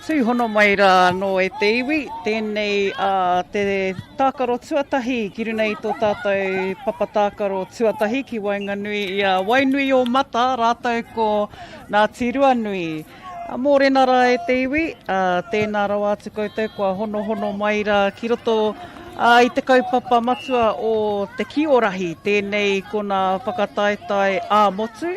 Tūhono mai rā anō e te iwi, tēnei a te tākaro tuatahi ki runga i tō tātou papa tākaro tuatahi ki waenganui i a Wainui o Mata rātou ko Ngāti Ruanui. Mōrena rā e te iwi, ā, tēnā rawa atu koutou kua honohono mai rā ki roto i te kaupapa matua o Te Kiorahi, tēnei ko nā whakataetae ā-motu,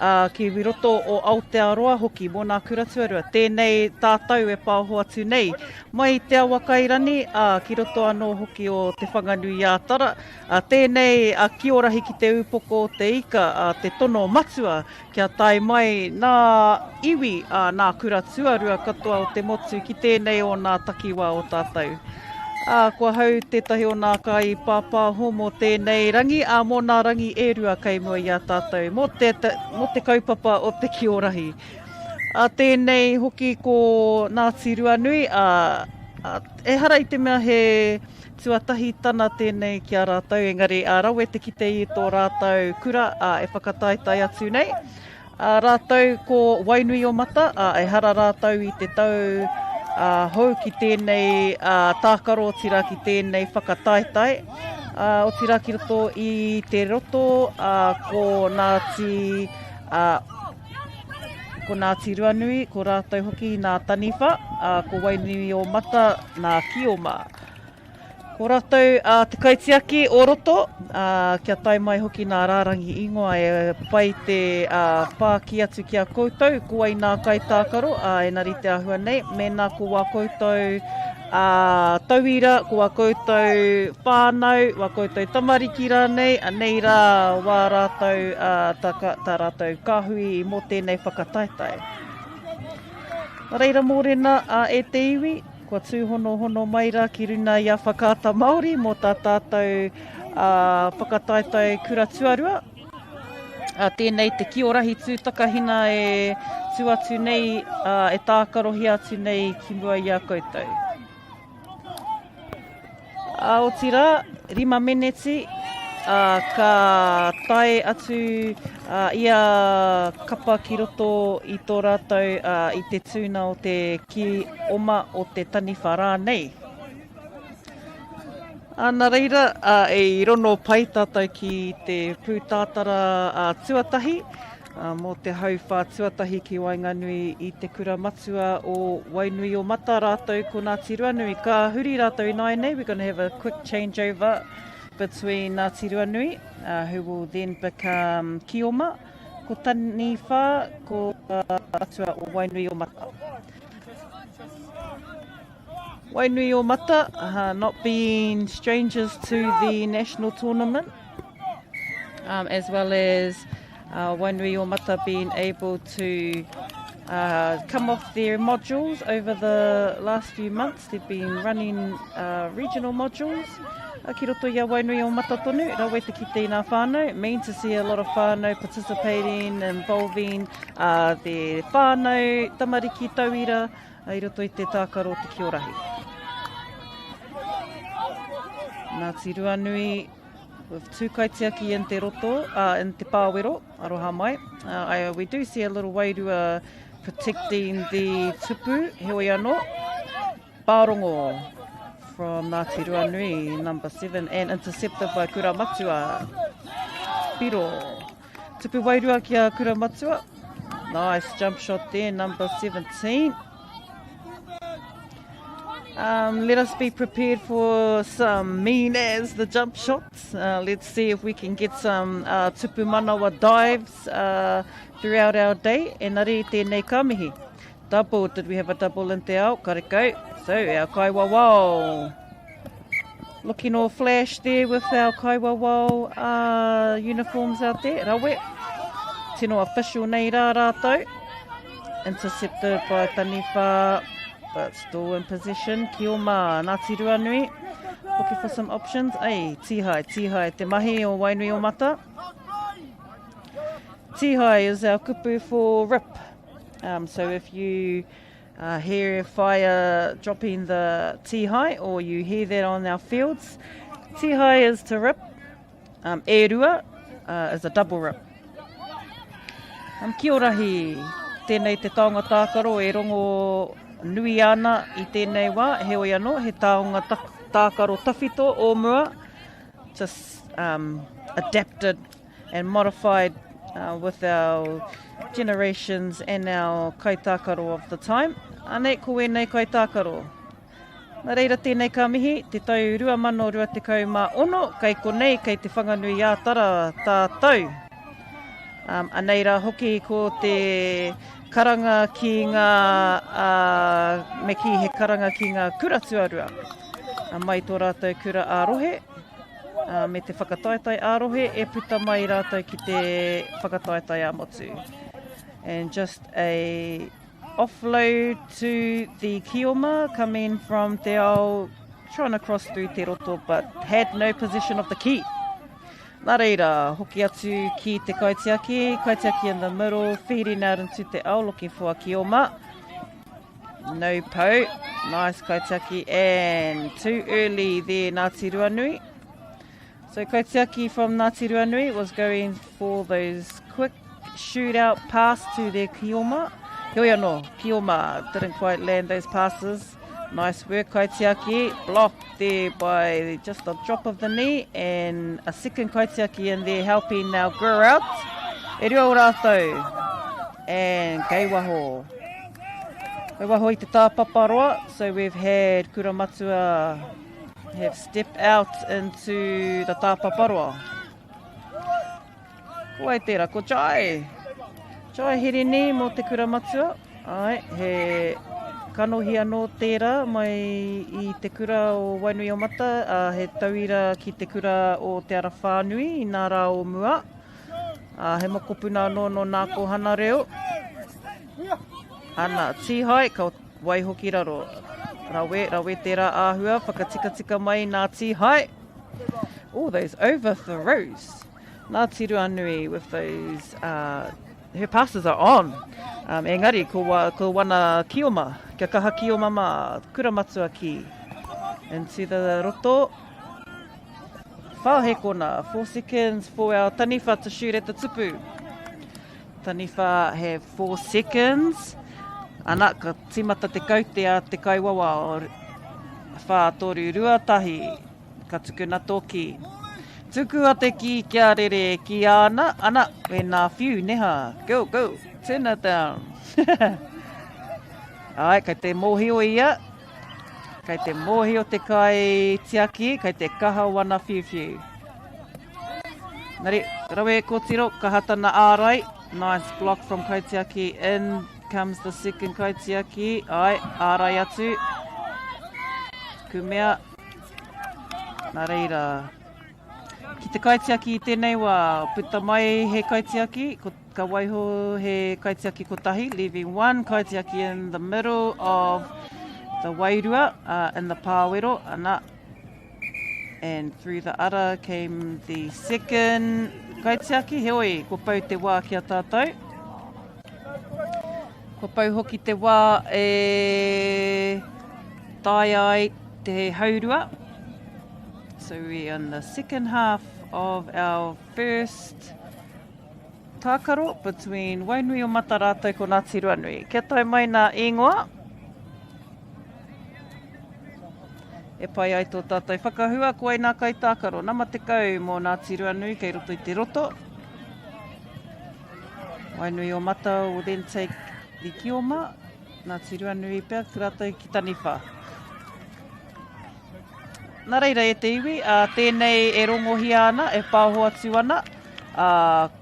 ā, ki roto o Aotearoa hoki mō nā kura tuarua. Tēnei tātou e paoho atu nei mai i Te Awakairani, ā, ki roto anō hoki o Te Whanganui-ā-Tara, ā, tēnei a Kiorahi ki te ūpoko o te ika, ā, te tono matua Kia tae mai nā iwi, ā, nā kura tuarua katoa o te motu ki tēnei o nā takiwā o tātou. Ā, kua hau tētahi o nā kai pāpāho mō tēnei rangi, ā, mō nā rangi e rua kei mua i a tātou, mō te, mō te kaupapa o te Kiorahi. Ā, tēnei hoki ko Ngāti Ruanui, ā, ā, ehara i te mea he Tuatahi tana tēnei ki a rātou, engari ā rawe te kite i tō rātou kura ā, e whakataetae atu nei. Ā rātou ko Wainuiomata, ā, ehara rātou i te tau ā, hou ki tēnei ā, tākaro, otirā ki tēnei whakataetae. Ā, otirā ki roto i te roto ā, ko Ngāti, ā, ko Ngāti Ruanui, ko rātou hoki nā Taniwha, ā, ko Wainuiomata nā Kioma. Ko ratou te kaitiaki o roto, ā, kia tae mai hoki nā rārangi ingoa e pai te pākī atu ki a koutou, ko wai nā kaitākaro, ā, engari te āhua nei, mēnā ko wā koutou. Tauira, ko wā koutou whānau, wā koutou tamariki rānei, anei rā wā rātou, tā, tā rātou kāhui mō tēnei whakataetae. Nā reira mōrena a e te iwi, kua tūhonohono mai rā ki runa i a Whakaata Māori mō tā tātou whakataetae kura tuarua. Tēnei te kiorahi tūtakahina e tū atu nei, e tākarohia atu nei ki mua i a koutou. Otirā, 5 meneti, ka tae atu ia kapa ki roto i tō rātou i te tūna o te ki oma o te taniwha rānei. Ā, nā reira, ā, i rono pai tātou ki te pūtātara ā, tuatahi, ā, mō te hauwhā tuatahi ki waenganui i te kura matua o Wainuiomata rātou ko Ngāti Ruanui. Ka huri rātou ināianei, we're gonna have a quick changeover between Ngāti Ruanui, uh, who will then become Kioma, ko Taniwha, ko uh, Atua o Wainuiomata. Wainuiomata, uh, not being strangers to the national tournament, um, as well as uh, Wainuiomata being able to uh, come off their modules over the last few months. They've been running uh, regional modules. Uh, ki roto i a Wainuiomata tonu, rawe te kite i ngā whānau. Mean to see a lot of whānau participating, involving uh, their whānau, tamariki tauira, I roto i te tākaro o te Kiorahi. Ngāti Ruanui with Tūkaitiaki in te roto, uh, in te pāwero, aroha mai. Uh, I, we do see a little wairua protecting the tupu, heoi anō. Pārongo from Ngāti Ruanui, number 7, and intercepted by Kura Matua. Piro. Tupu wairua ki a Kura Matua. Nice jump shot there, number 17. Um, let us be prepared for some mean as the jump shots. Uh, let's see if we can get some uh, tupu manawa dives uh, throughout our day. Engari tēnei ka mihi. Double, did we have a double in te ao? Karekau. So, our kaiwawao. Looking all flash there with our kaiwawao uh, uniforms out there. Rawe. Tino official nei rā rātou. Intercepted by Taniwha, but still in possession. Kioma, Ngāti Ruanui. Looking for some options. Ei, tihai, tihai, te mahi o Wainui o Mata. Tihai is our kupu for rip. Um, so if you uh, hear fire dropping the tihai or you hear that on our fields, tihai is to rip. Um, e rua uh, is a double rip. Um, ki orahi, tēnei te taonga tākaro e rongo nui ana i tēnei wā, heoi anō, he taonga tākaro tawhito o mua, just um, adapted and modified uh, with our generations and our kaitākaro of the time. Anei, ko ēnei kaitākaro. Nā reira tēnei ka mihi, te tau 2026, kei konei, kei Te Whanganui-ā-Tara tātou. Um, anei rā hoki ko te karanga ki ngā, uh, me kī he karanga ki ngā kura tuarua. Uh, mai tō rātou kura ā-rohe, ā, me te whakataetae ā-rohe e puta mai rātou ki te whakataetae ā-motu. And just a offload to the Kioma coming from Te Ao, trying to cross through Te Roto, but had no possession of the key. Nā reira, hoki atu ki te kaitiaki, kaitiaki in the middle, feeding out into Te Ao, looking for a Kioma. No po. Nice kaitiaki and too early there Ngāti Ruanui. So kaitiaki from Ngāti Ruanui was going for those quick shootout pass to their Kioma. Heoi anō, Kioma didn't quite land those passes. Nice work kaitiaki, blocked there by just a drop of the knee and a second kaitiaki in there helping now grow out. E rua o rātou. And kei waho. Kei waho i te tāpapa roa. So we've had Kura Matua have stepped out into the tāpapa roa. Ko wai tērā? Ko Jai. Jai Hirini mō te Kura Matua. Ai, he... Kanohi anō tērā mai i te kura o Wainuiomata, ā, he tauira ki te kura o Te Ara Whānui i nā rā o mua. Ā, he mokopuna anō nō nā kōhana reo. Ana, tīhae, ka waiho ki raro. Rawe, rawe tērā āhua, whakatikatika mai nā tīhae. Oh, those overthrows. Ngāti Ruanui with those, uh, her passes are on. Um, engari, ko, wa, ko wana kioma, kia kaha kioma mā, kura matua ki. Into the roto. Whā hekona, 4 seconds for our taniwha to shoot at the tupu. Taniwha have 4 seconds. Ana, ka timata te kaute a te kaiwawao. Whā, toru, rua, tahi. Ka tukuna tō kī. Tukua te kī kia rere ki ana, ana, wēnā whiu, neha. Go, go, turn it down. Ai, kei te mōhio ia, kei te mōhio te kai tiaki, kei te kaha wana whiuwhiu. Nari, rawe kōtiro, kaha tana ārai. Nice block from kaitiaki. In comes the second kaitiaki. Ai, ārai atu. Kumea, Nā reira, ki te kaitiaki i tēnei wā, puta mai he kaitiaki, ko, ka waiho he kaitiaki kotahi, leaving one kaitiaki in the middle of the wairua, uh, in the pāwero, ana, and through the ara came the second kaitiaki, heoi, kua pau te wā ki a tātou. Kua pau hoki te wā e taea ai te haurua. So we are in the second half of our first tākaro between Wainuiomata rātou ko Ngāti Ruanui. Kia tae mai nā ingoa. E pai ai tō tātou whakahua, ko ai nā kaitākaro. Nama 10 mō Ngāti Ruanui kei roto i te roto. Wainuiomata will then take the Kioma, Ngāti Ruanui pea, ki rātou ki Taniwha. Nā reira e te iwi, ā, tēnei e rongohia ana, e pāho atu ana, ā,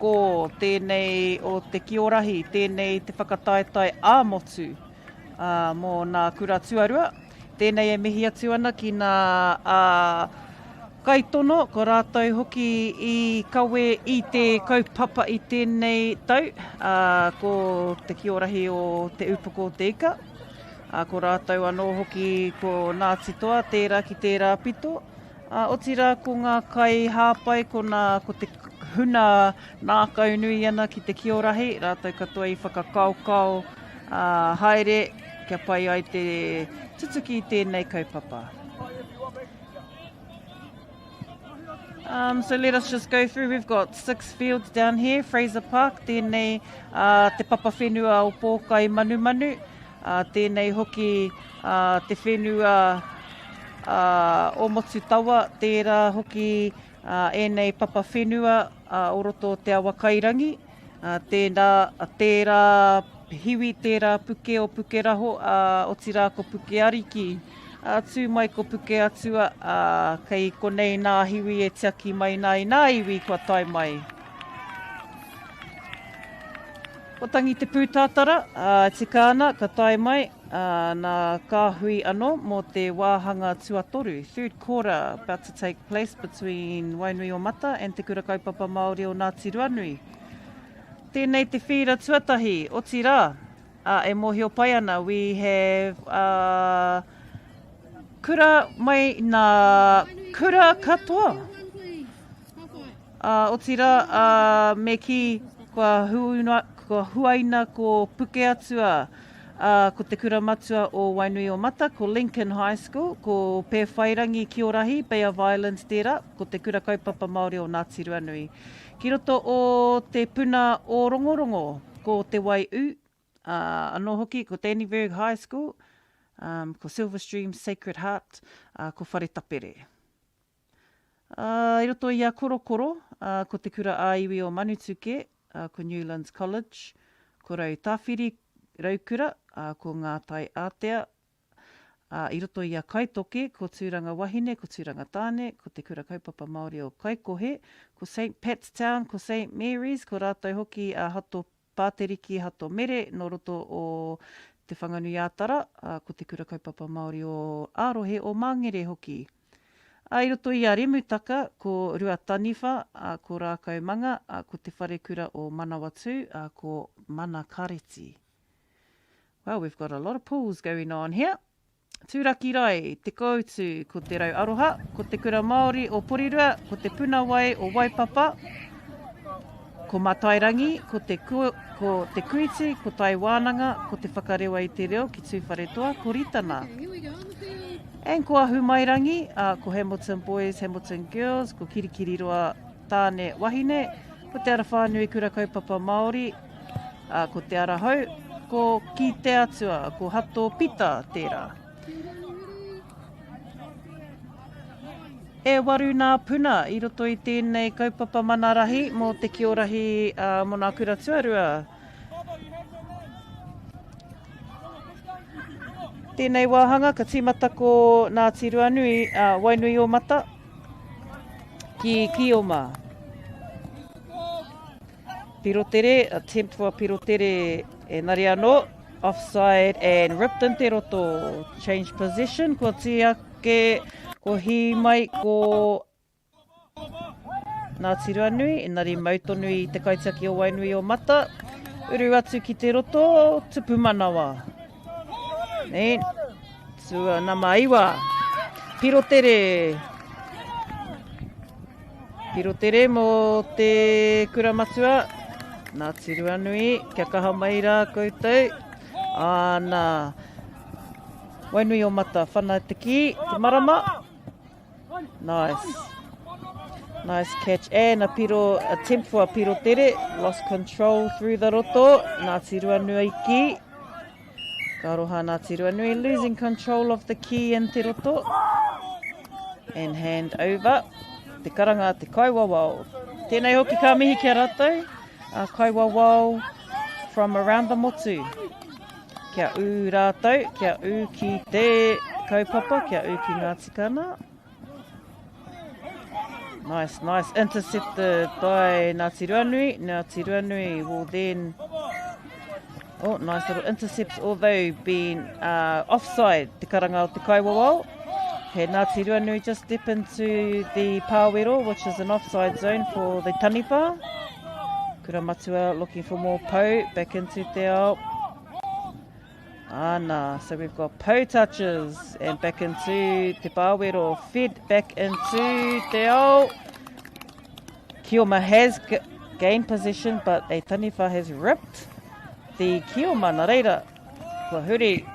ko tēnei o te Kiorahi, tēnei te whakataetae ā-motu, ā, mō nā kura tuarua. Tēnei e mihi atu ana ki nā ā, kaitono, ko rātou hoki i kawe i te kaupapa i tēnei tau, ā, ko Te Kiorahi o Te Upoko o Te Ika, ā, ko rātou anō hoki ko Ngāti Toa, tērā ki tērā pito, ā, otirā ko ngā kaihāpai, ko nā, ko te huna nākaunui ana ki Te Kiorahi, rātou katoa i whakakaokao, ā, haere kia pai ai te tutuki i tēnei kaupapa. Um, so let us just go through. We've got six fields down here. Fraser Park, tēnei uh, te papa whenua o Pōkai Manumanu. Uh, tēnei hoki uh, te whenua uh, o Motutawa, tērā hoki uh, ēnei papa whenua uh, o roto o Te Awakairangi. Ā, tēnā, tērā hiwi, tērā puke o Pukeraho, ā, otirā ko Pukeariki. Ā, tū mai ko Pukeatua, ā, kei konei nā hiwi e tiaki mai nā i nā iwi kua tae mai. Ko Tangi Te Pūtātara, ā, e tika ana, ka tae mai, ā, nā kāhui anō mō te wāhanga tuatoru, third quarter, about to take place between Wainuiomata and Te Kura Kaupapa Māori o Ngāti Ruanui. Tēnei te whīra tuatahi, otirā, ā, e mōhio pai ana, we have uh, kura mai nā kura katoa. Ā, otirā, ā, me kī, kua huina, kua huaina ko Pukeatua, ā, ko te kura matua o Wainuiomata, ko Lincoln High School, ko Pēwhairangi Kiorahi, Bay of Islands tērā, ko te kura kaupapa Māori o Ngāti Ruanui. Ki roto o Te Puna o Rongorongo, ko Te Waiū, ā, anō hoki ko Dannevirke High School, ā, ko Silverstream Sacred Heart, ā, ko Wharetapere. Ā, i roto i a Korokoro, ā, ko Te Kura ā-Iwi o Manutuke, ā, ko Newlands College, ko Rautāwhiri Raukura, ā, ko Ngā Tai Ātea, Ā, i roto i a Kaitoke, ko Tūranga Wahine, ko Tūranga Tāne, ko Te Kura Kaupapa Māori o Kaikohe, ko Saint Pat's Town, ko Saint Mary's, ko rātou hoki a Hato Pāteriki, Hato Mere, nō roto o Te Whanganui-ā-Tara, ā, ko Te Kura Kaupapa Māori o ā-rohe o Māngere hoki. Ā, i roto i a Remutaka, ko Ruataniwha, ā, ko Rākaumanga, ā, ko Te Wharekura o Manawatū, ā, ko Mana Kareti. Well, we've got a lot of pools going on here. Tūraki Rai, Te Koutu, ko Te Rau Aroha, ko Te Kura Māori o Porirua, ko Te Puna Wai o Waipapa, ko Matairangi, ko Te, ko Te Kuiti, ko Tai Wānanga, ko Te Whakarewa i te Reo ki Tūwharetoa, ko Ritana. And ko Ahumairangi, uh, ko Hamilton Boys, Hamilton Girls, ko Kirikiriroa Tāne Wahine, ko Te Arawhānui Kura Kaupapa Māori, Ā, ko Te Ara Hou, ko Ki Te Atua, ko Hato Pita tērā. E waru nā puna i roto i tēnei kaupapa mana rahi mō te kiorahi ā, mō nā kura tuarua. Tēnei wāhanga ka tīmata ko Ngāti Ruanui, ā, Wainuiomata ki Kioma. Pirotere, attempt for a pirotere, engari anō, offside and ripped in te roto. Change position, kua tī ake, ko hī mai, ko Ngāti Ruanui, engari mau tonu i te kaitiaki o Wainui o Mata. Uru atu ki te roto, tupu manawa. Nē, tua nama iwa. Pirotere. Pirotere mō te kura matua. Ngāti Ruanui, kia kaha mai rā koutou. Āna. Wainui o Mata, whana te kī, te marama. Nice. Nice catch and a piro, attempt for a piro tere. Lost control through the roto. Ngāti Ruanui ki. Ka aroha Ngāti Ruanui losing control of the key in te roto. And hand over. Te karanga te kaiwawao. Tēnei hoki ka mihi ki a ratou. A kaiwawao from around the motu. Kia ū rātou, kia ū ki te kaupapa, kia ū ki ngā tikana. Nice, nice. Intercepted by Ngāti Ruanui. Ngāti Ruanui will then... Oh, nice little intercepts, although being uh, offside, te karanga o te kaiwawao. Okay, Ngāti Ruanui just step into the pāwero, which is an offside zone for the taniwha. Kura Matua looking for more pau, back into te ao. Ana, so we've got pau touches and back into te pāwero, fed back into te ao. Kioma has gained possession, but a taniwha has ripped the Kioma. Nā reira, kua huri.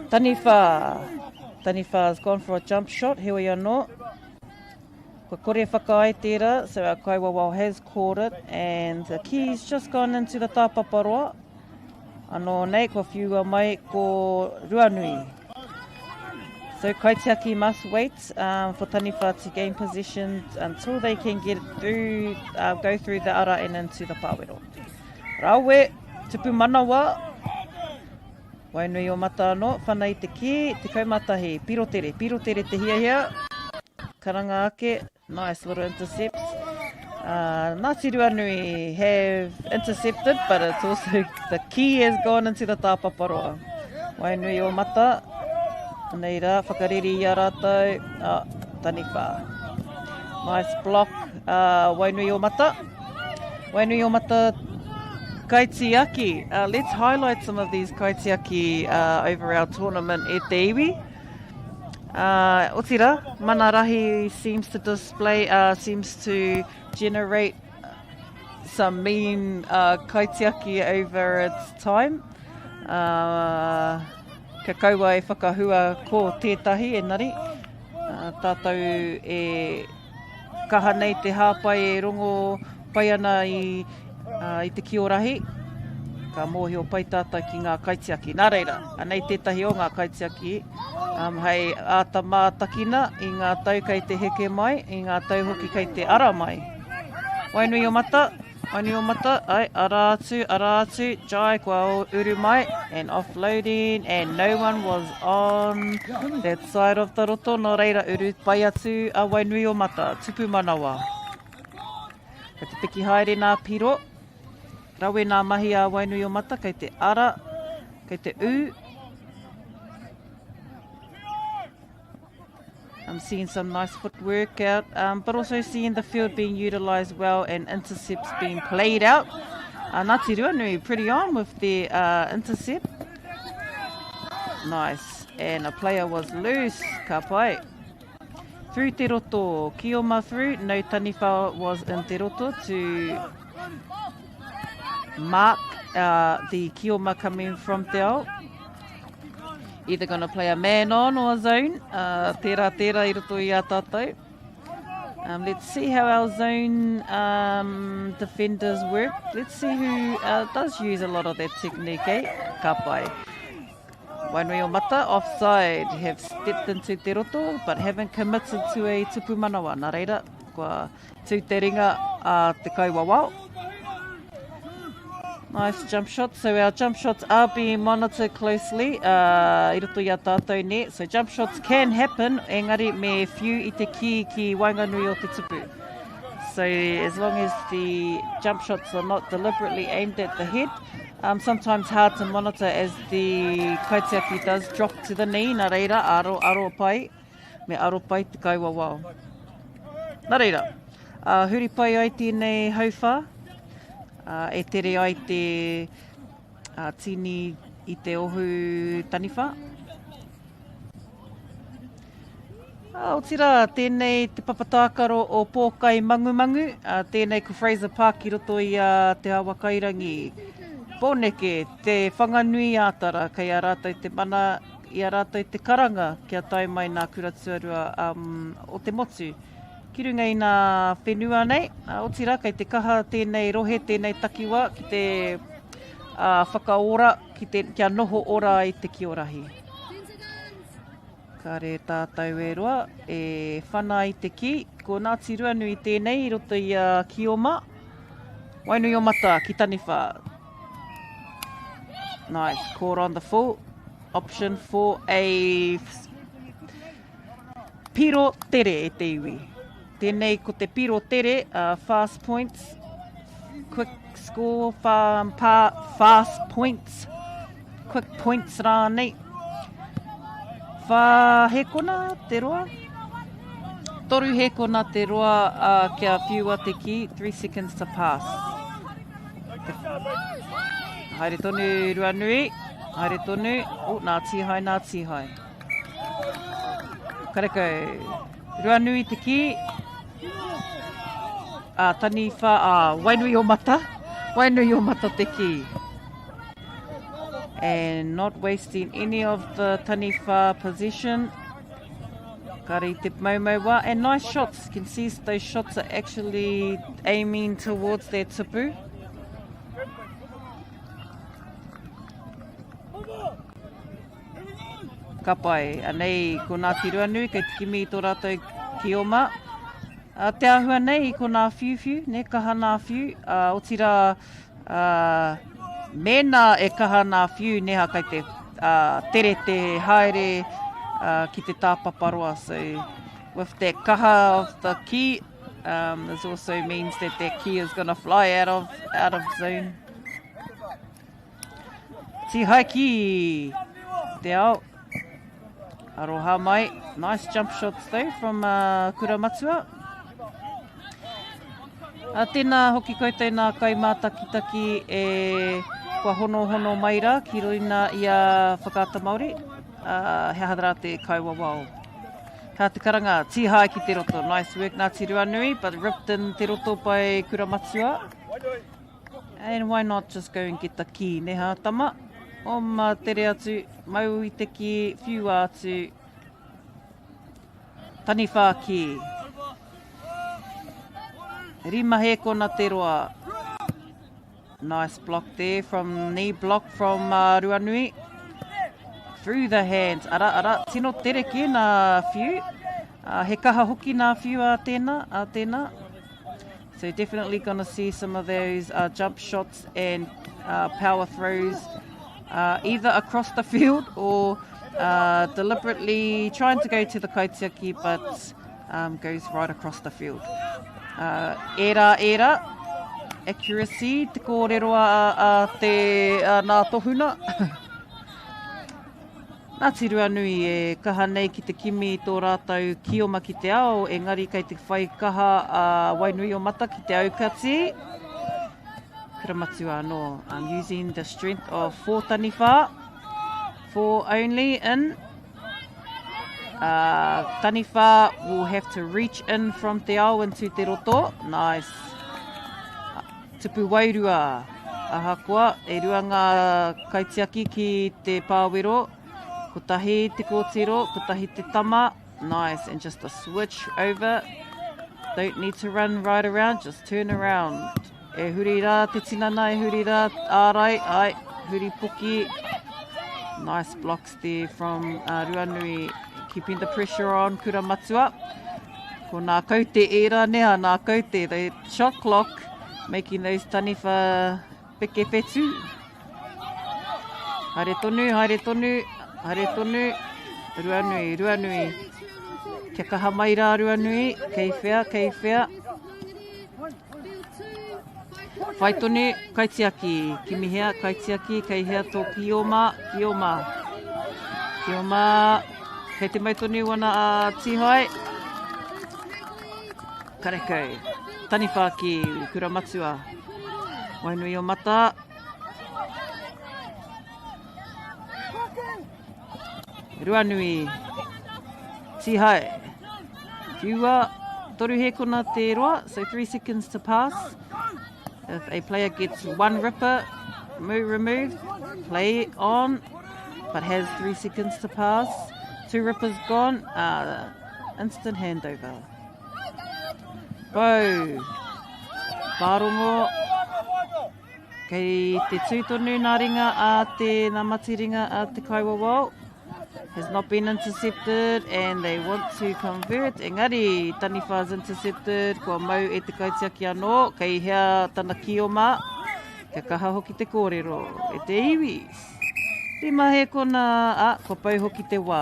Taniwha. Taniwha has gone for a jump shot, heoi anō. Kua kore whakaae tērā, so our kaiwawao has caught it and the key's just gone into the tāpaparoa. Anō nei, kua whiua mai ko Ruanui. So Kaitiaki must wait um, for Taniwha to gain possession until they can get through, uh, go through the ara and into the pāwero. Rawe, tupu manawa, Wainui o mata anō, whana i te kī, 11, pirotere, pirotere te hiahia, karanga ake, nice little intercepts. Uh, Ngāti Ruanui have intercepted, but it's also the key has gone into the tāpaparoa. Wainui o mata, nei rā, whakareri i a rātou, ah, taniwha. Nice block, uh, Wainui o mata. Wainui o Mata Kaitiaki. Uh, let's highlight some of these kaitiaki uh, over our tournament e te iwi. Uh, otira, mana rahi seems to display, uh, seems to generate some mean uh, kaitiaki over its time. Uh, ka kaua e whakahua ko tētahi, enari, uh, tātou e Kaha nei te hāpai e rongo pai ana i, uh, i te kiorahi. Ka mōhio pai tātou ki ngā kaitiaki. Nā reira, anei tētahi o ngā kaitiaki um, hei āta mātakina i ngā tau kei te heke mai, i ngā tau hoki kei te ara mai. Wainui o mata, Wainui o mata, ai, ara atu, ara atu, Jai kua uru mai, and offloading, and no one was on that side of the roto, nō reira uru pai atu a Wainui o mata, tupu manawa. Ka te piki haere nā piro. Rawe nā mahi a Wainuiomata kei te ara, kei te ū. I'm seeing some nice footwork out, um, but also seeing the field being utilised well and intercepts being played out. Uh, Ngāti Ruanui pretty on with the uh, intercept. Nice. And a player was loose. Ka pai. Through Te Roto. Kioma through. No Taniwha was in Te Roto to mark uh, the Kioma coming from Te Ao. Either going to play a man on or a zone. Uh, tērā, tērā i roto i a tātou. Um, let's see how our zone um, defenders work. Let's see who uh, does use a lot of that technique, eh? Ka pai. Wainui o Mata, offside, have stepped into te roto, but haven't committed to a tupu manawa. Nā reira, kua tū te ringa a te kaiwawao. Nice jump shot. So our jump shots are being monitored closely uh, i roto i a tātou ne. So jump shots can happen, engari me whiu i te ki ki waenganui o te tupu. So as long as the jump shots are not deliberately aimed at the head, um, sometimes hard to monitor as the kaitiaki does drop to the knee, nā reira, aro, aro pai, me aro pai te kaiwawao. Nā reira, uh, huri pai ai tēnei hauwhā, uh, e tere ai te uh, tīni i te ohu taniwha. Ah, otirā, tēnei te papa tākaro o Pōkai Mangumangu, ah, tēnei ko Fraser Park i roto i a Te Awakairangi. Pōneke, Te Whanganui-ā-Tara, kei a rātou te mana, i a rātou te karanga kia tae mai nā kura tuarua um, o te motu. Ki runga i nā whenua nei, ah, otirā, kei te kaha tēnei rohe, tēnei takiwā ki te uh, whakaora, ki te, kia noho ora ai te kiorahi. Kāre tātou e roa, e whana i te kī. Ko Ngāti Ruanui tēnei i roto i a Kioma. Wainuiomata ki Taniwha. Nice, caught on the full. Option for a piro tere e te iwi. Tēnei ko te piro tere, uh, fast points, quick score, farm, pa, fast points, quick points rānei. Whā hēkona te roa. Toru hēkona te roa uh, kia whiua te ki, 3 seconds to pass. Te... Haere tonu Ruanui, haere tonu, oh, nā Tīhai, nā Tīhai. Karekau, Ruanui te kī, a Taniwha, a Wainuiomata, Wainuiomata te kī. And not wasting any of the Taniwha possession. Kare te maumau wā. And nice shots. You can see those shots are actually aiming towards their tupu. Ka pai. Anei, ko Ngāti Ruanui kei te kimi i tō rātou kioma. A, te āhua nei, ko nā whiuwhiu, ne, kaha nā whiu, a, otirā, a, mēnā e kaha nā whiu, neha kei te a, tere te haere a, ki te tāpapa roa. So, with that kaha of the ki, um, this also means that that ki is gonna fly out of, out of zone. Tihai ki te ao. Aroha mai. Nice jump shots though from uh, Kura Matua. A, tēnā hoki koutou nā kai mātakitaki e kua honohono mai rā ki roina i a Whakaata Māori. Uh, he aha rā te kaiwawao. Ka te karanga, tīhai ki te roto. Nice work Ngāti Ruanui, but ripped in te roto by Kura Matua. And why not just go and get the key, ne hā tama? Oma tere atu, mau i te kī, whiua atu. Taniwha kī. Rima hēkona te roa. Nice block there from knee block from uh, Ruanui. Through the hands. Ara, ara, tino tere kē nā whiu. Uh, he kaha hoki nā whiu a tēnā, a tēnā. So definitely going to see some of those uh, jump shots and uh, power throws uh, either across the field or uh, deliberately trying to go to the kaitiaki but um, goes right across the field. Uh, era, era. Accuracy, te kōrero a, a te a nā tohuna. Ngāti Ruanui e kaha nei ki te kimi i tō rātou kioma ki te ao, engari kei te whai kaha a Wainuiomata ki te aukati. Kura matua anō, um, using the strength of four taniwha, four only in. Uh, taniwha will have to reach in from te ao into te roto. Nice. Tupu wairua. Ahakoa, e rua ngā kaitiaki ki te pāwero, kotahi te kōtiro, kotahi te tama, nice, and just a switch over, don't need to run right around, just turn around. E huri rā te tinana, e huri rā, ārai, ai, huri poki, nice blocks there from uh, Ruanui, keeping the pressure on Kura Matua. Ko nā kaute ērā neha, nā kaute, the shot clock, making those taniwha peke whetū. Haere tonu, haere tonu, haere tonu, Ruanui, Ruanui. Kia kaha mai rā Ruanui, kei whea, kei whea. Whai tonu, kaitiaki, kimihia, kaitiaki, kei hea tō kioma, kioma. Kioma, kei te mau tonu wana a Tihai. Karekau, taniwha ki Kura Matua. Wainui o Mata. Ruanui, Tihai, Whiua, toru hēkona te roa, so 3 seconds to pass. If a player gets one ripper move removed, play on, but has 3 seconds to pass. Two rippers gone, uh, instant handover. Bow. Pārongo. Kei te tū tonu nā ringa a te, nā matiringa a te kaiwawao. Has not been intercepted and they want to convert. Engari, Taniwha's intercepted, kua mau e te kaitiaki anō, kei hea tana kioma. Kia kaha hoki te kōrero e te iwi. Rima hēkona, a, kua pau hoki te wā.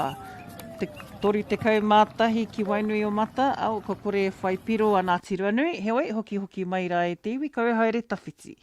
Te 31 ki Wainuiomata, a, kua kore e whai piro a Ngāti Ruanui, heoi, hokihoki mai rā e te iwi, kau haere tawhiti.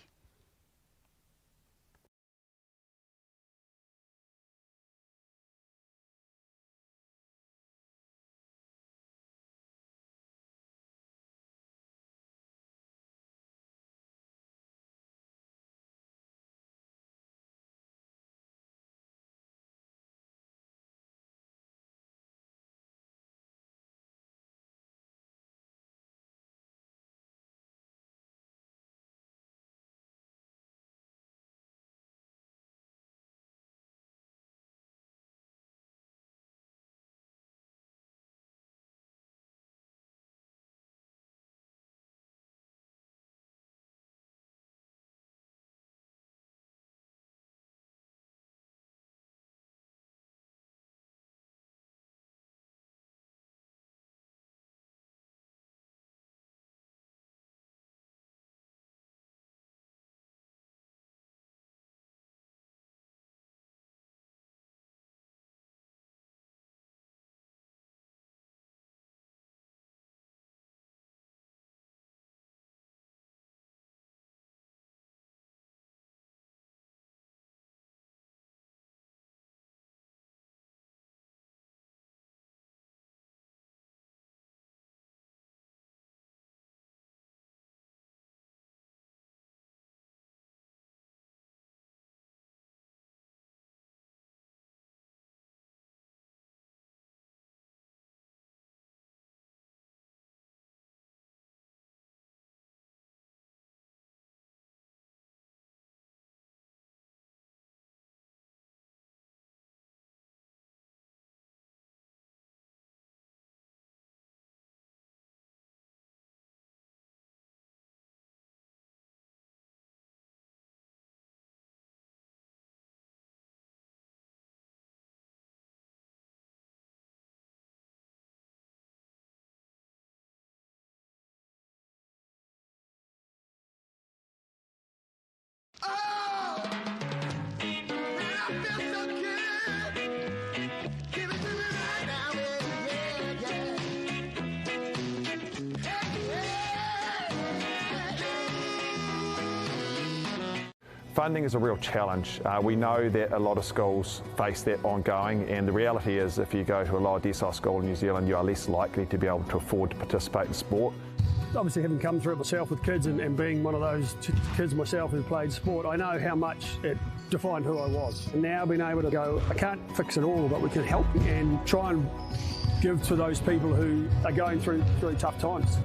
Funding is a real challenge. Uh, we know that a lot of schools face that ongoing, and the reality is if you go to a lower decile school in New Zealand, you are less likely to be able to afford to participate in sport. Obviously, having come through it myself with kids and, and being one of those kids myself who played sport, I know how much it defined who I was. And now being able to go, I can't fix it all, but we can help and try and give to those people who are going through really tough times.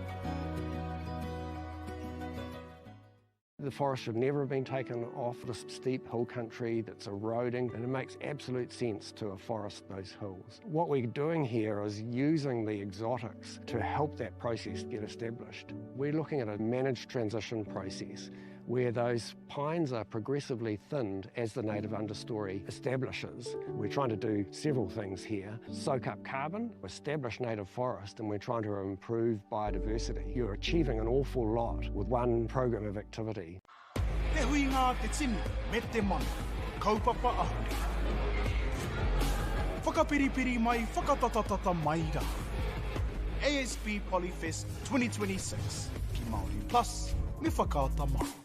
The forest should never have been taken off this steep hill country that's eroding, and it makes absolute sense to afforest those hills. What we're doing here is using the exotics to help that process get established. We're looking at a managed transition process where those pines are progressively thinned as the native understory establishes. We're trying to do several things here. Soak up carbon, establish native forest, and we're trying to improve biodiversity. You're achieving an awful lot with one program of activity. Te huinga a te tini me te mana. Kaupapa ahurea. Whakapiripiri mai, whakatatatata mai rā. ASB Polyfest 2026 ki Māori Plus me Whakaata Māori.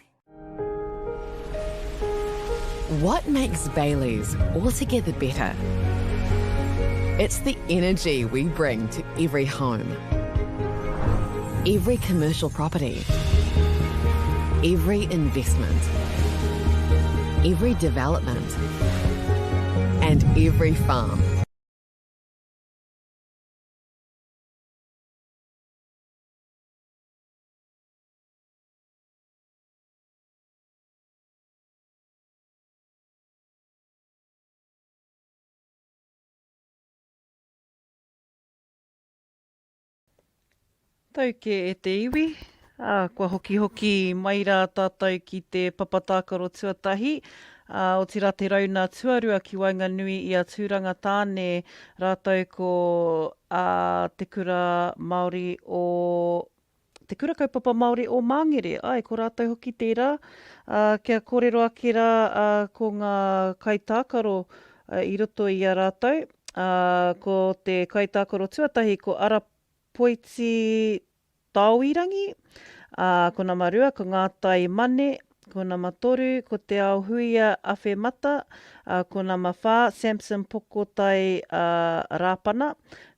What makes Bayleys altogether better? It's the energy we bring to every home, every commercial property, every investment, every development, and every farm. Tau kē e te iwi, ā, kua hokihoki mai rā tātou ki te papa tākaro tuatahi, ā, otirā te rauna tuarua ki waenganui i a Tūranga Tāne rātou ko, ā, Te Kura Māori o Te Kura Kaupapa Māori o Māngere, āe, ko rātou hoki tērā, ā, kia kōrero ake rā, ā, ko ngā kaitākaro i roto i a rātou, ā, ko te kaitākaro tuatahi ko Arapoiti Taoirangi, ā, ko nama rua ko Ngātai Mane, ko nama toru ko Te Aohuia Awhemata, ā, ko nama whā Samson Pokotai, ā, Rāpana,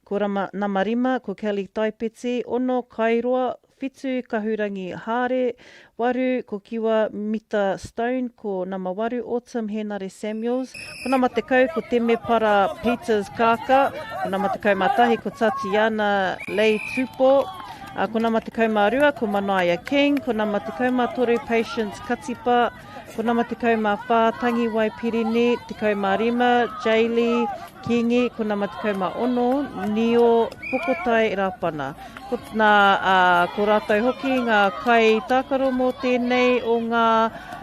ko rama, nama rima ko Kelly Taipeti, ono Kairoa, whitu Kahurangi Hāre, waru ko Kiwa Mita Stone, ko nama waru Autumn Hēnare Samuels, ko nama tekau ko Temepara Peters Kāka, ko nama 11 ko Tatiana Lei Tupo, ā, ko nama 12 ko Manaia King, ko nama 13 Patience Katipa, ko nama 14 Tangiwai Pirini, 15 Jaylee Kingi, ko nama 16 Nio Pokotai Rapana. Ko, nā, ā, ko rātou hoki ngā kai tākaro mō tēnei o ngā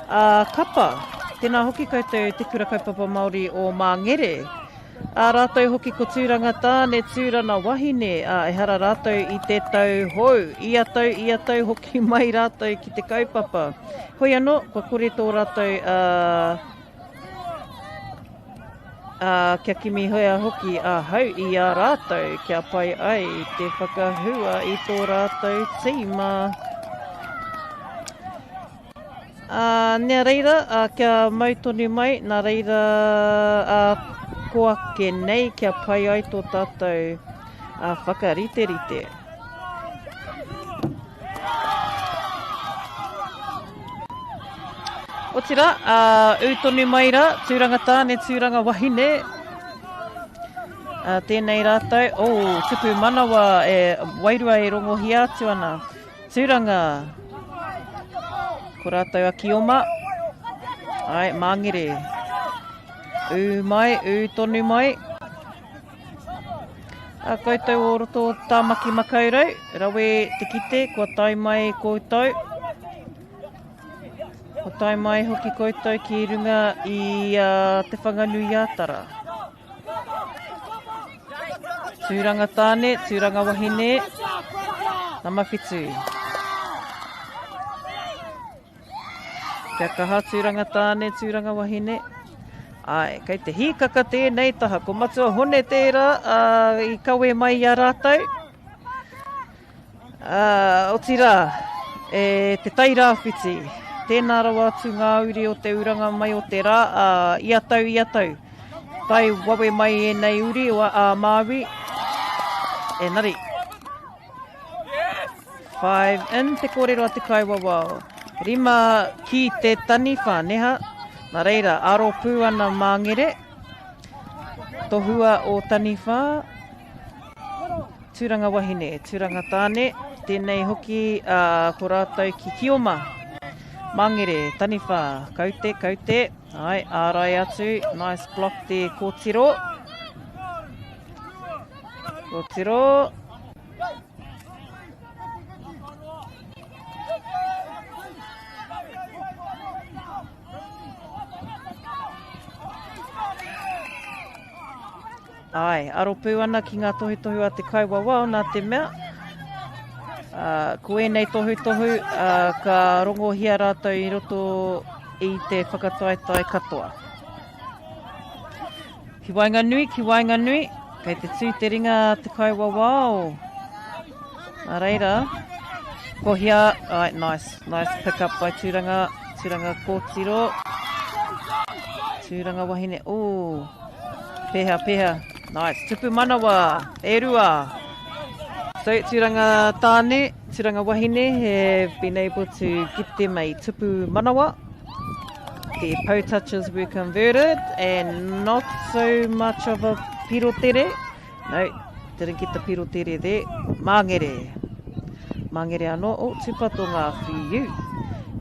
ā, kapa. Tēnā hoki koutou Te Kura Kaupapa Māori o Māngere. Ā rātou hoki ko Tūranga tāne, Tūrana wahine, ā, ehara rātou i te tau hou. Ia tau, ia tau hoki mai rātou ki te kaupapa. Hoi anō, kua kore tō rātou, ā, ā, kia kimihia hoki ahau i a rātou kia pai ai te whakahua i tō rātou tīma. Ā, nā reira, ā, kia mau tonu mai, nā reira, ā, ko ake nei kia pai ai tō tātou, ā, whakariterite. Otirā, ā, ū tonu mai rā, tūranga tāne, tūranga wahine, ā, tēnei rātou, oh, tupu manawa e, wairua e rongohia atu ana. Tūranga. Ko rātou a Kioma. Ai, Māngere. Ū mai, ū tonu mai. A koutou o roto o Tāmaki Makaurau, rawe te kite, kua tae mai koutou. Kua tae mai hoki koutou ki runga i uh, Te Whanganui-a-Tara. Tūranga tāne, tūranga wahine, nama whitu. Kia kaha tūranga tāne, tūranga wahine. Ai, kei te hīkaka tēnei taha. Ko Matua Hone tērā uh, i kawe mai i a rātou. Uh, otirā, e te Tairāwhiti. Tēnā rawa atu ngā uri o te uranga mai o te rā, ā, ia tau, ia tau. Tae wawe mai ēnei uri o a Māui. Engari, 5 in te kōrero a te kaiwawao. 5 ki te taniwha, neha? Nā reira, aro pū ana Māngere. Tohua o taniwha. Tūranga wahine, tūranga tāne, tēnei hoki ā, ko rātou ki Kioma. Mangere, taniwha, kaute, kaute, ai, ārai atu, nice block te kōtiro. Kōtiro. Āe, aro pū ana ki ngā tohutohu a te kaiwawao nā te mea, ā, ko ēnei tohutohu, ā, ka rongohia rātou i roto i te whakataetae katoa. Ki waenganui, ki waenganui, kei te tū te ringa a te kaiwawao. Nā reira, kohia, āe, nice, nice pick up by Tūranga, Tūranga kōtiro, Tūranga wahine, ooh. Peha, peha. Nice. Tupu manawa. E rua. So, tūranga tāne, tūranga wahine have been able to get them a tupu manawa. The po touches were converted and not so much of a pirotere. No, didn't get the pirotere there. Māngere. Māngere anō. Oh, tūpato ngā whiu.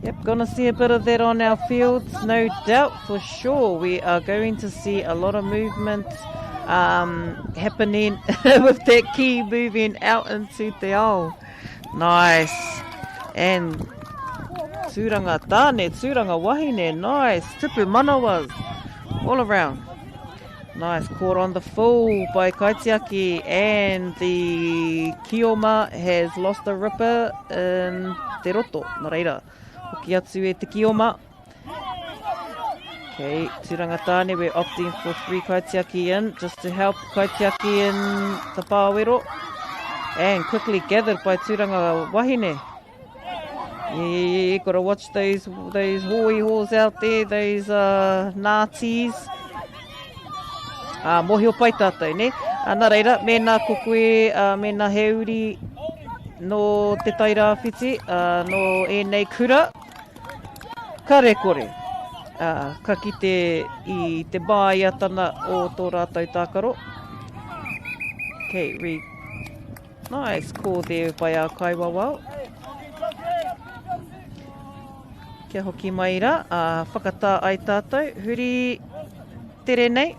Yep, gonna see a bit of that on our fields, no doubt, for sure. We are going to see a lot of movement um, happening with that key moving out into te ao. Nice. And tūranga tāne, tūranga wahine, nice. Tupu manawas all around. Nice caught on the full by Kaitiaki and the Kioma has lost a ripper in te roto. Nō reira, hoki atu e te Kioma. Okay, Tūranga Tāne, we're opting for three Kaitiaki in just to help Kaitiaki in the pāwero. And quickly gathered by Tūranga Wahine. Yeah, yeah, yeah, yeah. Gotta watch those those hoi hors out there, those uh, Nazis. Uh, mohio pai tātou, ne? Uh, nā reira, mēnā ko koe, uh, mēnā he uri nō Te Tairāwhiti, uh, nō ēnei kura, kare kore. Uh, ka kite i te māiatana o tō rātou tākaro. Okay, re Nice call there by our kaiwawao. Kia hoki mai rā, a whakatā ai tātou, huri tere nei.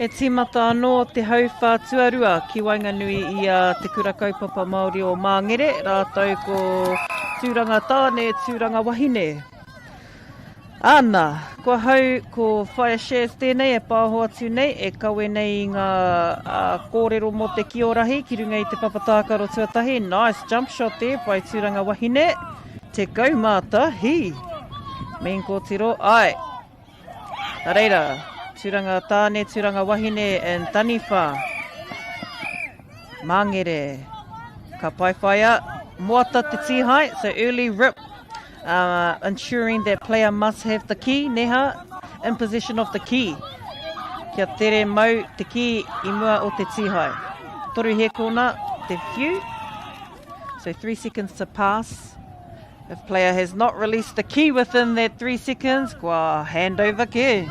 E tīmata anō te hauwhā tuarua ki waenganui i a Te Kura Kaupapa Māori o Māngere rātou ko Tūranga Tāne, Tūranga Wahine. Āna, ko ahau, ko Whaea Shaz tēnei e pāho atu nei, e kawe nei i ngā kōrero mō te kiorahi ki runga i te papa tākaro tuatahi. Nice jump shot there by Tūranga Wahine. 11. Mean kōtiro, āe. Nā reira, tūranga tāne, tūranga wahine and taniwha. Māngere. Ka paewhaia, moata te tīhae, so early rip, uh, ensuring that player must have the key, neha, in possession of the key. Kia tere mau te key i mua o te tīhae. Toru hēkona, te whiu. So 3 seconds to pass. If player has not released the key within that 3 seconds, kua handover kē.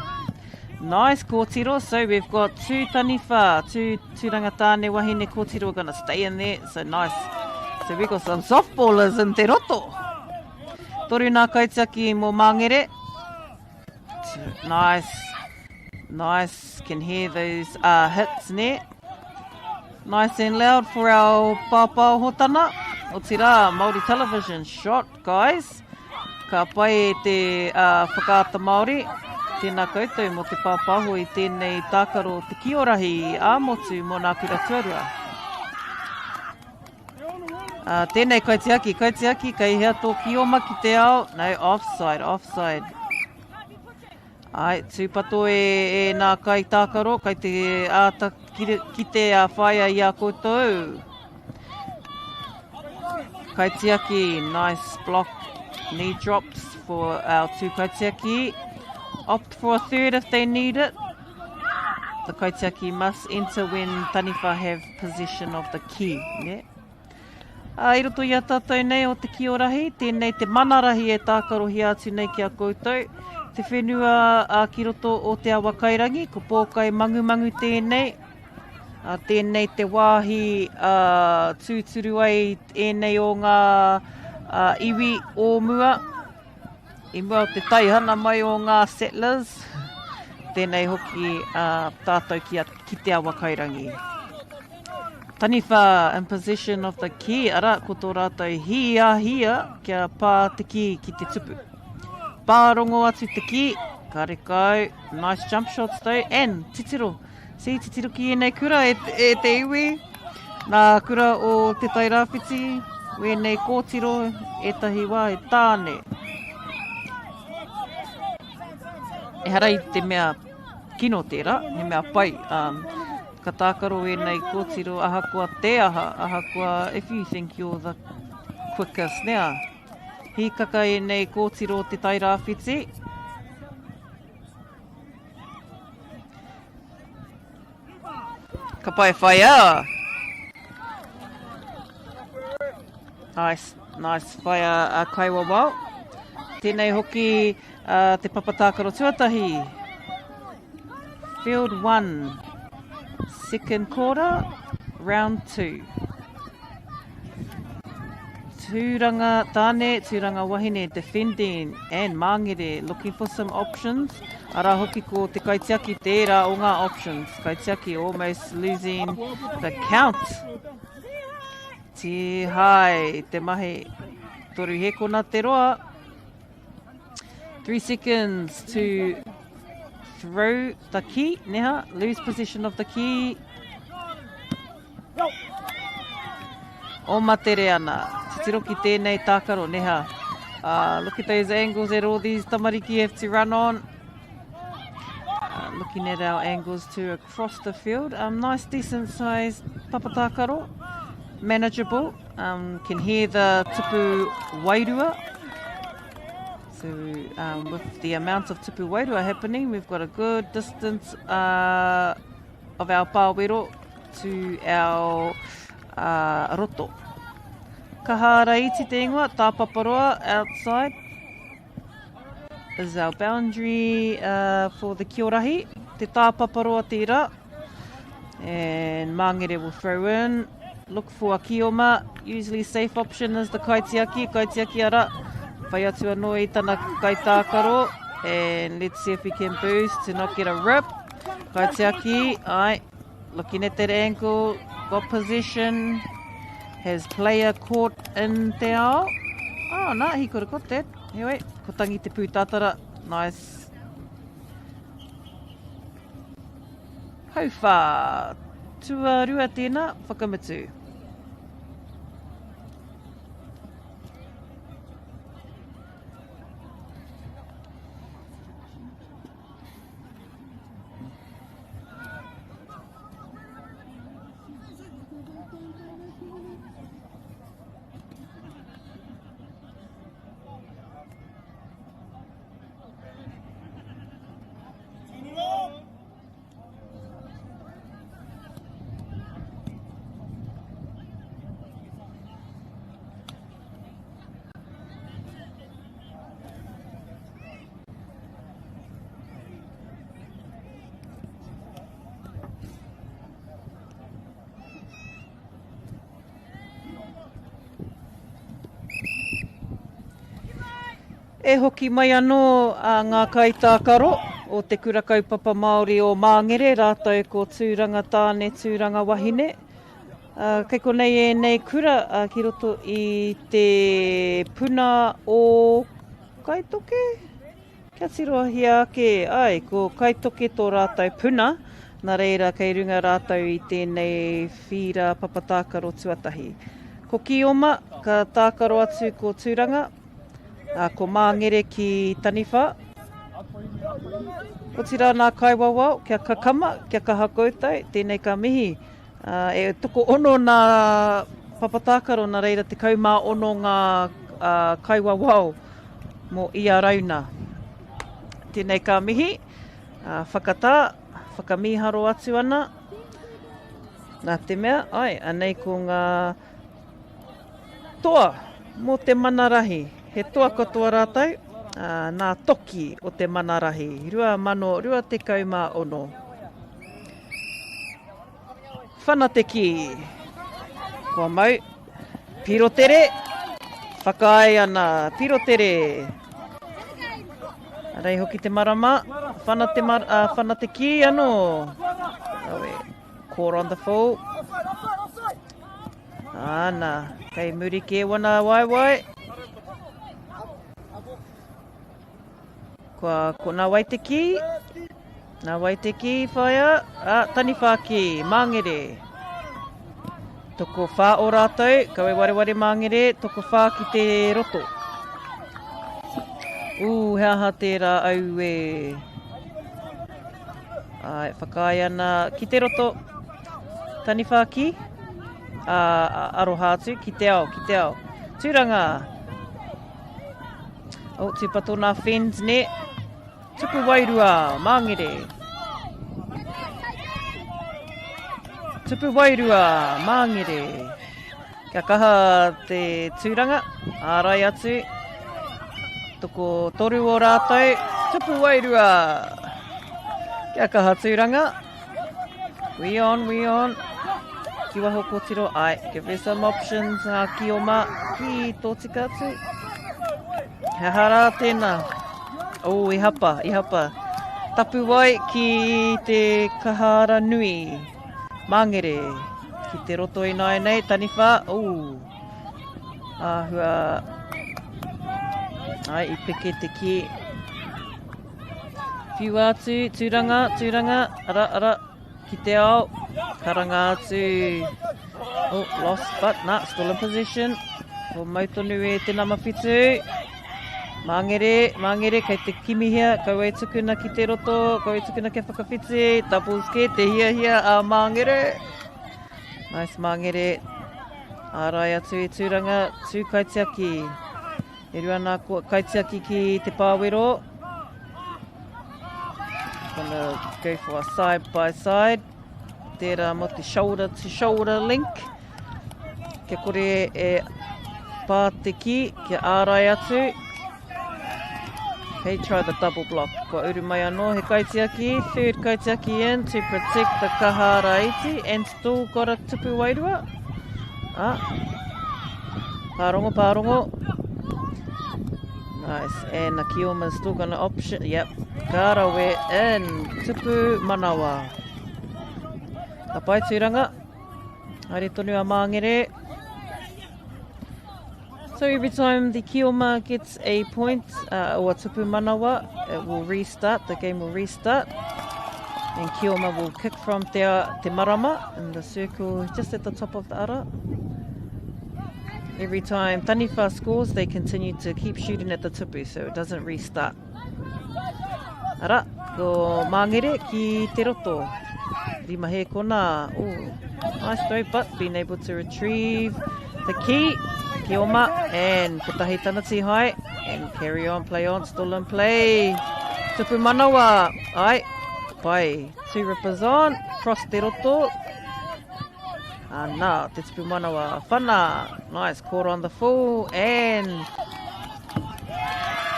Nice kōtiro. So we've got two taniwha, two tūranga tāne wahine kōtiro are going to stay in there. So nice. So we've got some softballers in te roto. Toru nā kaitiaki mō Māngere. Nice. Nice. Can hear those uh, hits ne. Nice and loud for our pāpāhotana. Otirā, Māori Television shot, guys. Ka pai e te uh, whakaata Māori. Tēnā koutou mō te pāpāho i tēnei tākaro te kiorahi ā-motu mō nā kura tuarua. Uh, tēnei kaitiaki, kaitiaki, kei hea tō kioma ki te ao? No, offside, offside. Ai, tūpato e, e nā kai tākaro, kai te āta kite a whaia i a koutou. Kaitiaki, nice block, knee drops for our two kaitiaki. Opt for a third if they need it. The kaitiaki must enter when taniwha have possession of the key. Yeah. Ā, i roto i a tātou nei o Te Kiorahi, tēnei te mana rahi e tākarohia atu nei ki a koutou, te whenua ā, ki roto o Te Awakairangi, ko Pōkai Mangumangu tēnei, ā, tēnei te wāhi ā, tūturu ai ēnei o ngā ā, iwi o mua, I mua o te taihana mai o ngā settlers, tēnei hoki a tātou ki, a, ki Te Awakairangi. Taniwha in possession of the key, ara, ko tō rātou hiahia kia pā te kī ki te tupu. Pārongo atu te kī, karekau, nice jump shots though, and titiro, see, titiro ki ēnei kura e, e te iwi, nā kura o Te Tairāwhiti, wēnei kōtiro, ētahi wā e tāne. Ehara i te mea kino tērā, he mea pai. Um, ka tākaro ēnei kōtiro ahakoa te aha, ahakoa if you think you're the quickest now. Hīkaka ēnei kōtiro o Te Tairāwhiti. Ka pai whaia. Nice, nice whaia a Kaiwawao. Tēnei hoki uh, te papa tākaro tuatahi. Field 1, second quarter, round 2. Tūranga tāne, tūranga wahine, defending and Māngere looking for some options. Arā hoki ko te kaitiaki tērā o ngā options. Kaitiaki almost losing the count. Tihai te mahi. Toru hekona te roa. 3 seconds to throw the key. Neha, lose possession of the key. O matere ana. Titiro ki tēnei tākaro, neha. Uh, look at those angles that all these tamariki have to run on. Uh, looking at our angles too across the field. Um, nice, decent sized papatākaro. Manageable. Um, can hear the tupu wairua. So um, with the amount of tupu wairua happening, we've got a good distance uh, of our pāwero to our uh, roto. Kahara iti te ingoa, Tāpaparoa outside is our boundary uh, for the Kiorahi. Te Tāpaparoa tērā. And Māngere will throw in. Look for a kioma. Usually safe option is the kaitiaki. Kaitiaki ara. Whai atu anō i tana kaitākaro. And let's see if we can boost to not get a rip. Kaitiaki, ai. Looking at that ankle. Got possession. Has player caught in te ao. Oh, no, he could have got that. Anyway, ko tangi te pūtātara. Nice. Hauwhā. Tuarua tēnā, whakamutu. E hoki mai anō a ngā kaitākaro o Te Kura Kaupapa Māori o Māngere rātou ko Tūranga Tāne, Tūranga Wahine. Kei konei ēnei kura ki roto i te puna o Kaitoke? Kia tirohia ake, āe, ko Kaitoke tō rātou puna, nā reira kei runga rātou i tēnei whīra papa tākaro tuatahi. Ko Kioma, ka tākaro atu ko Tūranga, ā, ko Māngere ki Taniwha. Otirā nā Kaiwawao, kia kakama, kia kaha koutou, tēnei ka mihi. Ā, e tokoono nā papa tākaro, nā reira 16 ngā kaiwawao mō ia rauna. Tēnei ka mihi, ā, whakatā, whakamīharo atu ana, nā te mea, ai, anei ko ngā toa mō te mana rahi. He toa katoa rātou, ā, nā Toki o te mana rahi, 2026. Whana te kī. Kua mau. Pirotere. Whakaae ana. Pirotere. Arei hoki te marama. Whana te, mar uh, whana te kī anō. Awe. Caught on the full. Ana. Kei muri kē wana waewae. Kua, ko nā wai te kī? Nā wai te kī, whaea? A, taniwha kī, māngere. Tokowhā o rātou, kawe wareware māngere, tokowhā ki te roto. Ū, he aha tērā, aue. Ai, whakaae ana ki te roto. Taniwha kī? A, aroha atu, ki te ao, ki te ao. Tūranga! Oh, tūpato nā Fens, nē. Tupu wairua, māngere. Tupu wairua, māngere. Kia kaha te tūranga, ārai atu. Toko toru o rātou, tupu wairua. Kia kaha tūranga. We on, we on. Ki waho kōtiro, ai, give her some options, ngā kioma, ki tō tika atu. He aha rā tēnā? Oh, i hapa, i hapa. Tapuwai ki te kahara nui. Māngere, ki te roto ināianei, taniwha, oh. Āhua, ai, i peke te ki. Whiua atu, tūranga, tūranga, ara, ara, ki te ao, karanga atu. Oh, lost, but nah, still in possession. Ko mau tonu e te nama whitu. Māngere, māngere, kei te kimihia, kaua e tukuna ki te roto, kaua e tukuna kia whakawhiti, doubles kē, te hiahia a Māngere. Nice Māngere. Ārai atu i Tūranga, tū kaitiaki. E rua nā kaitiaki ki te pāwero. Gonna go for a side by side. Tērā mō te shoulder to shoulder link. Kia kore e pā te ki, kia ārai atu. Hey, try the double block. Kua uru mai anō he kaitiaki, third kaitiaki in to protect the kahara iti and still got a tupu wairua. Ah. Pārongo, pārongo. Nice. And Akioma's still gonna option. Yep. Ka rawe in. Tupu manawa. Ka pai tūranga. Haere tonu a Māngere. So every time the Kioma gets a point uh, or a tupu manawa, it will restart, the game will restart. And Kioma will kick from te, te marama in the circle just at the top of the ara. Every time Taniwha scores, they continue to keep shooting at the tupu, so it doesn't restart. Ara, ko Māngere ki te roto. Rima hēkona. Oh, nice throw, but being able to retrieve the key. Kioma, and kotahi tana tihai. And carry on, play on, still in play. Tupu manawa. Ai, pai. Two rippers on, cross te roto. Ana, te tupu manawa. Whana, nice, caught on the full, and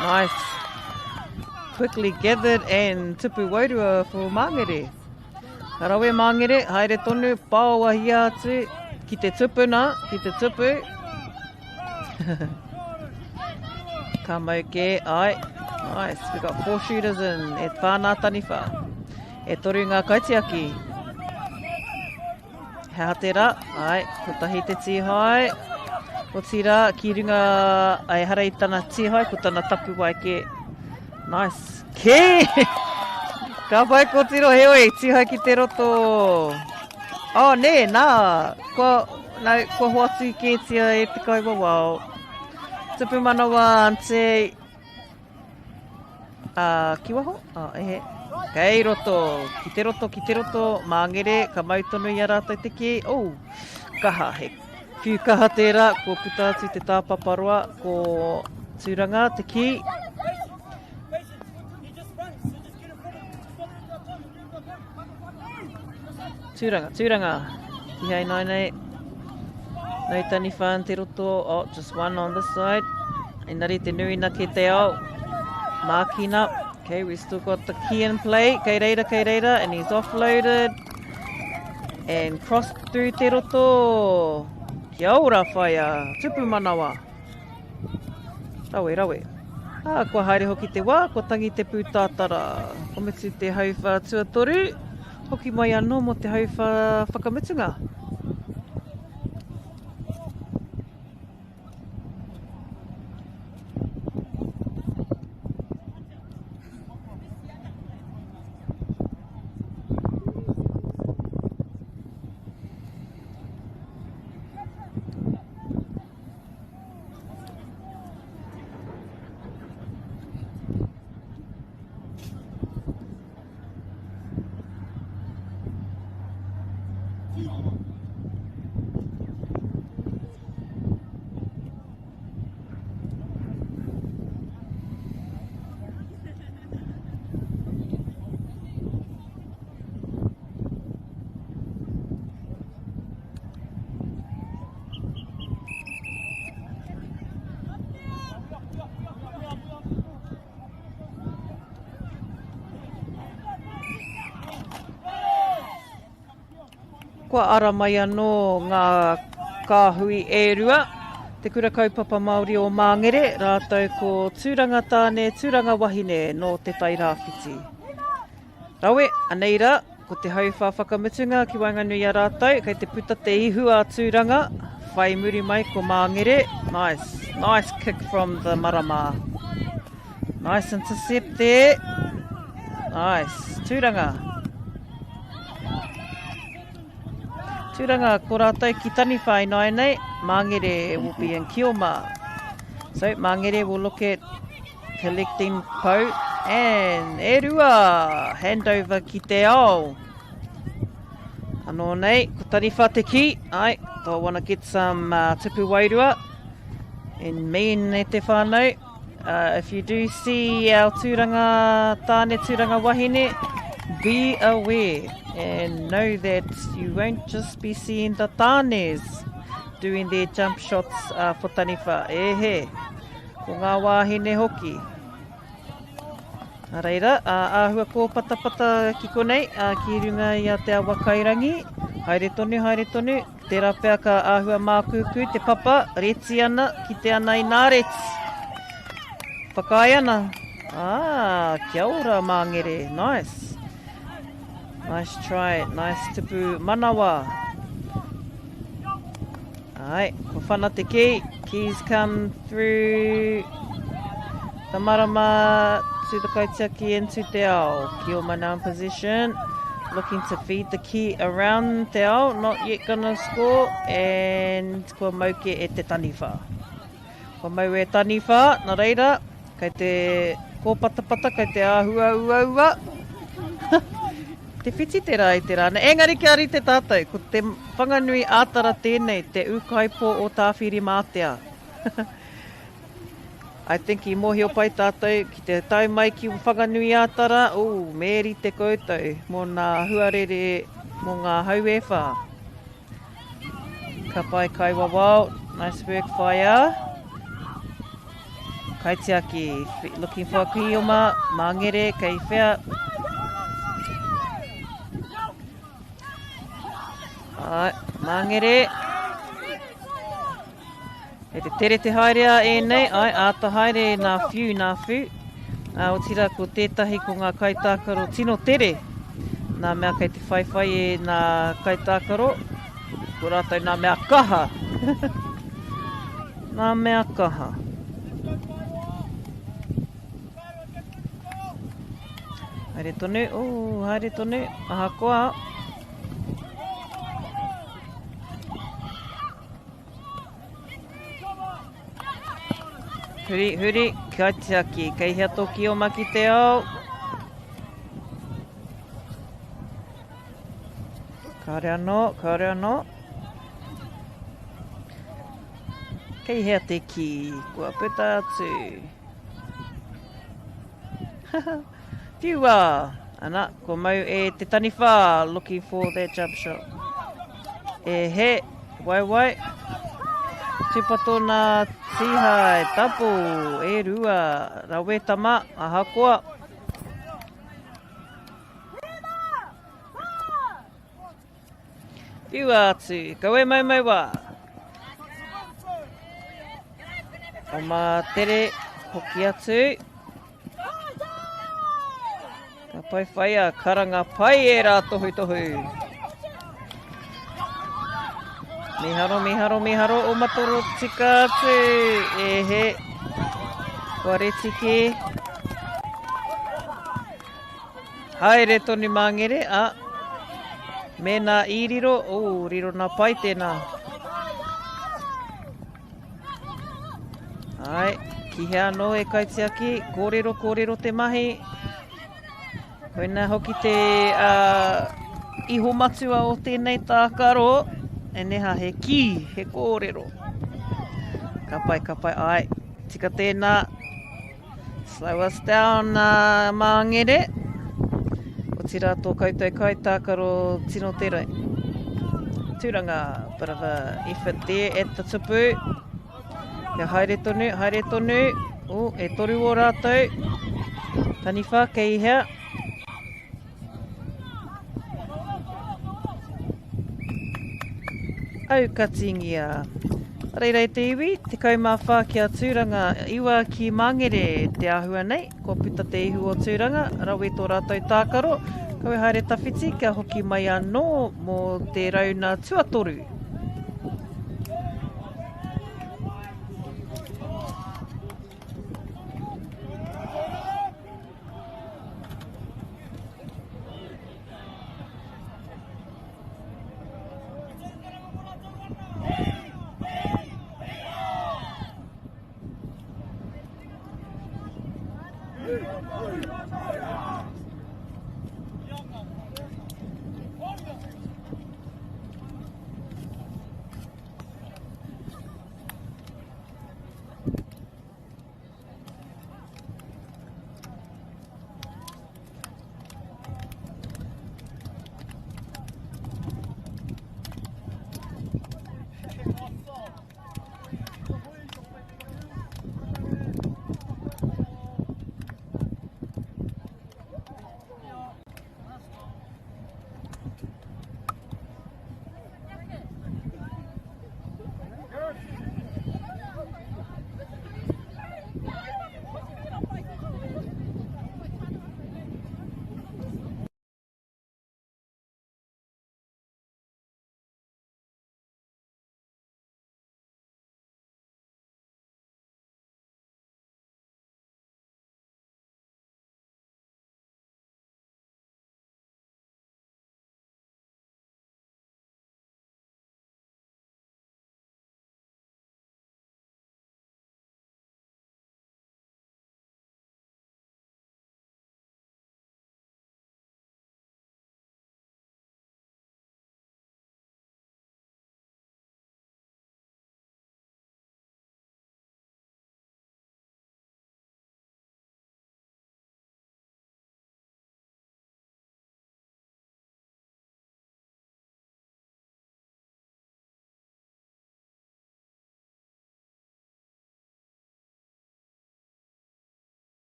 nice. Quickly gathered and tupu wairua for Māngere. Ka rawe Māngere, haere tonu, pāoahia atu ki te tupuna, ki te tupu. Ka mau kē, ai. Nice, we got four shooters in. E whānā taniwha. E toru ngā kaitiaki. He aha tērā? Ai, kotahi te tīhae. Otirā, ki runga, ai, hara i tana tīhae, ko tana tapuwae kē. Nice. Kē! Ka pai kōtiro, heoi, tīhae ki te roto. Oh, nē, nā, kua, nā, kua hoatu kētia e te kaiwawao. Tupu manawa, auntie. Ā, ki waho? Ā, ehe. Kei roto, ki te roto, ki te roto, māngere, ka mau tonu i a rātou te kī. Oh, kaha, he whiu kaha tērā, kua puta atu te tāpapa roa, ko Tūranga te kī. Tūranga, tūranga. Ki hei nai nei. No taniwha in te roto. Oh, just one on this side. Engari te nui na ke te ao. Marking up. Okay, we still got the key in play. Kei reira, kei reira. And he's offloaded. And crossed through te roto. Kia ora, whaia. Tupu manawa. Rawe, rawe. Ā, kua haere hoki te wā, kua tangi te pūtātara. Kua mutu te hauwhā tuatoru, hoki mai anō mō te hauwhā whakamutunga. Kua ara mai anō ngā kāhui e rua, Te Kura Kaupapa Māori o Māngere rātou ko Tūranga Tāne, Tūranga Wahine nō Te Tai Rāwhiti. Rawe, anei rā, ko te hauwhā whakamutunga ki waenganui i a rātou, kei te puta te ihu a Tūranga, whai muri mai ko Māngere, nice, nice kick from the marama. Nice intercept there. Nice, Tūranga. Tūranga, ko rātou ki Taniwha ināianei, Māngere will be in Kioma. So, Māngere will look at Collecting pou and e rua handover ki te ao. Anō nei, ko Taniwha te kī. Ai, do I wanna get some uh, tupu wairua and mean e te whānau. Uh, if you do see our tūranga tāne, tūranga wahine, be aware and know that you won't just be seeing the tānes doing their jump shots uh, for Taniwha. E he. Ko ngā wāhine hoki. Nā reira, ā, āhua kōpatapata ki konei, ā, ki runga i a Te Awakairangi. Haere tonu, haere tonu. Tērā pea ka āhua mākūkū te papa, reti ana, kite ana i nā reti. Whakaae ana. Ā, kia ora, Māngere. Nice. Nice try, nice tupu manawa. Ae, kua whana te key. Keys come through the marama to the kaitiaki into te ao. Kioma now in possession. Looking to feed the key around te ao. Not yet gonna score. And kua mauke e te taniwha. Kua mau e taniwha, na reira, kei te kōpatapata, kei te āhua uaua. Te whiti te rā i te rā nei. Engari kia rite tātou, ko te Whanganui ā-Tara tēnei, te ūkaipō o Tāwhirimātea. I think i mōhio pai tātou ki te tae mai ki Whanganui ā-Tara, ooh, me rite koutou mō nā huarere mō ngā hau e whā. Ka pai kaiwawao, nice work whaea. Kaitiaki, looking for a kioma, Mangere, kei whea. Ai, Mangere. E te tere te haere a ēnei, ai, āta haere nā whiu, nā whiu. Ā, otirā ko tētahi ko ngā kaitākaro tino tere. Nā mea kei te whaiwhai e nā kaitākaro, ko rātou nā mea kaha. nā mea kaha. Haere tonu, oh, haere tonu, ahakoa. Huri, huri, kaitiaki, kei hea tō kioma ki te ao? Kāre anō, kāre anō. Kei hea te kī, kua puta atu. Whiua! Ana, kua mau e te taniwha, looking for that jump shot. E he, waewae. Tūpato nā Tīhae, double, e rua, rawe tama, ahakoa. Whiua atu, kawe maumau wā. Oma tere, hoki atu. Ka pai whaia, karanga pai e rā tohutohu. Miharo, miharo, miharo, o matoro tika atu. E he, kua reti kē. Haere tonu Māngere, a, mēnā i riro, ū, riro nā pai tēnā. Ai, ki hea anō e kaitiaki, kōrero, kōrero te mahi. Koinā hoki te uh, iho matua o tēnei tākaro, e neha he kī, he kōrero. Ka pai, ka pai, ai, tika tēnā. Slow us down, uh, Māngere. Otirā tō koutou kaitākaro tino tere. Tūranga, bit of a effort there at the tupu. Kia haere tonu, haere tonu. Oh, e toru o rātou. Taniwha, kei hea? Aukatingia. Reira e te iwi, 14 ki a Tūranga, iwa ki Māngere te āhua nei. Kua puta te ihu o Tūranga, rawe tō rātou tākaro. Kawe haere tawhiti kia hoki mai anō mō te rauna tuatoru.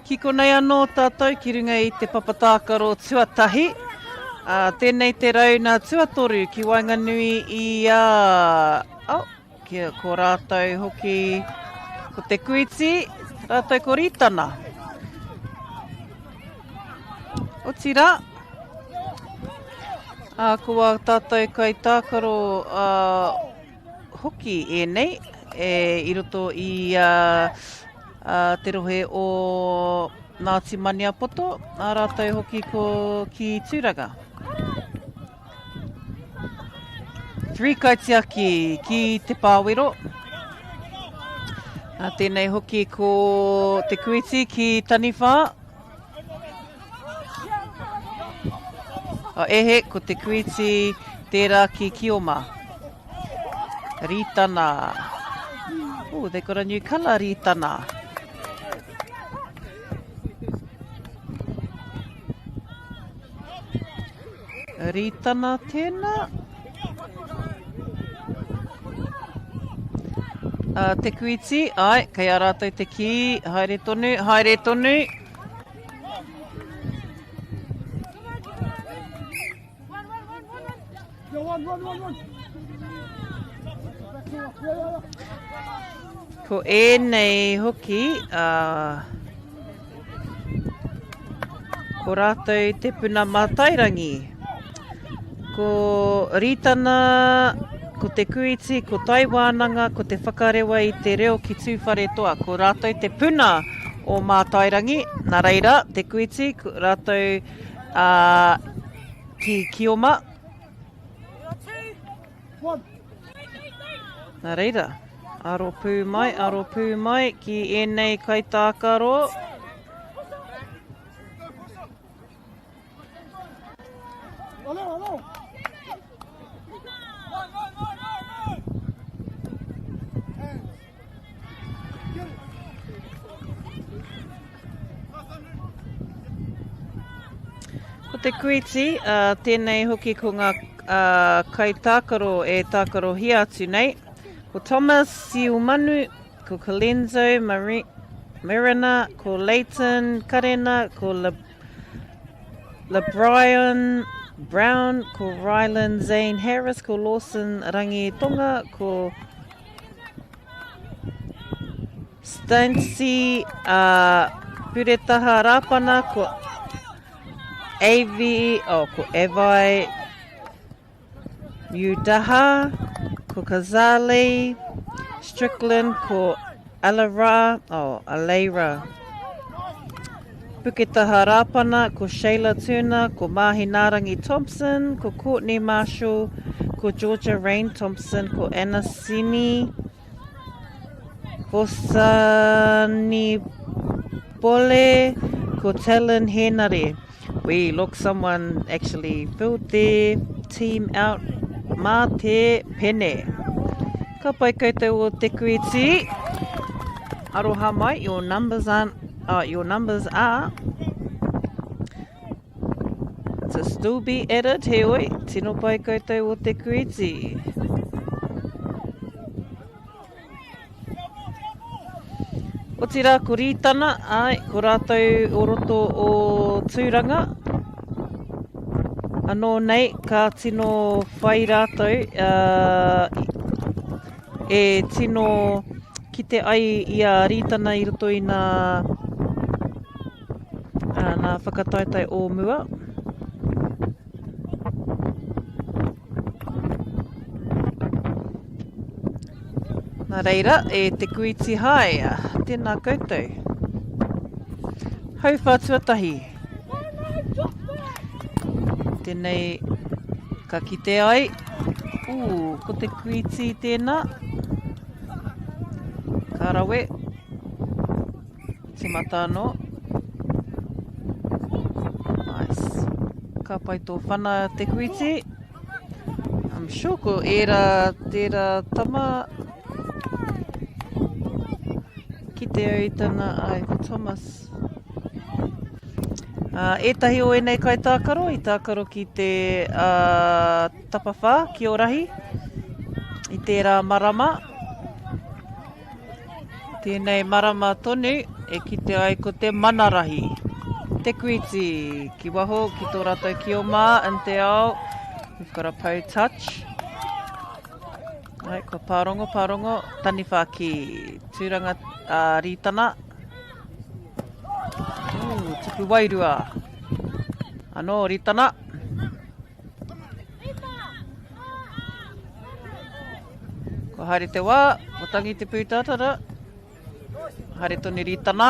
Ki konei anō tātou ki runga i te papa tākaro tuatahi. Ā, tēnei te rauna tuatoru ki waenganui i a... Oh, ki, ko rātou hoki, ko Te Kuiti, rātou ko Rītana. Otirā, ā, ko ā tātou kaitākaro ā, hoki ēnei e, i roto i a, a, te rohe o Ngāti Maniapoto, ā rātou hoki ko ki Tūranga. Three kaitiaki ki te pāwero. Ā, tēnei hoki ko Te Kuiti ki Taniwha. Oh, ehe, ko Te Kuiti tērā ki Kioma. Rītana. Oh, they got a new colour, Rītana. Rītana tēnā. Uh, te Kuiti, ai, kei a rātou te kī, haere tonu, haere tonu. Ko ēnei hoki, uh, ko rātou te puna mātairangi. Ko Rītana, ko Te Kūiti, ko Taiwānanga, ko Te Whakarewa i te reo ki Tūwharetoa. Ko rātou te puna o Mātairangi, nā reira, Te Kūiti, rātou uh, ki Kioma. Nā reira, aro pū mai, aro pū mai ki ēnei kaitākaro. Ko Te Kuiti, uh, tēnei hoki ko ngā uh, kaitākaro e tākarohia atu nei. Ko Thomas Siumanu, ko Colenzo Mari Marina, ko Leighton Karena, ko Le LeBrian Brown, ko Rylan Zane Harris, ko Lawson Rangi Tonga, ko Stancy uh, Puretaha Rapana, ko Avi, oh, ko Evai Udaha, ko Kazali, Strickland, ko Alara, oh, Aleira. Puketaha Rāpana, ko Shayla Turner, ko Māhinaarangi Thompson, ko Courtney Marshall, ko Georgia Rain Thompson, ko Anna Simi, ko Sani Bole, ko Talon Henare. We look someone actually filled their team out mā te pene. Ka pai koutou o Te Kuiti. Aroha mai, your numbers aren't, oh, your numbers are to still be added, heoi, tino pai koutou o Te Kuiti. Otirā ko Rītana, āe, ko rātou o roto o Tūranga. Anō nei, ka tino whai rātou e tino kite ai i a Rītana i roto i nā, nā whakataetae o mua. Nā reira, e Te Kuiti Haea, tēnā koutou. Hauwhā tuatahi. Tēnei ka kite ai. Ū, ko Te Kuiti tēnā. Ka rawe. Timata anō. Nice. Ka pai tō whana Te Kuiti. I'm sure ko ērā tērā tama kite au i tana, ai, ko Thomas. Uh, ētahi o ēnei kaitākaro i tākaro ki te uh, tapawhā, ki Orahi, i tērā marama. Tēnei marama tonu e kite ai ko te mana rahi. Te Kuiti ki waho ki tō rātou kioma in te ao. We've got a pou touch. Right, ko Pārongo, Pārongo, Taniwha ki Tūranga uh, Rītana. Ooh, tupu wairua. Anō, Rītana. Kua haere te wā, kua tangi te pūtātara. Haere tonu Rītana.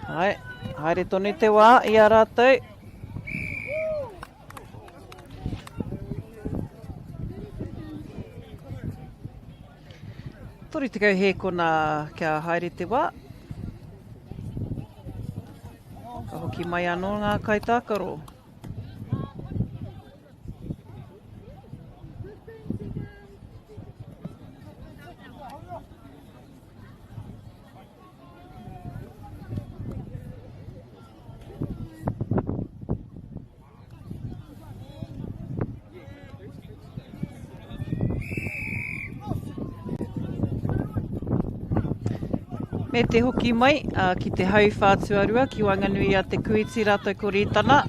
Hai, haere tonu te wā i a rātou. 30 hēkona kia haere te wā. Ka hoki mai anō ngā kaitākaro. Me te hoki mai uh, ki te hauwhā tuarua ki waenganui a Te Kuiti rātou ko Rītana.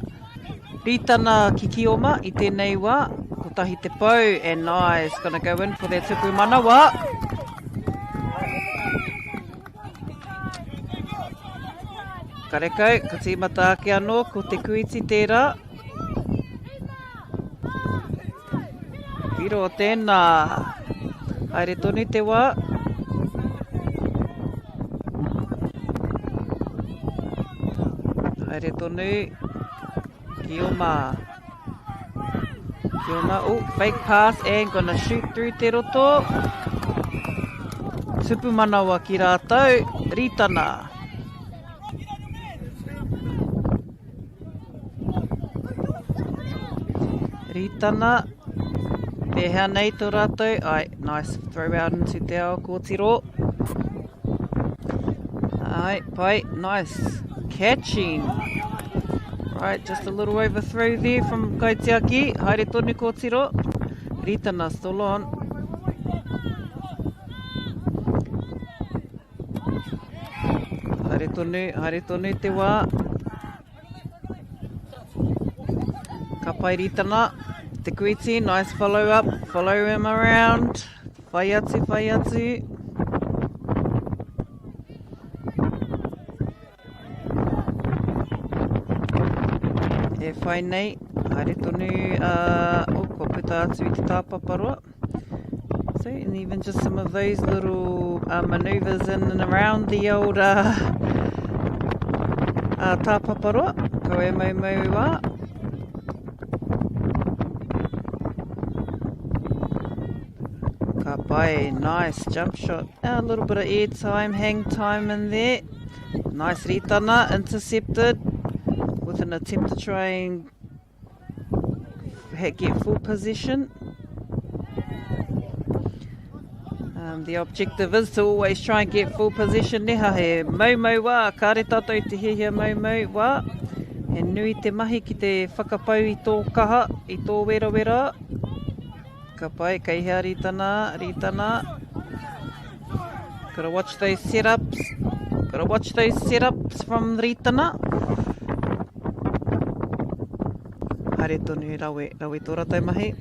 Rītana ki Kioma i tēnei wā, kotahi te pou and nice, gonna go in for their tupu manawa. Karekau, ka tīmata ake anō, ko Te Kuiti tērā. Whiro tēnā. Haere tonu te wā. Haere tonu. Kioma. Kioma, oh, fake pass and gonna shoot through te roto. Tupu manawa ki rātou, Ritana. Ritana, pēhea nei tō rātou? Ai, nice throw out into te ao kōtiro. Ai, pai, nice catching. Right, just a little overthrow there from Kaitiaki. Haere tonu kōtiro. Ritana still on. Haere tonu, haere tonu te wā. Ka pai Ritana. Te Kuiti, nice follow up. Follow him around. Whai atu, whai atu. E whai nei, haere tonu, uh, oh, kua puta atu i te tāpaparoa. So, and even just some of those little uh, maneuvers in and around the old uh, uh, tāpaparoa. Kau e mau mau wā. Ka pai, nice jump shot. A little bit of air time, hang time in there. Nice Ritana, intercepted with an attempt to try and get full possession. Um, the objective is to always try and get full possession. Neha he maumau wā, kāre tātou te hiahia maumau wā. He nui te mahi ki te whakapau i tō kaha, i tō werawera. Ka pai, kei hea Ritana, Ritana. Gotta watch those setups. Gotta watch those setups from Ritana. Haere tonu rawe, rawe tō ratou mahi.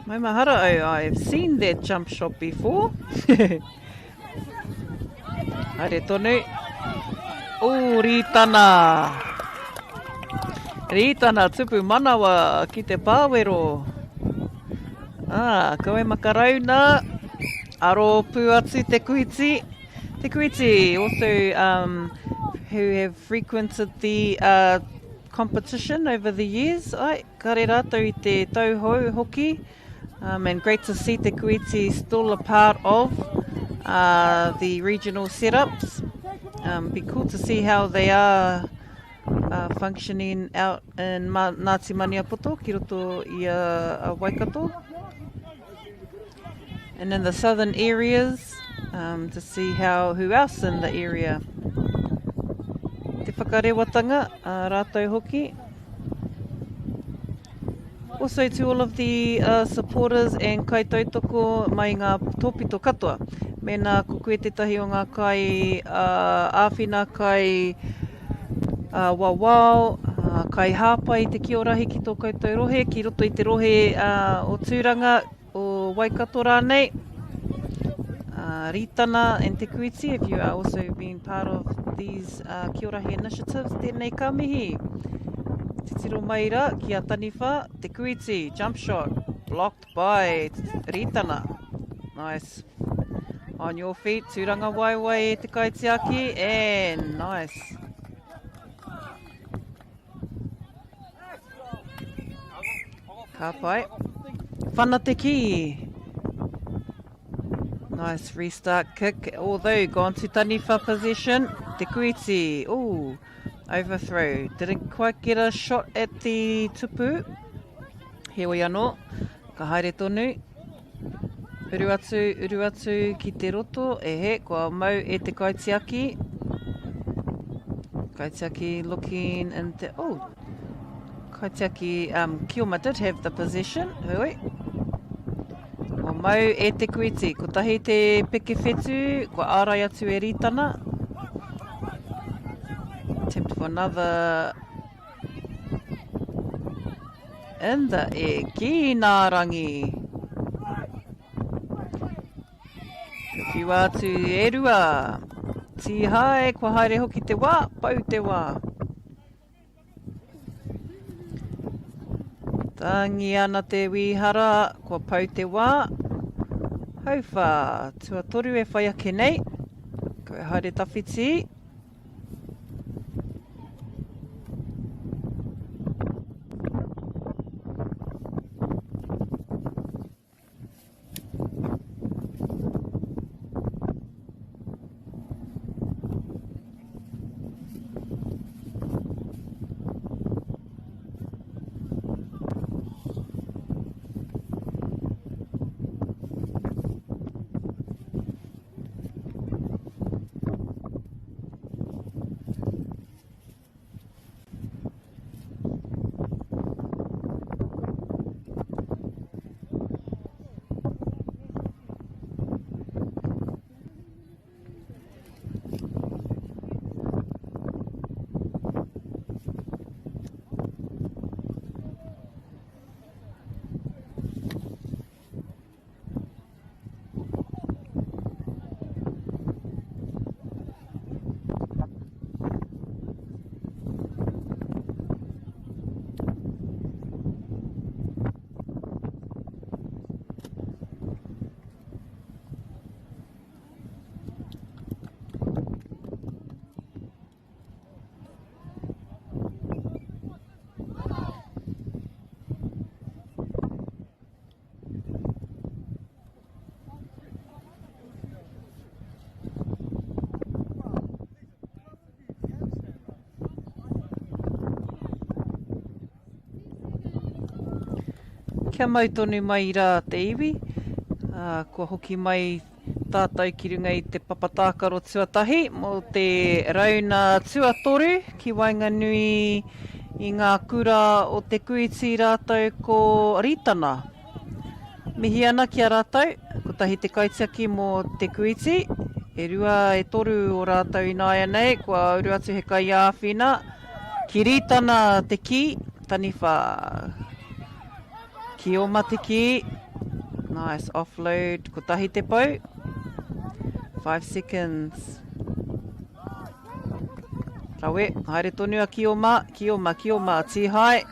Maumahara au, I've seen that jump shot before. Haere tonu. Ū, Rītana! Rītana tupu manawa ki te pāwero. Ah, kau e makarauna. Aro pū atu te kuiti. Te kuiti also um, who have frequented the uh, competition over the years. Ai, kare rātou i te tauhou hoki. Um, and great to see Te Kuiti still a part of uh, the regional setups. Um, be cool to see how they are uh, functioning out in Ma Ngāti Maniapoto ki roto i a, a Waikato. And in the southern areas um, to see how who else in the area. Te whakarewatanga, uh, rātou hoki. Also to all of the uh, supporters and kaitautoko mai ngā tōpito katoa. Mēnā ko koe tētahi o ngā kai uh, āwhina, kai uh, wawao, uh, kai hāpai i te kiorahi ki tō koutou rohe, ki roto i te rohe uh, o Tūranga, o Waikato rānei, uh, Ritana and Te Kuiti, if you are also being part of these uh, Kiorahi initiatives, tēnei ka mihi. Titiro mai rā ki a Taniwha, Te Kuiti, jump shot, blocked by Ritana. Nice. On your feet, tūranga waiwai e te kaitiaki, and nice. Ka pai. Whana te ki. Nice restart kick, although gone to Taniwha possession. Te Kuiti, ooh, overthrow. Didn't quite get a shot at the tupu. Heoi anō, ka haere tonu. Uru atu, uru atu ki te roto, e he, kua mau e te kaitiaki. Kaitiaki looking in te, oh, kaitiaki, um, Kioma did have the possession, hui. Kua mau e te kuiti, kotahi te peke whetu, kua ārai atu e Ritana. Attempt for another In the air, ki nā rangi. Ka whiua atu e rua. Tīhae, kua haere hoki te wā, pau te wā. Tangi ana te wīhara, kua pau te wā. Hauwhā, tuatoru e whai ake nei. Kua haere tawhiti. Kia mau tonu mai rā te iwi, ā, kua hoki mai tātou ki runga i te papa tākaro tuatahi mō te rauna tuatoru ki waenganui i ngā kura o Te Kūiti rātou ko Rītana. Mihi ana ki a rātou, kotahi te kaitiaki mō Te Kūiti, e rua, e toru o rātou ināianei, kua uru atu he kaiāwhina ki Rītana te kī, taniwha ki Oma te kī, nice offload, kotahi te pou, 5 seconds. Rawe, haere tonu a Kioma, Kioma, Kioma, tīhae.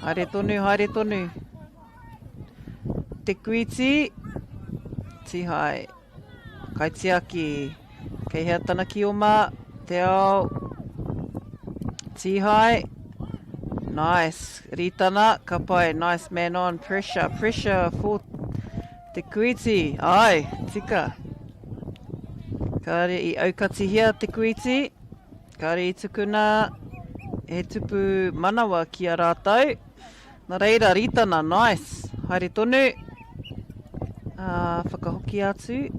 Haere tonu, haere tonu. Te Kuiti, Tihai, Kaitiaki, kei hea tana kioma, Te Ao, Tihai, nice, Ritana, ka pai, nice man on, pressure, pressure for Te Kuiti, ai, tika. Kāre i aukatihia Te Kuiti. Kāre i tukuna he tupu manawa ki a rātou. Nā reira, Ritana, nice. Haere tonu. Ā, whakahokia atu.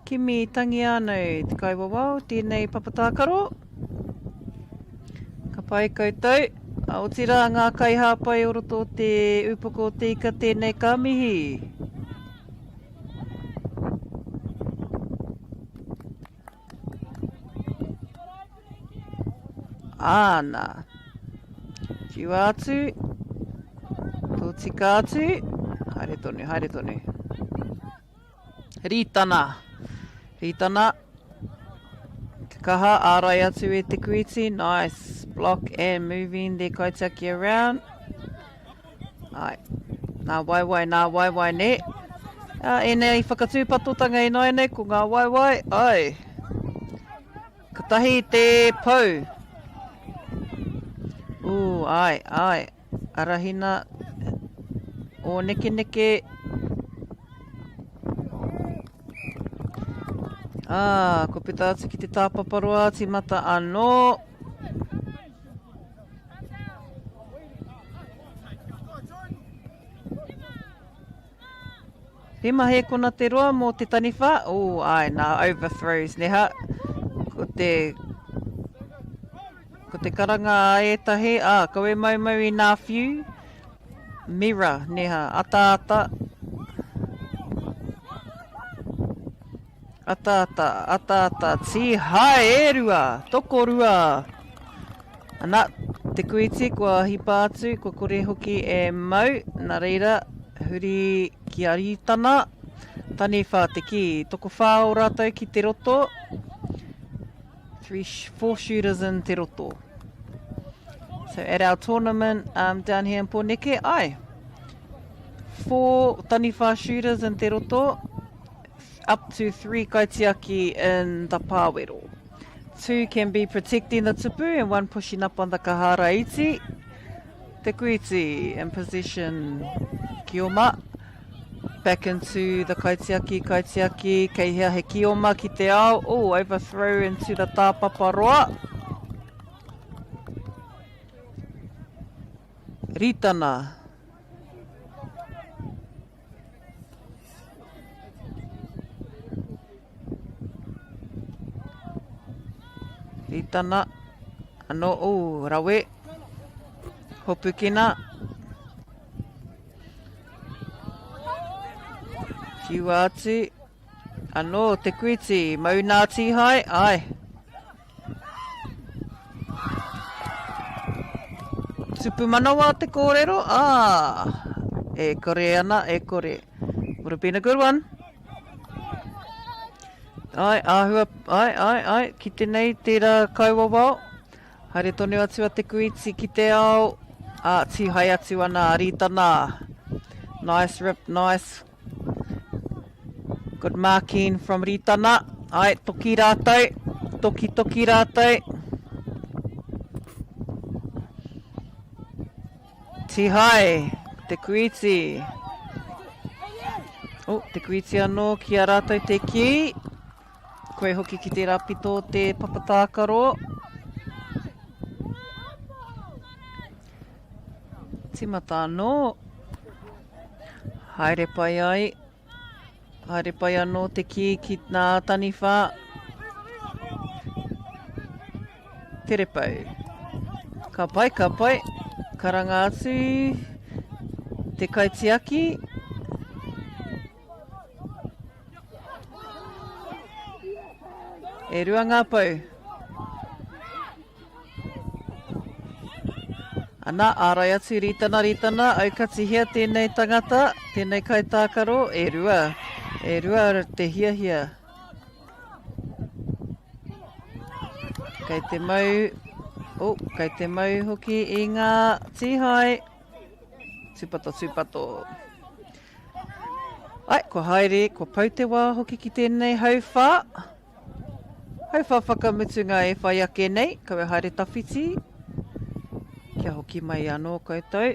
Kimi Tangiano, te kaiwawao, tēnei papa tākaro. Ka pai koutou. Otirā ngā kaihāpai o roto o te Upoko o te Ika tēnei ka mihi. Āna. Whiua atu. Tōtika atu. Haere tonu, haere tonu. Rītana. Rītana. Te kaha, ārai atu e Te Kuiti. Nice block and moving their kaitiaki around. Ai. Nā waewae, nā waewae, nē. Ā, ēnei whakatūpatotanga ināianei, ko ngā waewae, ai. Kotahi te pou. Ū, ai, ai. Arahina o nekeneke. Ā, kua puta atu ki te tāpaparoa, tīmata anō. Rima hēkona te roa mō te taniwha. Ooh, āe, nā overthrows, neha. Ko te, ko te karanga a ētahi, ā, kawe maumau i nā whiu. Mirror, neha, ataata. Ataata, ataata, tīhae e rua, tokorua. Ana, Te Kuiti kua hipa atu, kua kore hoki e mau, na reira, huri ki a Rītana, taniwha te kī, tokowhā o rātou ki te roto, three, four shooters in te roto. So at our tournament um, down here in Pōneke, ai, four taniwha shooters in te roto, up to three kaitiaki in the pāwero. Two can be protecting the tupu and one pushing up on the kahara iti. Te kuiti in possession. Kioma. Back into the kaitiaki, kaitiaki. Kei hea he kioma ki te ao. Oh, overthrow into the tāpapa roa. Ritana. Ritana, ano, oh, rawe. Hopukina. Whiua atu. Anō, te kuiti, mau nā tīhae, ai. Tupu manawa te kōrero, ā, e kore ana, e kore. Would have been a good one. Ai, āhua, ai, ai, ai, ki te nei tērā kaiwawao. Haere tonu atu a Te Kuiti ki te ao, ā, tīhae atu ana a Rītana. Nice rip, nice Good marking from Ritana. Ai, toki rātou. Toki, toki rātou. Tihai, te kuiti. Oh, te kuiti anō ki a rātou te kī. Koe hoki ki tērā pito o te papatākaro. Timata anō. Haere pai ai. Haere pai anō te kī ki nā taniwha. Tere pau. Ka pai, ka pai. Karanga atu te kaitiaki. E rua ngā pou. Ana, ārai atu, Rītana, Rītana, aukatihia tēnei tangata, tēnei kaitākaro, e rua, e rua te hiahia. Kei te mau, oh, kei te mau hoki i ngā tīhae. Tūpato, tūpato. Ai, kua haere, kua pau te wā hoki ki tēnei hauwhā. Hauwhā whakamutunga e whai ake nei, kaua haere tawhiti. Kia hoki mai anō koutou.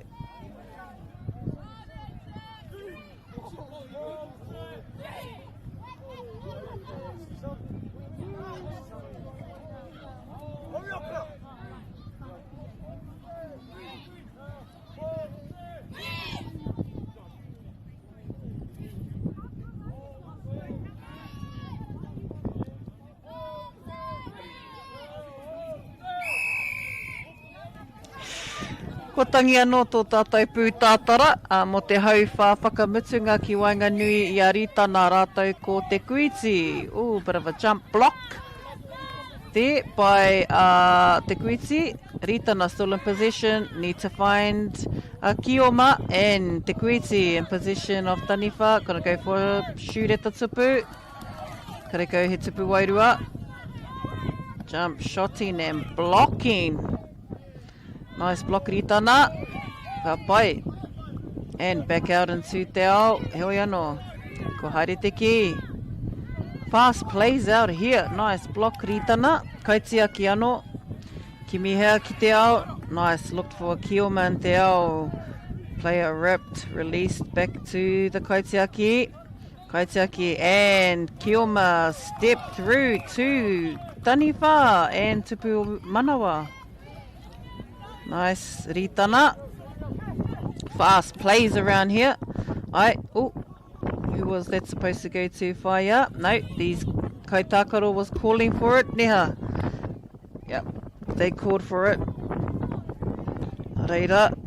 Kua tangi anō tō tātou pūtātara mō te hauwhā whakamutunga ki waenganui i a Rītana rātou ko Te Kuiti. Ooh, bit of a jump block there by uh, Te Kuiti. Rītana still in possession, need to find uh, Kioma and Te Kuiti in possession of Taniwha. Gonna go for a shoot at the tupu. Karekau he tupu wairua. Jump shotting and blocking. Nice block Ritana. Ka pai. And back out into te ao. Heoi anō. Ko haere te kī. Fast plays out here. Nice block Ritana. Kaitiaki anō. Kimihea ki te ao. Nice. Looked for Kioma in te ao. Player ripped. Released back to the kaitiaki. Kaitiaki and Kioma step through to Taniwha and Tupu Manawa. Nice Ritana. Fast plays around here. I oh who was that supposed to go to fire? No, these Kaitakaro was calling for it. Neha. Yep, they called for it. Reira.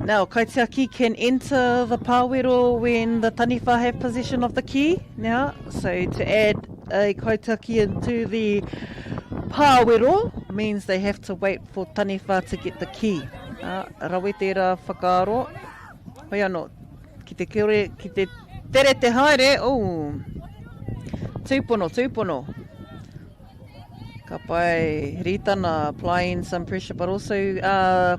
Now, Kaitiaki can enter the pāwero when the taniwha have possession of the key now. So to add a kaitiaki into the pāwero means they have to wait for taniwha to get the key. Uh, rawe tērā whakaaro. Hoi anō, ki te kore, ki te tere te haere, oh, tūpono, tūpono. Ka pai, Ritana applying some pressure, but also uh,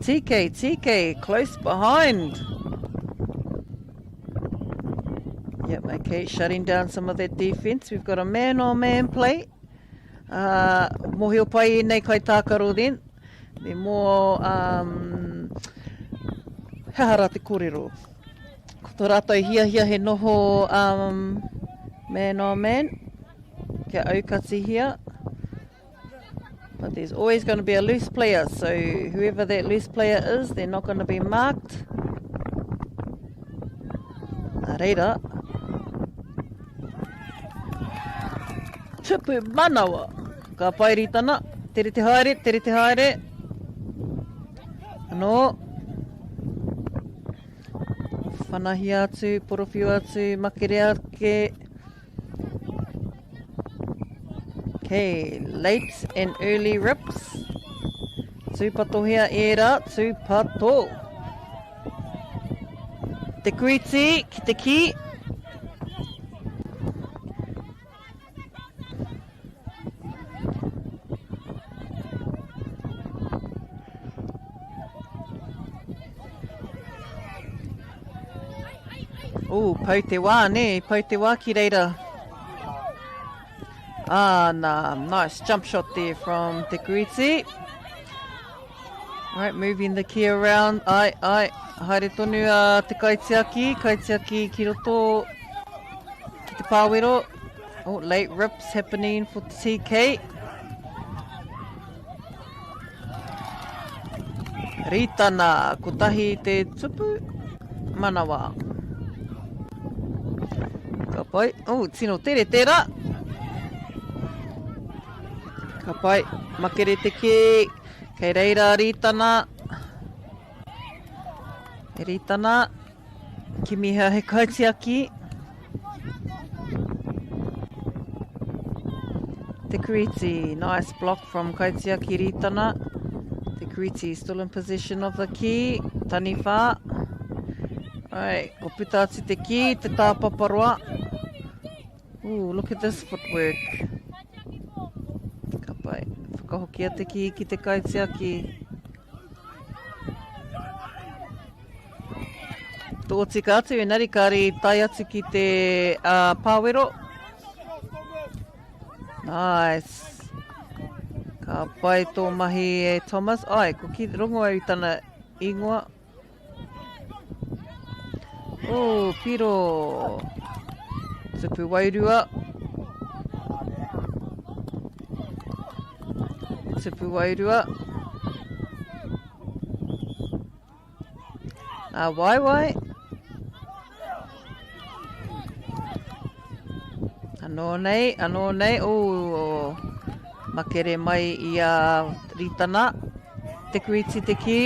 TK, TK close behind. Yep, okay, shutting down some of that defense. We've got a man-on-man play. Uh, mohio pai nei kai tākaro then. Me mō, um, he aha rā te kōrero? Ko tō rātou hiahia he noho um, man on man. Kia aukatihia. But there's always going to be a loose player, so whoever that loose player is, they're not going to be marked. Nā reira, tupu manawa. Ka pai Ritana, tere te haere, tere te haere. Anō. Whanahia atu, porowhiu atu, makere ake. Okay, late and early rips. Tūpatohia ērā, tūpato. Te kuiti ki te ki. Ooh, pau te wā, nē? Pau te wā ki reira. Ah, nā, nice jump shot there from Te Kuiti. Right, moving the key around. Ai, ai, haere tonu a te kaitiaki, kaitiaki ki roto ki te pāwero. Oh, late rips happening for TK. Ritana, kotahi te tupu, manawa. Ka pai. Oh, tino tere tērā. Ka pai. Makere te kē. Kei reira Ritana. Ritana. Kimihia he kaitiaki. Te Kuiti, nice block from Kaitiaki Ritana. Te Kuiti still in possession of the key. Taniwha. Right, ko puta atu te key, te tāpaparoa. Ooh, look at this footwork. Ka pai. Whakahokia te key ki te kaitiaki. Tōtika atu, engari kāre i tae atu ki te uh, pāwero. Nice. Ka pai tō mahi e Thomas. Ai, ko ki, rongo au i tana ingoa. Oh, piro. Tupu wairua. Tupu wairua. Nā Waiwai. Anō nei, anō nei, oh, makere mai i a Ritana. te kuiti te kī,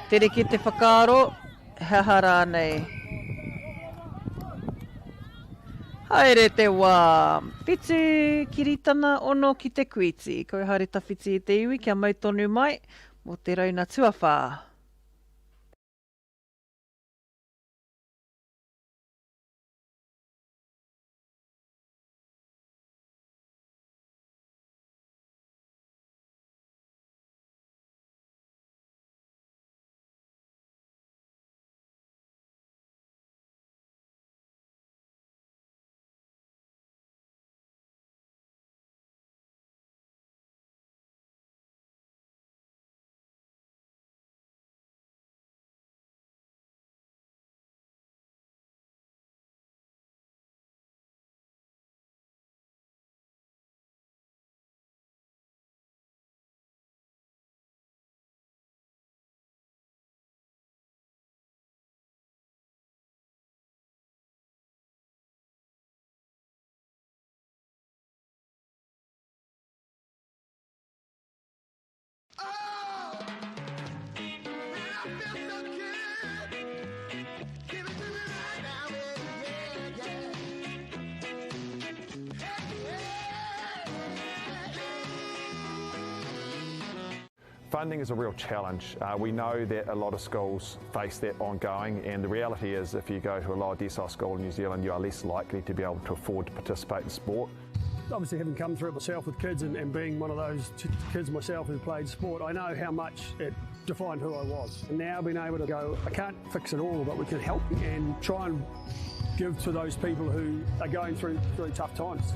tere ki te whakaaro, he aha rānei. Haere te wā! Whitu kiritana ono ki te kuiti. Kau haere tawhiti i te iwi kia mau tonu mai mō te rauna tuawhā. Funding is a real challenge. Uh, we know that a lot of schools face that ongoing, and the reality is if you go to a lower decile school in New Zealand, you are less likely to be able to afford to participate in sport. Obviously, having come through it myself with kids and, and being one of those kids myself who played sport, I know how much it defined who I was. And now being able to go, I can't fix it all, but we can help and try and give to those people who are going through really tough times.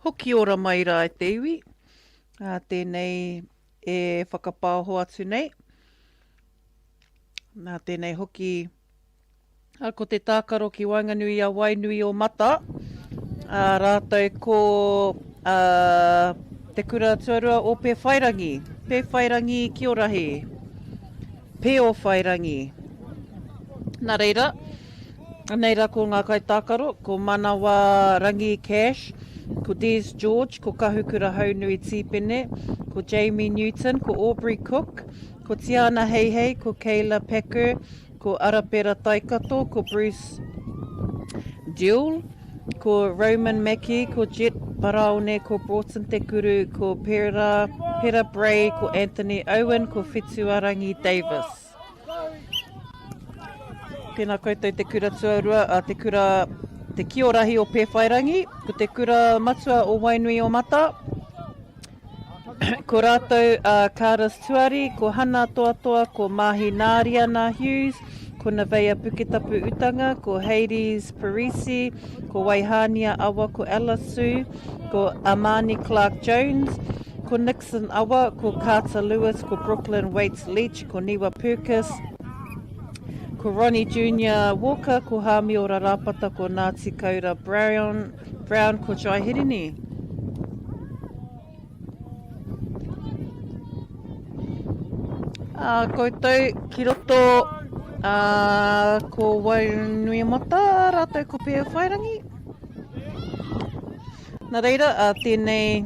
Hoki ora mai rā e te iwi, ā, tēnei e whakapaoho atu nei. Nā tēnei hoki. Ā, ko te tākaro ki waenganui i a Wainuiomata, ā, rātou ko, ā, Te Kura Tuarua o Pēwhairangi, Pēwhairangi Kiorahi, Pēowhairangi. Nā reira, anei rā ko ngā kaitākaro, ko Manawa Rangi Cash, ko Des George, ko Kahukura Haunui Tīpene, ko Jamie Newton, ko Aubrey Cook, ko Tiana Heihei, ko Kayla Packer, ko Arapera Taikato, ko Bruce Dewell, ko Roman Mackie, ko Jet Paraone, ko Broughton Te Kuru, ko Pera, Pera Bray, ko Anthony Owen, ko Whituarangi Davis. Tēnā koutou te kura tuarua, a te kura te kiorahi o Pēwhairangi, ko te kura matua o Wainuiomata, Ko rātou a Carlos Tuari, ko Hana Toatoa, ko Mahi Nāriana Hughes, ko Nevaeh Puketapu Utanga, ko Hades Parisi, ko Waihānia Awa, ko Ella Sue, ko Amani Clark Jones, ko Nixon Awa, ko Carter Lewis, ko Brooklyn Waits Leach, ko Niwa Purkiss, ko Ronnie Junior Walker, ko Hāmiora Rāpata, ko Ngāti Kaura Brown, Brown, ko Jai Hirini. Ā, koutou ki roto, ā, ko Wainuiomata rātou ko Pēwhairangi. Nā reira, ā, tēnei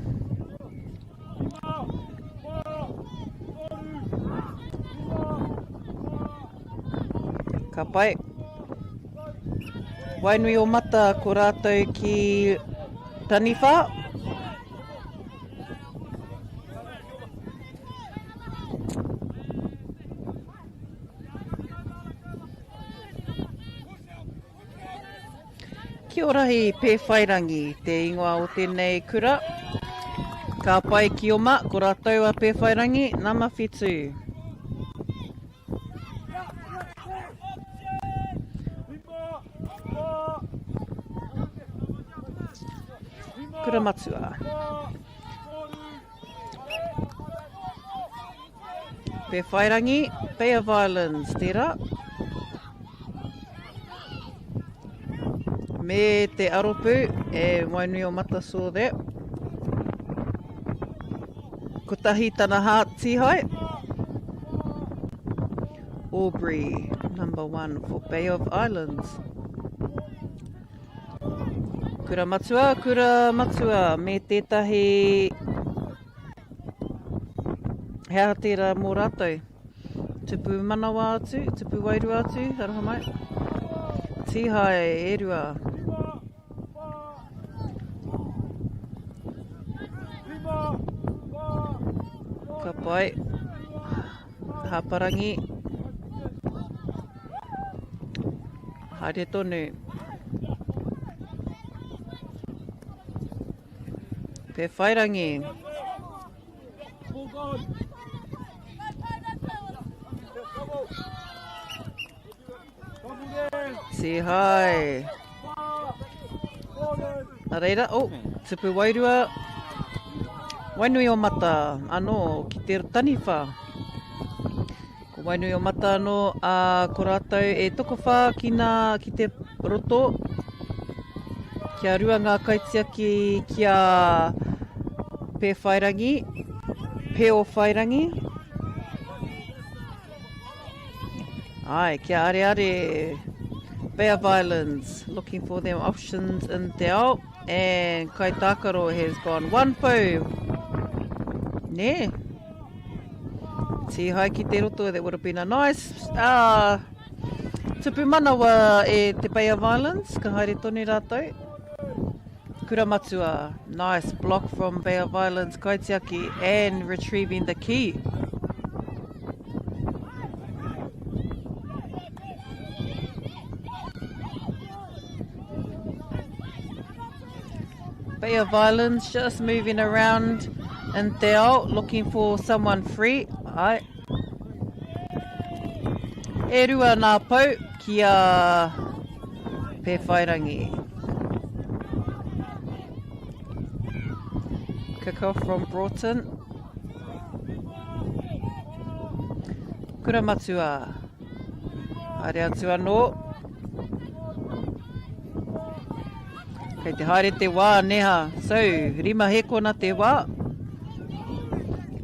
Ka pai. Wainuiomata ko rātou ki Taniwha. Kiorahi Pēwhairangi te ingoa o tēnei kura. Ka pai ki oma, ko rātou a Pēwhairangi, nama whitu. Kura Matua. Pēwhairangi, Bay of Islands, tērā. Me te aropu e Wainuiomata saw that. Kotahi tana hā tīhae. Aubrey, number one for Bay of Islands. Kura matua, kura matua, me tētahi... He aha tērā mō rātou? Tupu manawa atu, tupu wairua atu, aroha mai. Tīhae, e rua. Ka pai. Hāparangi. Haere tonu. Pēwhairangi. Tihai. Nā reira, oh, tupu wairua, Wainuiomata anō ki te taniwha. Ko Wainuiomata anō, ā, ko rātou e tokowhā ki nā, ki te roto, kia rua ngā kaitiaki ki a Pēwhairangi, Pēowhairangi. Aye, kia areare. Bay of Islands looking for their options in Te Ao. And Kaitākaro has gone one pou. Nē. Tīhai ki te roto, that would have been a nice uh, tupu manawa e te Bay of Islands. Ka haere tonu rātou. Kura Matua, nice block from Bay of Islands Kaitiaki and retrieving the key. Bay of Islands just moving around in Te Ao looking for someone free. Ai. E rua nā pou ki a Pēwhairangi. Kick off from Broughton. Kura Matua. Haere atu anō. Kei te haere te wā, neha. So, rima hēkona te wā.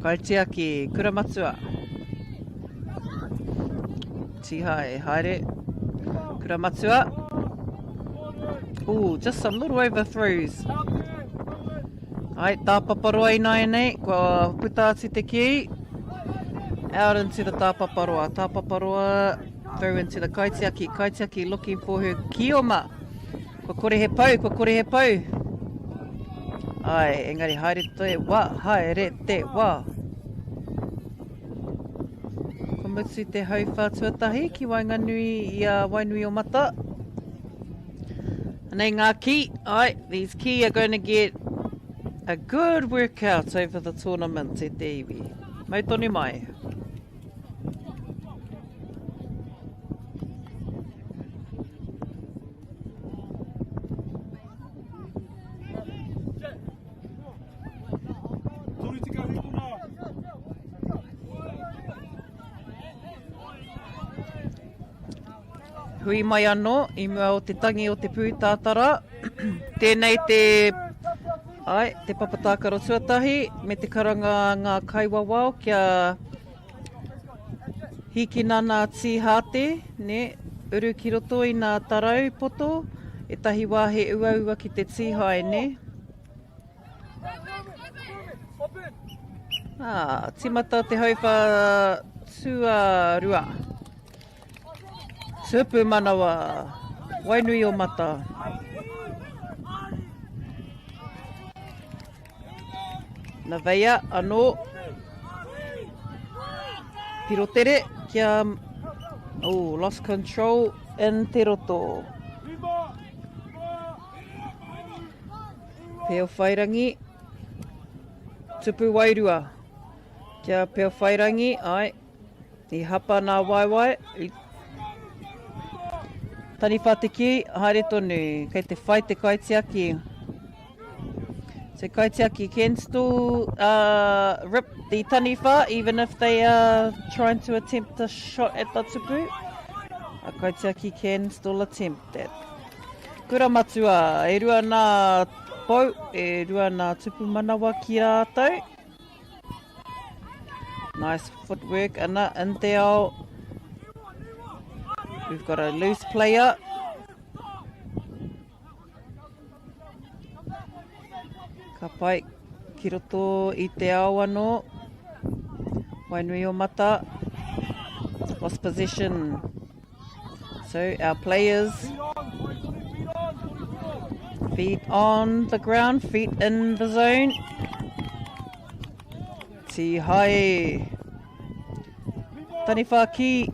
Kaitiaki, kura matua. Tihai, haere. Kura matua. Ooh, just some little overthrows. Ai, tāpaparoa ināianei, kua puta atu te kī. Out into the tāpaparoa. Tāpaparoa through into the kaitiaki. Kaitiaki looking for her kioma. Kua kore he pou, kua kore he pou. Ai, engari haere te wā, haere te wā. Kua mutu te hauwhā tuatahi ki waenganui i a Wainuiomata. Anei ngā kī, ai, these kī are going to get a good workout over the tournament e te iwi. Mau tonu mai. Hui mai anō i mua o te tangi o te pūtātara. Tēnei te, ai, te papa tākaro tuatahi me te karanga a ngā kaiwawao kia hīkina nā tīhāte, nē, uru ki roto i nā tarau poto, ētahi wā he uaua ki te tīhae, nē. Ā, tīmata te hauwhā tuarua. Tupu manawa, wainui o mata. Naveia anō. Pirotere kia oh, lost control in te roto. Peowhairangi, tupu wairua. Kia Peowhairangi, ai, i hapa nā waewae, i Taniwha te kī, haere tonu, kei te whai te kaitiaki. So kaitiaki can still uh, rip the taniwha even if they are trying to attempt a shot at the tupu. A kaitiaki can still attempt that. Kura matua, e rua nā pou, e rua nā tupu manawa ki rātou. Nice footwork, ana, in te ao. We've got a loose player. Ka pai ki roto i te ao anō. Wainui o mata. Lost possession. So our players feet on the ground, feet in the zone. Tihai. Taniwha ki.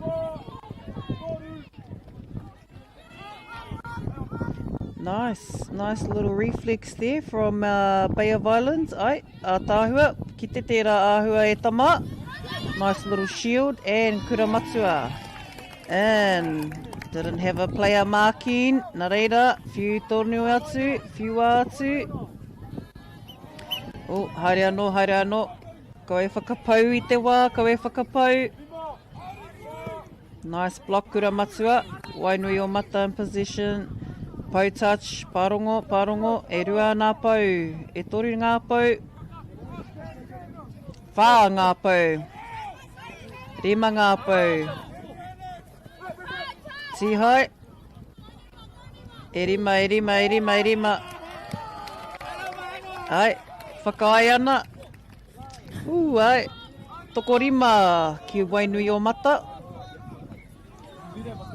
Nice, nice little reflex there from uh, Bay of Islands. Ai, ātaahua, ki te tērā āhua e tama. Nice little shield and kura matua. And didn't have a player marking. Nā reira, whiu tonu atu, whiua atu. Oh, haere anō, haere anō. Kau e whakapau i te wā, kau e whakapau. Nice block kura matua. Wainui o mata in possession. Pou touch, pārongo, pārongo. E rua ngā pou. E toru ngā pou. Whā ngā pou. Rima ngā pou. Tihai. E rima, e rima, e rima, e rima. Ai, whakaae ana. Ū, ai. Tokorima ki Wainuiomata.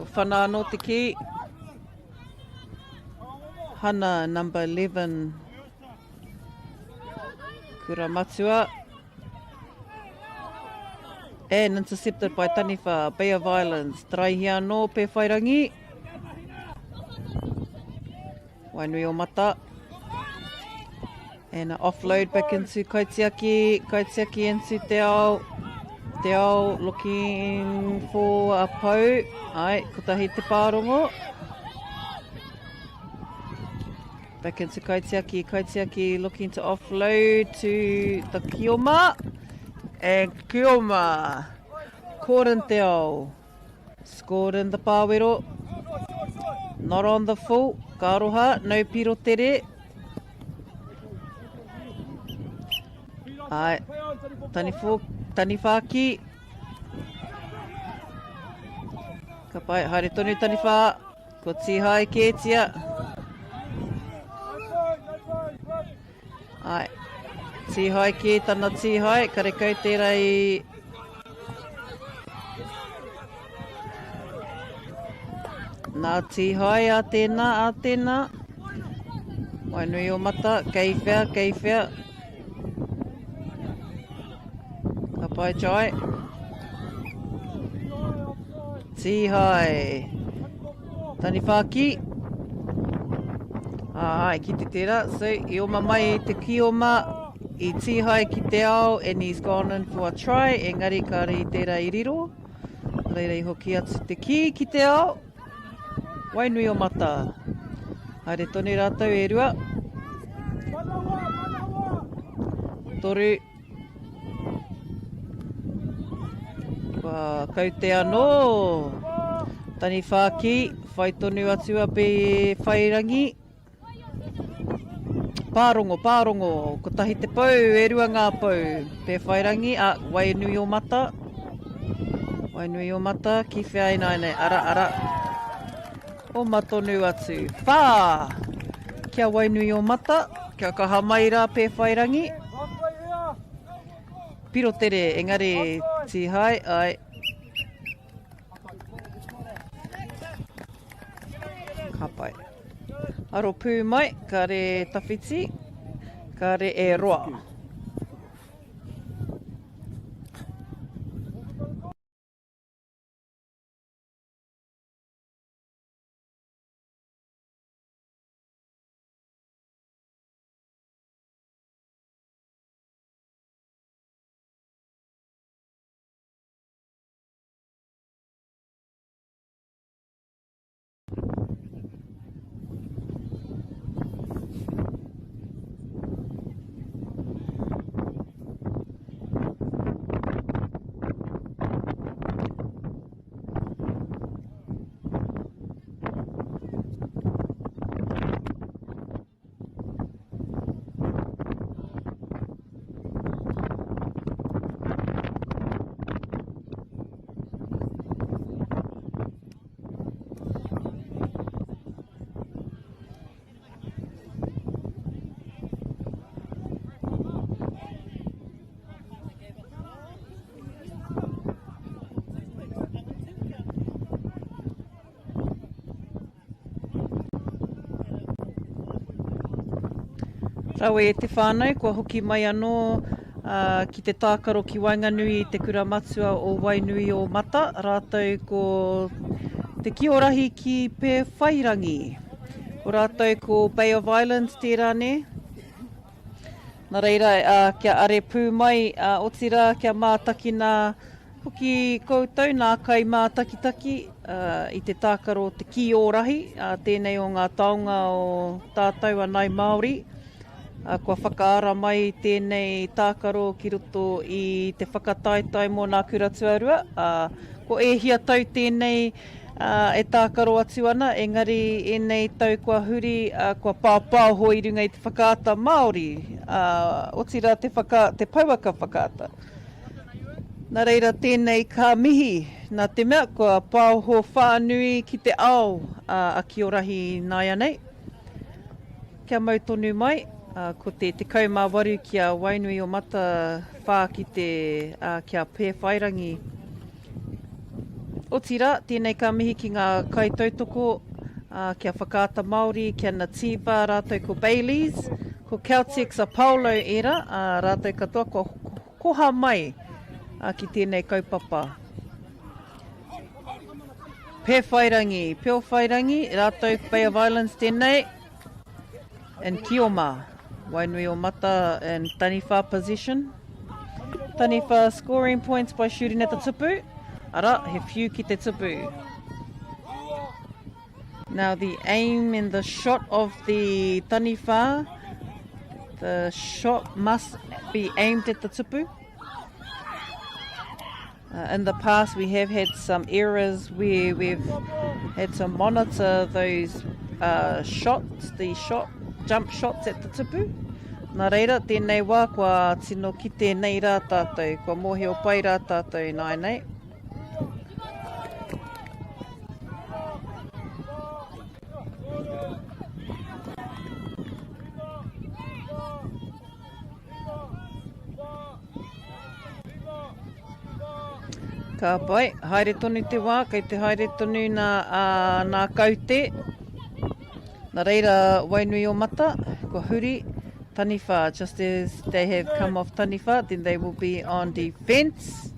Ko Whana anō te kī. Hana, number 11. Kura Matua. And intercepted by Taniwha, Bay of Islands. Taraihia anō, Pēwhairangi. Wainuiomata. And an offload back into Kaitiaki. Kaitiaki into Te Ao. Te Ao looking for a pou. Ai, kotahi te pārongo. Back into Kaitiaki. Kaitiaki looking to offload to the Kioma. And Kioma caught in Te Ao. Scored in the pāwero. Not on the full. Ka aroha, no piro tere. Ai, taniwha, taniwha ki. Ka pai, haere tonu taniwha. Ko Tīhai kētia. Ai, Tīhai kē tana tīhai, karekau tērā i... Nā Tīhai a tēnā, a tēnā. Wainui o mata, kei whea, kei whea. Ka pai Jai. Tīhai. Taniwha ki. Ai, ki te tērā. So, i oma mai i te kioma, i tīhai ki te ao, and he's gone in for a try, engari kāre i tērā i riro. Reira i hoki atu te kī ki te ao. Wainuiomata. Haere tonu rātou e rua. Toru. Kua kaute anō. Taniwha ki, whai tonu atu a Whairangi. Pārongo, pārongo, kotahi te pou, e rua ngā pou. Pēwhairangi, a, Wainuiomata. Wainuiomata, ki whea ināianei, ara, ara. Oma tonu atu. Whā! Kia Wainuiomata, kia kaha mai rā Pēwhairangi. Pirotere, engari, tīhae, ai. Ka pai. Aro pū mai, kare tawhiti, kare e roa. Rawe e te whānau, kua hoki mai anō ki te tākaro ki waenganui i te kura matua o Wainuiomata, rātou ko Te Kiorahi ki Pēwhairangi. Ko rātou ko Bay of Islands tērā nē? Nā reira, kia are pū mai, otirā kia mātakina Hoki koutou nā kaimātakitaki i te tākaro o te kī ōrahi, tēnei o ngā taonga o tātou a Nāi Māori. Kua whakaara mai tēnei tākaro ki roto i te whakataetae mō nā kura tuarua. Ko e hia tau tēnei e tākaro atu ana, engari ēnei tau kua huri, kua pāpāho i runga i te whakaata Māori, otirā te te pouaka whakaata. Nā reira tēnei ka mihi, nā te mea kua paoho whānui ki te ao a Kiorahi ināianei. Kia mau tonu mai, ko te 18 ki a Wainui o Mata, whā ki te, ki a Pēwhairangi. Otirā, tēnei ka mihi ki ngā kaitautoko, ki a Whakaata Māori, ki a Nativa rātou ko Bayleys, ko Caltex a Paolo ērā, rātou katoa kua koha mai ki tēnei kaupapa. Pēwhairangi, Peowhairangi, rātou Bay of Islands tēnei, and Kioma, Wainui o Mata and Taniwha position. Taniwha scoring points by shooting at the tupu. Ara, he whiu ki te tupu. Now the aim in the shot of the taniwha, the shot must be aimed at the tupu. Uh, in the past we have had some errors where we've Had to monitor those uh, shots, the shot, jump shots at the tupu. Nā reira, tēnei wā kua tino kite nei rā tātou, kua mōhio pai rā tātou ināianei. Ka pai, haere tonu te wā, kei te haere tonu nā, ā, nā kaute. Nā reira, Wainuiomata, kua huri, Taniwha, just as they have come off Taniwha, then they will be on defence.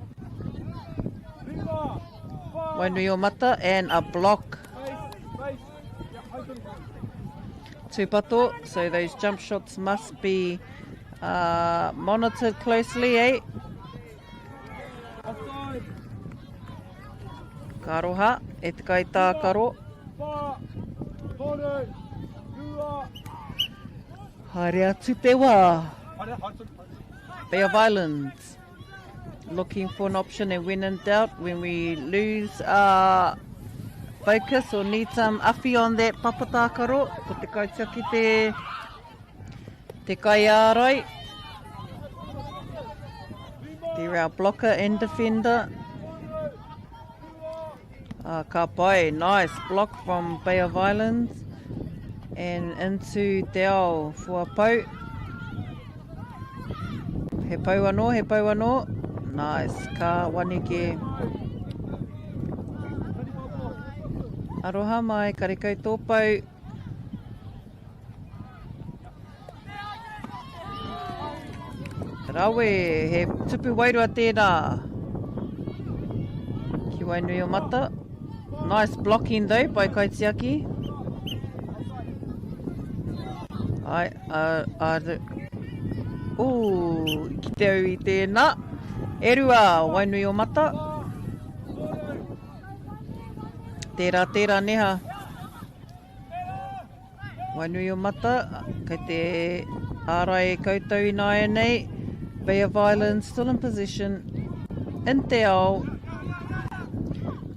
Wainuiomata and a block. Tūpato, so those jump shots must be uh, monitored closely, eh? Ka aroha, e te kaitākaro. Haere atu te wā. Bay of Islands looking for an option and when in doubt, when we lose our focus or need some awhi on that papatākaro, ko te kaitiaki te, te kaiārai. They're our blocker and defender. Uh, ka pai, nice block from Bay of Islands and into Te Ao for a pau. He pau anō, he pau anō. Nice, ka waneke. Aroha mai, karekau tō pau. Rawe, he tupu wairua tērā. Ki Wainuiomata. Nice blocking though by Kaitiaki. Ai, a, a, ooh, ki te au i tēnā. E rua, Wainuiomata. Tērā, tērā, neha. Wainuiomata, kei te ārai koutou ināianei. Bay of Islands still in position in te ao.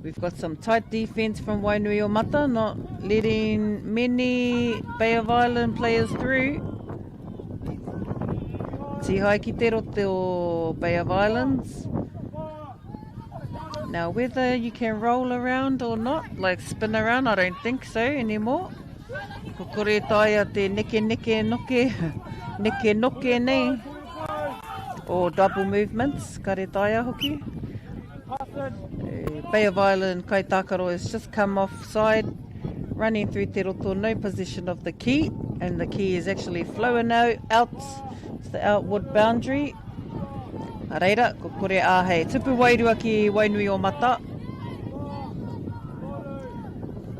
We've got some tight defense from Wainuiomata, not letting many Bay of Island players through. Tihai ki te rote o Bay of Islands. Now whether you can roll around or not, like spin around, I don't think so anymore. Ko kore taea te neke neke noke, neke noke nei, or double movements, kare taea hoki. Eh, Bay of Island kaitākaro has just come offside, running through te roto, no position of the key, and the key is actually flowing out, out to the outward boundary. Nā reira, ko kore āhei. Tupu wairua ki Wainuiomata.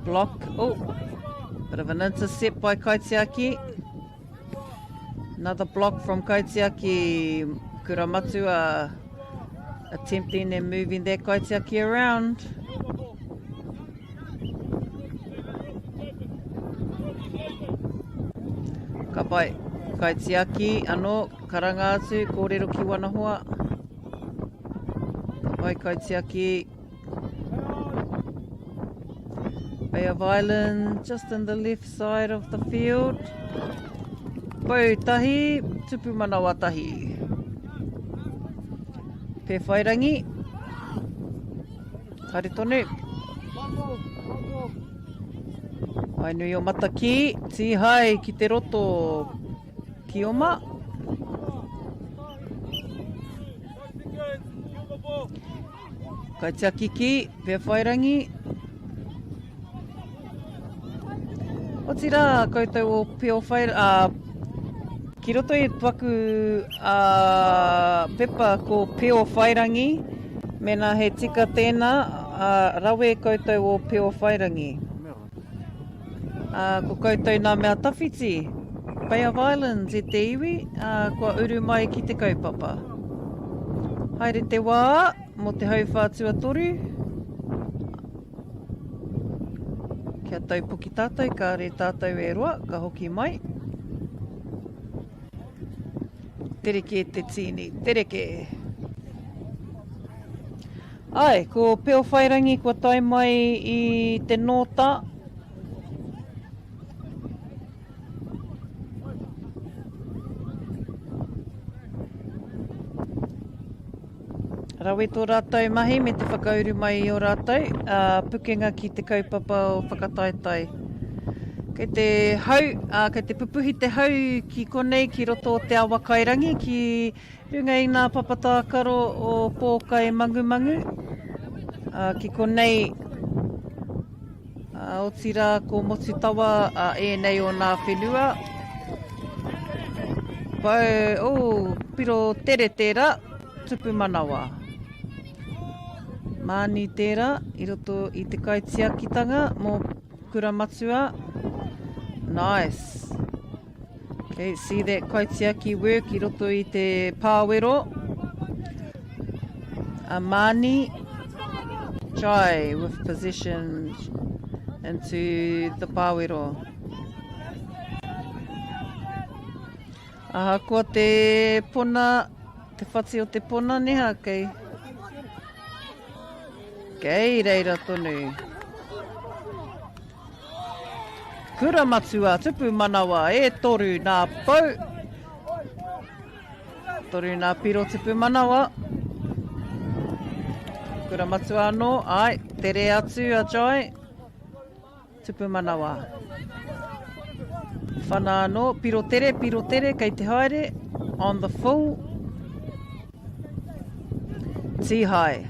Block. Oh, bit of an intercept by Kaitiaki. Another block from Kaitiaki. Kuramatua attempting and moving that Kaitiaki around. Ka pai. Kaitiaki anō, karanga atu, kōrero ki wana hoa. Ka pai kaitiaki. Bay of Island, just in the left side of the field. Pou tahi, tupu manawa tahi. Pēwhairangi. Haere tonu. Wainuiomata ki, Tīhae ki te roto ki Oma. Kaitiaki ki, Pēwhairangi. Otirā, koutou o Pēwhai, ā, ki roto i taku ā, pepa ko Pēwhairangi, mēnā he tika tēnā, ā, rawe koutou o Pēwhairangi. Ā, ko koutou nā mea tawhiti, Bay of Islands e te iwi, ā, kua uru mai ki te kaupapa. Haere te wā mō te hauwhā tuatoru. Kia taupoki tātou, kāre tātou e roa, ka hoki mai. Tere kē te tīni, tere kē. Āe, ko Peowhairangi kua tae mai i te nōta. Rawe tō rātou mahi me te whakauru mai i ō rātou pukenga ki te kaupapa o whakataetae. Kei te hau, ā, kei te pupuhi te hau ki konei ki roto o Te Awakairangi ki runga i ngā papa tākaro o Pōkai Mangumangu, ā, ki konei, ā, otirā ko Motutawa a ēnei o nā whenua. Pau, oh, piro tere tērā, tupu manawa. Māni tērā i roto i te kaitiakitanga mō Kura Matua. Nice. Okay, see that kaitiaki work i roto i te pāwero. Amani Jai with possession into the pāwero. Ahakoa te pona, te whati o te pona neha kei, kei reira tonu. Kura matua, tupu manawa, e toru nā pou. Toru nā piro tupu manawa. Kura matua anō, ai, tere atu a Jai. Tupu manawa. Whana anō, piro tere, piro tere, kei te haere, on the full. Tīhae.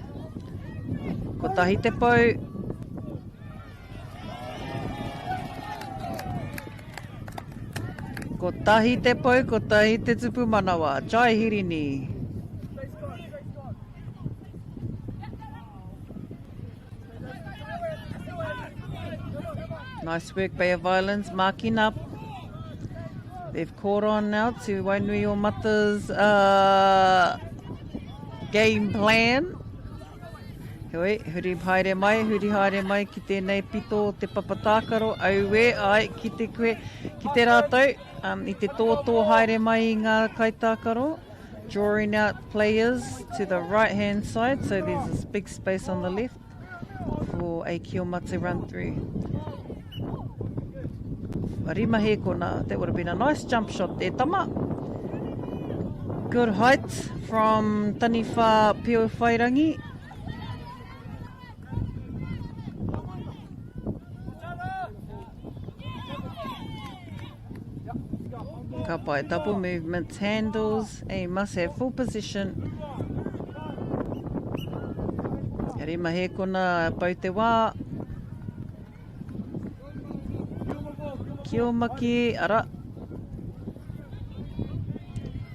Kotahi te pou. Kotahi te pou, kotahi te tupu manawa. Jai Hirini. Nice work Bay of Islands, marking up. They've caught on now to Wainuiomata's uh, game plan. Heoi, huri haere mai, huri haere mai ki tēnei pito o te papa tākaro, auē, ai, ki te koe, ki te rātou, um, i te tōtō haere mai i ngā kaitākaro, drawing out players to the right hand side, so there's this big space on the left for a Kioma to run through. Rima hēkona, that would have been a nice jump shot there, tama. Good height from Taniwha Peowhairangi. Ka pai, double movements, handles, and you must have full position. Rima hēkona, pau te wā. Kiomaki, ara.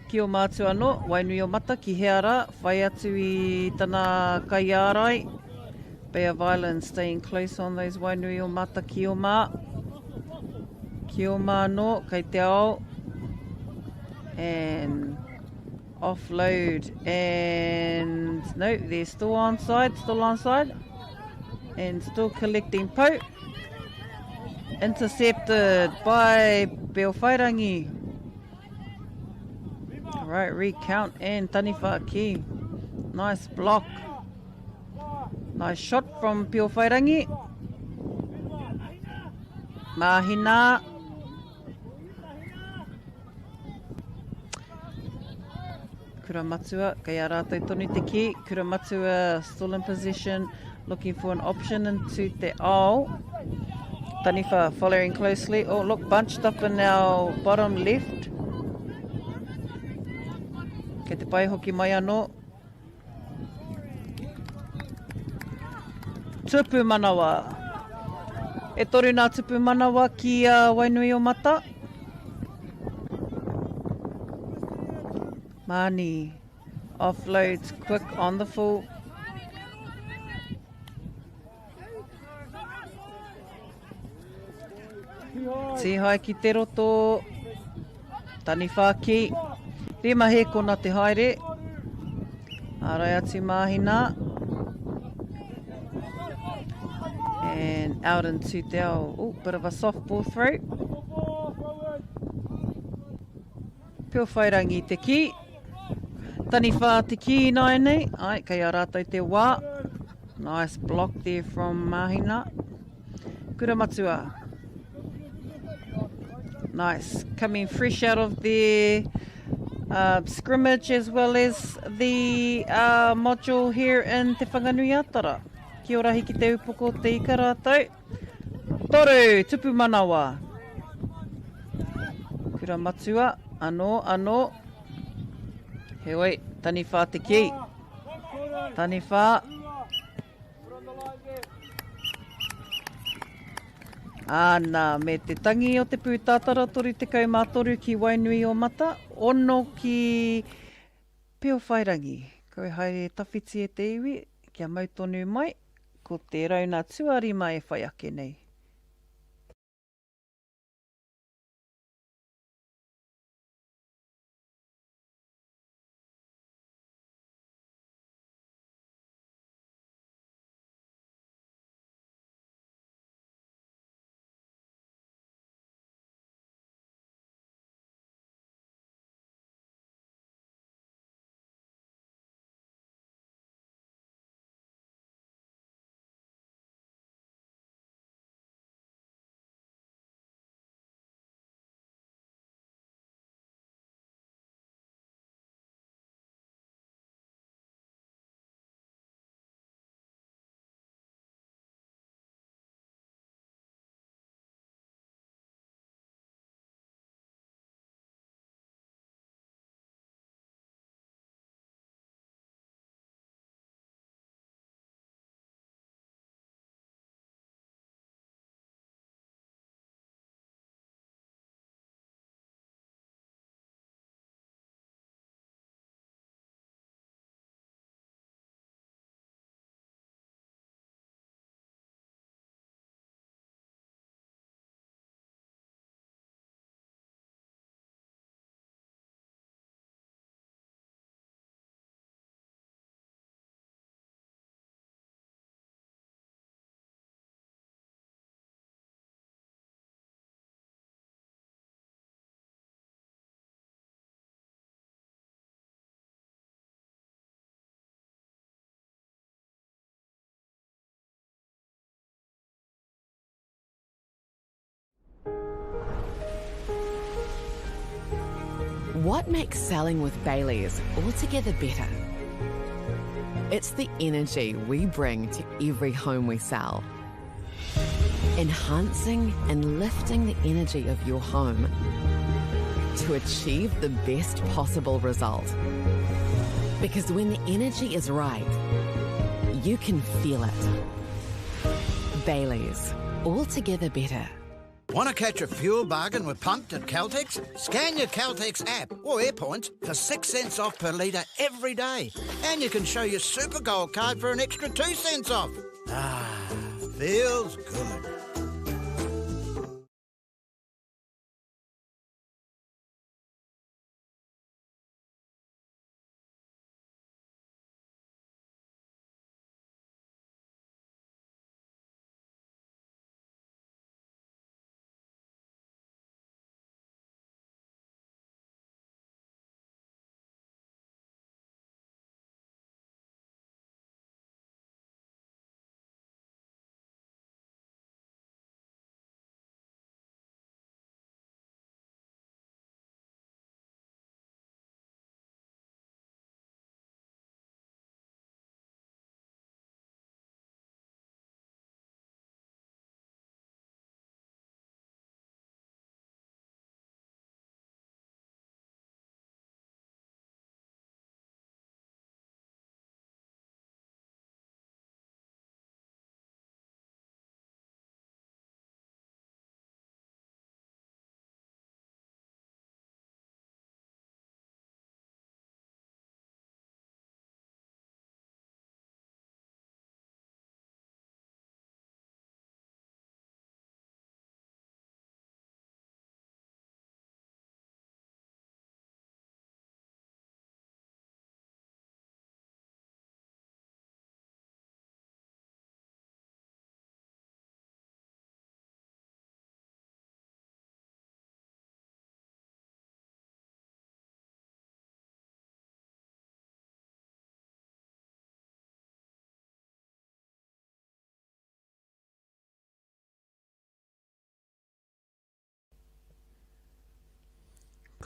Ki o mātua anō, Wainuiomata, ki hea rā, whai atu i tana kaiārai. Bay of Islands staying close on those Wainuiomata Kioma. Kioma anō, kei te ao. And offload and no, they're still on side, still on side. And still collecting po. Intercepted by Beowhairangi. All right, recount and Taniwha Ki. Nice block. Nice shot from Piowhairangi. Mahina. Kura Matua, kei a rātou tonu te kī. Kura Matua still in possession, looking for an option into te ao. Taniwha following closely. Oh, look, bunched up in our bottom left. Kei te pai hoki mai anō. Tupu manawa. E toru nā tupu manawa ki a Wainuiomata. Māni offloads quick on the full. Tīhae ki te roto. Taniwha ki. Rima hēkona te haere. Ārai atu Māhina. And out into te ao. Oh, bit of a soft ball through. Piowhairangi te kī. Taniwha te kī ināianei. Ai, kei a rātou te wā. Nice block there from Mahina. Kura Matua. Nice. Coming fresh out of their scrimmage as well as the module here in Te Whanganui-a-Tara. Ki ora hiki te upoko te ika rātou. Toru, tupu manawa. Kura Matua, anō, anō. Heoi, taniwha te kī. Taniwha. Āna, me te tangi o te pūtātara 33 ki Wainuiomata, ono ki Peowhairangi. Kau haere tawhiti e te iwi, kia mau tonu mai, ko te rauna tuarima e whai ake nei. What makes selling with Bayleys altogether better? It's the energy we bring to every home we sell. Enhancing and lifting the energy of your home to achieve the best possible result. Because when the energy is right, you can feel it. Bayleys, altogether better. Want to catch a fuel bargain with Pumped at Caltex? Scan your Caltex app or Airpoints for 6 cents off per litre every day. And you can show your Super Gold card for an extra 2 cents off. Ah, feels good.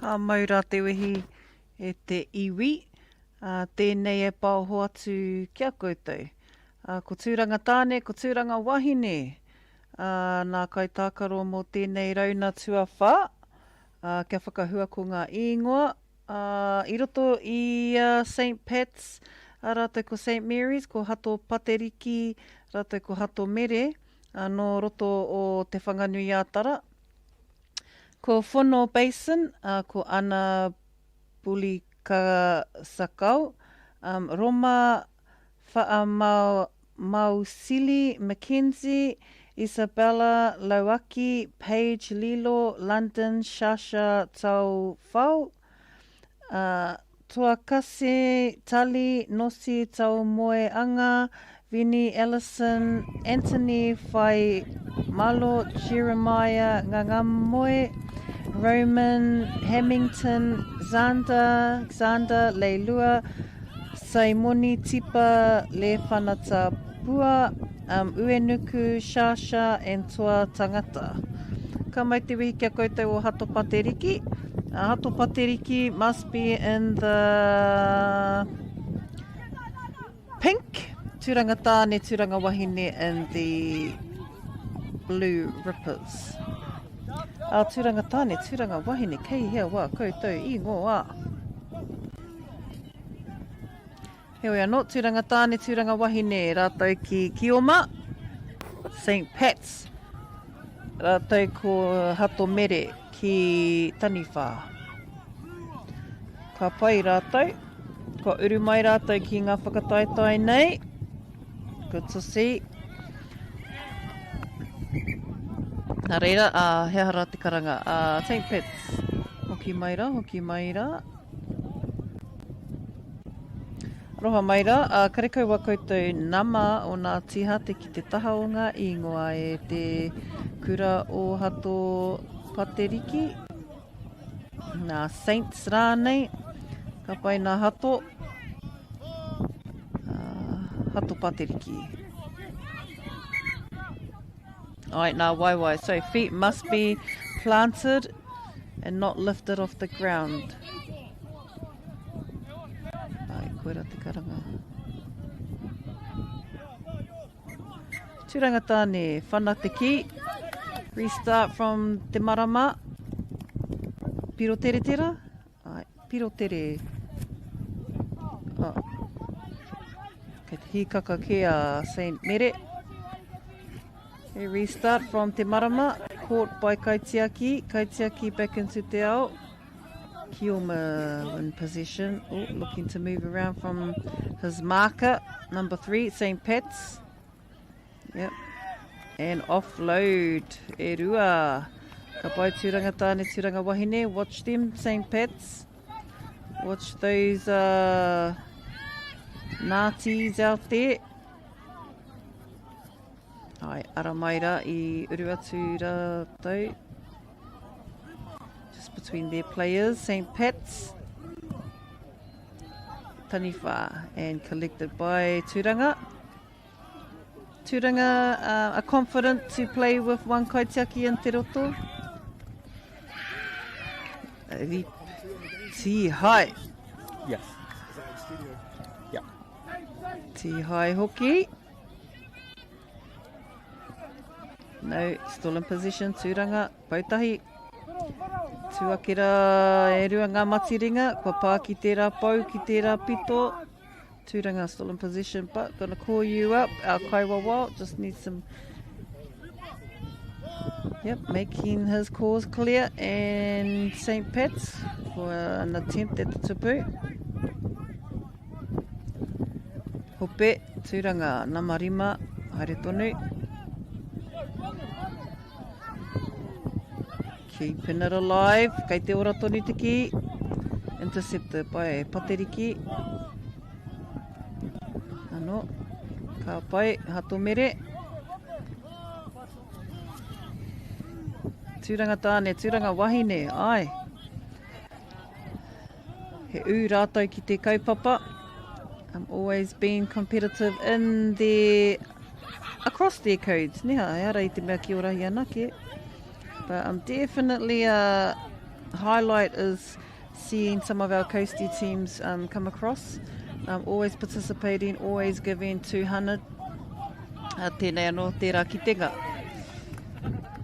Ka mau rā te wehi e te iwi, ā, tēnei e paoho atu ki a koutou. Ā, ko Tūranga Tāne, ko Tūranga Wahine, ā, nā kaitākaro mō tēnei rauna tuawhā, ā, kia whakahua ko ngā īngoa, ā, i roto i a Saint Pats, ā, rātou ko Saint Mary's, ko Hato Pateriki, rātou ko Hato Mere, ā, nō roto o Te Whanganui-ā-Tara. Ko Fono Basin, ā, ko Ana Bulikasakau, um, Roma Whaamausili McKenzie, Isabella Lauaki, Paige Lilo, London Shasha Taufao, ā, Toakasi, Tali, Nosi Taumoeanga, Vini Ellison, Anthony Whai Malo, Jeremiah Ngangamoe, Roman Hamington, Xander, Xander Leilua, Saimoni Tipa Lefanata Pua, um, Uenuku, Shasha and Toa Tangata. Ka mau te wehi ki a koutou o Hato Pateriki. Uh, Hato Pateriki must be in the pink. Turanga tāne, turanga wahine in the blue rippers. Uh, turanga tāne, turanga wahine, kei hea wā koutou ingoa. Heoi anō, tūranga tāne, tūranga wahine, rātou ki Kioma, St Pats, rātou ko Hato Mere ki Taniwha. Ka pai rātou, kua uru mai rātou ki ngā whakataetae nei. Good to see. Nā reira, uh, he aha rā te karanga? Uh, St Pats, hoki mai rā, hoki mai rā. Aroha mai rā, ā, karekau wā koutou nama o nā tīhate ki te taha o ngā īngoa e te kura o Hato Pateriki, nā Saints rānei, ka pai nā Hato, ā, Hato Pateriki. Ai, nā waewae. So feet must be planted and not lifted off the ground. Ai, koira te karanga. Tūranga tāne, whana te ki. Restart from te marama. Piro tere tera. Ai, piro tere. Oh. Kei te hīkaka kē a Saint Mere. A restart from Te Marama, caught by Kaitiaki. Kaitiaki back into Te Ao. Kioma in possession. Oh, looking to move around from his marker. Number 3, St. Pat's. Yep. And offload. E rua. Ka pai tūranga tāne, tūranga wahine. Watch them, St. Pat's. Watch those uh, Nazis out there. Ai, ara mai rā i uru atu rātou. Just between their players, St. Pat's. Taniwha and collected by Turanga. Turanga uh, are confident to play with one kaitiaki in Te Roto. Tihai. Yes. Yeah. Tihai hoki. No, stolen position, Tūranga, Poutahi. Tū ake rā e rua ngā matiringa, kua pā ki tērā pou, ki tērā pito. Tūranga stolen position, but gonna call you up. Our kaiwawao just needs some... Yep, making his cause clear. And St. Pat's for an attempt at the tupu. Hope, Tūranga, nama rima, haere tonu. Keeping it alive, kei te ora tonu te ki. Intercepted by Pateriki. Ano, ka pai, Hato Mere. Tūranga tāne, tūranga wahine, ai. He ū rātou ki te kaupapa. I'm always been competitive in the across their codes. Neha, ehara i te mea ki Orahi anake. But I'm definitely a... Highlight is seeing some of our coastie teams um, come across. Um, always participating, always giving 200. Uh, tēnei anō tērā kitenga.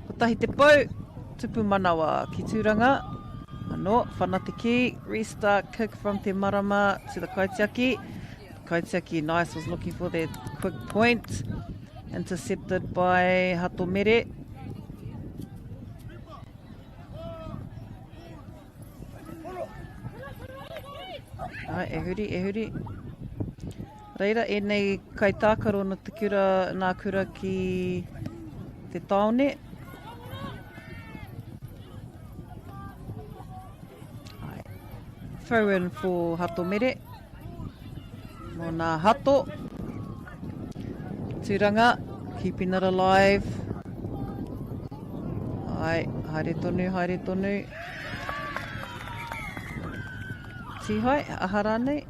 Kotahi te pou, tupu manawa ki Tūranga. Anō, whana te kī, restart kick from Te Marama to the Kaitiaki. Kaitiaki, nice, was looking for that quick point. Intercepted by Hato Mere. Ai, e huri, e huri. Reira, ēnei kaitākaro no te kura, nā kura ki te tāone. Ai. Throw in for Hato Mere. Mō nā Hato. Tūranga, keeping it alive. Ai, haere tonu, haere tonu. Tihai, aha rānei?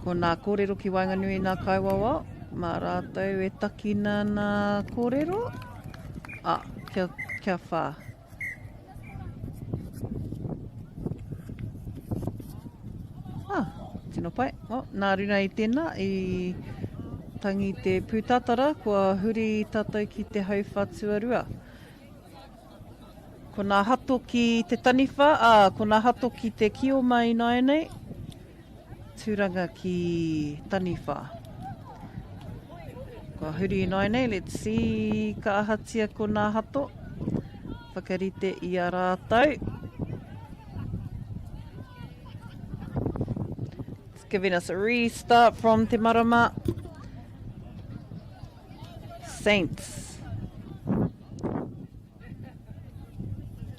Ko nā kōrero ki waenganui i nā kaiwawao, mā rātou e takina nā kōrero. Ah, kia, kia whā. Ah, tino pai. Oh, nā runa i tēnā, i tangi te pūtātara, kua huri tātou ki te hauwha tuarua. Ko nā hato ki te taniwha, ā, ko nā hato ki te kioma ināianei. Tūranga ki Taniwha. Kua huri ināianei, let's see, ka ahatia ko nā hato. Whakarite i a rātou. It's giving us a restart from Te Marama. Saints.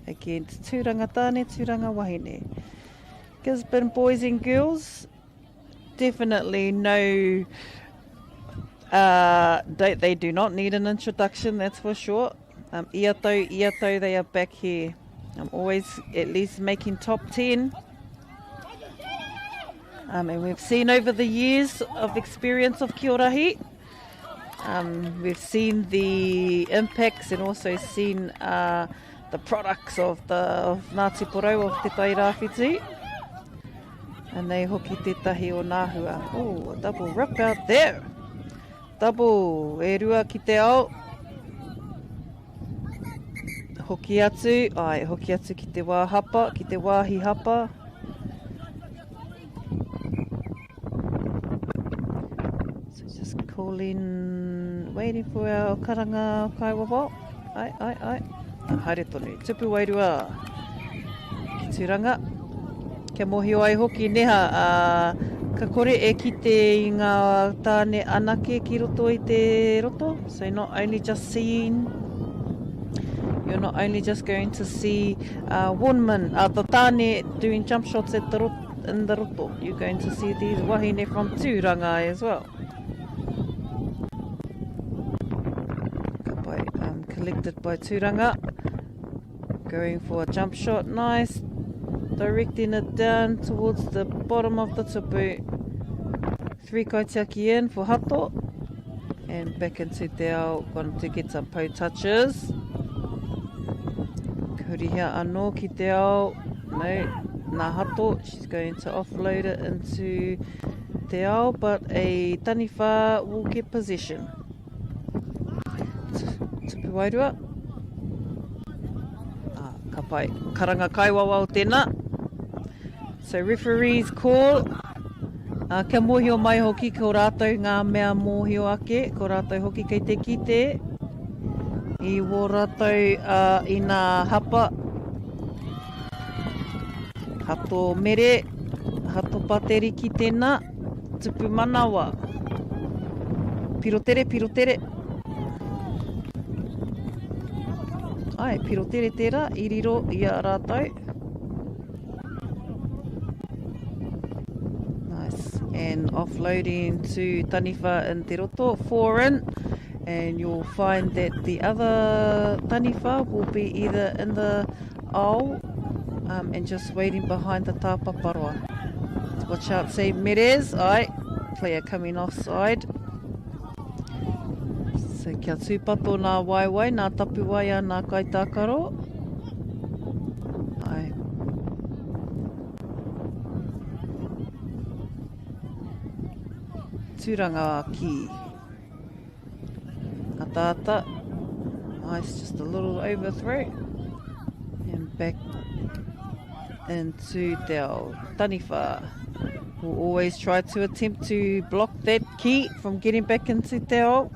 Against Tūranga Tāne, Tūranga Wahine. Gisborne boys and girls, definitely no, uh, they, they do not need an introduction, that's for sure. Um, ia tau, ia tau, they are back here. I'm always at least making top 10. Um, and we've seen over the years of experience of Kiorahi, um, we've seen the impacts and also seen uh, the products of the of Ngāti Porou of Te Tai Rāwhiti. Anei hoki tētahi o nā hua. Oh, a double rip out there. Double, e rua ki te ao. Hoki atu, ai, hoki atu ki te wā hapa, ki te wāhi hapa. So just calling, waiting for our karanga kaiwawao. Ai, ai, ai. Ah, haere tonu. Tupu wairua ki Tūranga. Kia mōhio ai hoki, neha, uh, ka kore e kite i ngā tāne anake ki roto i te roto. So not only just seeing, you're not only just going to see uh, women, uh, the tāne doing jump shots at the roto, in the roto. You're going to see these wahine from Tūranga as well. Ka pai, um, collected by Tūranga. Going for a jump shot, nice. Directing it down towards the bottom of the tupu. Three kaitiaki in for Hato. And back into Te Ao, going to get some po touches. Hurihia anō ki Te Ao. No, nā Hato, she's going to offload it into Te Ao, but a taniwha will get possession. Tupu wairua. Ah, ka pai. Karanga kaiwawao tēnā. So referees call. Uh, kia mōhio mai hoki ko rātou ngā mea mōhio ake, ko rātou hoki kei te kite i wō rātou uh, i nā hapa. Hato mere, hato pateriki tēnā, tupu manawa. Piro tere, piro tere. Ai, piro tere tērā, i riro i a rātou. Nice. And offloading to Taniwha in Te Roto, four in. And you'll find that the other Taniwha will be either in the ao um, and just waiting behind the tāpaparoa. Watch out, St. Merez. Aye, player coming offside. So kia tūpato nā waewae, nā tapuwae a nā kaitākaro. Ai. Tūranga ki Ataata. Nice, just a little overthrow. And back into Te Ao. Taniwha will always try to attempt to block that key from getting back into Te Ao.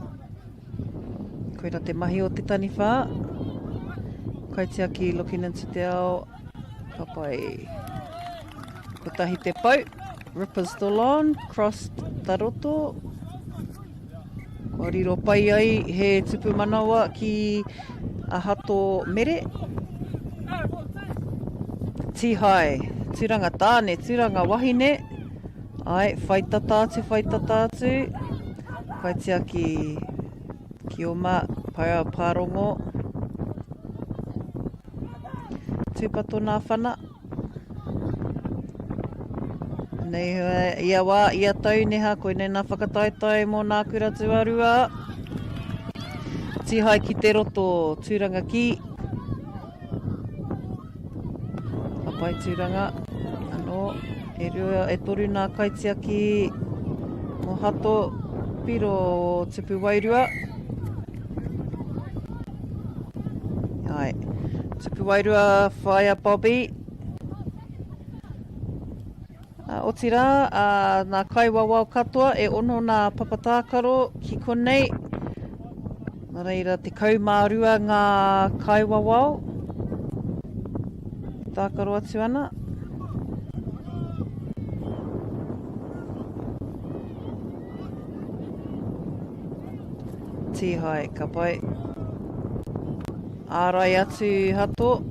Koira te mahi o te taniwha. Kaitiaki looking into Te Ao. Ka pai. Kotahi te pau. Ripper still on. Crossed Taroto. Kua riro pai ai he tupu manawa ki a Hato Mere. Tihai, turanga tāne, turanga wahine. Ai, whai tata atu, whai tata atu. Kaitiaki Kioma, Paea Pārongo. Tūpato nā whana. Nei, ia wā, ia tau neha, koinei nā whakataetae mō nā kura tuarua. Tihai ki te roto, Tūranga ki. Ka pai Tūranga, anō, e rua, e toru nā kaitiaki mō Hato, Piro Tupu Wairua. Ai. Tupu wairua whaea Bobby. Uh, otirā, uh, nā kaiwawao katoa e ono nā papatākaro ki konei. Nā reira, 12 ngā kaiwawao. Tākaro atu ana. Tīhae, ka pai. Ārai atu Hato.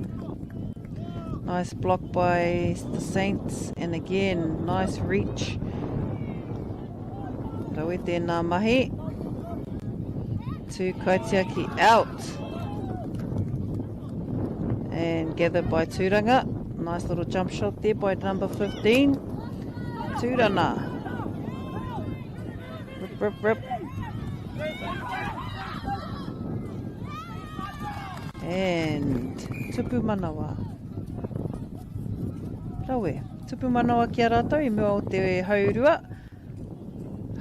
Nice block by the Saints and again, nice reach. Rawe tēnā mahi. Tū kaitiaki out. And gathered by Tūranga. Nice little jump shot there by number 15. Tūrana. Rip, rip, rip. And tupu manawa. Rawe. Tupu manawa ki a rātou i mua o te haurua.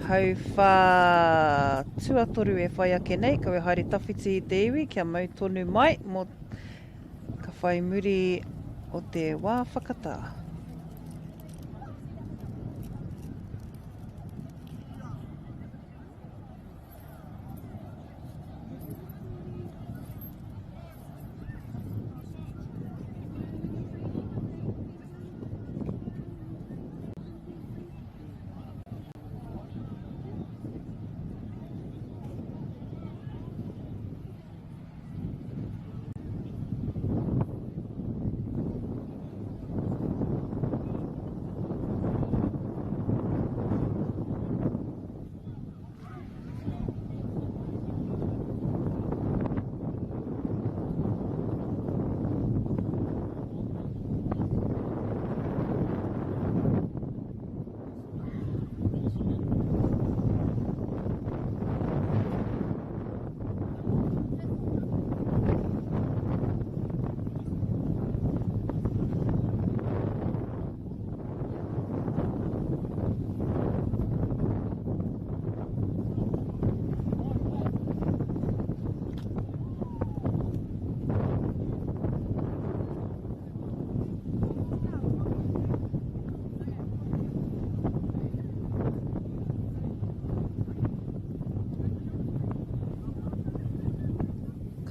Hauwhā tuatoru e whai ake nei, kaua e haere tawhiti i te iwi kia mau tonu mai mō ka whai muri o te wā whakatā.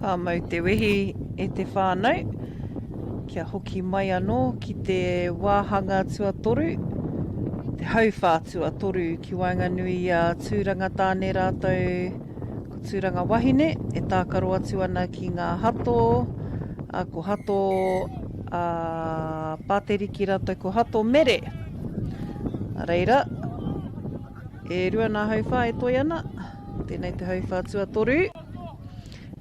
Ka mau te wehi e te whānau kia hoki mai anō ki te wāhanga tuatoru, te hauwhā tuatoru ki waenganui i a Tūranga Tāne rātou ko Tūranga Wahine e tākaro atu ana ki ngā Hato, ā, ko Hato a Pāteriki rātou ko Hato Mere. Nā reira, e rua nā hauwhā e toe ana. Tēnei te hauwhā tuatoru.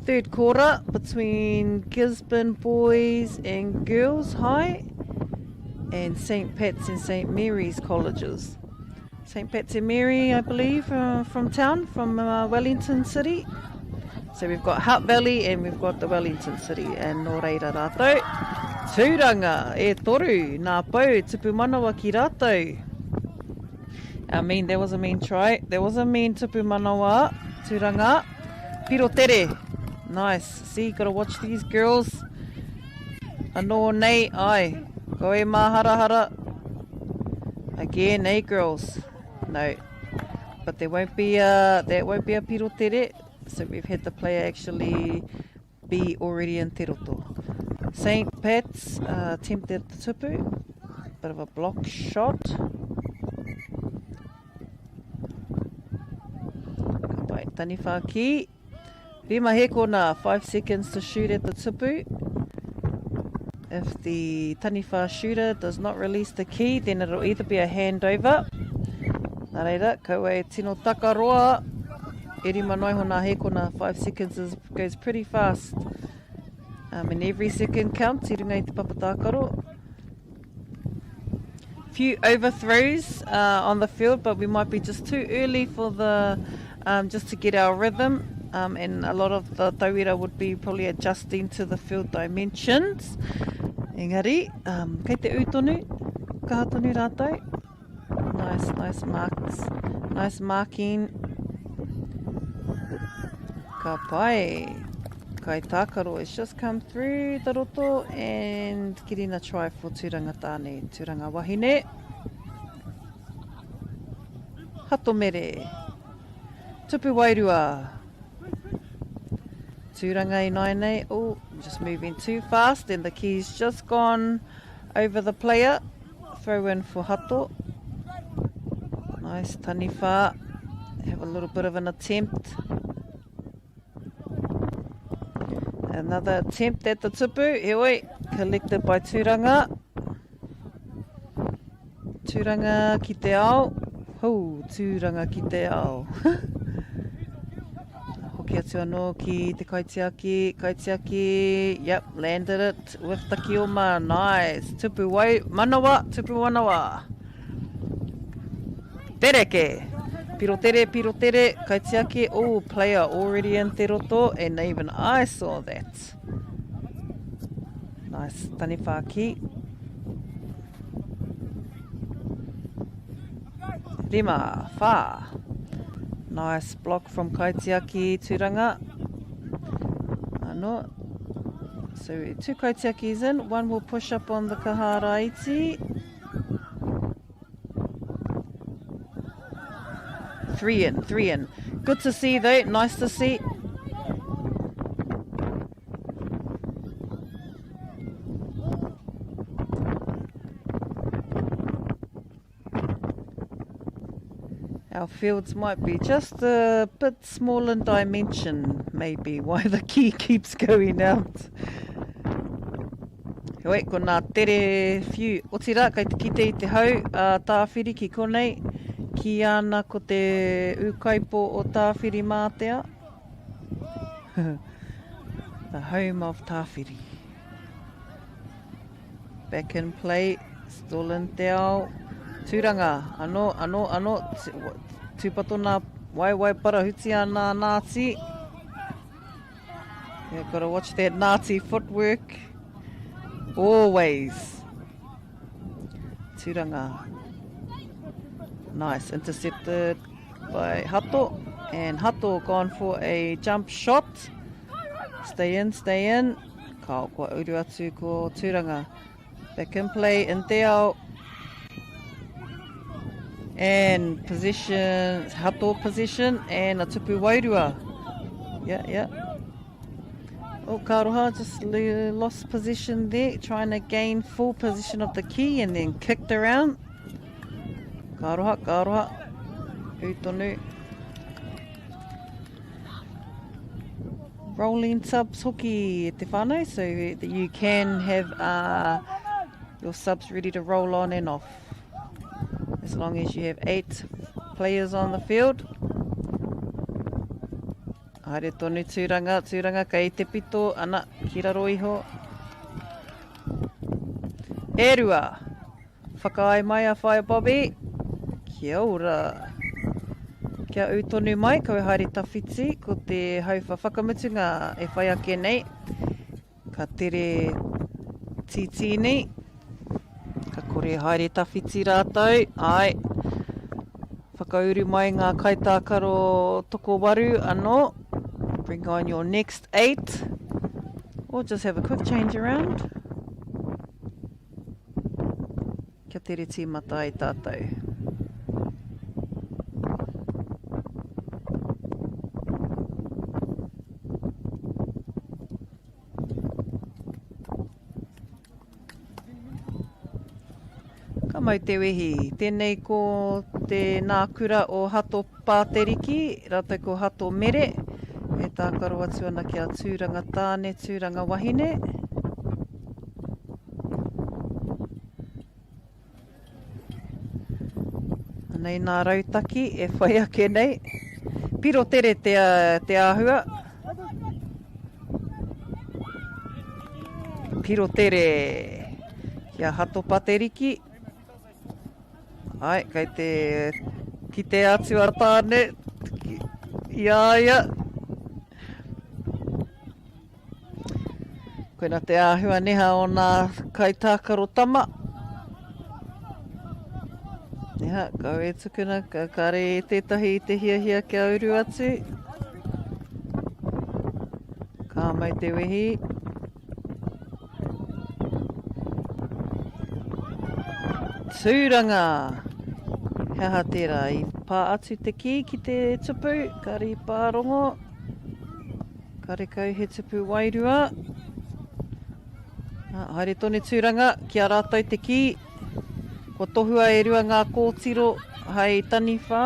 Third quarter between Gisborne Boys and Girls High and St. Pat's and St. Mary's Colleges. St. Pat's and Mary, I believe, uh, from town, from uh, Wellington City. So we've got Hutt Valley and we've got the Wellington City and nō reira rātou. Tūranga, e toru, nā pou, tupu manawa ki rātou. I mean, there was a mean try. There was a mean tupu manawa. Tūranga. Piro tere. Nice. See, gotta watch these girls. Anō nei, ai. Go e māharahara. Again, eh, girls? No. But there won't be a, that won't be a piro tere. So we've had the player actually be already in Te Roto. St. Pat's uh, attempted the tupu. Bit of a block shot. Ka pai. Taniwha ki. Rima hekona, 5 seconds to shoot at the tupu. If the taniwha shooter does not release the key, then it'll either be a handover. Nā reira, kaua e tino takaroa. E rima noa iho nā hekona, 5 seconds is, goes pretty fast. Um, and every second counts i runga i te papa tākaro. Few overthrows uh, on the field, but we might be just too early for the um, just to get our rhythm. Um, and a lot of the tauira would be probably adjusting to the field dimensions. Engari, um, kei te ū tonu, kaha tonu rātou. Nice, nice marks. Nice marking. Ka pai. Kai tākaro it's just come through the roto and getting a try for Tūranga Tāne. Tūranga Wahine. Hato Mere. Tupu Wairua. Tūranga ināianei. Oh, just moving too fast and the key's just gone over the player. Throw in for Hato. Nice, Taniwha. Have a little bit of an attempt. Another attempt at the tupu. Heoi, collected by Tūranga. Tūranga ki te ao. Hou, tūranga ki te ao. Hoki atu anō ki te kaitiaki, kaitiaki, yep, landed it with the kioma, nice. Tupu wai, manawa, tupu manawa. Tereke. Piro tere, piro tere, kaitiaki, oh, player already in te roto, and even I saw that. Nice, taniwha ki. Rima, whā. Nice block from Kaitiaki Tūranga. Ano. So two Kaitiakis in. One will push up on the Kahara iti. Three in, three in. Good to see though, nice to see. Our fields might be just a bit small in dimension, maybe, why the key keeps going out. Heoi, ko nā tere whiu. Otirā, kei te kite i te hau a Tāwhiri ki konei, kī ana ko te ūkaipo o Tāwhiri Mātea. The home of Tāwhiri. Back in play, still in te ao. Tūranga, anō, anō, anō, tūpato nā waewae parahutia nā Nāti. Yeah, gotta watch that Nāti footwork. Always. Tūranga. Nice, intercepted by Hato. And Hato gone for a jump shot. Stay in, stay in. Kao, kua uru atu ko Tūranga. Back in play in te ao. And position, Hato position, and a tupu wairua. Yeah, yeah. Oh, Karoha just lost position there, trying to gain full position of the key and then kicked around. Karoha, karoha. Ū tonu. Rolling subs hoki e te whānau, so that you can have uh, your subs ready to roll on and off. As long as you have eight players on the field. Haere tonu tūranga, tūranga kei te pito, ana, ki raro iho. E rua. Whakaae mai a Whaea Bobby. Kia ora. Kia ū tonu mai, kaua haere tawhiti, ko te hauwha whakamutunga e whai ake nei. Ka tere tītīni, ka kore haere tawhiti rātou, āe, whakauru mai ngā kaitākaro tokowaru anō, bring on your next 8, or just have a quick change around. Kia tere tīmata ai tātou. Ka mau te wehi. Tēnei ko te nā kura o Hato Pāteriki, rātou ko Hato Mere, e tākaro atu ana ki a Tūranga Tāne, Tūranga Wahine. Anei nā rautaki e whai ake nei. Piro tere te, te āhua. Piro tere ki a Hato Pateriki. Ai, kei te kite atu a Tāne i a ia. Koina te āhua neha o nā kaitākaro tama. Neha, kau e tukuna, ka kare e tētahi i te hiahia kia uru atu. Ka mau te wehi. Tūranga! He aha tērā? I pā atu te kī ki te tupu, kare i pārongo. Karekau he tupu wairua. Nā, haere tonu tūranga, ki a rātou te kī. Kua tohua e rua ngā kōtiro hei taniwha.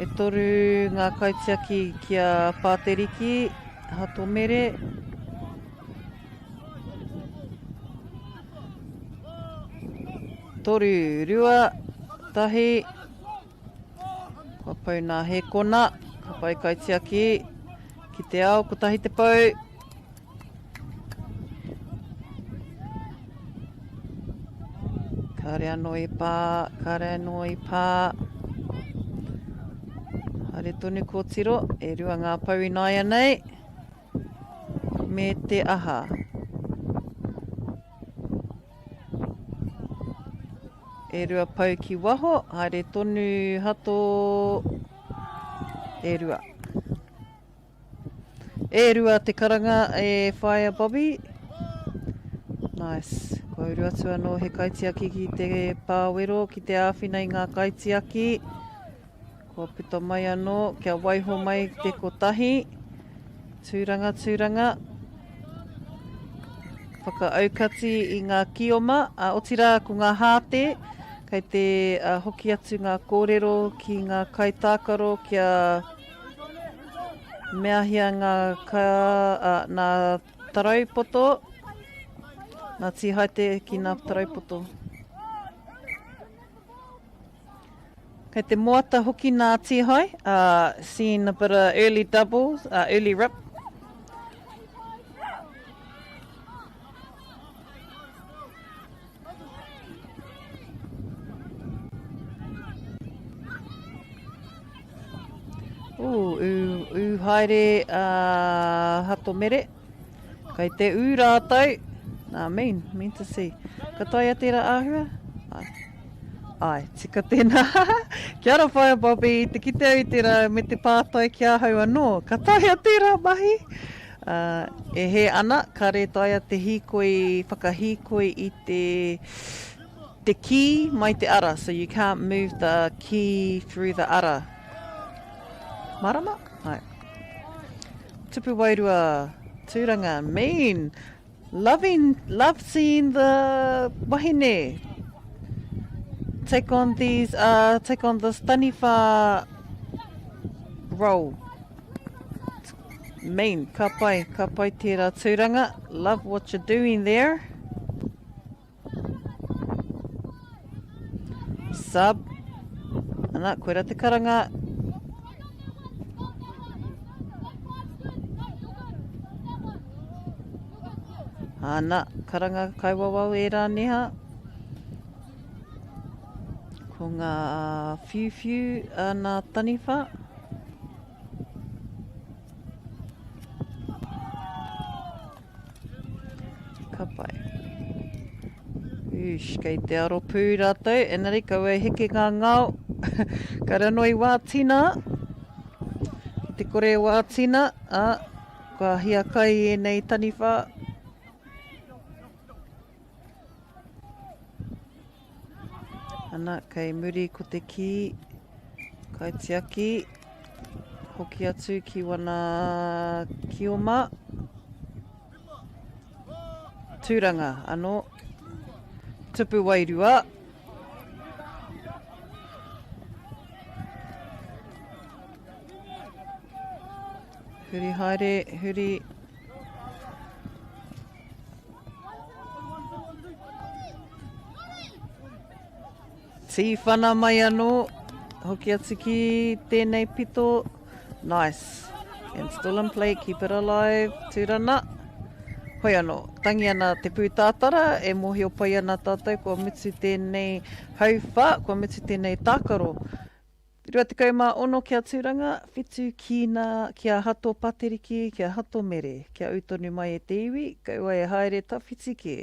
E toru ngā kaitiaki ki a Pāteriki, Hato Mere. Toru, rua, tahi. Kua pau nā hēkona, ka whai kaitiaki ki te ao, kotahi te pou. Kāre anō i pā, kāre anō i pā. Haere tonu kōtiro, e rua ngā pou ināianei. Me te aha. E rua pou ki waho, haere tonu Hato, e rua. E rua te karanga e Whaea Bobby. Nice. Kua uru atu anō he kaitiaki ki te pāwero, ki te āwhina i ngā kaitiaki. Kua puta mai anō, kia waiho mai te kotahi. Tūranga, tūranga. Whakaaukati i ngā kioma, ā, otirā ko ngā hāte, kei te hoki atu ngā kōrero ki ngā kaitākaro kia meahia ngā ka, ā, nā tarau poto, nā tīhaete ki nā tarau poto. Kei te moata hoki nā Tihai, uh, seen a bit of early doubles, uh, early rip. Ooh, ū, ū haere uh, Hato Mere. Kei te ū rātou. Nā, mean, mean to see. Ka taea tērā āhua? Ai. Ai, tika tēnā. Kia ora Whaea Bobby, te kite au i tērā me te pātai ki ahau anō. Ka taea tērā mahi? Uh, e hē ana, kāre taea te hīkoi, whakahīkoi i te, te kī mai te ara. So you can't move the key through the ara. Mārama? Ai. Tupu wairua Turanga mean loving love seeing the wahine take on these uh, take on this taniwha role mean ka pai ka pai tērā tūranga love what you're doing there Sub. Ana, koira te karanga. Ana, karanga kaiwawao e rā neha. Ko... Ko ngā whiuwhiu a nā taniwha. Ka pai. Ush, kei te aro pū rātou, engari kaua e heke ngā ngao. Ka rano i wā tina. Ki te kore wā tina, ā, kua hiakai ēnei taniwha. Ana, kei muri ko te kī, kaitiaki, hoki atu ki wana kioma. Tūranga, anō. Tupu wairua. Huri haere, huri. Tīwhana mai anō, hoki atu ki tēnei pito. Nice. And still in play, keep it alive. Tūrana. Hoi anō, tangi ana te pūtātara, e mōhio pai ana tātou kua mutu tēnei hauwhā, kua mutu tēnei tākaro. 26 kia Tūranga, whitu ki na, ki a Hato Pateriki, ki a Hato Mere. Kia ū tonu mai e te iwi, kaua e haere tawhiti kē.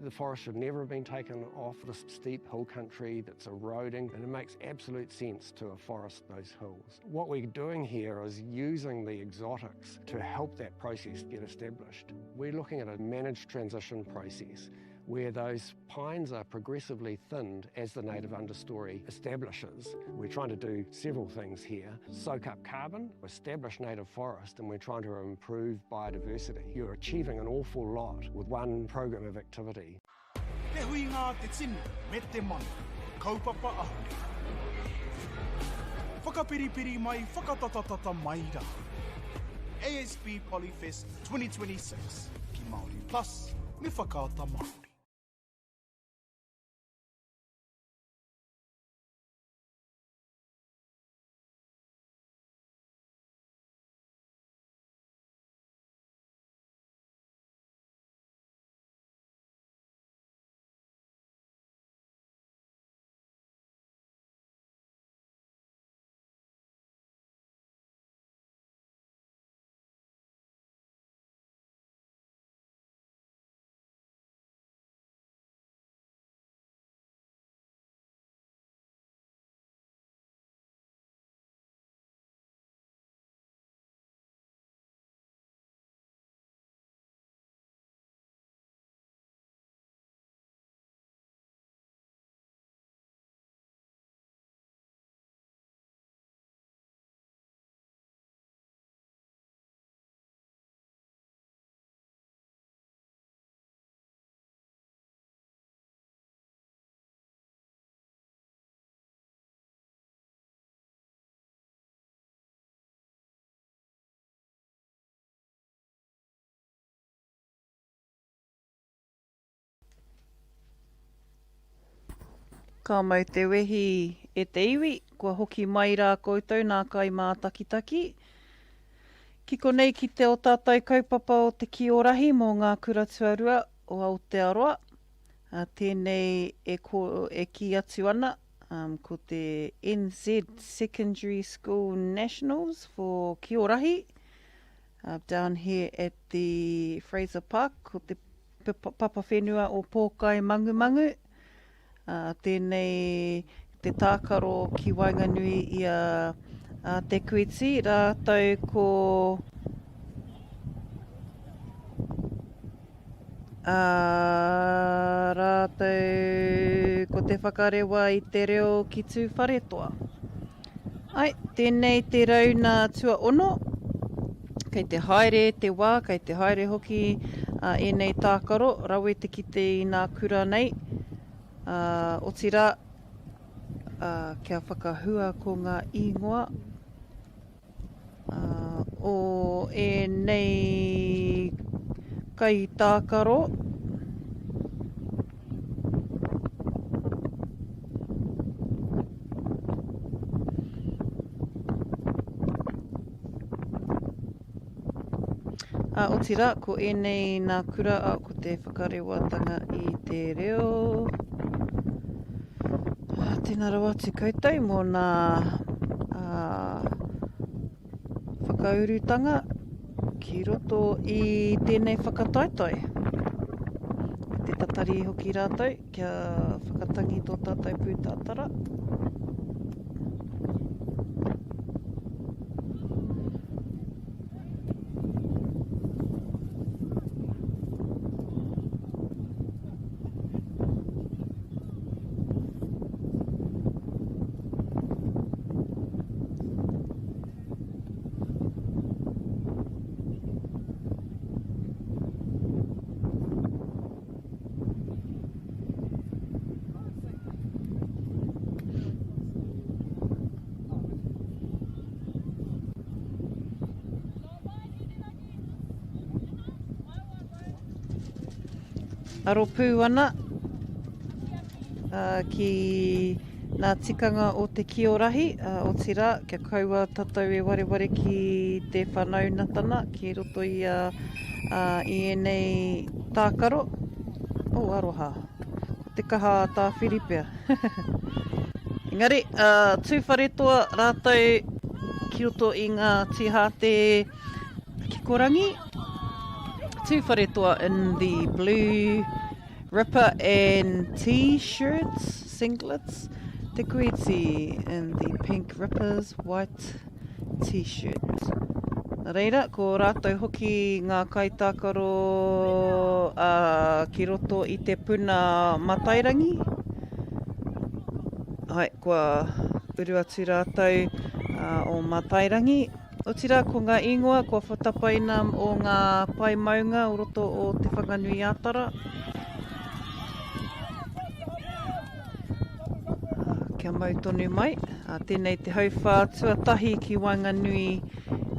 The forest should never have been taken off this steep hill country that's eroding, and it makes absolute sense to afforest those hills. What we're doing here is using the exotics to help that process get established. We're looking at a managed transition process where those pines are progressively thinned as the native understory establishes. We're trying to do several things here. Soak up carbon, establish native forest, and we're trying to improve biodiversity. You're achieving an awful lot with one program of activity. Te huinga a te tini me te mano, kaupapa ahurea. Whakapiripiri mai, whakatatatata mai rā. ASB Polyfest 2026 ki Māori Plus me Whakaata Māori. Ka mau te wehi e te iwi, kua hoki mai rā koutou nā kaimātakitaki. Ki konei ki te o tātou kaupapa o te Kī o Rahi mō ngā kura tuarua o Aotearoa. Tēnei e, ko, e kī atu ana, um, ko te NZ Secondary School Nationals for Kī o Rahi, uh, down here at the Fraser Park, ko te papa whenua o Pōkai Mangumangu. Ā, tēnei Te tākaro ki waenganui i a Te Kuiti rātou ko ā rātou ko Te Whakarewa i te reo ki Tūwharetoa. Ai, tēnei te rauna tuaono. Kei te haere te wā, kei te haere hoki ēnei tākaro, rawe te kite i nā kura nei. Ā, otirā, ā, kia whakahua ko ngā īngoa, ā, o ēnei kaitākaro. Ā, otirā, ko ēnei nā kura, ā, ko te whakarewatanga i te reo. Ā, tēnā rawa atu koutou mō nā ā, whakaurutanga ki roto i tēnei whakataetae. Te tatari hoki rātou. Kia whakatangi tō tātou pūtātara. Aro pū ana ki ngā tikanga o te kiorahi, otirā, kia kaua tātou e wareware ki te whanaunatana ki roto i a Ā, i ēnei tākaro, oh aroha, ko te kaha a Tāwhiri pea. Engari, ā, Tūwharetoa rātou ki roto i ngā tīhāte kikorangi. Tūwharetoa in the blue ripper and t-shirts, singlets. Te Kuiti in the pink rippers, white T-shirt. Nā reira, ko rātou hoki ngā kaitākaro ki roto i te puna matairangi. Hai, kua uru atu rātou o Matairangi. Otirā, ko ngā ingoa kua whatapaina o ngā pae maunga o roto o Te Whanganui-ā-Tara. Kia mau tonu mai. Tēnei te hauwhā tuatahi ki waenganui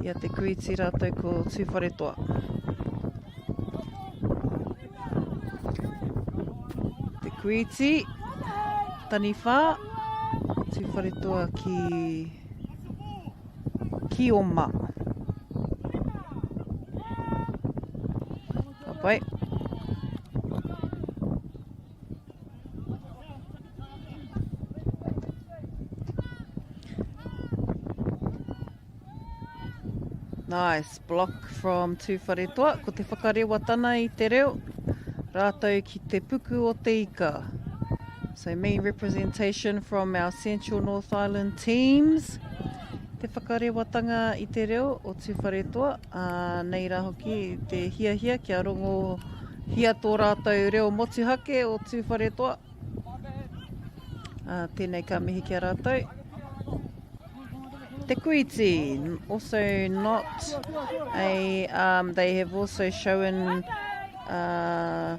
i a Te Kūiti rātou ko Tūwharetoa. Te Kūiti, Taniwha, Tūwharetoa ki Kioma. Ka pai. Nice block from Tūwharetoa. Ko te whakarewatana i te reo, rātou ki te puku o te ika. So me representation from our Central North Island teams. Te whakarewatanga i te reo o Tūwharetoa, ā, nei rā hoki te hiahia kia rongohia tō rātou reo motuhake o Tūwharetoa. Ā, tēnei ka mihi ki a rātou. Te Kuiti, also not a, um, they have also shown uh,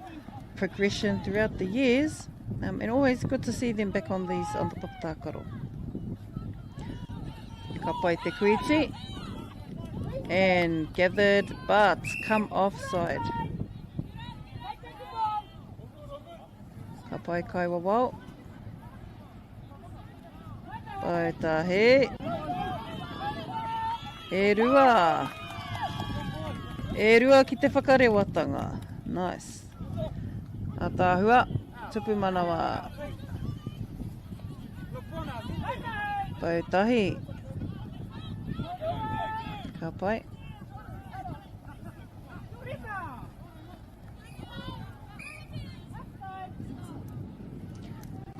progression throughout the years, um, and always good to see them back on these, on the papatākaro. Ka pai te kuiti. And gathered, but come offside. Ka pai kai wawao. Paetahi. E rua. E rua ki te whakarewatanga. Nice. Ataahua. Tupu manawa. Tautahi. Ka pai.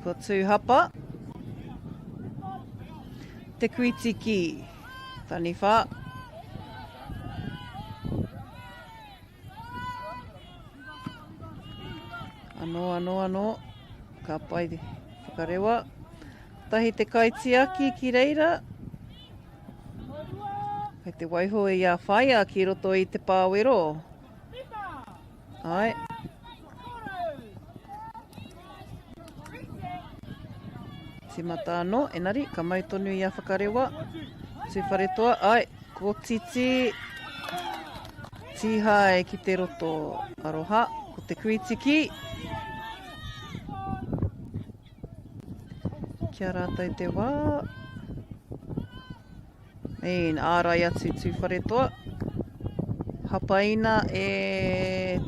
Ko Tūhapa. Te Kuiti ki Taniwha. Anō, anō, anō. Ka pai whakarewa. Tahi te kaitiaki ki reira. Kei te waiho i a Whaia ki roto i te pāwero. Ai. Timata anō, enari, ka mau tonu i a Whakarewa. Tūwharetoa, ai, kotiti. Tīhae ki te roto aroha, ko te kuitiki. Ki a rātou te wā. In ārai atu Tūwharetoa. Hapaina e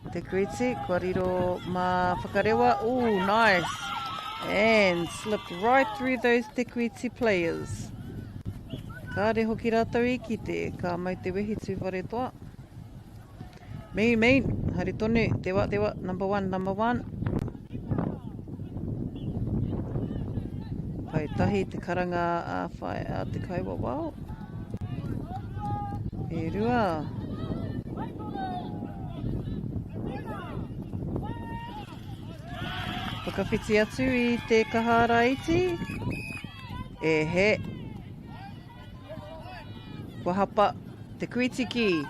Te Kuiti, kua riro mā Whakarewa. Ooh, nice. And slipped right through those Te Kuiti players. Kāre hoki rātou i kite, ka mau te wehi Tūwharetoa. Mean, mean, haere tonu, te wa, te wa, number one, number one. Pai tahi te karanga a, whai, a te kaiwawao. E rua. Whakawhiti atu i te kahara iti. E he. Kua hapa te kuitiki.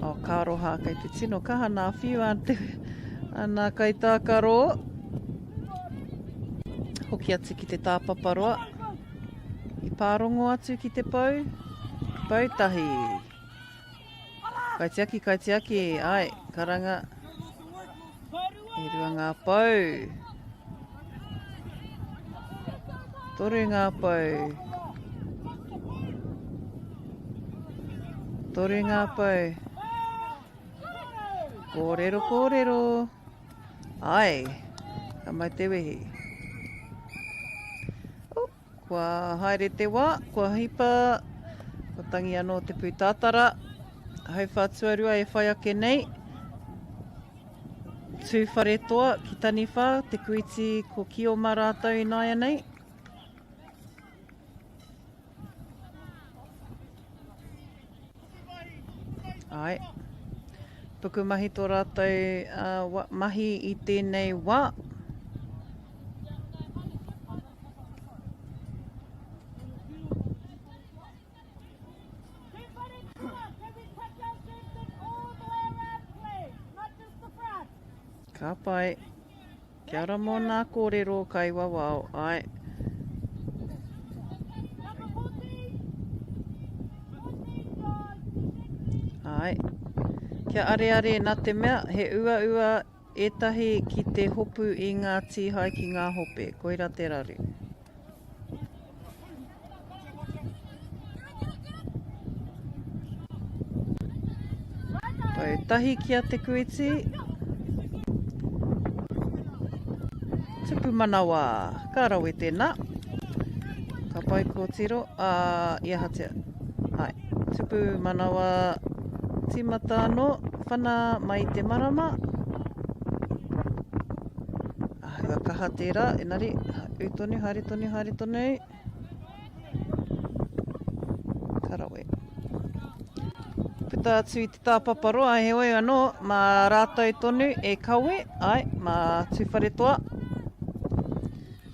Oh, ka aroha, kei te tino kaha nā whiu a te, a nā kaitākaro. Hoki atu ki te tāpaparoa. I pārongo atu ki te pou, pou tahi. Kaitiaki, kaitiaki, ai, karanga. E rua ngā pou. Toru ngā pou. Toru ngā pou. Kōrero, kōrero. Ai, ka mau te wehi. Oh, kua haere te wā, kua hipa, kua tangi anō te pūtātara. Hauwhā tuarua e whai ake nei. Tūwharetoa ki Taniwha, Te Kuiti ko Kioma rātou ināianei. Āe. Pukumahi tō rātou uh, mahi i tēnei wā. Ka pai. Kia ora mō nā kōrero kaiwawao, āe. Āe. Kia areare nā te mea he uaua ētahi ki te hopu i ngā tīhae ki ngā hope. Koira te raru. Tau tahi ki a Te Kuiti. Tupu manawa. Ka rawe tēnā. Ka pai kōtiro. Ā, i ahatia. Ai. Tupu manawa tīmata anō. Whana mai te marama. Āhua kaha tērā, engari, ū tonu, haere tonu, haere tonu. Ka rawe. Puta atu i te tāpapa roa, heoi anō, mā rātou tonu e kawe, ai, mā Tūwharetoa.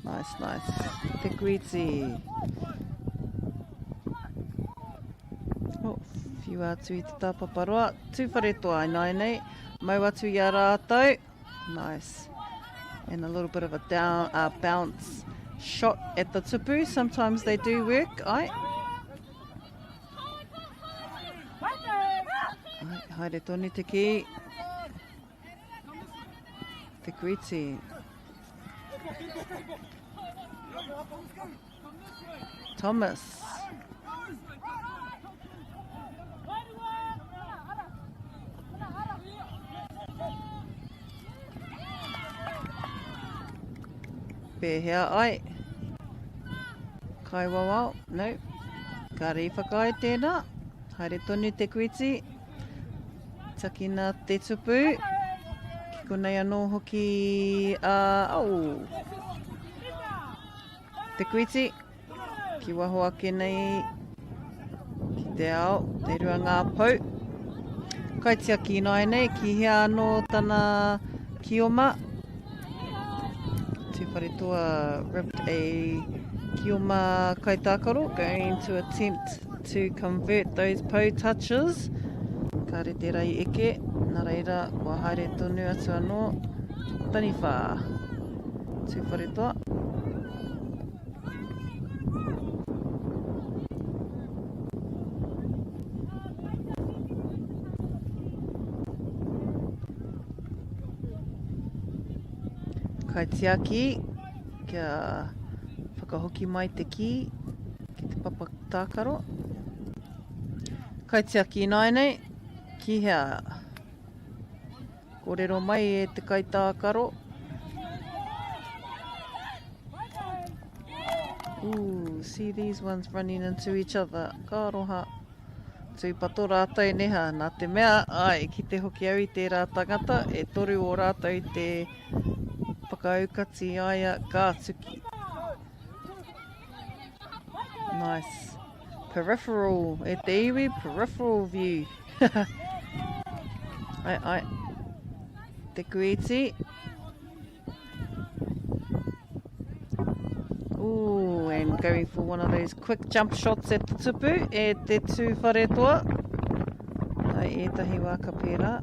Nice, nice. Te kuiti. Oh, whiua atu i te tāpapa roa. Tūwharetoa ināianei, mau atu i a rātou. Nice. And a little bit of a down uh, bounce shot at the tupu. Sometimes they do work. Ai. Ai, haere tonu te ki. Te kuiti. Thomas. Pēhea ai? Kai wawao? No. Ka rī whakaae tēnā. Haere tonu te kuiti. Takina te tupu. Ki konei anō hoki a... Uh, oh. Te Kuiti, ki waho ake nei ki te ao, te rua ngā pou. Kaitiaki ināianei, ki hea anō tana kioma? Tūwharetoa ripped a kioma kaitākaro, going to attempt to convert those pou touches. Kāre tērā i eke, nā reira kua haere tonu atu anō. Taniwha. Tūwharetoa. Kaitiaki, kia whakahoki mai te kī ki te papa tākaro. Kaitiaki ināianei, ki hea? Kōrero mai e te kaitākaro. Ooh, see these ones running into each other. Ka aroha. Tūpato rātou neha, nā te mea, āe, i kite hoki au i tērā tangata, e toru o rātou te whakaaukati i a ia, ka tuki. Nice. Peripheral, e te iwi, peripheral view. Ai, ai. Te kuiti. Ooh, and going for one of those quick jump shots at the tupu, e te tūwharetoa. Ai, ētahi wā ka pērā.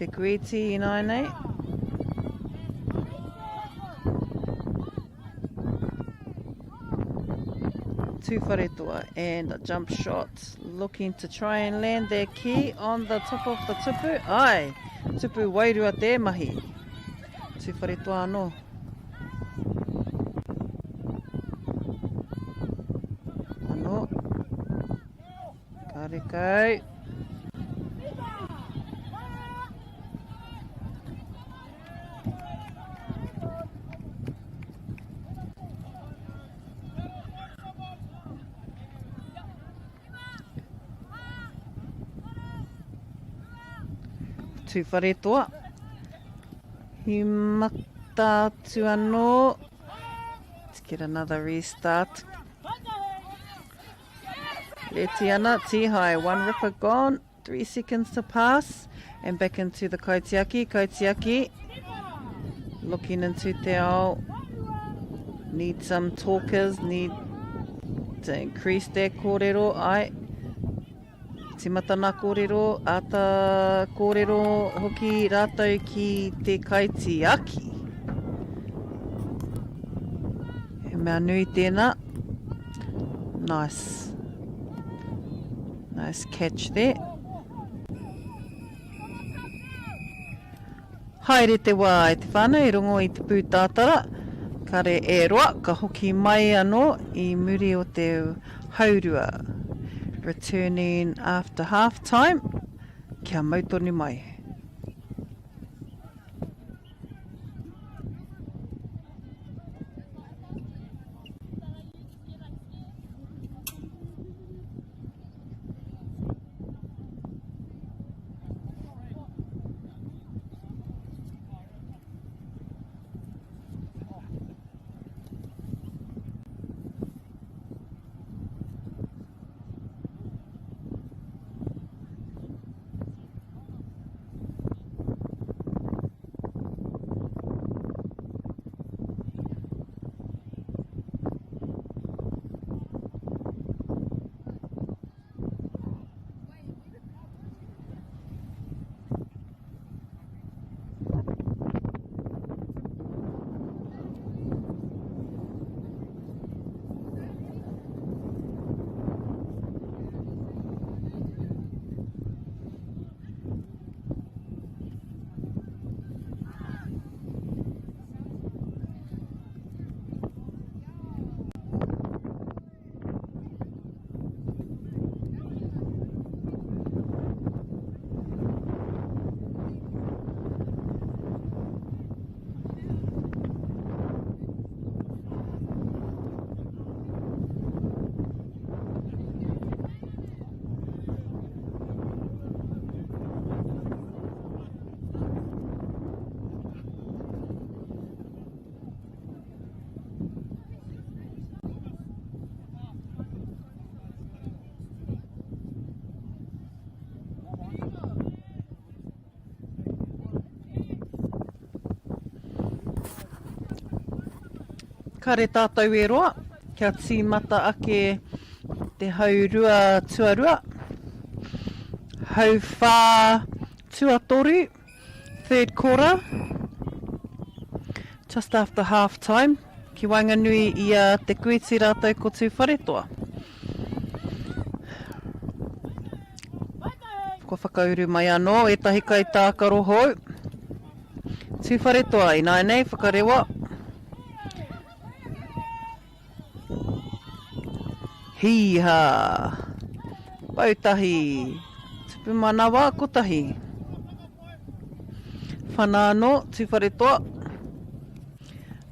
Te Kuiti ināianei. Tūwharetoa and a jump shot looking to try and land their key on the top of the tupu. Ai, tupu wairua te mahi. Tūwharetoa anō. Anō. Karekau. Tūwharetoa. He mata atu anō. Let's get another restart. Letiana, Tihai, one ripper gone. 3 seconds to pass and back into the kaitiaki. Kaitiaki looking into te ao. Need some talkers, need to increase their kōrero. Ai, timata nā kōrero, āta kōrero hoki rātou ki te kaitiaki. He mea nui tēnā. Nice. Nice catch there. Haere te wā e te whānau i rongo i te pūtātara, kare e roa ka hoki mai anō i muri o te haurua. Returning after half time, kia mau tonu mai. Kare tātou e roa, kia tīmata ake te haurua tuarua, hauwhā tuatoru, third quarter, just after half time, ki waenganui i a Te Kuiti rātou ko Tūwharetoa. Kua whakauru mai anō ētahi kaitākaro hou. Tūwharetoa ināianei, whakarewa. Hīhā! Pau tahi! Tupu manawa, kotahi. Whana anō, Tūwharetoa.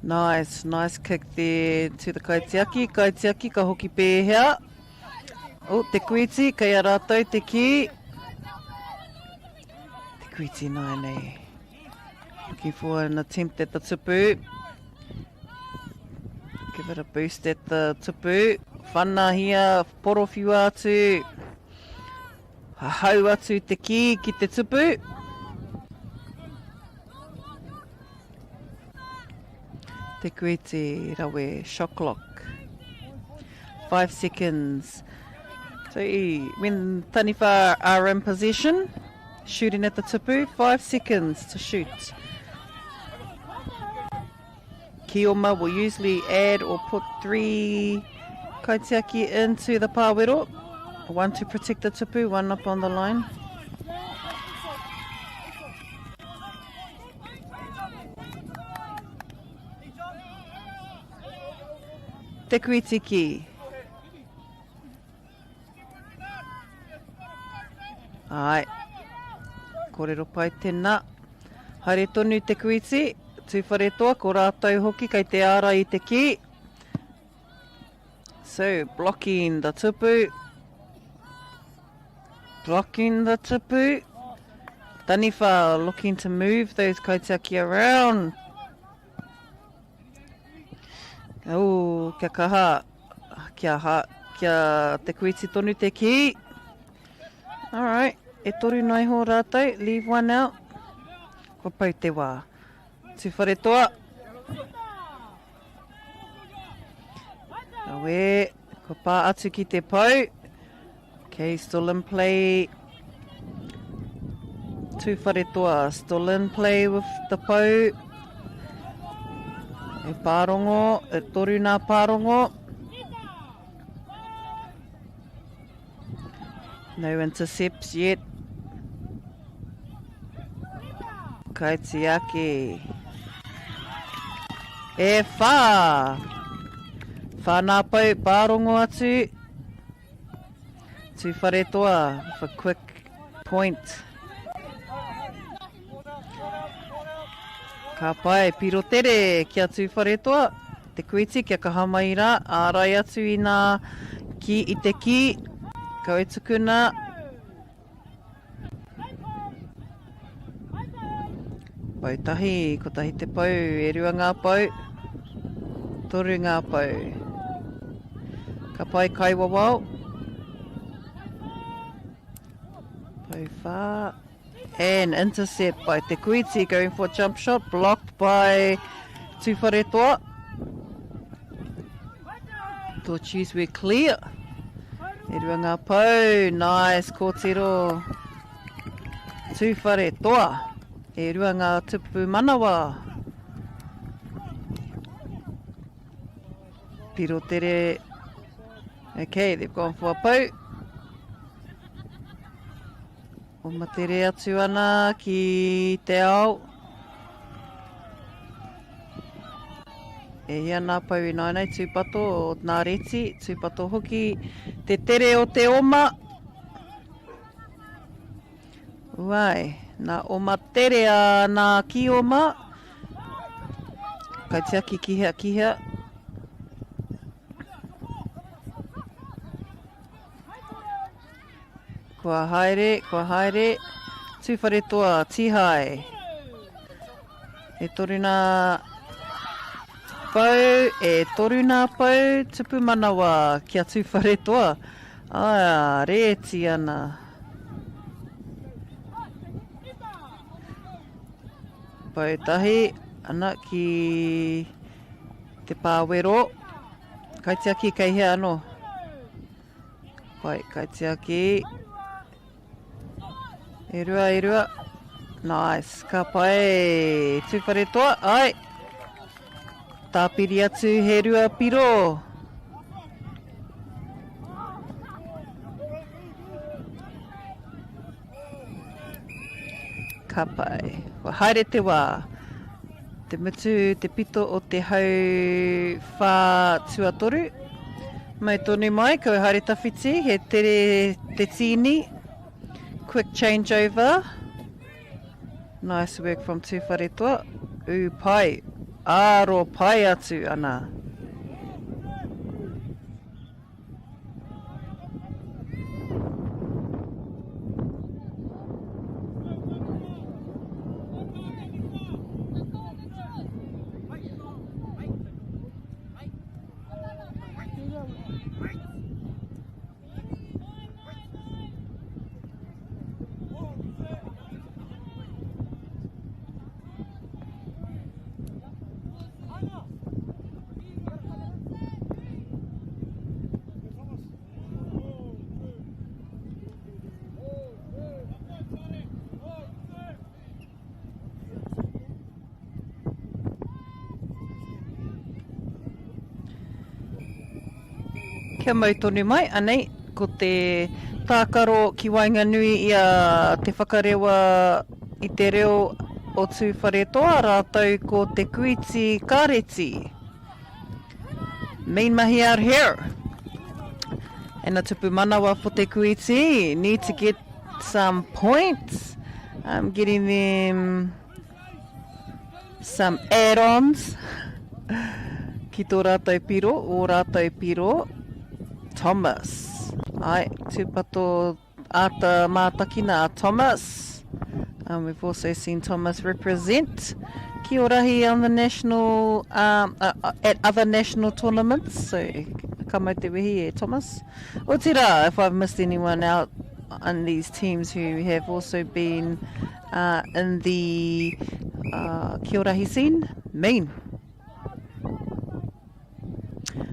Nice, nice kick there to the kaitiaki. Kaitiaki ka hoki pēhea. Oh, Te Kuiti, kei a rātou te kī. Te Kuiti nāianei. Looking for an attempt at the tupu. Give it a boost at the tupu. Whanahia, porowhiua atu. Hahau atu te kī ki te tupu. Te Kuiti, rawe, shot clock. 5 seconds. So when Taniwha are in possession, shooting at the tupu, 5 seconds to shoot. Kioma will usually add or put 3 kaitiaki into the pāwero. 1 to protect the tupu, 1 up on the line. Te Kuitiki. Ai. Kōrero pai tēnā. Haere tonu Te Kuiti, Tūwharetoa, ko rātou hoki kei te ārai i te kī. So, blocking the tupu. Blocking the tupu. Taniwha looking to move those kaitiaki around. Oh, kia kaha, kia, ha, kia te kuiti tonu te kī. All right, e toru naiho rātou, leave one out. Kua pau te wā. Tūwharetoa. Awe, kua pā atu ki te pou. Okay, still in play. Tūwharetoa, still in play with the pou. E pārongo, e toru nā pārongo. No intercepts yet. Kaitiaki. E whā! Whā nā pou, pārongo atu. Tūwharetoa with a quick point. Ka pai, piro tere ki a Tūwharetoa, te kuiti kia kaha mai rā, ārai atu i nā ki i te kī, kau e tukuna. Pou tahi, kotahi te pou, e rua ngā pou, toru ngā pou. Ka pai kaiwawao. Pou whā. And intercept by Te Kuiti going for a jump shot, blocked by Tūwharetoa. Torches were clear. E rua ngā pou, nice kōtiro. Tūwharetoa. E rua ngā tupu manawa. Piro tere. Okay, they've gone for a pou. Oma tere atu ana ki te ao. E hia nā pou ināianei, tūpato o nā reti, tūpato hoki te tere o te oma. Uai, nā oma tere a nā ki oma. Kaitiaki ki hea, ki hea. Kua haere, kua haere. Tūwharetoa, Tīhae. E toru nā pou, e toru nā pou, tupu manawa ki a Tūwharetoa. Ā, rēti ana. Pou tahi, ana ki... Te pāwero. Kaitiaki kei hea anō? Pai, kaitiaki. E rua, e rua. Nice, ka pai. Tūwharetoa, ai. Tāpiri atu he rua piro. Ka pai. Kua haere te wā. Te mutu, te pito o te hau whā tuatoru. Mau tonu mai, kau haere tawhiti, he tere te tīni. Quick changeover. Nice work from Tūwharetoa. Ū pai. Āro pai atu ana. Kia mau tonu mai, anei, ko te tākaro ki waenganui i a Te Whakarewa i te reo o Tūwharetoa rātou ko Te Kuiti Kāreti. Mean mahi out here. And a tupu manawa for Te Kuiti. Need to get some points. I'm getting them some add-ons ki tō rātou piro, ō rātou piro. Thomas. Ai, tūpato Āta mātakina a Thomas. Um, we've also seen Thomas represent Kiorahi on the national, um, uh, uh, at other national tournaments. So, ka mau te wehi e Thomas. Otirā, if I've missed anyone out on these teams who have also been uh, in the uh, Kiorahi scene, mean.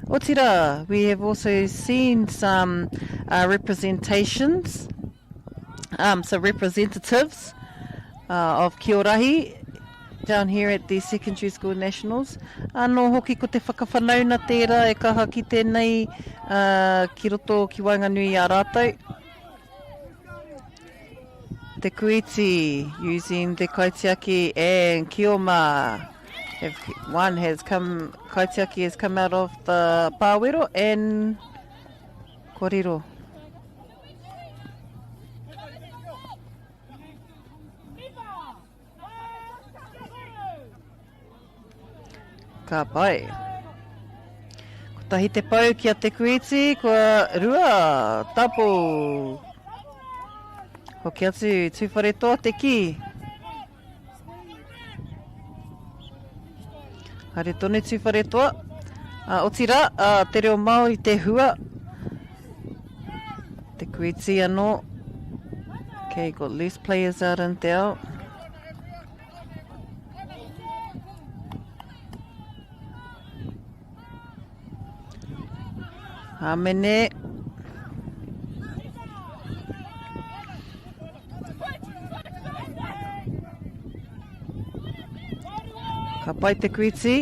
Otirā, we have also seen some uh, representations, um, so representatives uh, of Kiorahi down here at the Secondary School Nationals. Anō hoki ko te whakawhanauna tērā e kaha ki tēnei uh, ki roto ki waenganui i a rātou. Te Kuiti using the kaitiaki and Kioma. If one has come, kaitiaki has come out of the pāwero and korero. Ka pai. Kotahi te pau ki a Te Kuiti, kua rua, tapu. Hoki atu, Tūwharetoa te kī. Haere tonu Tūwharetoa. Uh, otirā, uh, te reo Māori te hua. Te Kuiti anō. Okay, got loose players out in te ao. Hāmene. Ka pai te kuiti.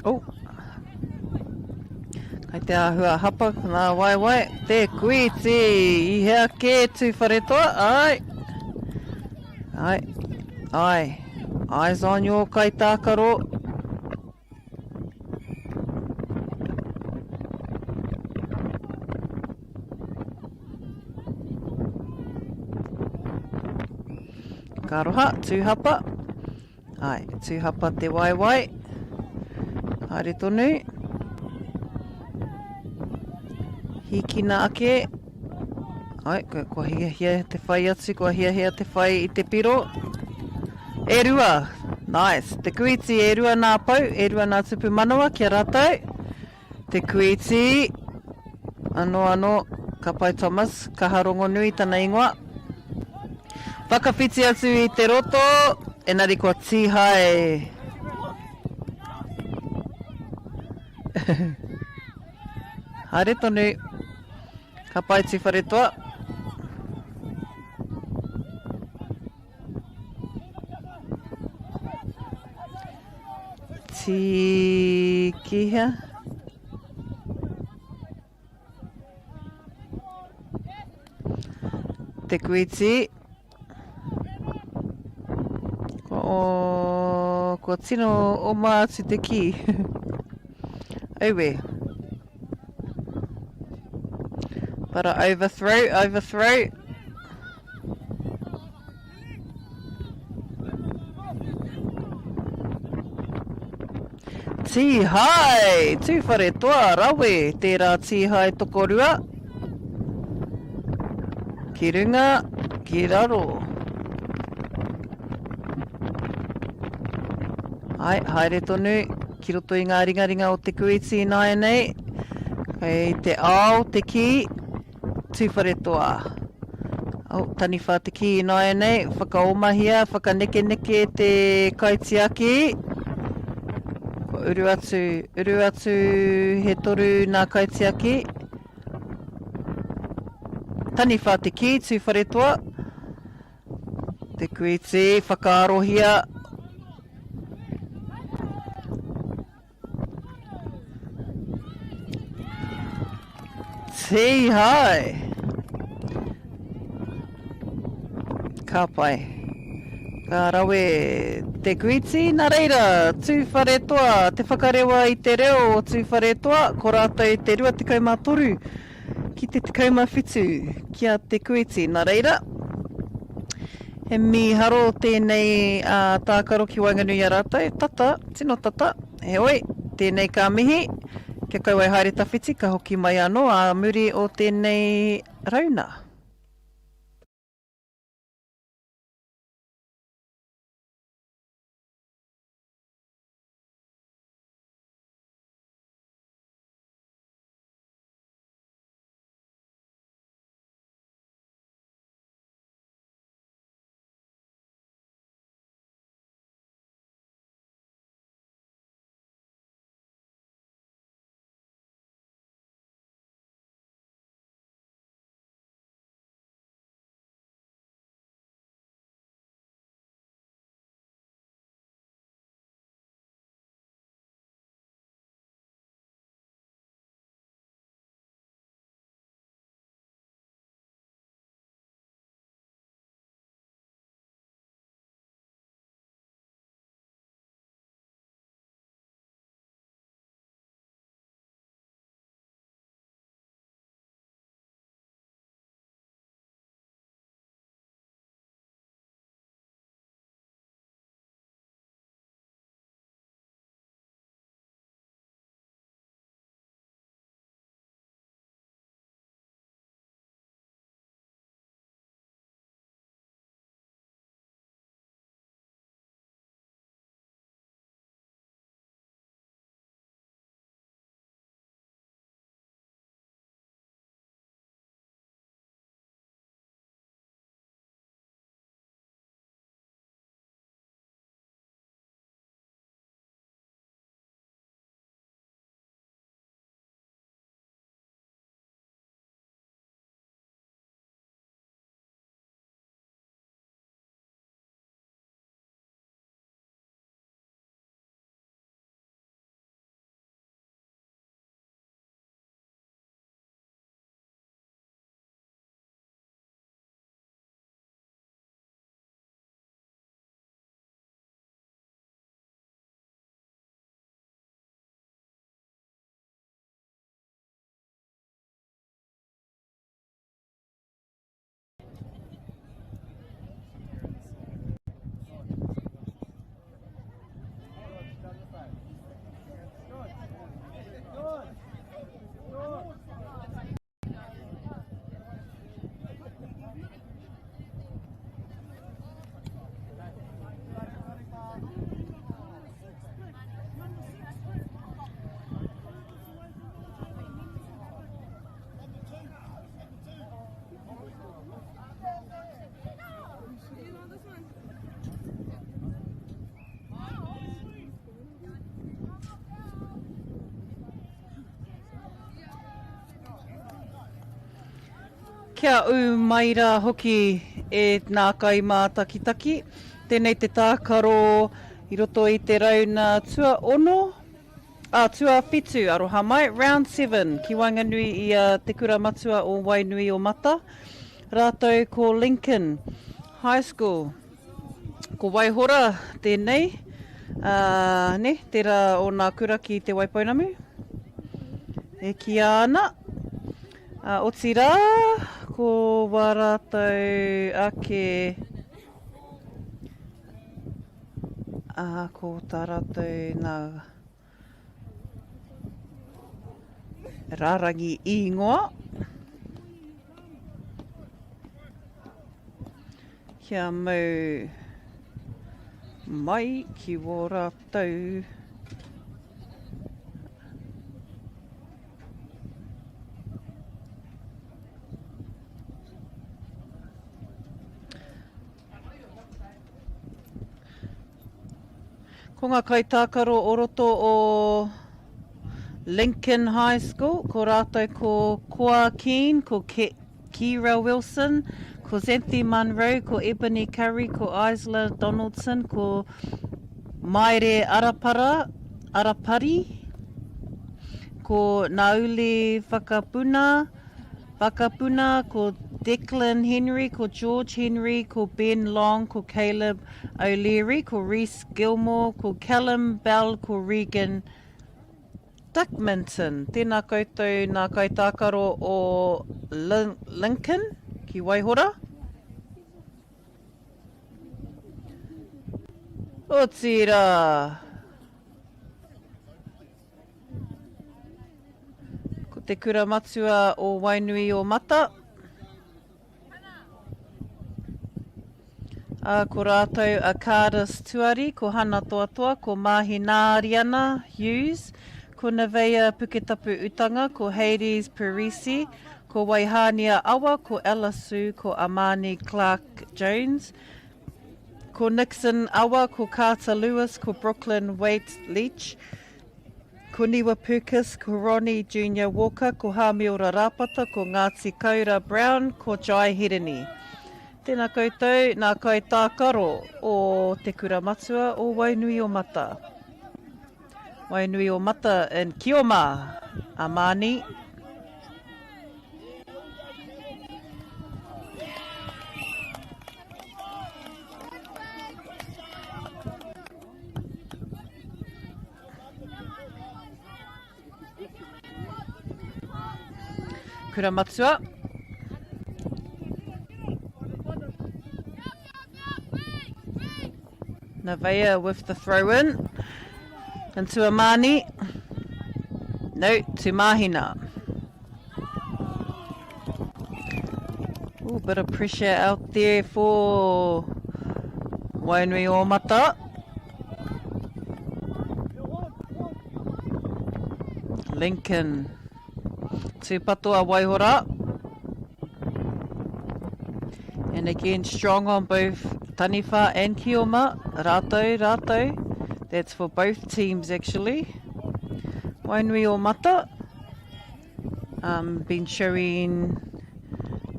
Oh. Kai te āhua hapa, nā waewae, te kuiti. I hea kē Tūwharetoa, ai. Ai, ai. Eyes on your kaitākaro. Ka aroha, tūhapa. Ai, tūhapa te waewae. Haere tonu. Hīkina ake. Ai, kua hiahia te whai atu, kua hiahia te whai i te piro. E rua. Nice. Te kuiti e rua nā pou, e rua nā tupu manawa ki a rātou. Te kuiti. Anō, anō. Ka pai Thomas. Kaha rongonui tana ingoa. Whakawhiti atu i te roto, engari kua tīhae. Haere tonu. Ka pai Tūwharetoa. Tīkihia. Te Kuiti. Kua, o, kua tino oma atu te kī. Aue. But a overthrow, overthrow. Tīhae! Tūwharetoa, rawe tērā tīhae tokorua. Ki runga, ki raro. Ai, haere tonu ki roto i ngā ringaringa o Te Kūiti ināianei. Kei te ao te kī. Tūwharetoa. Oh, taniwha te kī ināianei, whakaomahia, whakanekeneke te kaitiaki. Kua uru atu, uru atu he toru nā kaitiaki. Taniwha te kī, Tūwharetoa. Te Kuiti, whakaarohia. Tīhae! Ka pai. Ka rawe te kuiti. Nā reira, Tūwharetoa, te whakarewa i te reo o Tūwharetoa, ko rātou te 23 ki te 17 ki a Te Kuiti. Nā reira, he mīharo tēnei tākaro ki waenganui i a rātou, tata, tino tata, heoi, tēnei ka mihi, kia kaua e haere tawhiti, ka hoki mai anō ā muri o tēnei rauna. Kia ū mai rā hoki e nā kaimātakitaki. Tēnei te tākaro i roto i te rauna tuaono, ā, tuawhitu, aroha mai, round seven, ki waenganui i a Te Kura Matua o Wainuiomata rātou ko Lincoln High School. Ko Waihora tēnei, ā, nē, tērā o nā kura ki Te Waipounamu e kīia ana. Ā, otirā, ko wā rātou ake, ā, ko tā rātou nā rārangi īngoa. Kia mau mai ki wō rātou Ko ngā kaitākaro o roto o Lincoln High School, ko rātou ko Koa Keane, ko Keira Wilson, ko Xanthi Munro, ko Ebony Curry, ko Isla Donaldson, ko Maire Arapara, Arapari, ko Nauli Whakapuna, Whakapuna, ko Declan Henry, ko George Henry, ko Ben Long, ko Caleb O'Leary, ko Rhys Gilmore, ko Callum Bell, ko Regan Duckmanton. Tēnā koutou nā kaitākaro o Lincoln ki Waihora. Otirā! Ko te kura matua o Wainuiomata. Ā, ko rātou a Cardis Tuari, ko Hana Toatoa, ko Mahinaariana Hughes, ko Nevaeh Puketapu Utanga, ko Hades Perisi, ko Waihānia Awa, ko Ella Sue, ko Amani Clarke Jones, ko Nixon Awa, ko Carter Lewis, ko Brooklyn Waite Leach, Ko Niwa Purkiss, ko Ronnie Junior Walker, ko Hāmiora Rāpata, ko Ngāti Kaura Brown, ko Jai Hirini. Tēnā koutou, nā kaitākaro o Te Kura Matua o Wainuiomata. Wainuiomata in Kioma, Amani. Kura Matua. Navea with the throw in. Into Amani. No, to Mahina. Ooh, bit of pressure out there for Wainuiomata. Lincoln. Tūpato a Waihora. And again, strong on both Taniwha and Kioma. Rātou, rātou. That's for both teams, actually. Wainuiomata. Um, been showing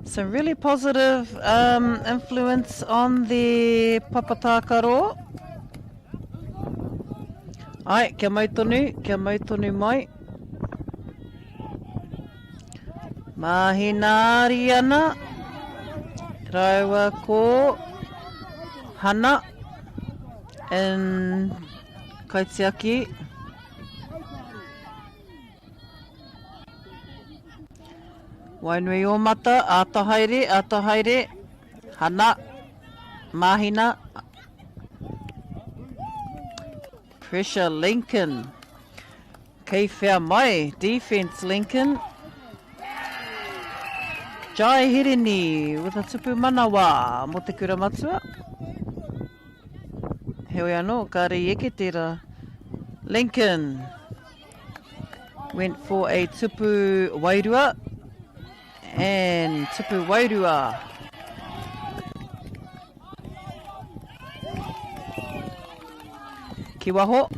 some really positive um, influence on the papatākaro. Ai, kia mau tonu, kia mau tonu mai. Mahināri ana, rāua ko Hana in Kaitiaki. Wainuiōmata, āta haere, āta haere, Hana, Mahina, Pressure Lincoln. Kei whea mai, defense Lincoln. Jai Hirini with a tupu manawa mo te kura matua. Heoi anō, kāre i eke tērā. Lincoln went for a tupu wairua and tupu wairua. Ki waho.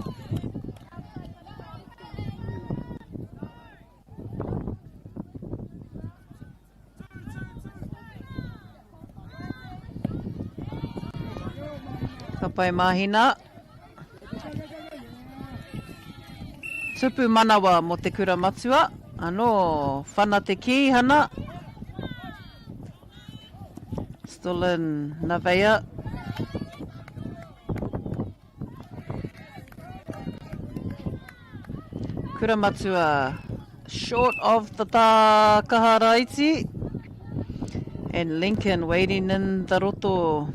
pai Mahina. Tupu manawa mo te kura matua. Anō, whana te kī, Hana. Still in Naveia. Kura Matua, short of the tā kaha raiti, and Lincoln waiting in the roto.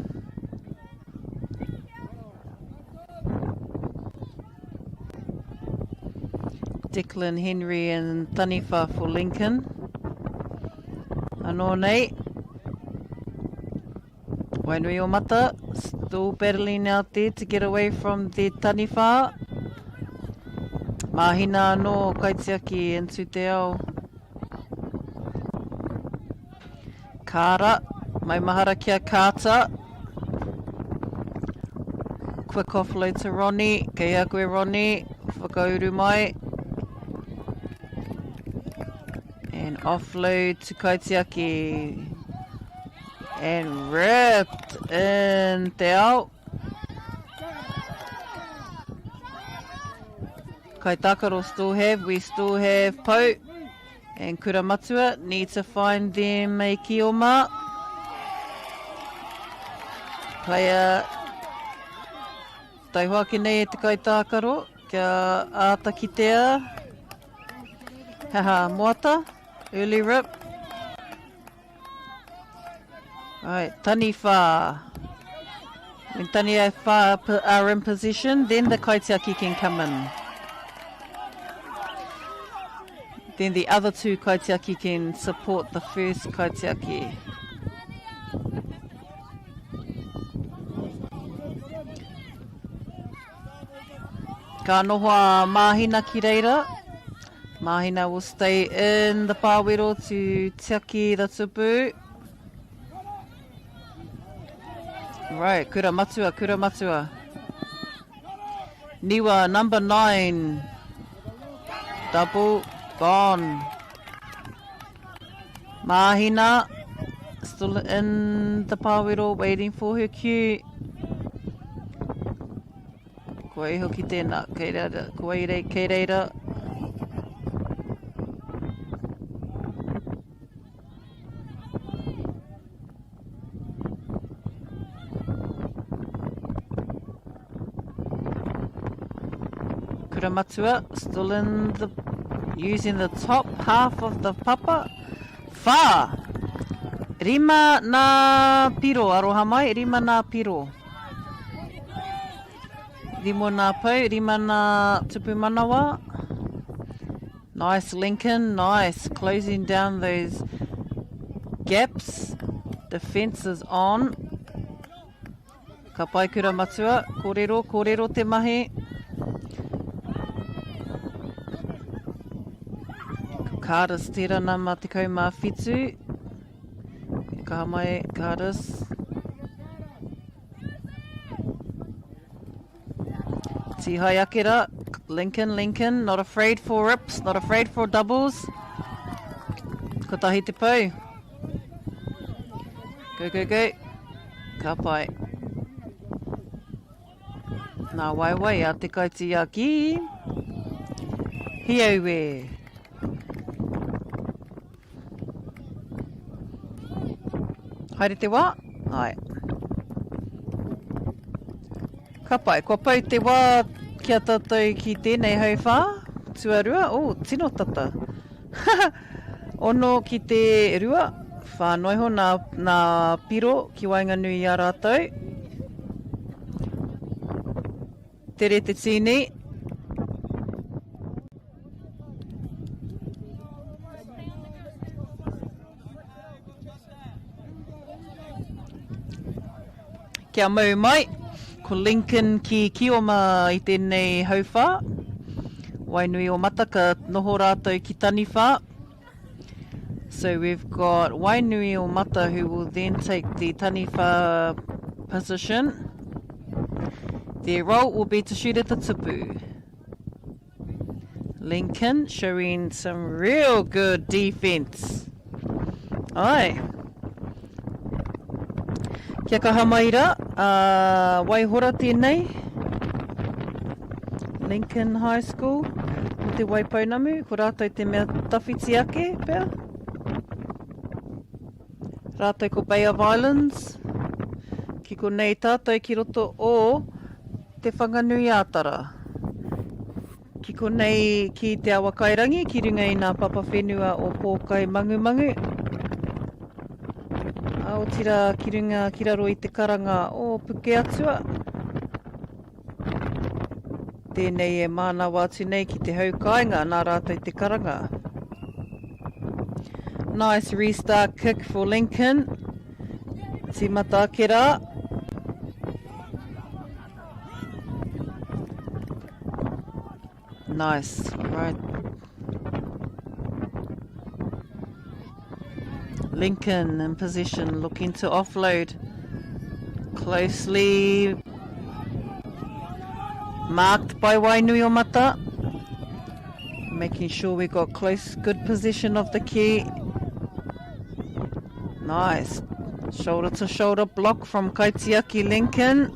Declan Henry and Taniwha for Lincoln. Anō nei, Wainui o Mata, still battling out there to get away from the taniwha. Māhina anō, kaitiaki into te ao. Kāra, maumahara ki a Carter. Quick offload to Ronnie. Kei a koe Ronnie, whakauru mai. And offload to Kaitiaki. And ripped in te ao. Kaitākaro still have, we still have Pou and Kura Matua need to find them a Kioma. Player taihoa ake nei e te kaitākaro kia āta kitea. Haha, Moata, early rip. Right, Taniwha. When Taniwha are in position, then the kaitiaki can come in. Then the other two kaitiaki can support the first kaitiaki. Ka noho a Māhina ki reira. Māhina will stay in the pāwero to tiaki the tupu. Right, kura matua, kura matua. Niwa, number 9. Double, gone. Māhina, still in the pāwero, waiting for her cue. Ko wai hoki tēnā, kei reira, ko wai rei, kei reira. Kura Matua, still in the, using the top half of the papa. Whā! Rima nā piro, aroha mai, rima nā piro. Rimo nā pou, rima nā tupu manawa. Nice Lincoln, nice. Closing down those gaps. Defense is on. Ka pai kura matua, kōrero, kōrero te mahi. Ko Cardis tērā nama 17. Kaha mai, Cardis. Tihai ake ra. Lincoln, Lincoln, not afraid for rips, not afraid for doubles. Kotahi te pou. Go, go, go. Ka pai. Nā waiwai a te kaitiaki. Hi aue. Haere te wā? Ai. Ka pai, kua pau te wā ki a tātou ki tēnei hauwhā, tuarua, oh, tino tata. Ono ki te rua, whā noa iho nā, nā piro ki waenganui i a rātou. Tere te tīni. Kia mau mai, ko Lincoln ki Kioma i tēnei hauwhā. Wainui o Mata ka noho rātou ki Taniwha. So we've got Wainui o Mata who will then take the Taniwha position. Their role will be to shoot at the tupu. Lincoln showing some real good defense. Ai. Kia kaha mai rā. Uh, Waihora tēnei. Lincoln High School. Ko te Waipounamu. Ko rātou te mea tawhiti ake, pea. Rātou ko Bay of Islands. Ki konei tātou ki roto o Te Whanganui-ā-Tara. Ki konei ki Te Awakairangi, ki runga i nā papa whenua o Pōkai Mangumangu. Ā, otirā ki runga, ki raro i te karanga o Pukeatua. Tēnei e mānawa atu nei ki te hau kāinga nā rātou te karanga. Nice restart kick for Lincoln. Tīmata ake rā. Nice, right. Lincoln in position, looking to offload. Closely marked by Wainuiomata. Making sure we got close, good position of the key. Nice. Shoulder to shoulder block from Kaitiaki Lincoln.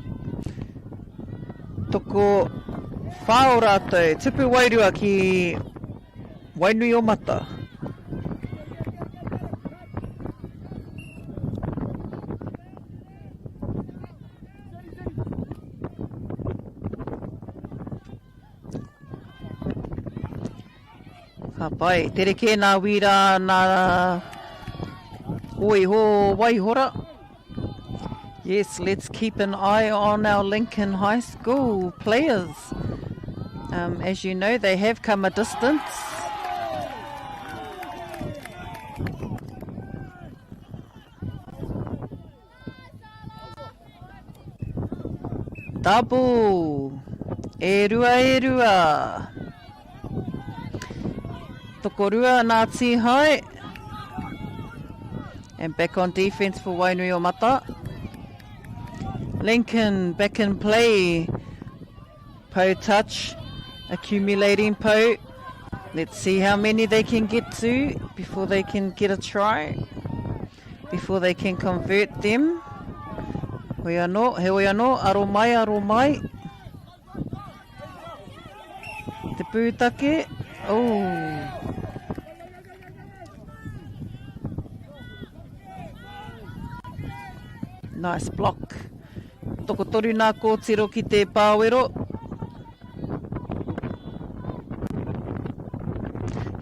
Toko whao rātou, tupu wairua ki Wainuiomata. Ka pai. Tere kē nā wīrā nā hōiho Waihora. Yes, let's keep an eye on our Lincoln High School players. Um, as you know, they have come a distance. Double. E rua, e rua. Tokorua nā Tīhai. And back on defense for Wainuiomata. Lincoln back in play. Poe touch. Accumulating Poe. Let's see how many they can get to before they can get a try. Before they can convert them. Hoi anō, heoi anō, aro mai, aro mai. Te pūtake. Oh. Nice block. Tokotoru nā kōtiro ki te pāwero.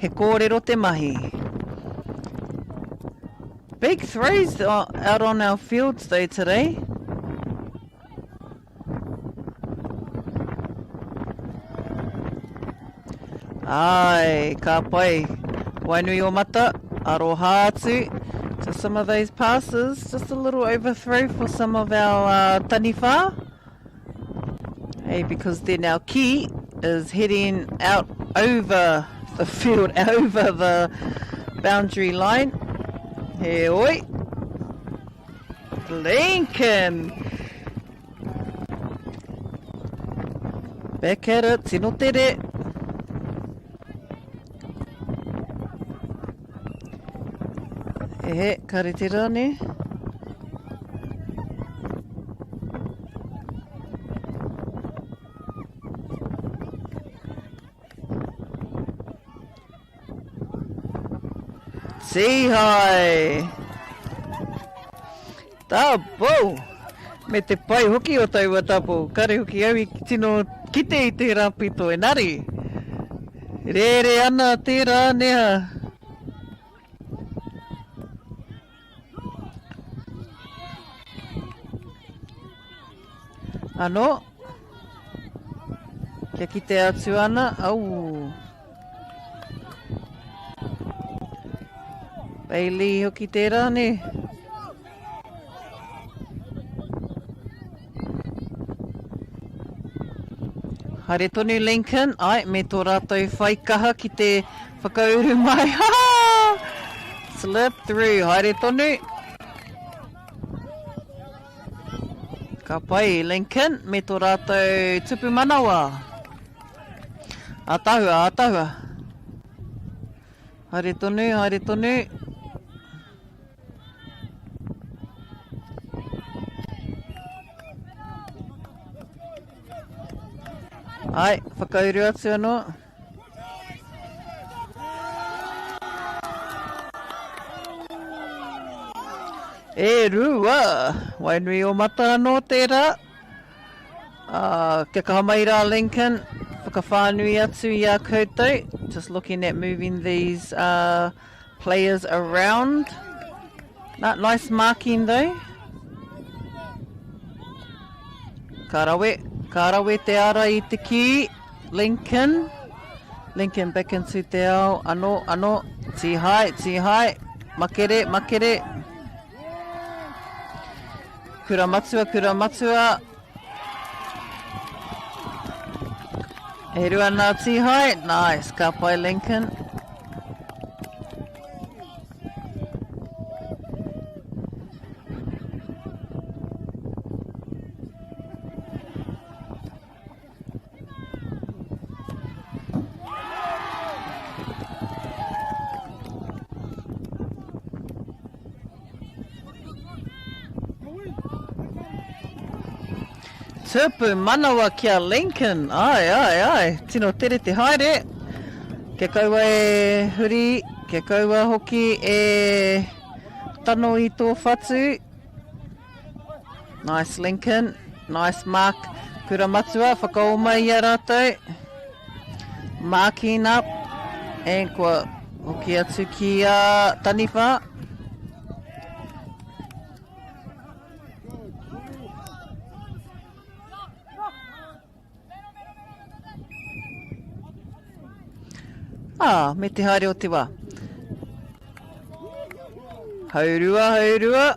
He kōrero te mahi. Big throws out on our fields though today. Ai, ka pai. Wainuiomata, aroha atu. Just some of those passes, just a little overthrow for some of our uh, taniwha. Hey, because then our key is heading out over the field, over the boundary line. Heoi. Lincoln. Back at it, tino tere. Ehe, kare te rā, ne? Tīhai! Double! Me te pai hoki o taua double. Kare hoki au i tino kite i tērā pito, engari, rere ana tērā neha. Anō, kia kite atu ana, au. Bailey hoki tērā, nē? Haere tonu Lincoln, ai, me tō rātou whai kaha ki te whakauru mai. Slip through, haere tonu. Ka pai Lincoln, me tō rātou tupu manawa. Ātahua, ātahua. Haere tonu, haere tonu. Ai, whakauru atu anō. E rua! Wainuiomata anō tērā. Ā, kia kaha mai rā Lincoln, whakawhānui atu i a koutou. Just looking at moving these uh, players around. Not nice marking though. Ka rawe, ka rawe te ara i te kī. Lincoln. Lincoln back into te ao. Ano, ano. Tihai, tihai. Makere, makere. Kura matua, kura matua. E rua nā Tihai. Nice, ka pai Lincoln. Tupu manawa ki a Lincoln. Ai, ai, ai. Tino tere te haere. Kia kaua e huri, kia kaua hoki e tano i tō whatu. Nice Lincoln, nice Mark. Kura matua, whakaoma i a rātou. Marking up. And kua hoki atu ki a Taniwha. Ā, me te haere o te wā. Haurua, haurua.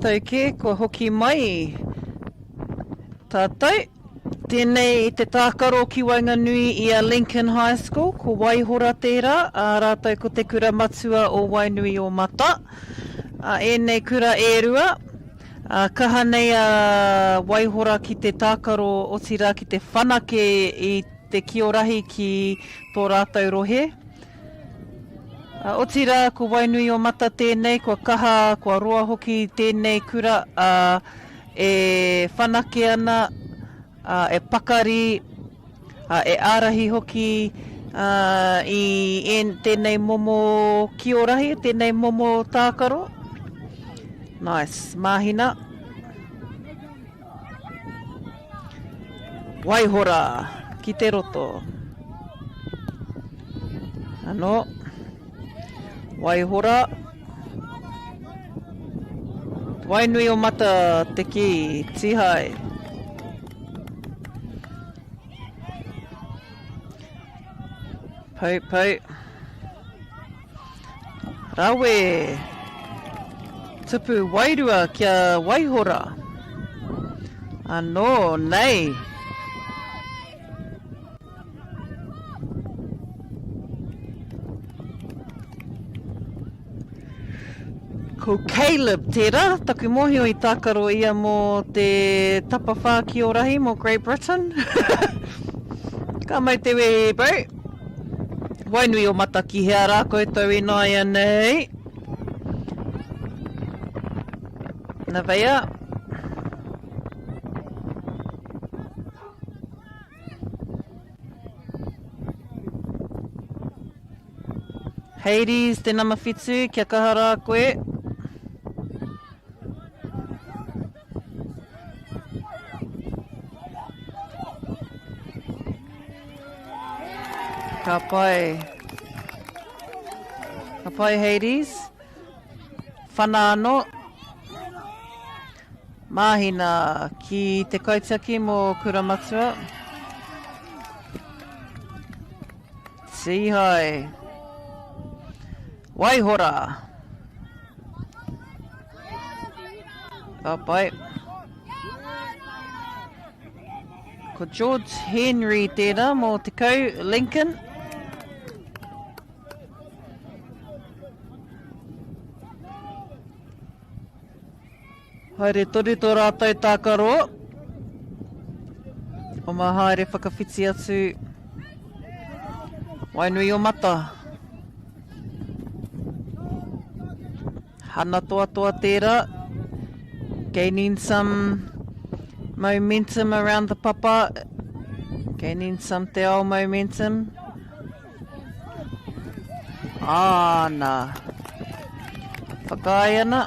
Tau kē, kua hoki mai tātou. Tēnei te tākaro ki waenganui i a Lincoln High School, ko Waihora tērā, ā rātou ko te kura matua o Wainuiomata. Ā, ēnei kura e rua, ā, kaha nei a Waihora ki te tākaro, otirā ki te whanake i te kiorahi ki tō rātou rohe. Ā, otirā, ko Wainuiomata tēnei, kua kaha, kua roa hoki tēnei kura, ā, e whanake ana, ā, e pakari, ā, e ārahi hoki, ā, i ēn, tēnei momo kiorahi, tēnei momo tākaro. Nice. Māhina. Waihora ki te roto. Anō. Waihora. Wainui o mata te kī, tihai. Pau, pau. Rawe! Tupu wairua kia waihora. Anō, nei! Ko Caleb tērā, taku mōhio i tākaro ia mō te tapawhā ki Orahi mō Great Britain. Ka mau te wehi, bro. Wainui o mata ki hea rā koutou ināianei? Nevaeh. Hades, te nama whitu, kia kaha rā koe. Ka pai. Ka pai Hades. Whana anō. Māhina ki te kaitiaki mō Kura Matua. Tīhae. Waihora. Ka pai. Ko George Henry tērā mō te kau, Lincoln. Haere tonu tō rātou tākaro. Oma haere whakawhiti atu. Wainui o mata. Hana toatoa tērā. Gaining some momentum around the papa. Gaining some te ao momentum. Āna. Whakaae ana.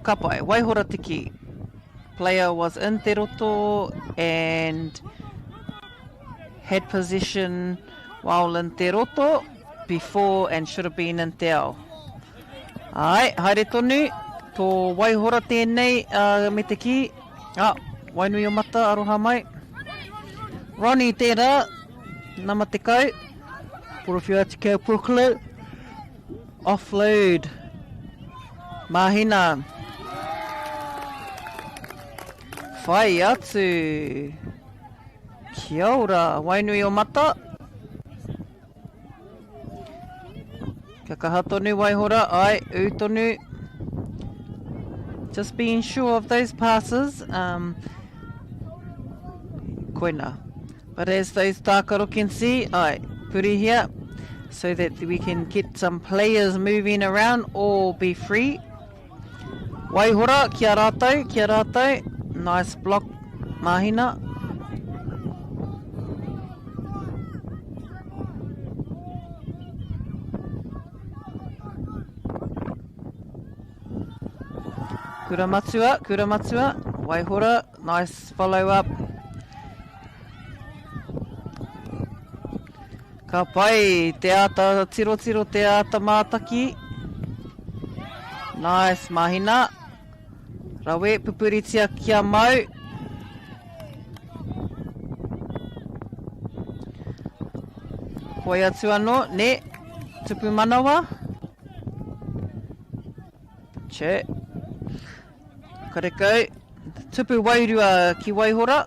Ka pai. Waihora te kī. Player was in te roto and had possession while in te roto before and should have been in te ao. Āe, haere tonu, tō Waihora tēnei uh, me te kī. Ah, Wainui o Mata, aroha mai. Ronnie tērā, nama 10. Porowhiu atu ki a Brooklyn. Offload. Mahina. Whai atu. Kia ora, Wainui o Mata. Kia kaha tonu Waihora, ai, ū tonu. Just being sure of those passes. Um, koina. But as those tākaro can see, ai, purihia, so that we can get some players moving around or be free. Waihora, ki a rātou, ki a rātou. Nice block, Mahina. Kura matua, kura matua. Waihora, nice follow up. Ka pai te āta tirotiro, te āta mātaki. Nice, Mahina. Rawe, pupuritia kia mau. Koi atu anō, ne, tupu manawa. Che. Karekau, tupu wairua ki Waihora.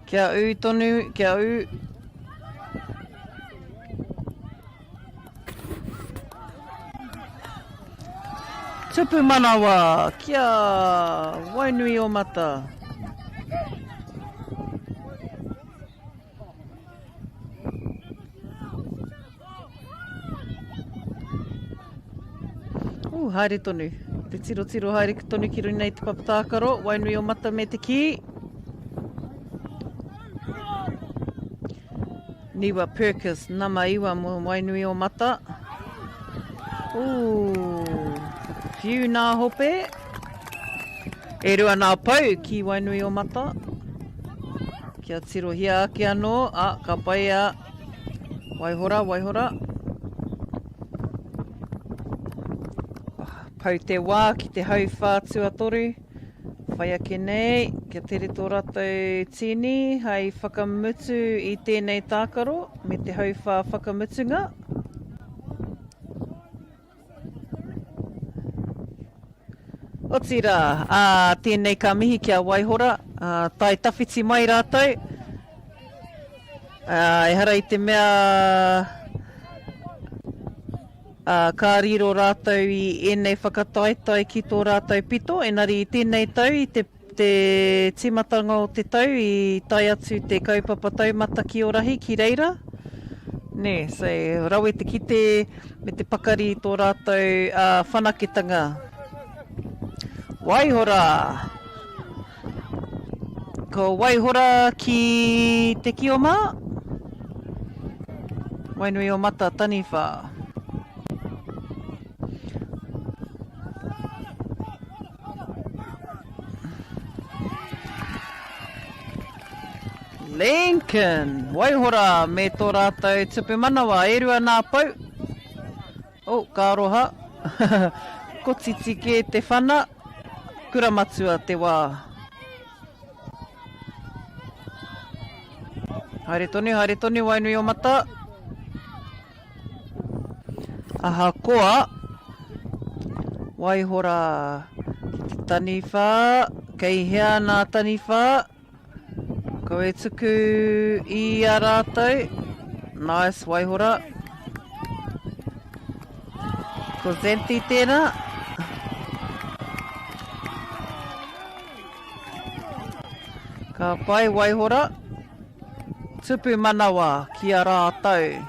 Kia ū tonu, kia ū. Tupu manawa, kia wainui o mata. Ooh, haere tonu. Te tirotiro haere tonu ki runga i te papa tākaro, wainui o mata me te kī. Niwa Perkis, nama iwa mo wainui o mata. Ooh, whiu nā hope. E rua nā pou ki wainui o mata. Kia tirohia ake anō, a, ka pai a Waihora, waihora. Pau te wā ki te hauwhā tuatoru. Whai ake nei, kia tere tō rātou tīni hai whakamutu i tēnei tākaro me te hauwhā whakamutunga. Otirā, ā, tēnei ka mihi ki a Waihora, ā, tae tawhiti mai rātou, ā, ehara i te mea, ā, ka riro rātou i ēnei whakataetae ki tō rātou pito, engari i tēnei tau i te. te tīmatanga o te tau i tae atu te kaupapa taumata ki Orahi ki reira. Nē, so rawe te kite me te pakari i tō rātou whanaketanga. Waihora! Ko Waihora ki Te Kioma, Wainuiomata Taniwha. Lincoln, Waihora me tō rātou tupu manawa, e rua nā pou. Oh, ka aroha. Kotiti kē te whana, kura matua te wā. Haere tonu, haere tonu, Wainuiomata. Ahakoa, waiho rā ki te taniwha, kei hea nā taniwha, kau e tuku i a rātou, nice, waiho rā. Ko Xanthi tērā. Ka pai, waiho rā. Tupu manawa ki a rātou.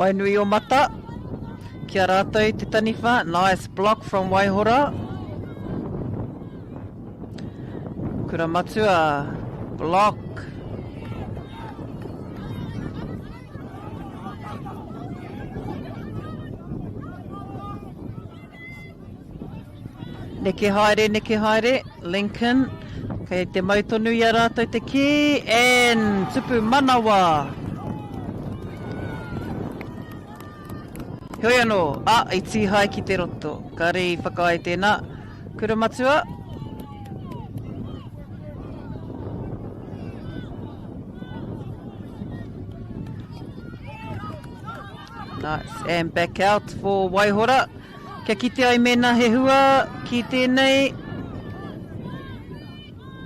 Wainuiomata, ki a rātou te taniwha, nice block from Waihora. Kura Matua, block. Neke haere, neke haere, Lincoln, kei te mau tonu i a rātou te kī, and tupu manawa. Heoi anō, a, i tīhae ki te roto. Kāre i whakaae tēnā. Kura Matua. Nice. And back out for Waihora. Kia kite ai mēnā he hua ki tēnei.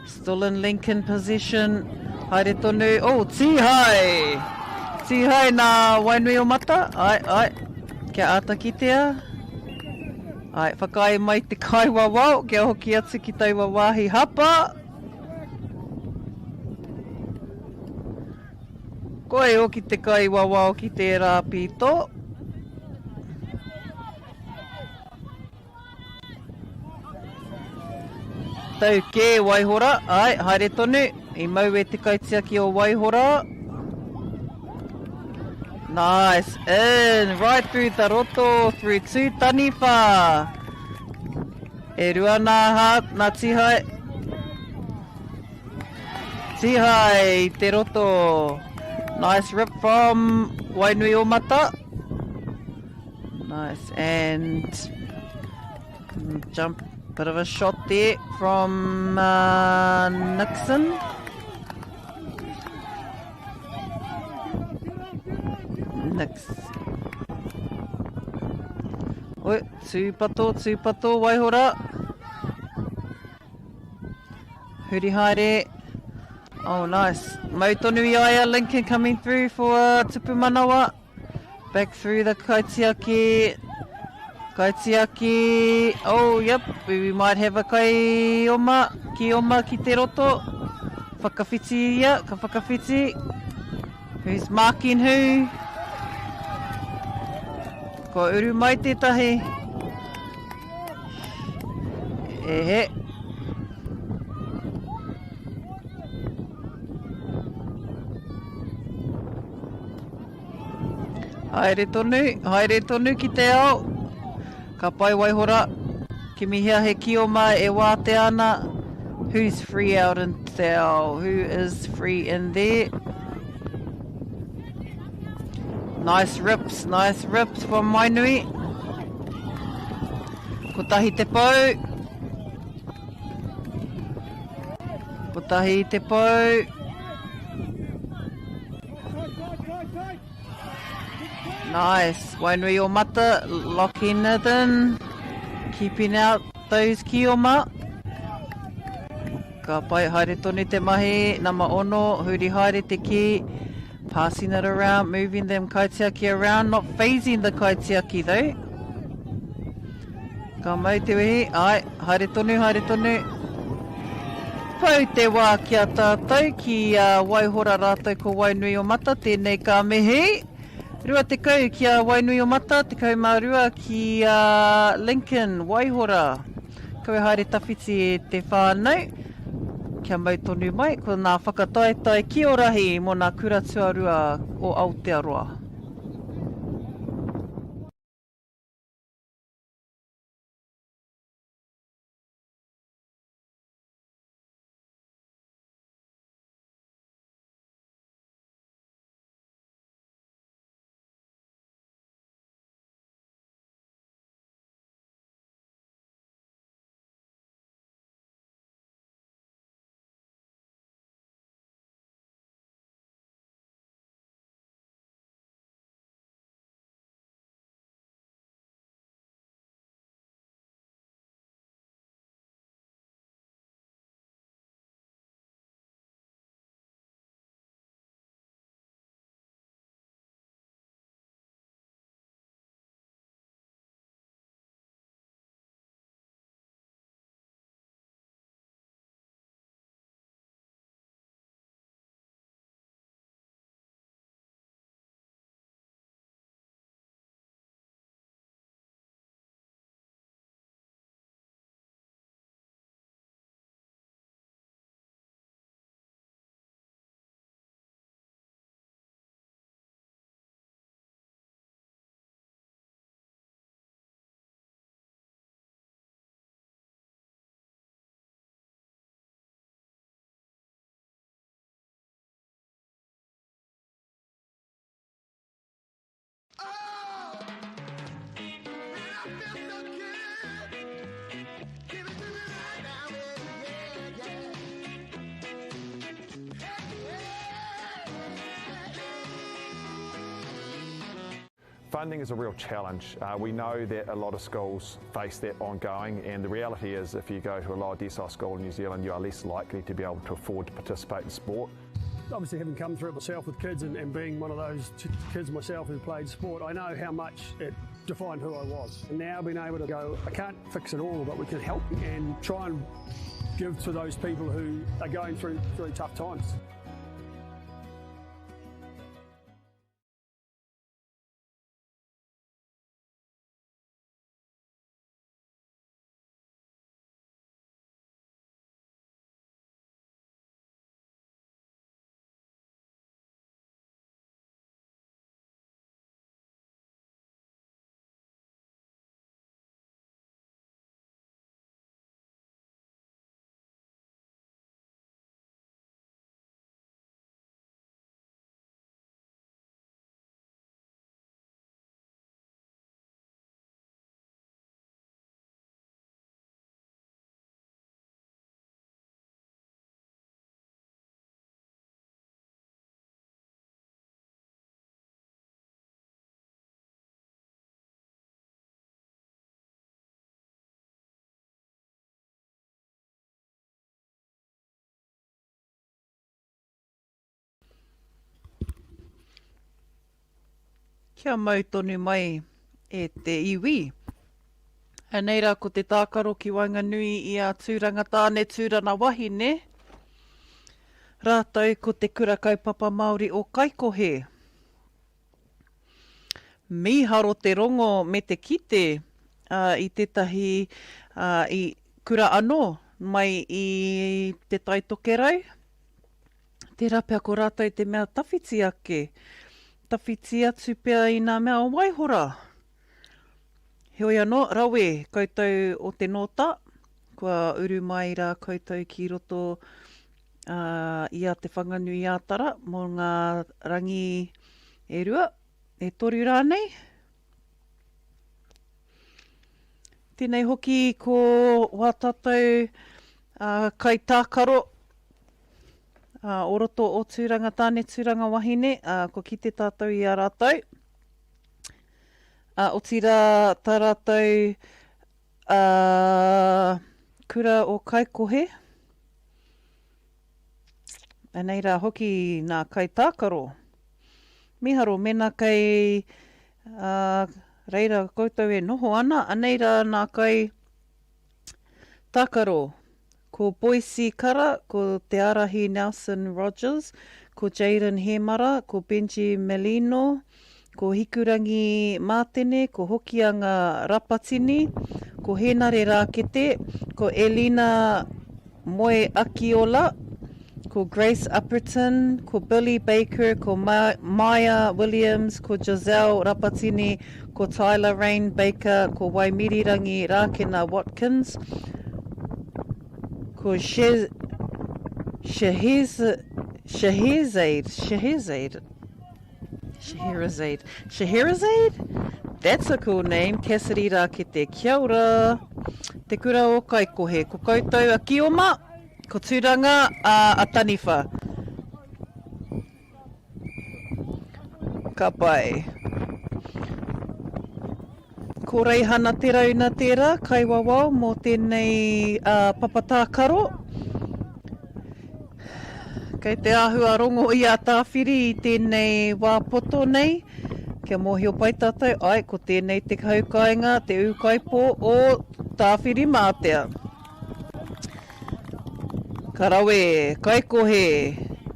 Still in Lincoln possession. Haere tonu. Oh, tīhae! Tīhae nā Wainuiomata. Ai, ai. Kia āta kitea. Ai, whakaae mai te kaiwawao kia hoki atu ki taua wāhi hapa. Koe hoki te kaiwawao ki tērā pīto. Tau kē Waihora, āe, haere tonu, i mau e te kaitiaki o Waihora. Nice, in, right through the roto, through tū taniwha. E rua nā hā, nā Tihai. Tihai i te roto. Nice rip from Wainuiomata. Nice, and jump, bit of a shot there from uh, Nixon. Nix. Oi, tūpato, tūpato, waihora. Huri haere. Oh, nice. Mau tonu i a ia, Lincoln coming through for uh, Tupu Manawa. Back through the kaitiaki. Kaitiaki. Oh, yep. We might have a kaioma. Kioma ki te roto. Whakawhiti ia. Ka whakawhiti. Who's marking who? Kua uru mai tētahi. E he. Haere tonu, haere tonu ki te ao. Ka pai waihora. Kimihia he kioma e wātea ana. Who's free out in te ao? Who is free in there? Nice rips, nice rips from Wainui. Kotahi te pou. Kotahi te pou. Nice. Wainuiomata locking it in. Keeping out those kioma. Ka pai, haere tonu te mahi, nama ono, huri haere te kī, passing it around, moving them kaitiaki around, not phasing the kaitiaki though. Ka mau te wehi, ai, haere tonu, haere tonu. Pau te wā ki a tātou, ki a Waihora rātou ko Wainuiomata, tēnei ka mihi. 20 ki a Wainuiomata, 12 ki a Lincoln, Waihora. Kawe haere tawhiti e te whānau, kia mau tonu mai, ko nā whakataetae kiorahi mō nā kura tuarua o Aotearoa. Funding is a real challenge. Uh, we know that a lot of schools face that ongoing, and the reality is if you go to a lower decile school in New Zealand, you are less likely to be able to afford to participate in sport. Obviously, having come through it myself with kids and, and being one of those kids myself who played sport, I know how much it defined who I was. And now being able to go, I can't fix it all, but we can help and try and give to those people who are going through, through tough times. Kia mau tonu mai e te iwi. Anei rā ko te tākaro ki waenganui i a Tūranga Tāne, Tūrana Wahine, rātou ko te Kura Kaupapa Māori o Kaikohe. Mīharo te rongo me te kite i tētahi i kura anō mai i Te Tai Tokerau. Tērā pea ko rātou te mea tawhiti ake, tawhiti atu pea i nā mea o Waihora. Heoi anō, rawe koutou o te nōta, kua uru mai rā koutou ki roto i a Te Whanganui-ā-Tara mō ngā rangi e rua, e toru rānei. Tēnei hoki ko wā tātou kaitākaro o roto o Tūranga Tāne, Tūranga Wahine, kua kite tātou i a rātou. Ā, otirā tā rātou, ā, kura o Kaikohe. Anei rā hoki nā kaitākaro. Miharo, mēnā kei uh, reira koutou e noho ana, anei rā nā kai tākaro. Ko Boycie Kara, ko Te Arahi Nelson Rogers, ko Jayden Hemara, ko Benji Melino, ko Hikurangi Mātene, ko Hokianga Rapatini, ko Hēnare Rākete, ko Elina Moe Akiola, ko Grace Upperton, ko Billy Baker, ko Maia Williams, ko Giselle Rapatini, ko Tyler Rain Baker, ko Waimirirangi Rākena Watkins, ko Shehzade, Shehzade, Shehzade, Scheherazade. Scheherazade? That's a cool name. Cassidy Rakete. Kia ora. Te kura o Kaikohe. Ko koutou a Kioma, ko Turanga a, a Taniwha. Ka pai. Ko Reihana Te Rauna tērā, kaiwawao mō tēnei papa tākaro. Kei te āhua rongo i a Tāwhiri i tēnei wā poto nei, kia mōhio pai tātou, āe, ko tēnei te haukāinga, te ūkaipō o Tāwhirimātea. Ka rawe, kaikohe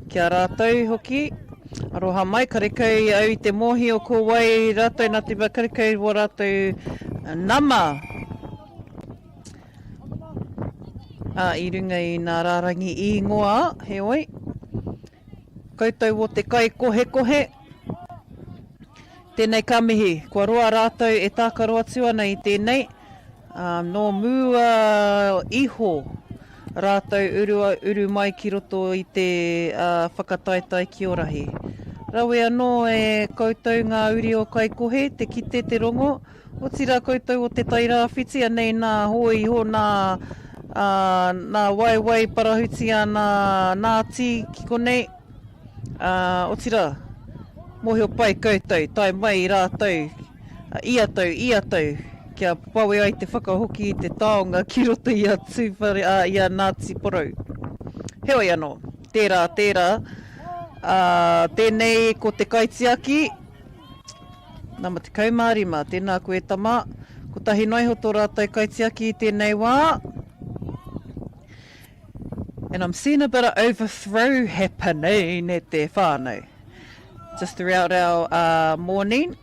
ki a rātou hoki. Aroha mai, karekau au i te mōhio ko wai rātou nā te mea karekau wō rātou nama ā, i runga i nā rārangi īngoa, heoi, koutou o te kaikohekohe, tēnei ka mihi, kua roa rātou e tākaro atu ana i tēnei, Ā, nō mua iho rātou uru, uru mai ki roto i te whakataetae kiorahi. Rawe anō e koutou ngā uri o Kaikohe te kite te rongo, otirā koutou o Te Tairāwhiti, anei nā hōiho, nā, ā, nā waewae parahuti a nā Nāti ki konei, ā, otirā, mōhio pai koutou, tae mai rātou Ia tau, ia tau, kia wawe ai te whakahoki i te taonga ki roto i a Tūwhare, ā, i a Ngāti Porou. Heoi anō, tērā, tērā, ā, tēnei ko te kaitiaki, nama 15, tēnā koe e tama, kotahi noa iho tō rātou kaitiaki i tēnei wā. And I'm seeing a bit of overthrow happening e te whānau. Just throughout our uh, morning,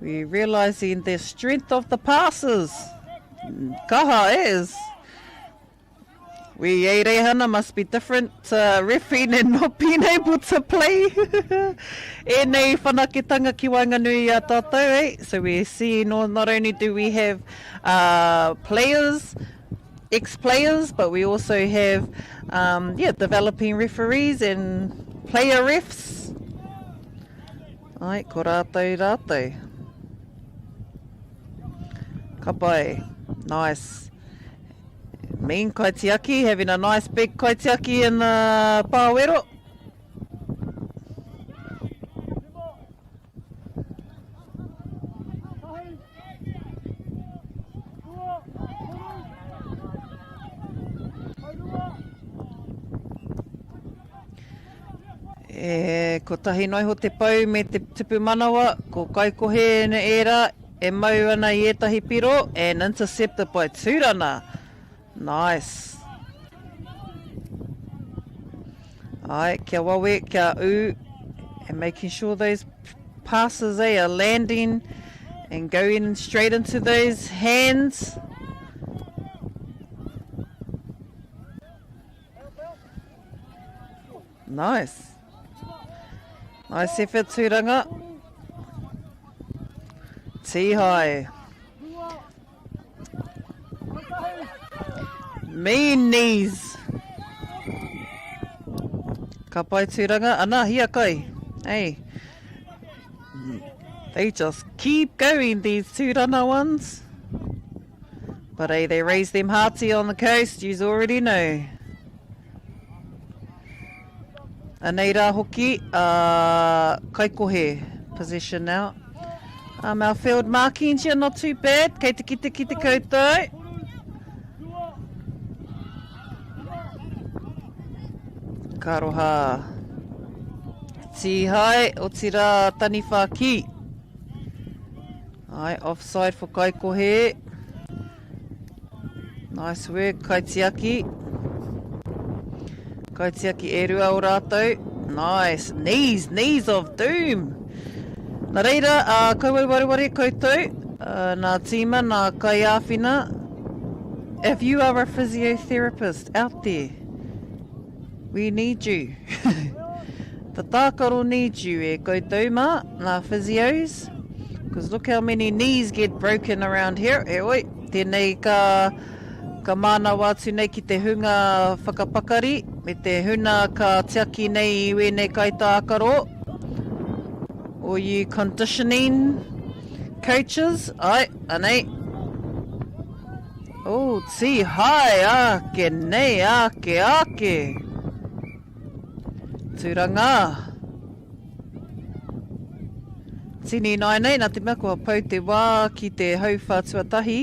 we're realising the strength of the passes. Kaha is. We Reihana must be different uh, refing and not being able to play. Ēnei whanaketanga ki waenganui i a tātou, eh? So we're seeing not only do we have uh, players, ex-players, but we also have um, yeah, developing referees and player refs. Ai, ko rātou rātou. Ka pai. Nice. Mean kaitiaki, having a nice big kaitiaki in the pāwero. E kotahi noa iho te pou me te tupu manawa, ko Kaikohe ērā e mau ana i ētahi piro and intercepted by Tūrana. Nice. Aye, kia wawe, kia ū, and making sure those passes eh, are landing and going straight into those hands. Nice. Nice effort, Tūranga. Tihai. Mean knees. Ka pai tūranga. Ana, hiakai. Hey. They just keep going, these Tūranga ones. But hey, they raise them hearty on the coast, you already know. Anei rā hoki a Kaikohe position now. Um, our field markings here, not too bad. Kei te kite kite koutou. Ka aroha. Tīhae, otirā taniwha ki. Ai, offside for Kaikohe. Nice work, Kaitiaki. Kaitiaki e rua o rātou. Nice. Knees, knees of doom. Nā reira, uh, kaua wareware koutou, uh, nā tīma, nā kaiāwhina. If you are a physiotherapist out there, We need you. The tākaro needs you e koutou mā, ngā physios. Because look how many knees get broken around here. Heoi, tēnei ka, ka mānawa atu nei ki te hunga whakapakari, me te huna ka tiaki nei i wēnei kaitākaro. Or you conditioning coaches, ai, anei. Oh, tīhae, ake nei, ake, ake. Tūranga. Tini nāianei, nā te mea kua pau te wā ki te hauwhā tuatahi.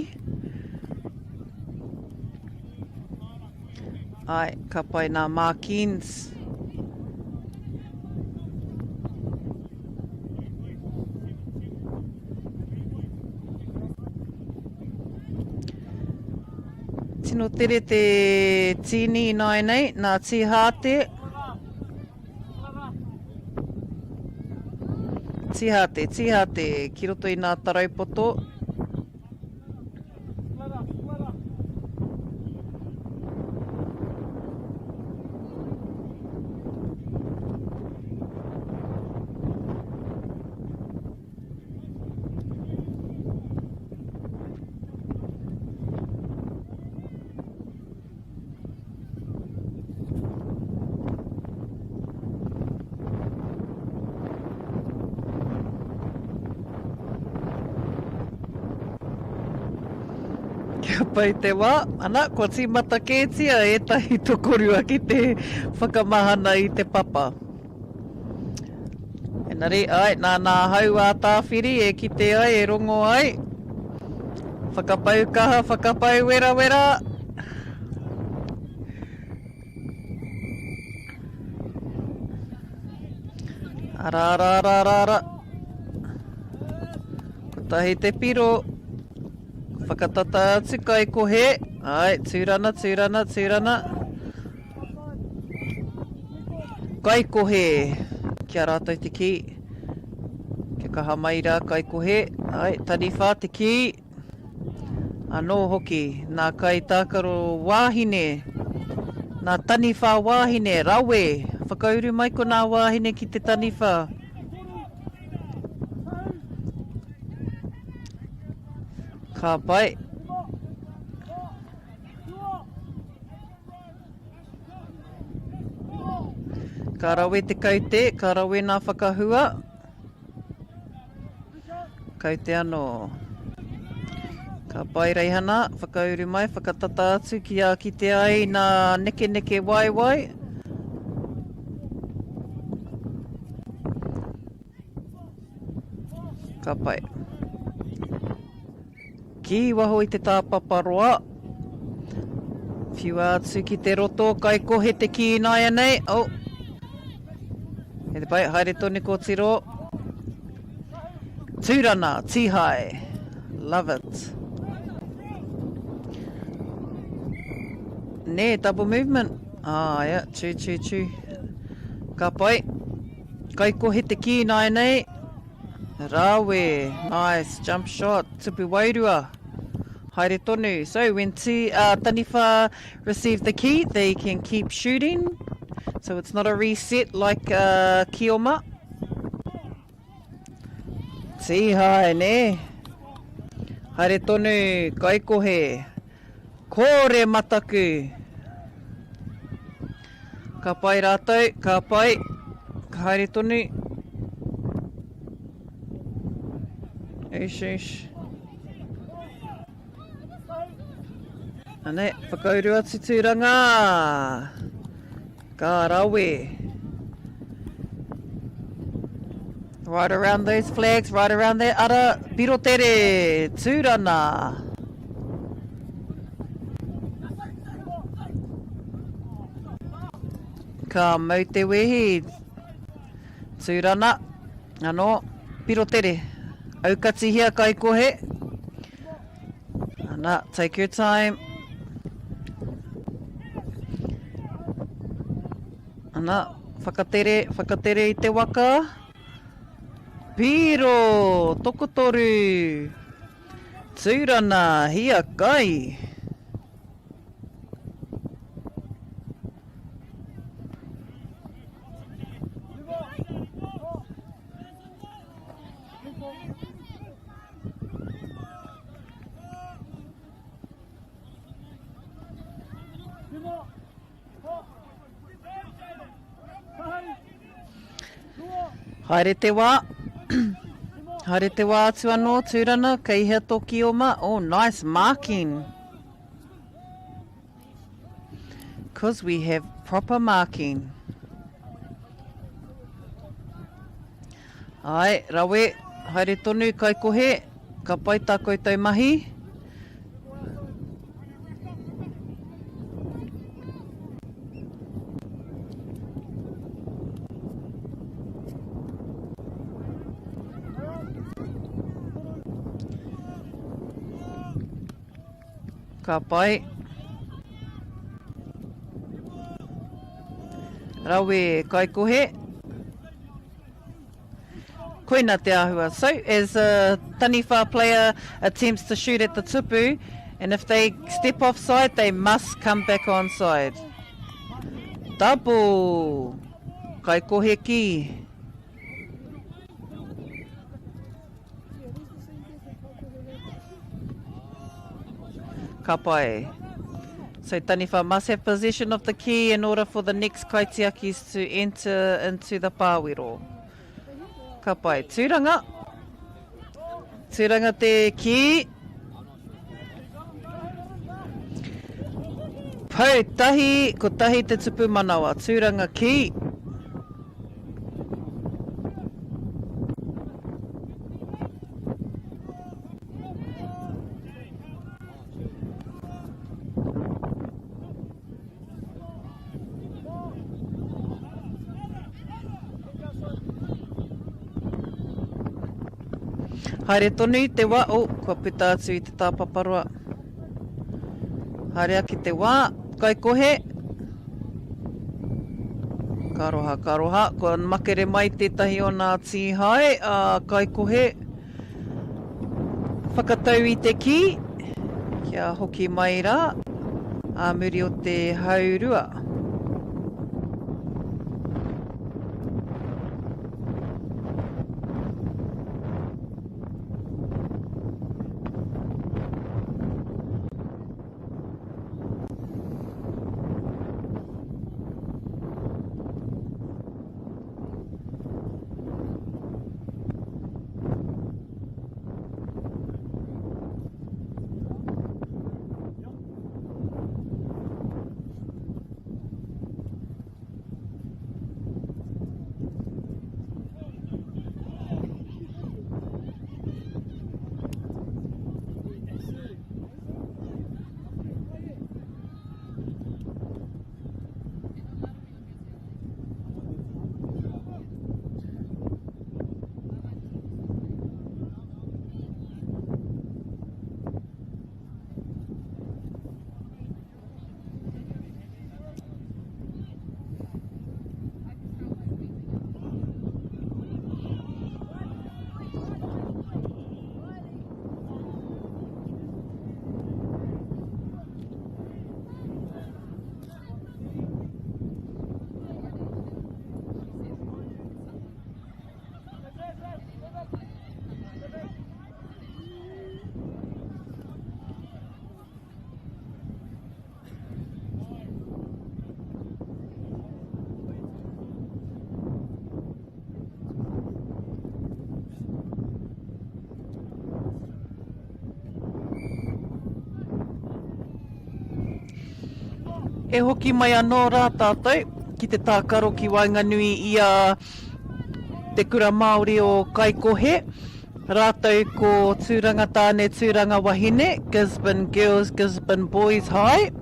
Ai, ka pai nā Markins. Tino tere te tīni ināianei, nā Tīhāte. Tīhāte, Tīhāte, ki roto i nā taraupoto. Kia pai te wā, ana, kua tīmata kētia ētahi tokorua ki te whakamahana i te papa. Engari, āe, nā nā hau ā Tāwhiri e kite ai, e rongo ai. Whakapau kaha, whakapau werawera. Arā, arā, arā, arā, arā. Kotahi te piro. Whakatata atu kai kohe. Āe, tūrana, tūrana, tūrana. Kaikohe, ki a rātou te kī. Kia kaha mai rā, kaikohe. Ai, taniwha te kī. Anō hoki, nā kaitākaro wāhine, nā taniwha wāhine, rawe. Whakauru mai ko nā wāhine ki te taniwha. Ka pai. Ka rawe te kaute, ka rawe nā whakahua. Kaute anō. Ka pai Reihana, whakauru mai, whakatata atu ki a kite ai nā nekeneke waewae. Ka pai. Ki waho i te tāpapa roa. Whiua atu ki te roto, kai kohe te kī ināianei. Oh. Kei te pai, haere tonu kōtiro. Tūrana, tīhae. Love it. Nē, double movement. Ah, yeah, tū, tū, tū. Ka pai. Kai kohe te kī ināianei. Rawe, nice jump shot, tupu wairua. Haere tonu. So when T, uh, Taniwha receive the key, they can keep shooting. So it's not a reset like uh, Kioma. Tīhae, nē. Haere tonu, kaikohe. Kore mataku. Ka pai rātou, ka pai. Ka haere tonu. Eish, eish. Ane, whakauru atu tūranga. Ka rawe. Right around those flags, right around that ara, Pirotere, Tūrana. Ka mau te wehi. Tūrana. Anō. Piro tere. Aukatihia kaikohe. Ana, take your time. Ana, whakatere, whakatere i te waka. Piro, tokotoru. Tūrana, hiakai. Haere te wā. Haere te wā atu anō, Tūrana, kei hea tō kioma? Oh, nice marking. Cause we have proper marking. Ae, rawe, haere tonu kaikohe, ka pai tā koutou mahi. Ka pai. Rawe kaikohe. Koina te āhua. So, as a taniwha player attempts to shoot at the tupu, and if they step off side, they must come back on side. Double! Kaikohe ki. Ka pai. So Taniwha must have possession of the key in order for the next kaitiakis to enter into the pāwero. Ka pai. Tūranga. Tūranga te kī. Pou tahi, kotahi te tupu manawa. Tūranga kī. Haere tonu i te wa, oh, kua puta atu i te tāpaparoa. Haere ake te wā, kaikohe. Ka aroha, ka aroha. Kua makere mai tētahi o nā tīhae, ā, kaikohe. Whakatau i te kī, kia hoki mai rā, ā muri o te haurua. E hoki mai anō rā tātou ki te tākaro ki waenganui i a Te Kura Māori o Kaikohe, rātou ko Tūranga Tāne Tūranga Wahine, Gisborne Girls Gisborne Boys High.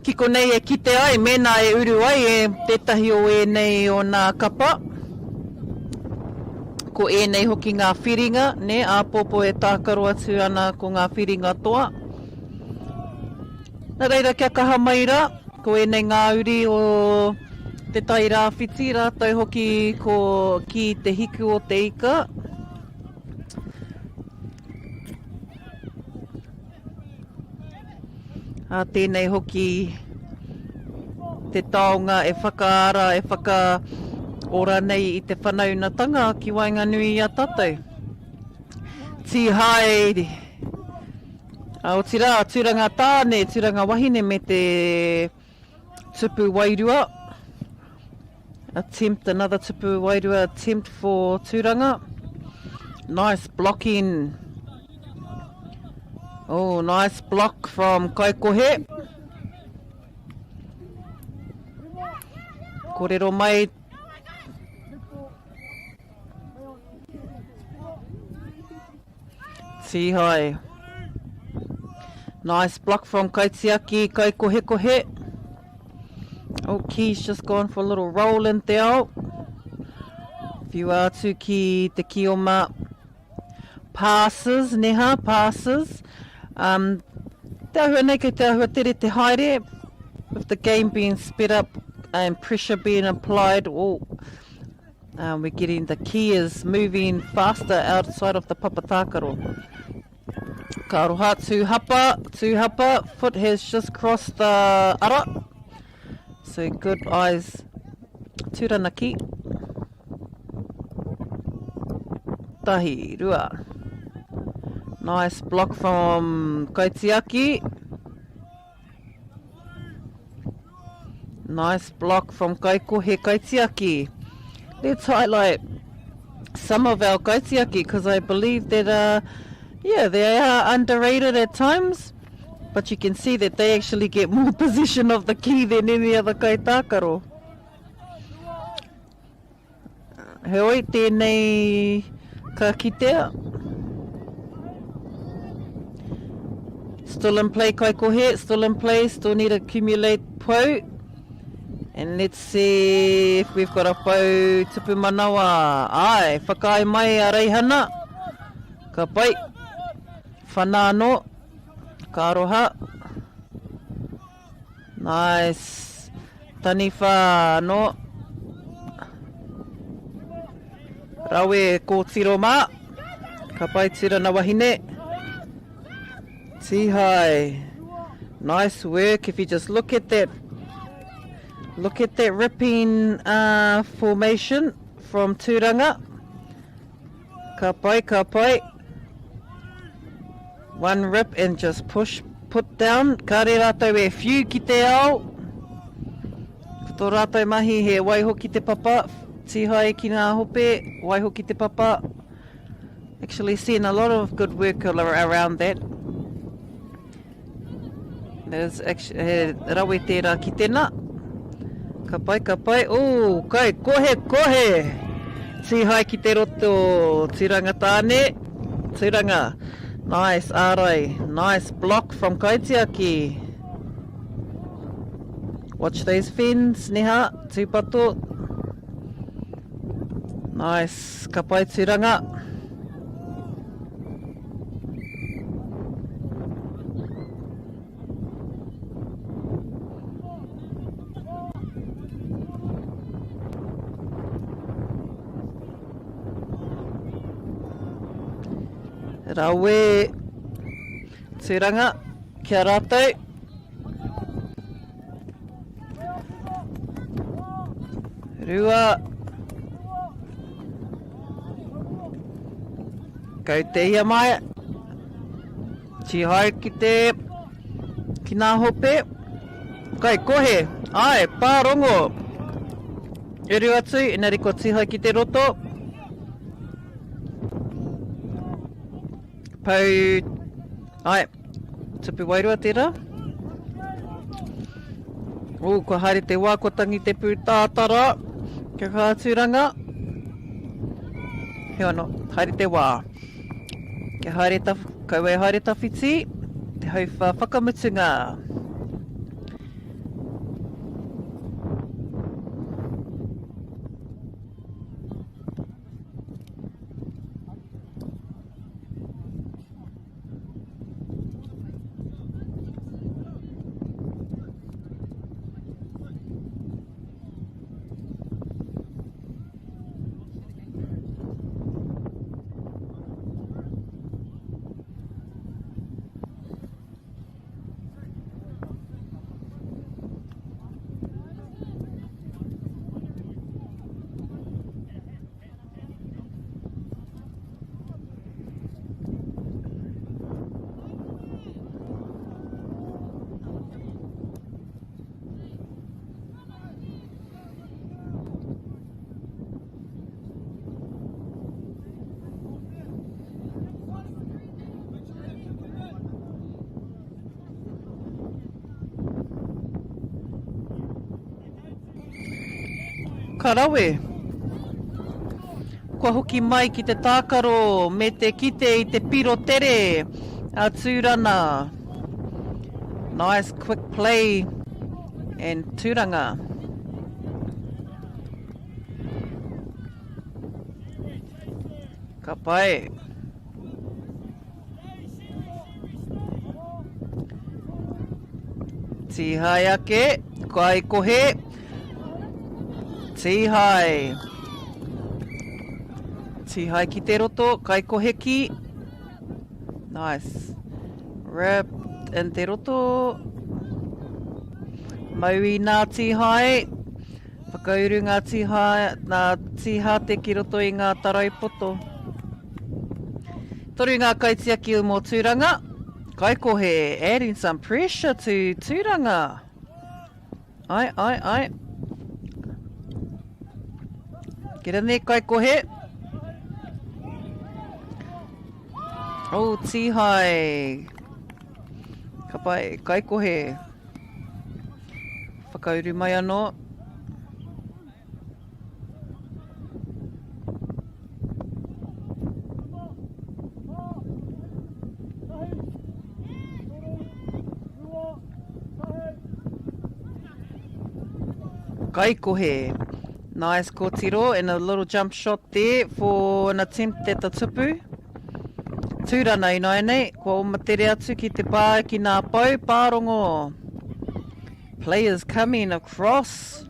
Ki konei e kite ai mēnā e uru ai e tētahi o ēnei o nā kapa. Ko ēnei hoki ngā whiringa, nē, āpōpō e tākaro atu ana ko ngā whiringa toa. Nā reira kia kaha mai rā, ko ēnei ngā uri o Te Tai Rāwhiti, rātou hoki ko ki Te Hiku o Te Ika. Ā, tēnei hoki te taonga e whakaara, e whakaora nei i te whanaunatanga ki waenganui i a tātou. Tīhae, ā, otirā, tūranga tāne, tūranga wahine me te tupu wairua. Attempt, another tupu wairua attempt for Tūranga. Nice blocking. Oh, nice block from Kaikohe. Korero mai Tīhae. Nice block from Kaitiaki, Kaikohekohe. Oh, Key's just gone for a little roll in te ao. Whiua atu ki te kioma passes, neha, passes. Um, te ahua nei kei te ahua tere te haere, with the game being sped up and pressure being applied, oh, um, we're getting the key is moving faster outside of the papatākaro. Ka aroha, tū hapa, tū hapa, foot has just crossed the ara. So good eyes, tūranaki. Tahi, rua. Nice block from Kaitiaki. Nice block from Kaikohe Kaitiaki. Let's highlight some of our kaitiaki because I believe that, uh, yeah, they are underrated at times. But you can see that they actually get more possession of the key than any other kaitākaro. Heoi, tēnei ka kitea. Still in play Kaikohe, still in play, still need to accumulate pou. And let's see if we've got a pou tupu manawa. Ai, whakaae mai a Reihana. Ka pai. Whana anō. Ka aroha. Nice. Taniwha anō. Rawe kōtiro mā. Ka pai tūrana wahine. Tihai. Nice work if you just look at that. Look at that ripping uh, formation from Tūranga. Ka pai, ka pai. One rip and just push, put down. Kāre rātou e whiu ki te ao. Ko tō rātou mahi he waiho ki te papa, tīhae ki ngā hope, waiho ki te papa. Actually seen a lot of good work around that. There's actually, he rawe tērā ki tēnā. Ka pai, ka pai. Ooh, kai, kohe, kohe! Tīhae ki te roto, Tūranga tāne. Tūranga. Nice, ārai. Nice block from Kaitiaki. Watch those fins, Neha. Tūpato. Nice. Ka pai Tūranga. Rawe Tūranga ki a rātou. Rua. Kau te ia mai. Tihai ki te, ki nā hope. Kai kohe, ai, pārongo. Uru atu, engari kua tihai ki te roto. Pau, ai, tupu wairua tērā. Ū, kua haere te wā, kua tangi te pūtātara. Kia kaha tūranga. Heoi anō, haere te wā. Kia haere ta, kaua e haere tawhiti, te hauwha whakamutunga. Ka rawe. Kua hoki mai ki te tākaro me te kite i te piro tere a Tūrana. Nice quick play and Tūranga. Ka pai. Tīhae ake, kaikohe, tīhae. Tīhae ki te roto, kaikohe ki. Nice. Ripped in te roto. Mau i nā tīhae. Whakauru ngā tīhae, ngā tīhate ki roto i ngā tarau poto. Toru ngā kaitiaki mō Tūranga. Kaikohe adding some pressure to Tūranga. Ai, ai, ai. Get in there, Kaikohe. Oh, tīhae. Ka pai, Kaikohe. Whakauru mai anō. Kaikohe. Nice kōtiro and a little jump shot there for an attempt at the tupu. Tūrana ināianei, kua oma tere atu ki te pā ki nā pou pārongo. Players coming across.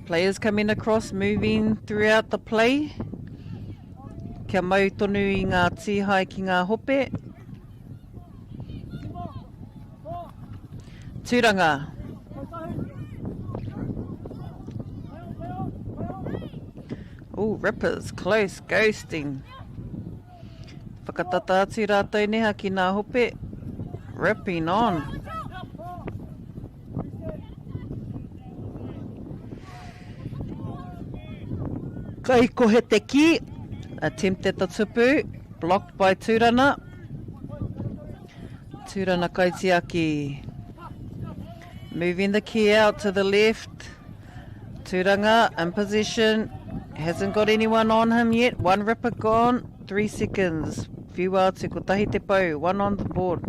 Players coming across, moving throughout the play. Kia mau tonu i ngā tīhae ki ngā hope. Tūranga. Ooh, Rippers, close, ghosting. Whakatata atu rātou neha ki nā hope. Ripping on. Kaikohe te ki. Attempt at the tupu. Blocked by Tūrana. Tūrana kaitiaki. Moving the key out to the left. Tūranga in possession. Hasn't got anyone on him yet. One ripper gone. 3 seconds. Whiua atu. Kotahi te pou. One on the board.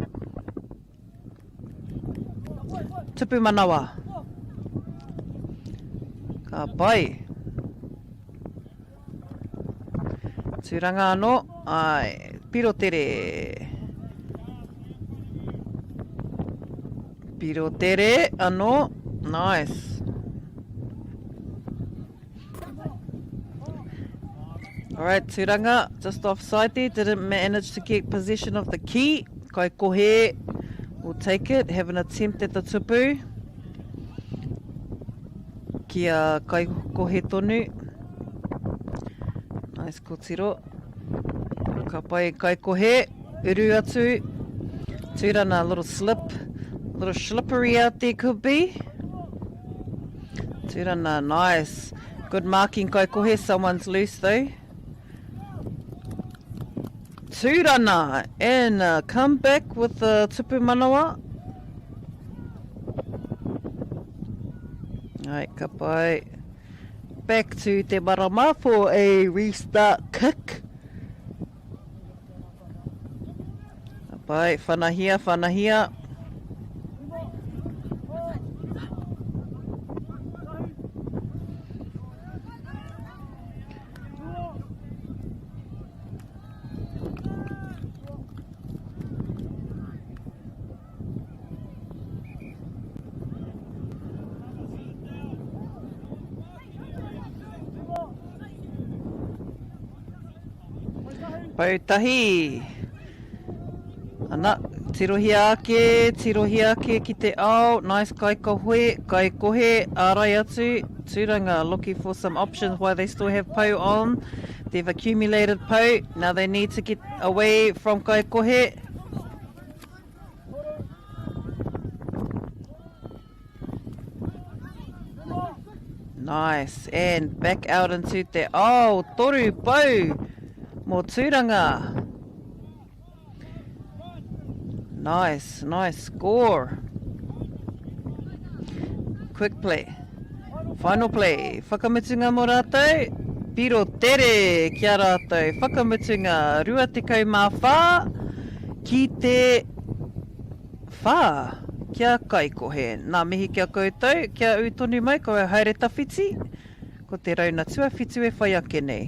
Tupu manawa. Ka pai. Tūranga anō. Ai. Piro tere. Piro tere anō. Nice. Alright, Tūranga, just offside there, didn't manage to get possession of the key. Kaikohe will take it, have an attempt at the tupu. Ki a Kaikohe tonu. Nice kotiro. Ka pai Kaikohe, uru atu. Tūrana, a little slip, a little slippery out there could be. Tūrana, nice. Good marking Kaikohe, someone's loose though. Tūrana, and uh, come back with the tupu manawa. Alright, ka pai. Back to Te Marama for a restart kick. Ka pai, whanahia, whanahia. Poutahi. Ana, tirohia ake, tirohia ake ki te ao. Nice kaikohe, kaikohe, ārai atu. Tūranga, looking for some options while they still have pou on. They've accumulated pou. Now they need to get away from kaikohe. Nice. And back out into te ao. Toru pou mō Tūranga. Nice, nice score. Quick play. Final play, whakamutunga mō rātou, piro tere ki a rātou, whakamutunga 24 ki te whā ki a Kaikohe. Nā mihi ki a koutou, kia ū tonu mai, kaua haere tawhiti, ko te rauna tuawhitu e whai ake nei.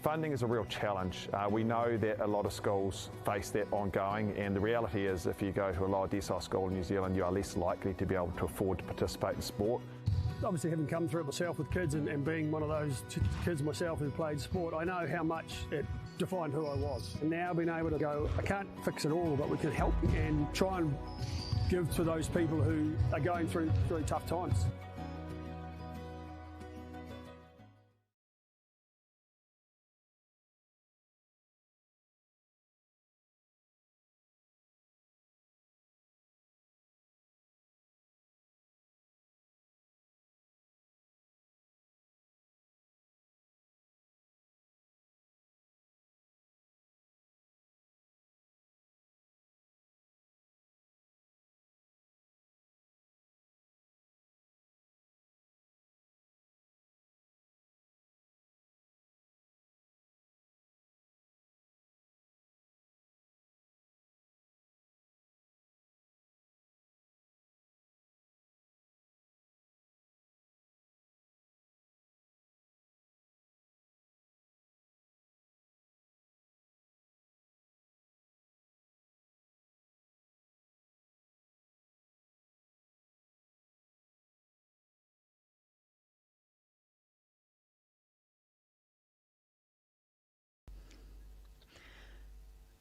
Funding is a real challenge. Uh, we know that a lot of schools face that ongoing, and the reality is if you go to a lower decile school in New Zealand, you are less likely to be able to afford to participate in sport. Obviously, having come through it myself with kids and, and being one of those kids myself who played sport, I know how much it defined who I was. And now being able to go, I can't fix it all, but we can help and try and give to those people who are going through, through tough times.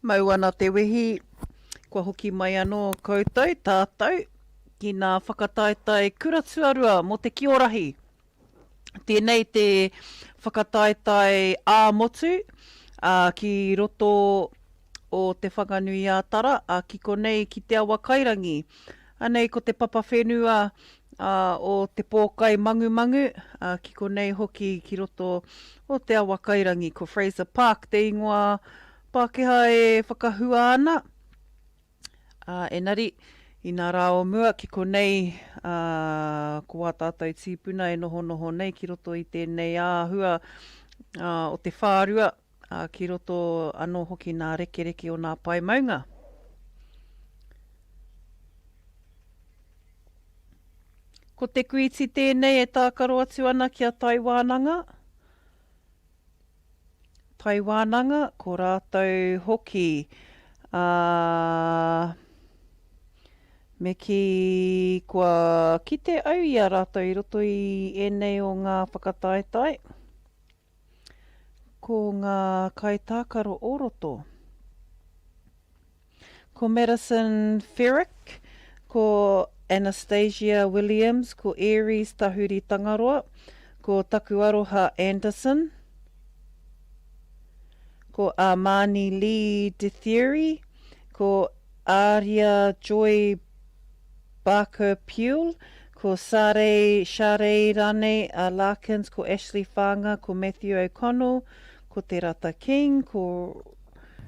Mau ana te wehi, kua hoki mai anō koutou, tātou, ki nā whakataetae kura tuarua mō te Kiorahi. Tēnei te whakataetae ā-motu, ā, ki roto o Te Whanganui-ā-Tara, ā, ki konei ki Te Awakairangi. Anei ko te papa whenua o Te Pōkai Mangumangu, ā, ki konei hoki ki roto o Te Awakairangi. Ko Fraser Park te ingoa Pākehā e whakahua ana, ā, engari, i nā rā o mua, ki konei, ā, ko wā tātou tīpuna e nohonoho nei ki roto i tēnei āhua, ā, o te whārua, ā, ki roto anō hoki nā rekereke o nā pae maunga. Ko Te Kuiti tēnei e tākaro atu ana ki a Taiwānanga. Taiwānanga, ko rātou hoki, ā, me kī kua kite au i a rātou i roto i ēnei o ngā whakataetae. Ko ngā kaitākaro o roto. Ko Madison Ferrick, ko Anastasia Williams, ko Aries Tahuri Tangaroa, ko Takuaroha Anderson, ko Armani Lee Dethery, ko Aria Joy Barker-Pule, ko Sarei, Sharei rānei a Larkins, ko Ashley Whanga, ko Matthew O'Connell, ko Te Rata King, ko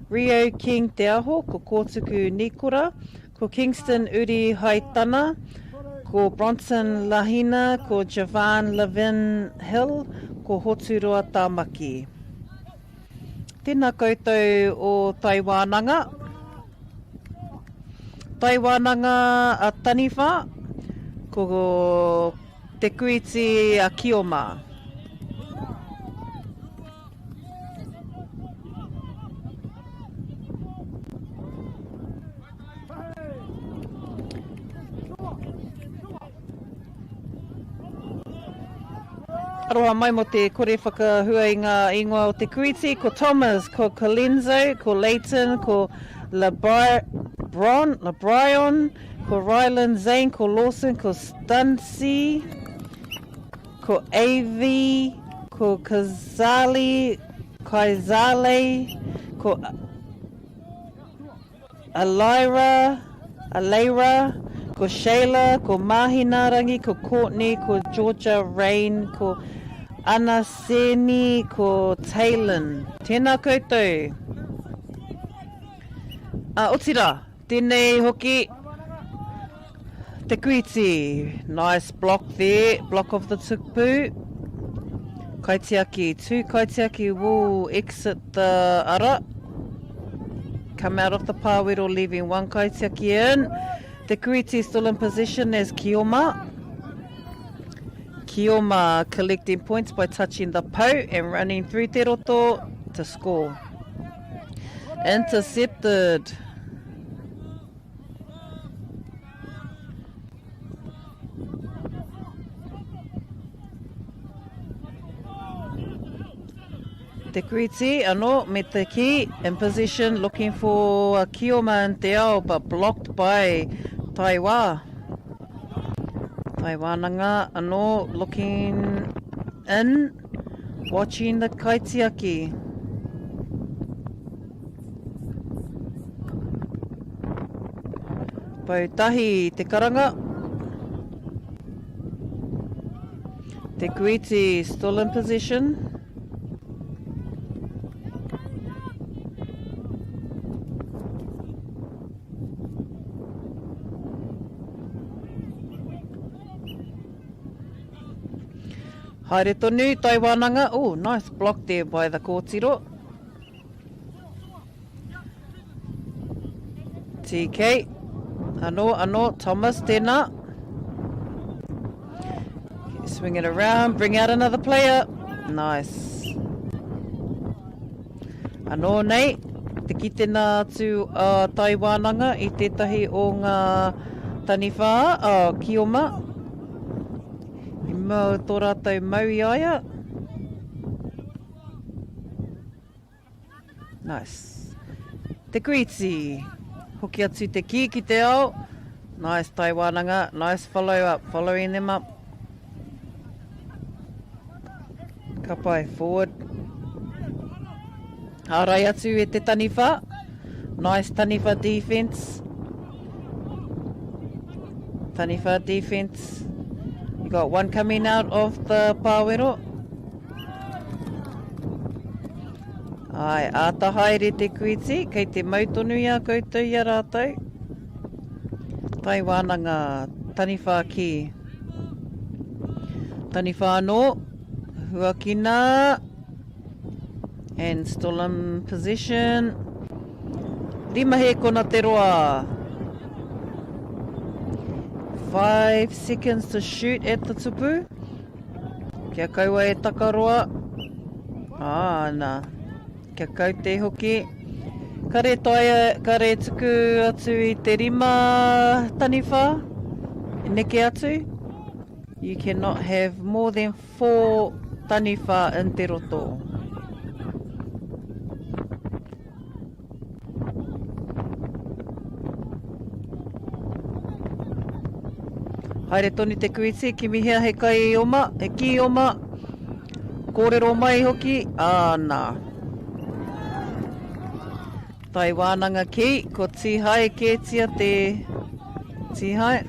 Rio King Te Aho, ko Kōtuku Nikora, ko Kingston Uri Haitana, ko Bronson Lahina, ko Javan Levin Hill, ko Hoturoa Tamaki. Tēnā koutou o Tai Wānanga. Tai Wānanga a Taniwha, ko Te Kuiti a Kioma. Aroha mai mo te kore whakahua i nga ingoa o Te Kuiti, ko Thomas, ko Colenso, ko Leighton, ko Lebryon, ko Ryland Zane, ko Lawson, ko Stuncy, ko Avey, ko Kazali, Kaizale, ko Alaira, Aleira, ko Shayla, ko Māhinaarangi, ko Courtney, ko Georgia Rain, ko Anaseni, ko Taylin. Tēnā koutou. Ā, otirā, tēnei hoki Te Kuiti. Nice block there, block of the tupu. Kaitiaki, two kaitiaki will exit the ara. Come out of the pāwero leaving one kaitiaki in. Te Kuiti still in position as Kioma. Kioma collecting points by touching the pou and running through te roto to score. Intercepted. Te Kuiti anō me te kī in position looking for a Kioma in te ao but blocked by Taiwā. Taiwānanga anō looking in, watching the kaitiaki. Pau tahi te karanga. Te Kuiti still in possession. Haere tonu, Taiwananga. Oh, nice block there by the kōtiro. TK. Anō, anō, Thomas, tēnā. Swing it around, bring out another player. Nice. Anō nei, te kitena atu a Tai Wānanga i tētahi o ngā taniwha a Kioma. I mua o tō rātou mau i a ia. Nice. Te Kuiti. Hoki atu te kī ki te ao. Nice Tai Wānanga. Nice follow up. Following them up. Ka pai. Forward. Ārai atu e te taniwha. Nice taniwha defense. Taniwha defense. You got one coming out of the pāwero. Āe, āta haere te kuiti, kei te mau tonu i a koutou i a rātou. Tai wānanga, taniwha ki. Taniwha anō, huakina, and still in possession. Rima hēkona te roa. 5 seconds to shoot at the tupu. Kia kaua e takaroa. Āna. Kia kaute hoki. Kare taea, kare tuku atu i te rima taniwha. E neke atu. You cannot have more than four taniwha in te roto. Haere tonu te kuiti, kimihia he kai oma, he kī oma, kōrero mai hoki, āna. Tai wānanga ki, ko Tīhae kētia te Tīhae.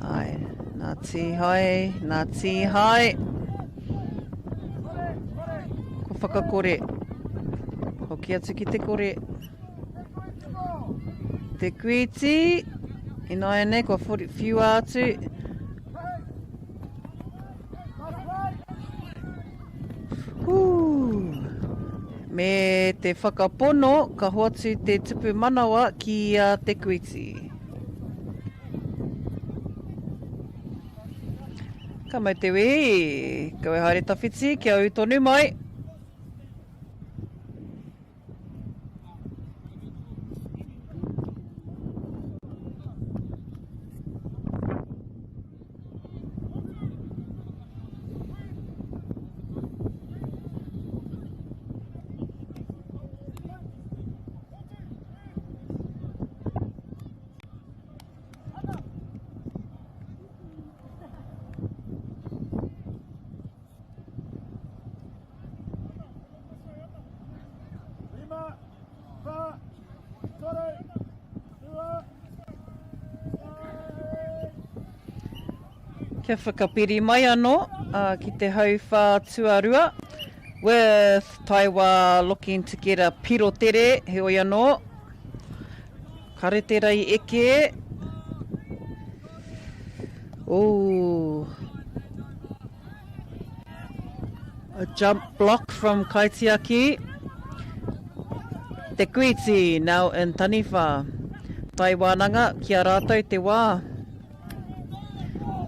Ai, nā Tīhae, nā Tīhae. Ko whakakore. Hoki atu ki te kore. Te kuiti. Ināianei, kua whiua atu. Me te whakapono ka hoatu te tupu manawa ki a Te Kuiti. Ka mau te wehi, kawe haere tawhiti kia ū tonu mai. Kia whakapiri mai anō ki te hauwhā tuarua with Taiwa looking to get a piro tere, heoi anō, kare tera i eke. Ooh. A jump block from Kaitiaki. Te Kuiti now in Taniwha. Tai wānanga ki a rātou te wā.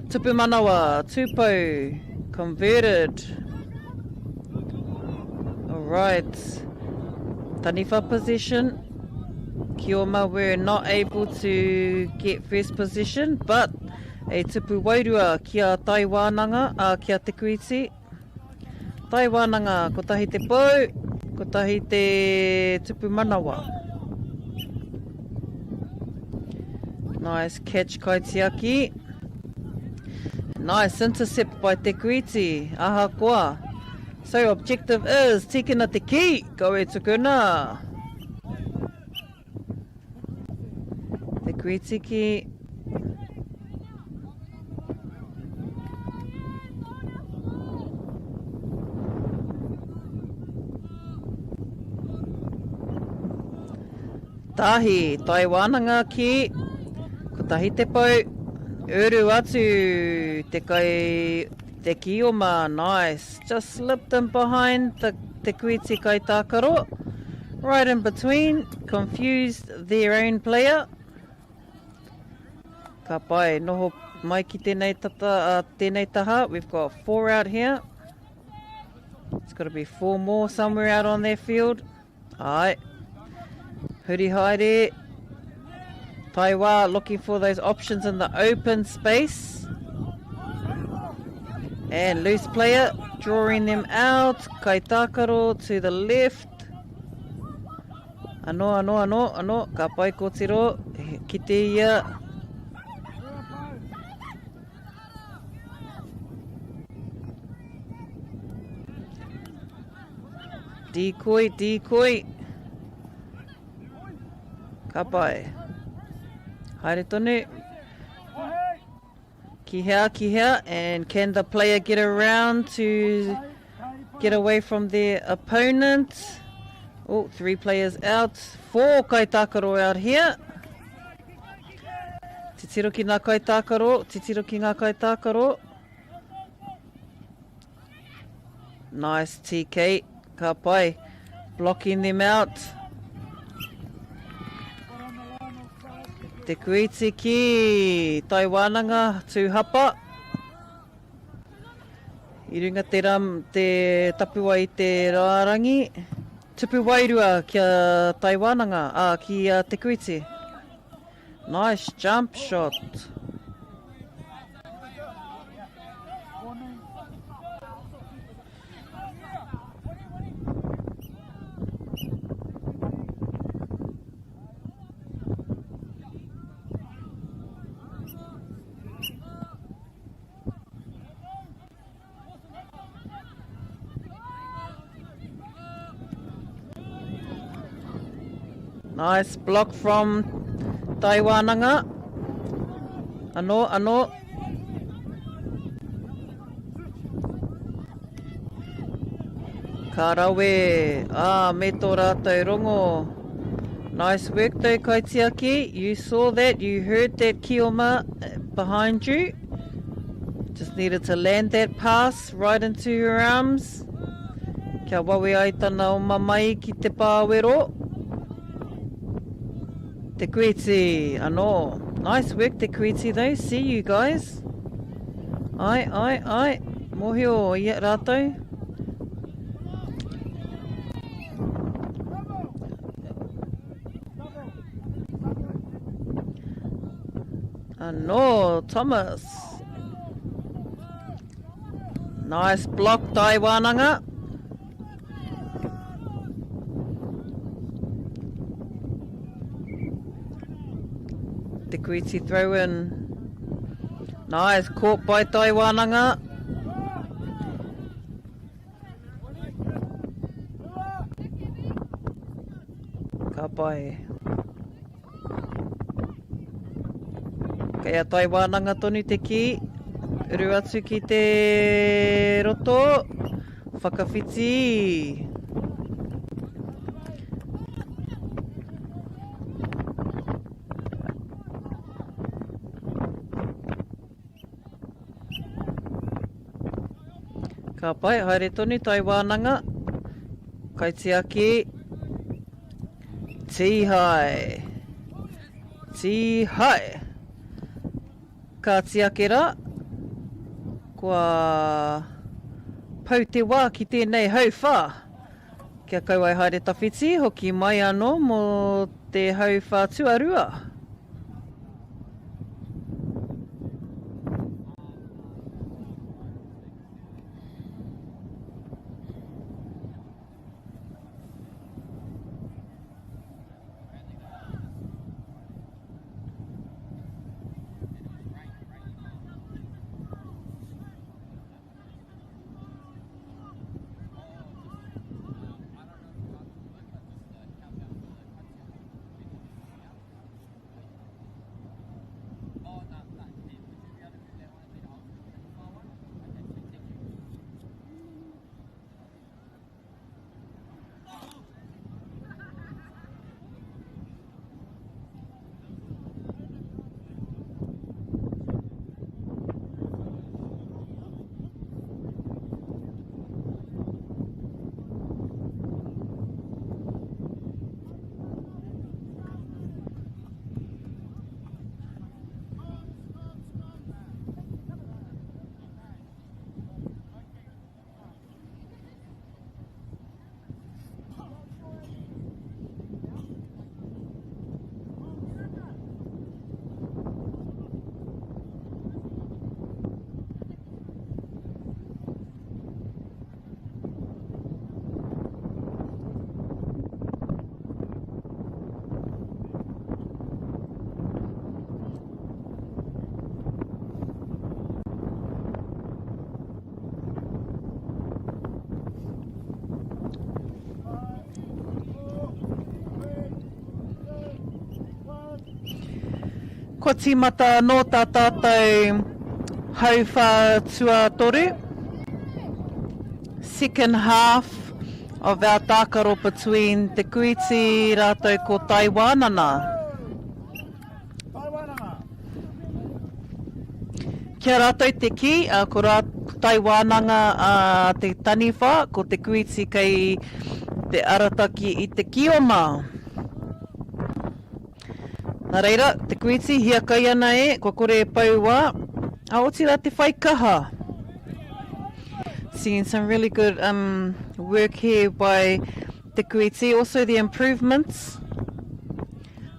Tupu manawa, tūpou, converted. Alright. Taniwha possession. Kioma were not able to get first position, but E tupu wairua ki a Tai Wānanga, ā, ki a Te Kuiti. Tai Wānanga, kotahi te pou, kotahi te tupu manawa. Nice catch Kaitiaki. Nice intercept by Te Kuiti, ahakoa. So objective is, tīkina te kī, go e tukuna. Te Kuitiki. Tahi, tai wānanga ki, kotahi te pou, uru atu te kai, te kioma, nice. Just slipped in behind the Te Kuiti kaitākaro. Right in between, confused their own player. Ka pai, noho mai ki tēnei, tata, uh, tēnei taha. We've got four out here. It's got to be four more somewhere out on their field. Ai. Huri haere. Taiwa looking for those options in the open space. And loose player drawing them out. Kaitākaro to the left. Anō, anō, anō, anō. Ka pai kōtiro. Kite ia. Decoy, decoy. Ka pai. Haere tonu. Ki hea, ki hea. And can the player get around to get away from their opponent? Oh, three players out. Four kaitākaro out here. Titiro ki ngā kaitākaro, titiro ki ngā kaitākaro. Nice TK, ka pai. Blocking them out. Te Kuiti ki Tai Wānanga, Tūhapa. I runga te, ram, te tapuwae i te rārangi. Tupu wairua ki a Tai Wānanga, ā, ki a Te Kuiti. Nice jump shot. Nice block from Taiwananga. Anō, anō. Ka rawe, ah, me tō rātou rongo. Nice work though, Kaitiaki. You saw that, you heard that Kioma eh, behind you. Just needed to land that pass right into your arms. Kia wawe ai tana oma mai ki te pāwero. Te Kuiti, anō. Nice work Te Kuiti though, see you guys. Ai, ai, ai. Mōhio ia rātou. Anō, Thomas. Nice block, Tai Wānanga. Te Kuiti throw in. Nice, caught by Tai Wānanga. Ka pai. Kei a Tai Wānanga tonu te kī. Uru atu ki te roto. Whakawhiti. Ka pai, haere tonu Tai Wānanga. Kaitiaki. Tīhae. Tīhae. Ka tiake rā, kua pau te wā ki tēnei hauwhā. Kia kaua e haere tawhiti, hoki mai anō mō te hauwhā tuarua. Kua tīmata anō tā tātou hauwhā tuatoru, second half of our tākaro between Te Kuiti rātou ko Tai Wānana. Ki a rātou te kī, ko rā, ko Tai Wānanga a te taniwha, ko Te Kuiti kei te arataki i te kioma. Nā reira, Te Kuiti, hiakai ana e, kua kore e pau wā, ā, otirā te whai kaha. Seeing some really good um, work here by Te Kuiti, also the improvements.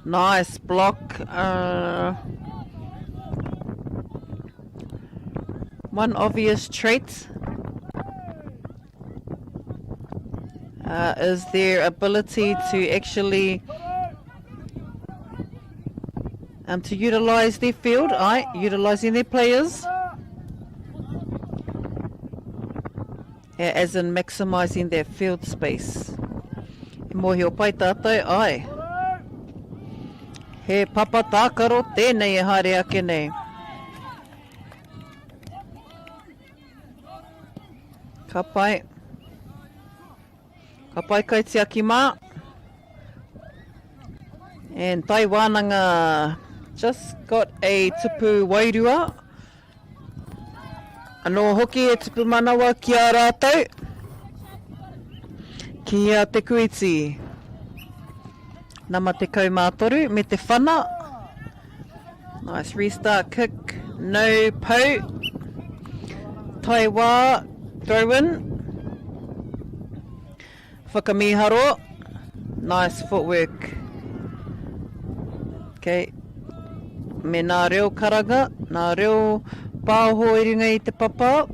Nice block. Uh, one obvious trait uh, is their ability to actually um, to utilise their field, aye, utilising their players, as in maximising their field space. E mōhio pai tātou, aye. He papa tākaro tēnei e haere ake nei. Ka pai. Ka pai kaitiaki mā. And Tai Wānanga just got a tupu wairua. Anō hoki he tupu manawa ki a rātou. Ki a Te Kuiti. Nama 13 me te whana. Nice restart kick. No pau. Taiwā, throw in. Whakamīharo. Nice footwork. Okay. Me nā reo karanga, nā reo pāho i runga i te papa.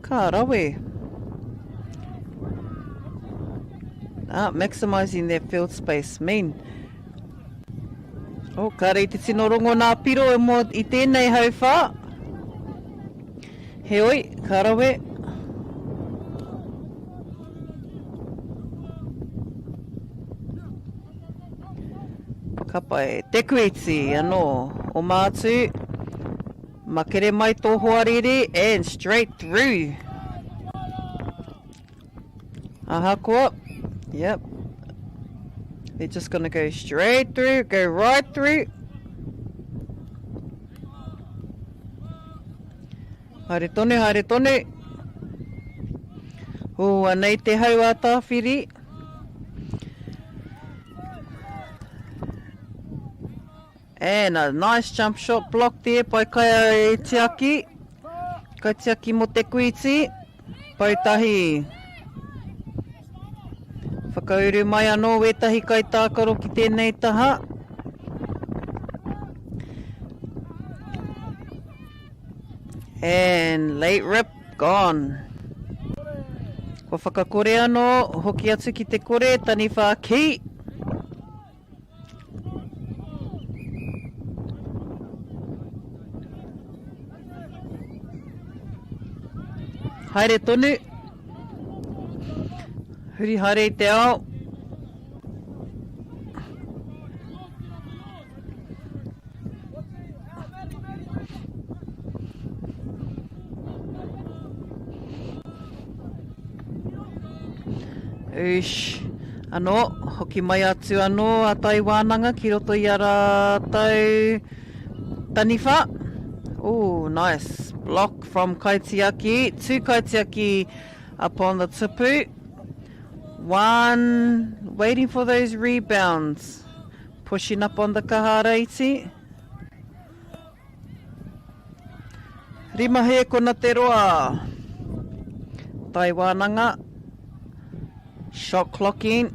Ka rawe. Ah, maximising that field space. Mean. Oh, kāre i te tino rongo nā piro e mo i tēnei hauwhā. Heoi, ka rawe. Ka pai. Te Kuiti anō. O Mātū. Makere mai tō hoariri and straight through. Ahakoa, yep. They're just gonna go straight through, go right through. Haere tonu, haere tonu. Oh, anei te hau a Tāwhiri. And a nice jump shot block there by Kaitiaki. Kaitiaki mo Te Kuiti. Poutahi. Whakauru mai anō wētahi kaitākaro ki tēnei taha. And late rip, gone. Kua whakakore anō, hoki atu ki te kore, taniwha ki. Haere tonu. Huri haere i te ao. Oosh. Anō, hoki mai atu anō a Tai Wānanga ki roto i a rātou taniwha. Ooh, nice block from Kaitiaki. Two Kaitiaki upon the tupu. One waiting for those rebounds. Pushing up on the Kahara iti. Rima hēkona te roa. Tai Wānanga. Shot clocking.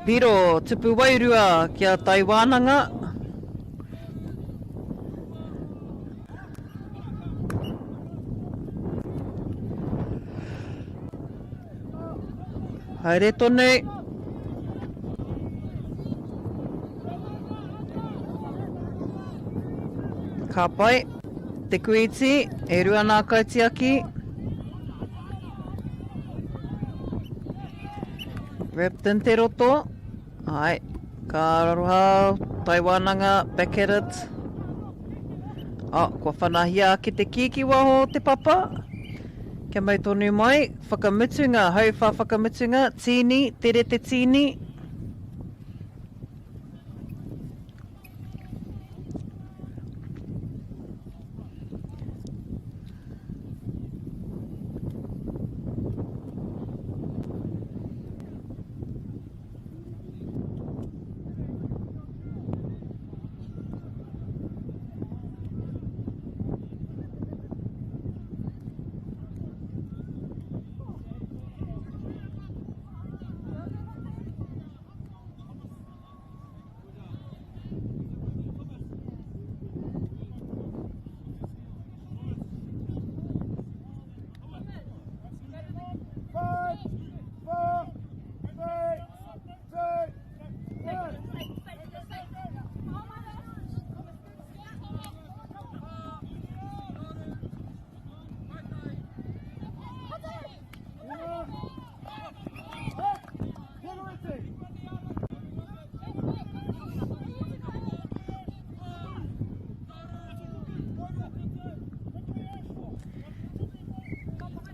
Piro, tupu wairua ki a Tai Wānanga. Haere tonu. Ka pai. Te Kuiti, e rua nā kaitiaki. Wrapped in te roto. Ai, ka aroha, Tai Wānanga, back at it. Oh, kua whanahia ake te kī ki waho o te papa. Kia mau tonu mai, whakamutunga, hauwha whakamutunga, tīni, tere te tīni.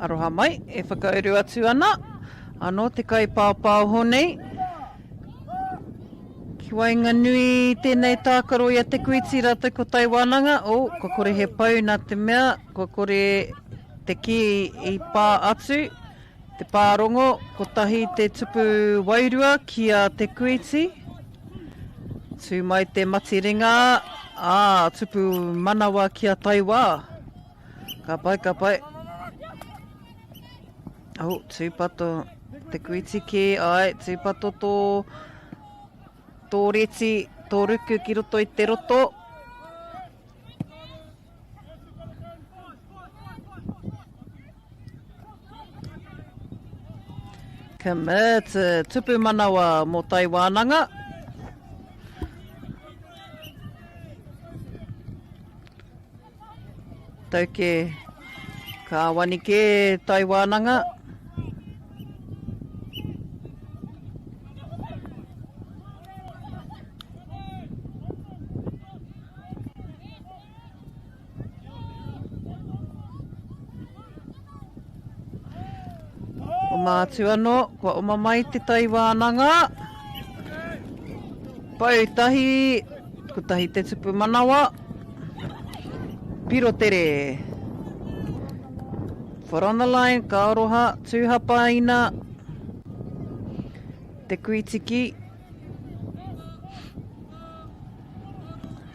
Aroha mai, e whakauru atu ana anō te kaipaopaoho nei. Ki waenganui tēnei tākaro i a Te Kuiti rātou ko Taiwānanga. Oh, kua kore he pou nā te mea, kua kore te kī i pā atu. Te pārongo, kotahi te tupu wairua ki a Te Kuiti. Tū mai te matiringa, ā, tupu manawa ki a Taiwā. Ka pai, ka pai. Oh, tūpato. Te Kuiti kē, āe, tūpato tō, tō reti, tō ruku ki roto i te roto. Commit, tupu manawa mō Tai Wānanga. Tau kē, ka wani kē Tai Wānanga. Oma atu anō, kua oma mai te tai wānanga. Pau tahi, kotahi te tupu manawa. Piro tere. Foot on the line, ka aroha, tūhapaina. Te kuitiki.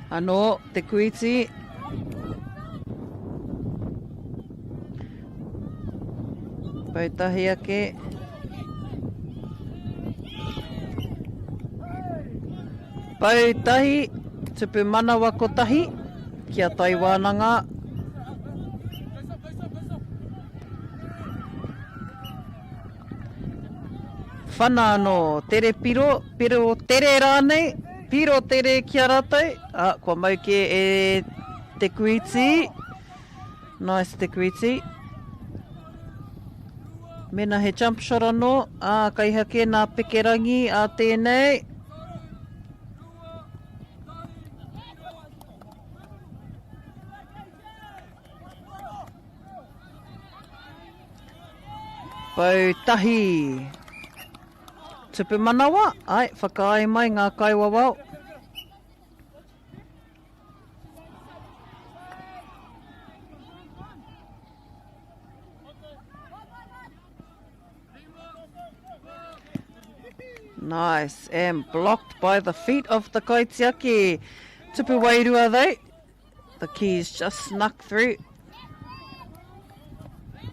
Anō te kuiti. Pau tahi ake. Pau tahi, tupu manawa kotahi, ki a Taiwānanga. Whana anō, tere piro, piro tere rānei, piro tere ki a rātou, ā, kua mau kē e Te Kuiti. Nice Te Kuiti. Mēnā he jump shot anō, ā, kaiha kē nā Pekerangi a tēnei. Pou tahi. Tupu manawa, ai, whakaae mai ngā kaiwawao. Nice, and blocked by the feet of the kaitiaki. Tupu wairua though. The keys just snuck through.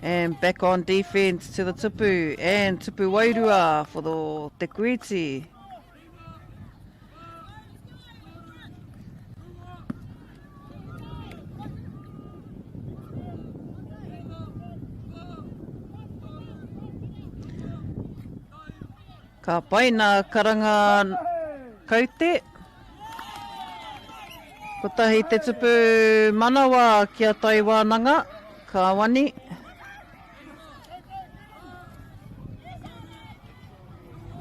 And back on defense to the Tupu and Tupu Wairua for the Te Kuiti. Ka pai nā karanga kaute. Kotahi te tupu manawa ki a Tai Wānanga, ka wani.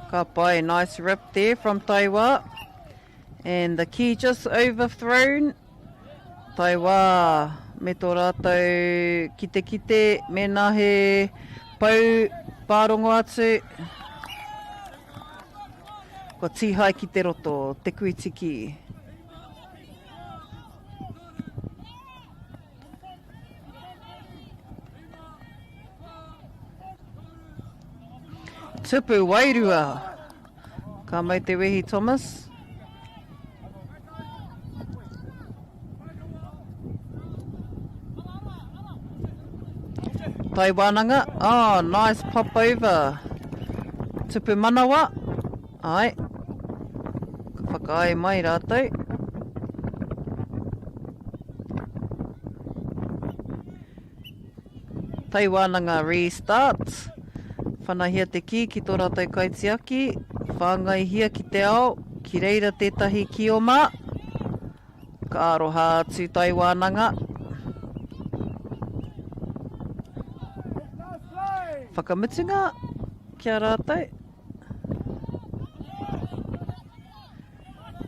Ka pai, nice rip there from Taiwa. And the key just overthrown. Taiwa me tō rātou kitekite mēnā he pou pārongo atu. Kua tīhae ki te roto, te kuitiki. Tupu wairua. Ka mau te wehi Thomas. Tai wānanga. Oh, nice pop over. Tupu manawa. Ai. Ka whakaae mai rātou. Tai wānanga restart. Whanahia te kī ki tō rātou kaitiaki. Whāngaihia ki te ao, ki reira tētahi kioma. Ka aroha atu Tai wānanga. Whakamutunga ki a rātou.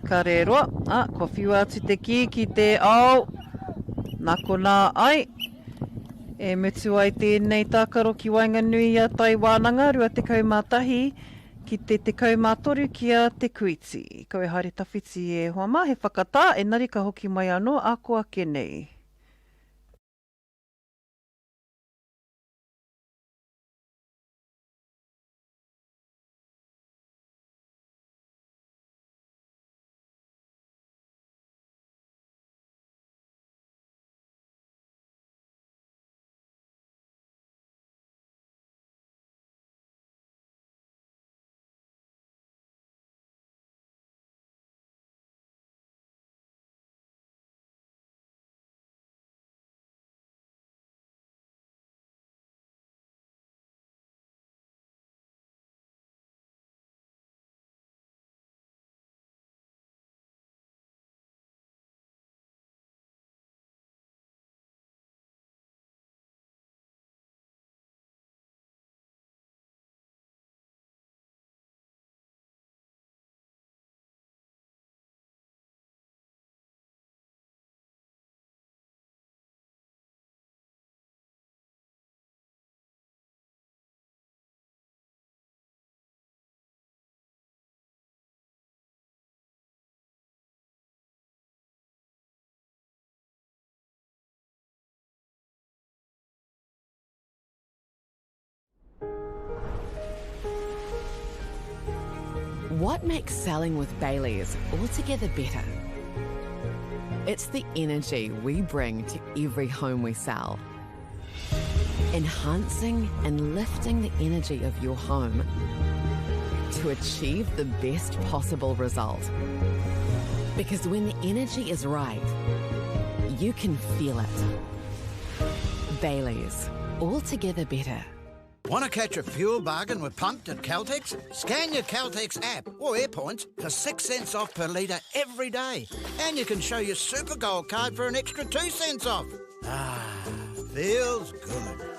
Ka rēroa, ā, kua whiua atu te kī ki te ao, nā konā ai, e mutu ai tēnei tākaro ki waenganui i a Tai Wānanga 21. Ki te 13 ki a Te Kuiti. Kau e haere tawhiti e hoa mā, he whakatā, enari ka hoki mai anō ako ake nei. What makes selling with Bayleys altogether better? It's the energy we bring to every home we sell. Enhancing and lifting the energy of your home to achieve the best possible result. Because when the energy is right, you can feel it. Bayleys, altogether better. Want to catch a fuel bargain with Pumped at Caltex? Scan your Caltex app or Airpoints for 6 cents off per litre every day. And you can show your Super Gold card for an extra 2 cents off. Ah, feels good.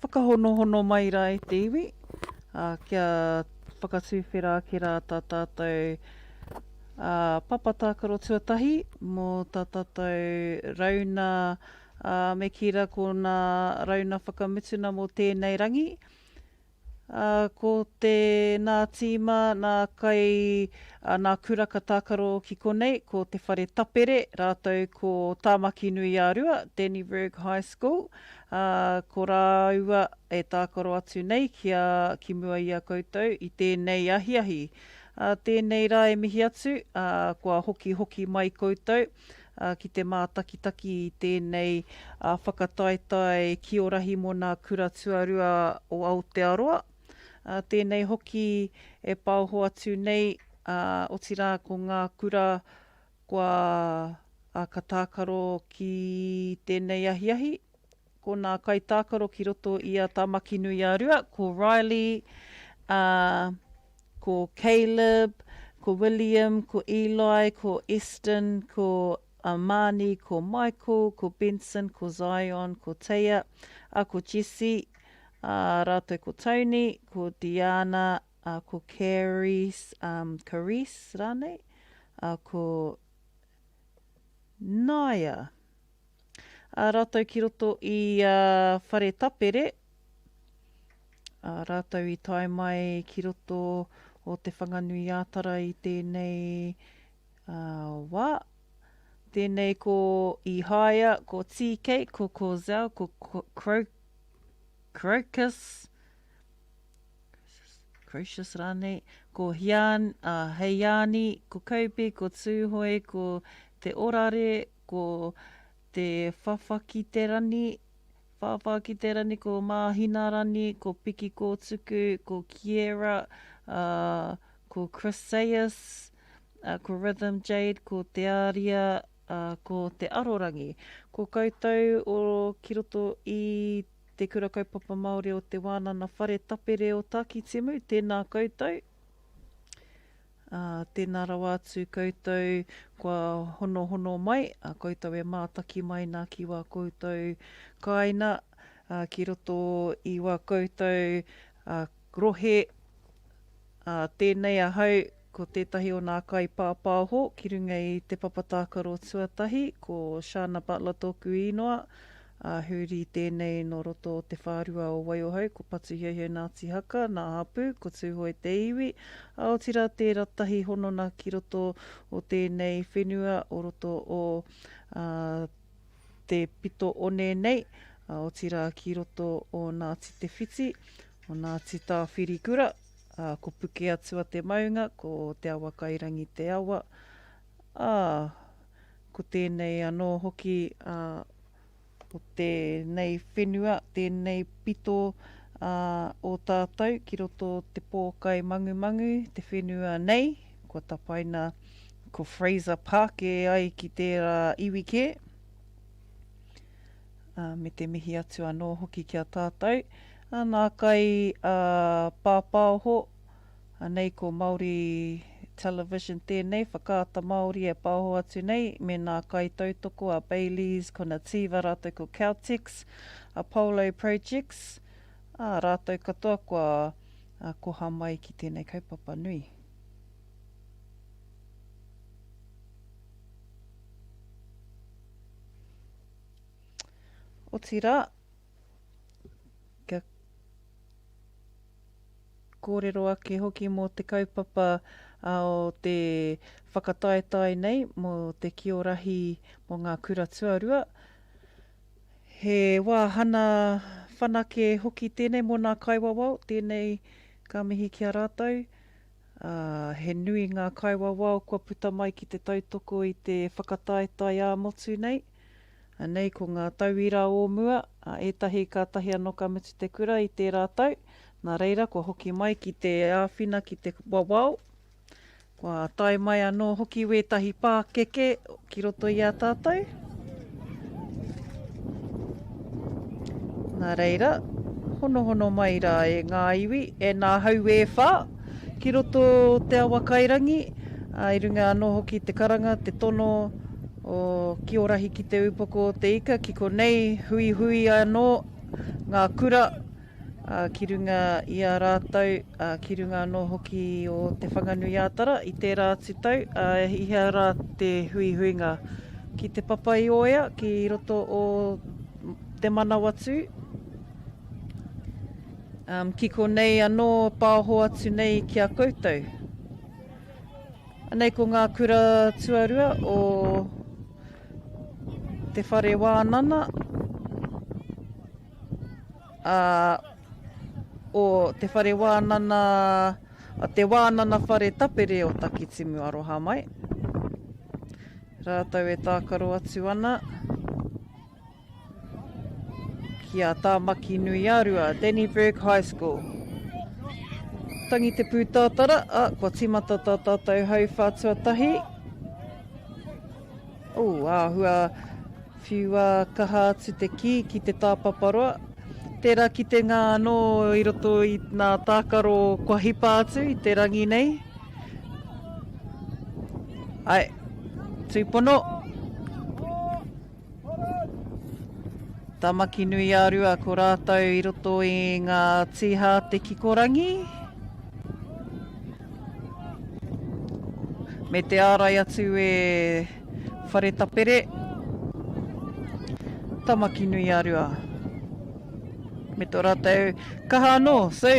Whakahonohono mai rā e te iwi, ā, kia whakatuwhera ake rā tā tātou, ā, papa tākaro tuatahi mō tā tātou rauna, ā, me kī rā ko nā rauna whakamutuna mō tēnei rangi. Ā, ko te, nā tīma, nā kai, ā, nā kura ka tākaro ki konei, ko Te Whare Tapere rātou ko Tāmaki-nui-ā-Rua, Dannevirke High School, ā, ko rāua e tākaro atu nei ki a, ki mua i a koutou i tēnei ahiahi. Ā, tēnei rā e mihi atu, ā, kua hokihoki mai koutou, ā, ki te mātakitaki i tēnei whakataetae kiorahi mō nā kura tuarua o Aotearoa. Ā, tēnei hoki e paoho atu nei, ā, otirā ko ngā kura kua, ā, ka tākaro ki tēnei ahiahi, ko nā kaitākaro ki roto i a Tāmaki-nui-ā-Rua, ko Riley, ā, ko Caleb, ko William, ko Eli, ko Eston, ko Amani, ko Michael, ko Benson, ko Zion, ko Teia, ā, ko Jesse, ā, rātou ko Tony, ko Diana, ā, ko Carys, um, Carice rānei, ā, ko Naya. Ā rātou ki roto i a Whare Tapere, ā rātou i tae mai ki roto o Te Whanganui-ā-Tara i tēnei wā. Tēnei ko Īhāia, ko TK, ko Cozell, ko Crocus, Crocius rānei, ko Hian, ā, Heiani, ko Kobe, ko Tūhoe, ko Te Orare, ko Te Whawhakiterani, Whawhakiterani, ko Māhinarani, ko Pikikōtuku, ko Kiera, ā, ko Chryseis, ā, ko Rhythm Jade, ko Te Aria, ā, ko Te Arorangi. Ko koutou o ki roto i Te Kura Kaupapa Māori o Te Wānana Whare Tapere o Tākitimu, tēnā koutou. Ā, tēnā rawa atu koutou kua honohono mai, ā, koutou e mātaki mai nā ki wā koutou kāina, ā, ki roto i wā koutou, ā, rohe, ā, tēnei ahau, ko tētahi o nā kaipāpāho ki runga i te papa tākaro tuatahi, ko Shana Butler tōku īnoa, Ā, huri tēnei nō roto o te whārua o Waiohau, ko Patuhiahia Ngāti Haka, nā hapū, ko Tūhoe te iwi, ā, otirā tērā tahi honona ki roto o tēnei whenua o roto o, ā, te pito one nei, ā, otirā ki roto o Ngāti Te Whiti, o Ngāti Tāwhirikura, ā, ko Pukeatua te maunga, ko Te Awakairangi te awa, ā, Ko tēnei anō hoki o tēnei whenua, tēnei pito o tātou ki roto o te pōkai mangumangu, te whenua nei, kua tapaina ko Fraser Park e ai ki tērā iwi kē. Me te mihi atu anō hoki ki a tātou, nā kai pāpāoho, Anei ko Māori Television tēnei, Whakaata Māori e pāho atu nei, me nā kaitautoko a Bayleys, ko Nativa rātou ko Caltex, a Polo Projects, ā, rātou katoa kua koha mai ki tēnei kaupapa nui. Otirā, kia kōrero ake hoki mō te kaupapa o te whakataetae nei mō te Kiorahi mō ngā kura tuarua. He wāhana whanake hoki tēnei mō nā kaiwawao, tēnei ka mihi ki a rātou. Ā, he nui ngā kaiwawao kua puta mai ki te tautoko i te whakataetae ā-motu nei. Anei ko ngā tauira o mua, ā, ētahi kātahi anō ka mutu te kura i tērā tau, nā reira kua hoki mai ki te āwhina ki te wawao. Kua tae mai anō hoki wētahi pākeke ki roto i a tātou. Nā reira, honohono mai rā e ngā iwi, e nā hau e whā, ki roto o Te Awakairangi, ā, i runga anō hoki te karanga, te tono, O Kiorahi ki Te Upoko o te Ika, ki konei huihui anō ngā kura. ā, ki runga i a rātou, ā, ki runga anō hoki o Te Whanganui-ā-Tara i tērā atu tau, ā, i hea rā te huihuinga? Ki Te Papaioea, ki roto o Te Manawatū, ā, ki konei anō pāho atu nei ki a koutou. Anei ko ngā kura tuarua o Te Whare Wānana, ā, o Te Whare Wānana, a Te Wānana Whare Tapere o Takitimu aroha mai. Rātou e tākaro atu ana ki a Tāmaki-nui-a-Rua, Dannevirke High School. Tangi te pūtātara, ā, kua tīmata tā tātou hauwhā tuatahi. Ū, āhua Whiua kaha atu te kī ki te tāpaparoa. Tērā kitenga anō i roto i nā tākaro kua hipa atu i te rangi nei. Ae, tūpono. Tamaki-nui-ā-Rua ko rātou i roto i ngā tīhā te kikorangi. Me te ārai atu e Whare Tapere, Tamaki-nui-a-Rua. Me tō rātou kaha anō. So,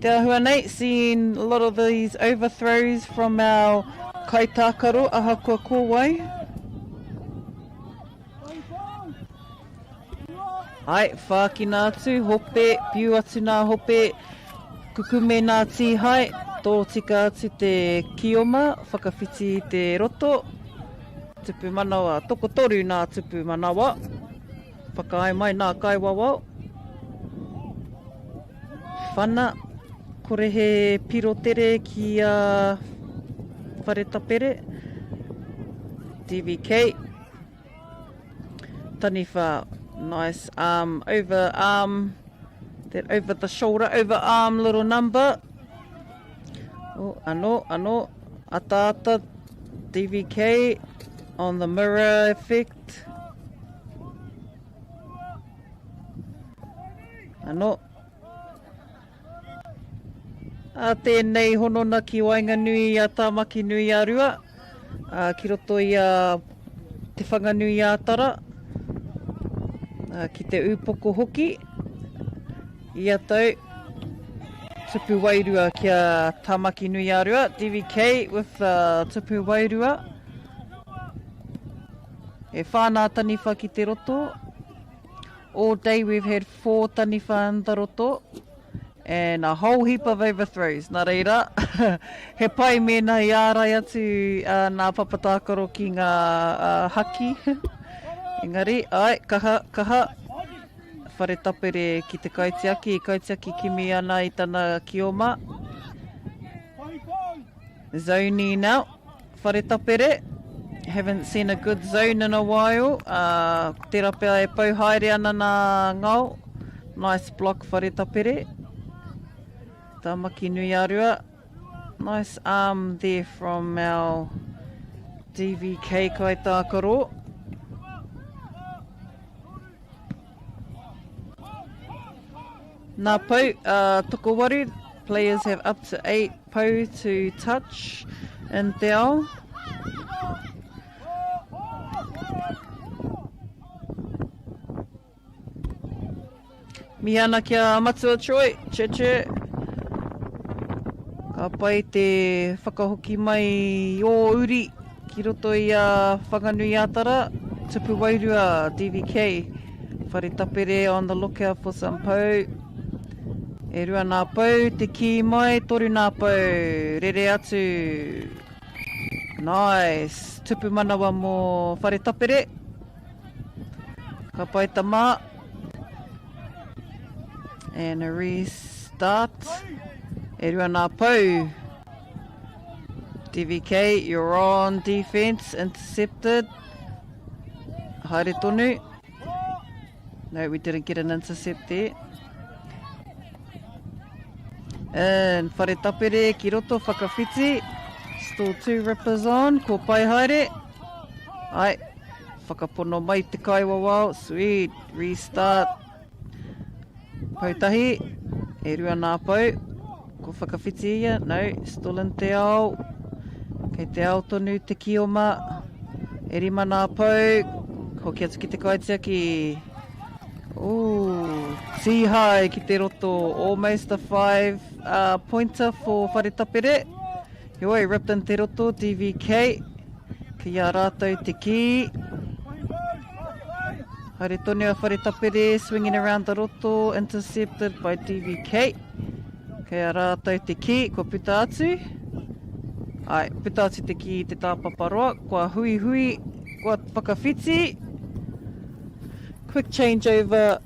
te āhua nei, seeing a lot of these overthrows from our kaitākaro ahakoa ko wai. Ae, whākina atu, hope, piu atu nā hope, kukume nā tīhae, tōtika atu te kioma, whakawhiti i te roto, tupu manawa, tokotoru nā tupu manawa, whakaae mai nā kaiwawao, whana, kore he piro tere ki a Wharetapere, DVK. Taniwha, nice arm over arm, that over the shoulder, over arm little number. Oh, anō, anō, ataata, DVK on the mirror effect. Anō. Ā tēnei honona ki waenganui i a Tāmaki-nui-a-Rua, ā, ki roto i a Te Whanganui-ā-Tara, ā, ki te ūpoko hoki, ia tau, tupu wairua ki a Tāmaki-nui-ā-Rua, DVK with the tupu wairua. E whā nā taniwha ki te roto. All day we've had four taniwha in the roto and a whole heap of overthrows. Nā reira, he pai mēnā i ārai atu uh, nā papa tākaro ki ngā uh, haki. Engari, ai, kaha, kaha, whare tapere ki te kaitiaki, kaitiaki kimi ana i tana kioma. Zoni now. Whare Tapere, haven't seen a good zone in a while, uh, tērā pea e pau haere ana nā ngao, nice block Whare Tapere. Tāmaki nui a Rua, nice arm there from our DVK kaitākaro. Nā pou, uh, tokowaru, players have up to 8 pou to touch in te ao. Mihi ana ki a Matua Troy, che che. Ka pai te whakahoki mai i ō uri ki roto i a Whanganui-ā-Tara, Tupu Wairua, DVK. Whare Tapere on the lookout for some pou. E rua nā pou, te kī mai, toru nā pou, rere atu. Nice. Tupu manawa mō Whare Tapere. Ka pai tama. And a restart. E rua nā pou. DVK, you're on defense, intercepted. Haere tonu. No, we didn't get an intercept there. And Whare Tapere ki roto, whakawhiti. Still two rippers on, ko pai haere. Ai, whakapono mai te kaiwawao. Sweet, restart. Pautahi. E rua nā pou, ko whakawhiti ia, no, still in te ao. Kei te ao tonu te kioma. E rima nā pou, hoki atu ki te kaitiaki. Ooh, tīhae ki te roto, almost a five uh, pointer for Whare Tapere. Heoi, ripped in te roto, DVK. Ki a rātou te kī. Haere tonu a Whare Tapere, swinging around the roto, intercepted by DVK. Kei a rātou te kī, kua puta atu. Ai, puta atu te kī i te tāpaparoa, kua huihui, kua whakawhiti. Quick changeover,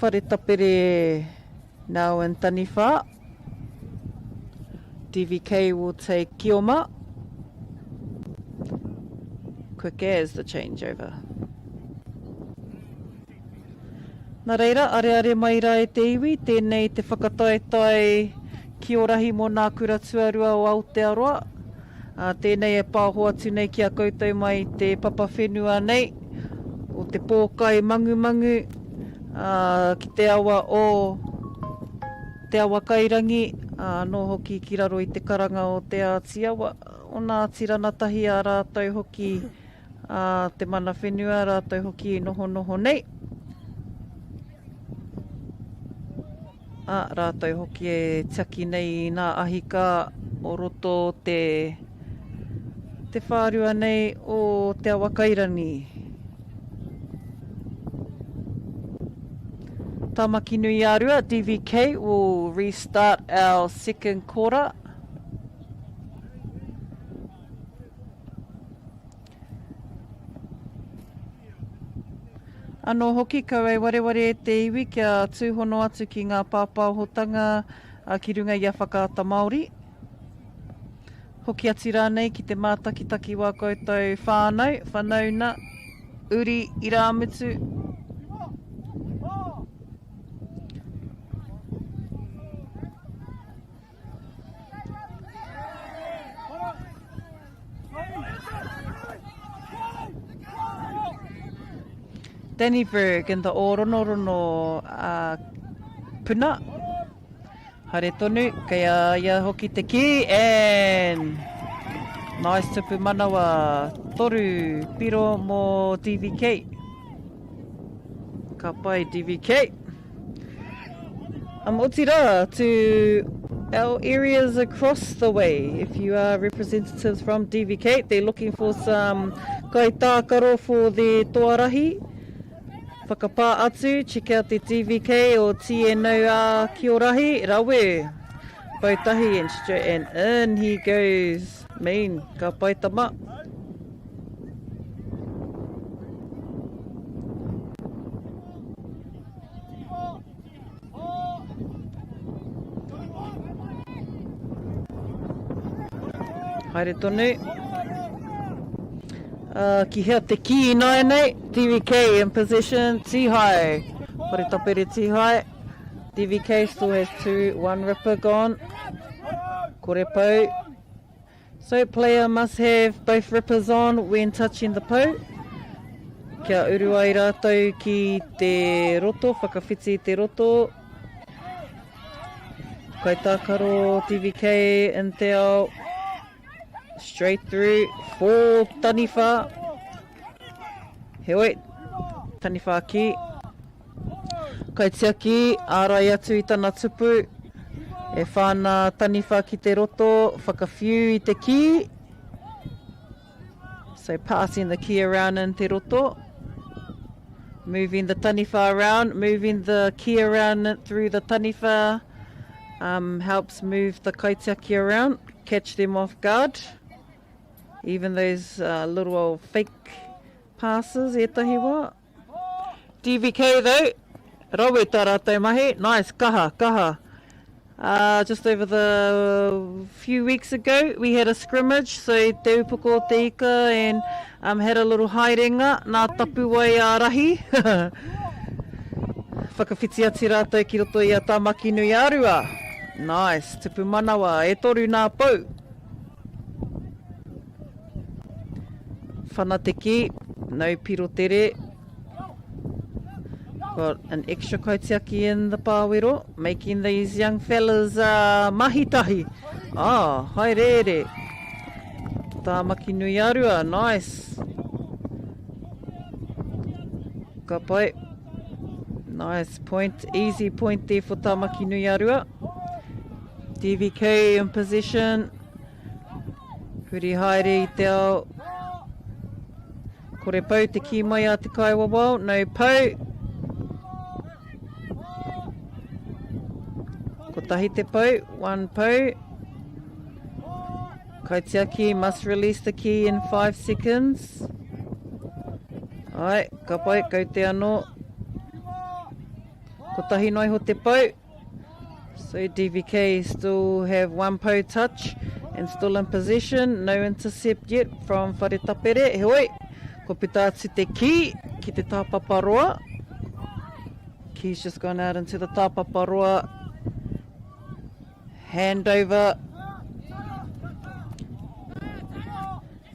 Whare Tapere now in Taniwha. DVK will take Kioma. Quick as the changeover. Nā reira, areare mai rā e te iwi, tēnei te whakataetae kiorahi mō nā kura tuarua o Aotearoa. Ā, tēnei e pāho atu nei ki a koutou mai i te papa whenua nei, o te pōkai mangumangu, ā, ki te awa o Te Awakairangi, ā, anō hoki ki raro i te karanga o Te Āti Awa, o Ngāti Ranatahi ā rātou hoki, ā, te mana whenua rātou hoki i nohonoho nei, ā, rātou hoki e tiaki nei i nā ahikā o roto o te, te whārua nei o Te Awakairangi. Tāmaki-nui-ā-Rua, DVK, will restart our second quarter. Anō hoki, kaua e wareware e te iwi kia tūhono atu ki ngā pāpāhotanga ki runga i a Whakaata Māori. Hoki atu rānei ki te mātakitaki wā koutou whānau, whanauna, uri, irāmutu. Danny Berg in the Ōronorono uh, puna. Haere tonu, kei a ia hoki te kī, and nice tupu manawa, toru piro mō DVK. Ka pai DVK. Um, otirā, to our areas across the way, if you are representatives from DVK, they're looking for some kaitākaro for their toarahi. Whakapā atu, check out the DVK or TNOR Kiorahi, rawe! Poutahi and straight and in he goes. Mean, ka pai tama. Haere tonu. Uh, ki hea te kī ināianei? TVK in possession, Tihai. Whare tapere Tihai. TVK still has two, one ripper gone. Kore pau. So player must have both rippers on when touching the pou. Kia uru ai rātou ki te roto, whakawhiti i te roto. Kaitākaro TVK in te ao. Straight through for Taniwha. Heoi, Taniwha ki. Kaitiaki, ārai atu i tana tupu. E whāna taniwha ki te roto, whakawhiu i te kī. So passing the key around in te roto. Moving the taniwha around, moving the key around through the taniwha um, helps move the kaitiaki around, catch them off guard. Even those uh, little old fake passes, ētahi wā. DVK though, rawe tā rātou mahi, nice, kaha, kaha. Uh, just over the few weeks ago, we had a scrimmage, so Te Upoko o Te Ika and um, had a little haerenga, nā tapuwae ā-rahi. Whakawhiti atu rātou ki roto i a Tāmaki nui ā-Rua. Nice, tupu manawa, e toru nā pou. Whanateki, nau piro tere. Got an extra kaitiaki in the pāwero, making these young fellas uh, mahi tahi. Ah, haereere. Tāmaki nui arua, nice. Ka pai. Nice point, easy point there for Tāmaki nui arua. DVK in possession. Huri haere i te ao. Kore pau te kī mai a te kaiwawao, no pau. Kotahi te pau, one pau. Kaitiaki must release the key in 5 seconds. Ai, ka pai, kau te anō. Kotahi noa iho te pau. So DVK still have one pou touch and still in possession. No intercept yet from Wharetapere. Heoi, kua puta atu te kī ki te tāpaparoa. Key's just gone out into the tāpaparoa. Handover.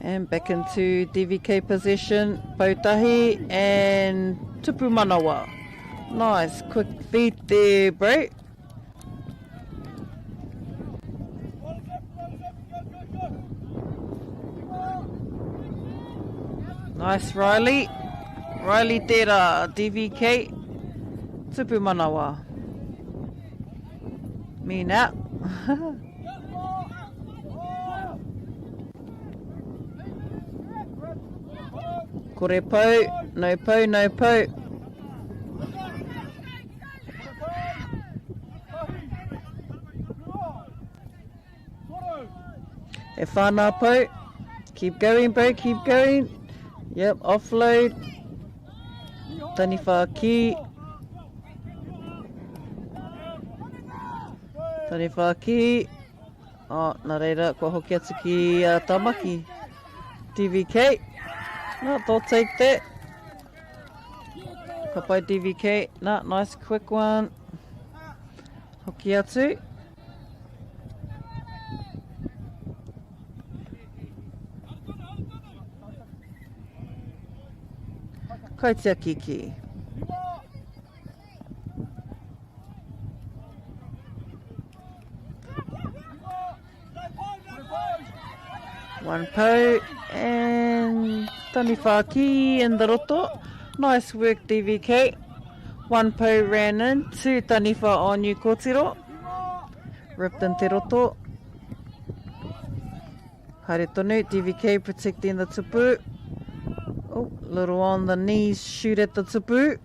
And back into DVK possession. Poutahi and Tupu Manawa. Nice quick feet there, bro. Nice Riley. Riley tērā, DVK. Tupu Manawa. Me now. Kore pou, no pou, no pou. E whānā pou. Keep going, bro, keep going. Yep, offload. Taniwha ki. Taniwha ki. Oh, nā reira, kua hoki atu ki uh, Tamaki. DVK. No, they'll take that. Ka pai DVK. Na, nice quick one. Hoki atu. Kaitiaki ki. One pou and Taniwha ki in the roto. Nice work DVK. One pou ran in, two Taniwha on you kotiro. Ripped in te roto. Haere tonu, DVK protecting the tupu. Oh, little on the knees, shoot at the tupu.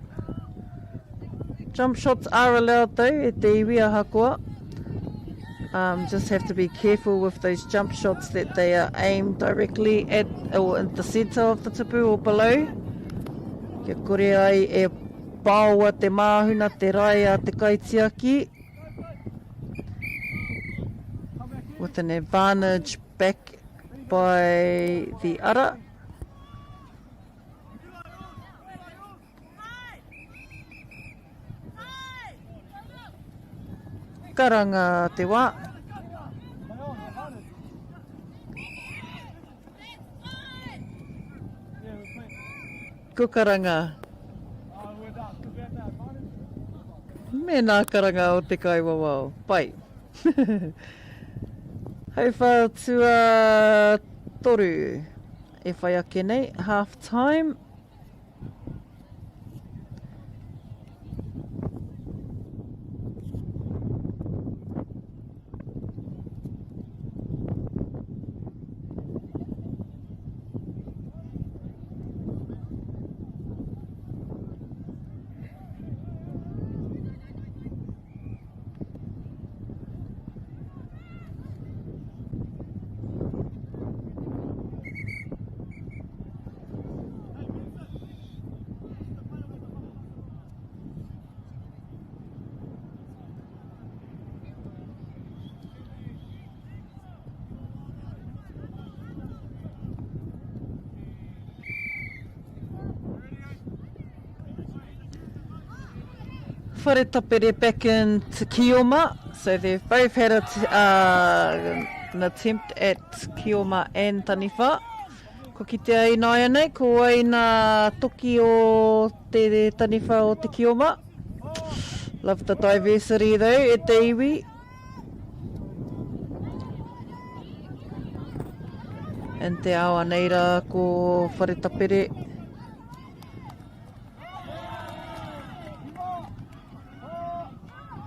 Jump shots are allowed though e te iwi ahakoa. Um, just have to be careful with those jump shots that they are aimed directly at or in the center of the tupu or below. Kia kore ai e paoa te māhuna te rae a te kaitiaki. With an advantage back by the ara. Karanga te wā. Ko karanga. Me nā karanga o te kaiwawao. Pai. Hauwhā tuatoru e whai ake nei, half time. Whare Tapere back in to Kioma. So they've both had a, uh, an attempt at Kioma and Taniwha. Kua kitea ināianei ko wai nā toki o te taniwha o Te Kioma. Love the diversity though e te iwi. And te ao anei rā ko Wharetapere.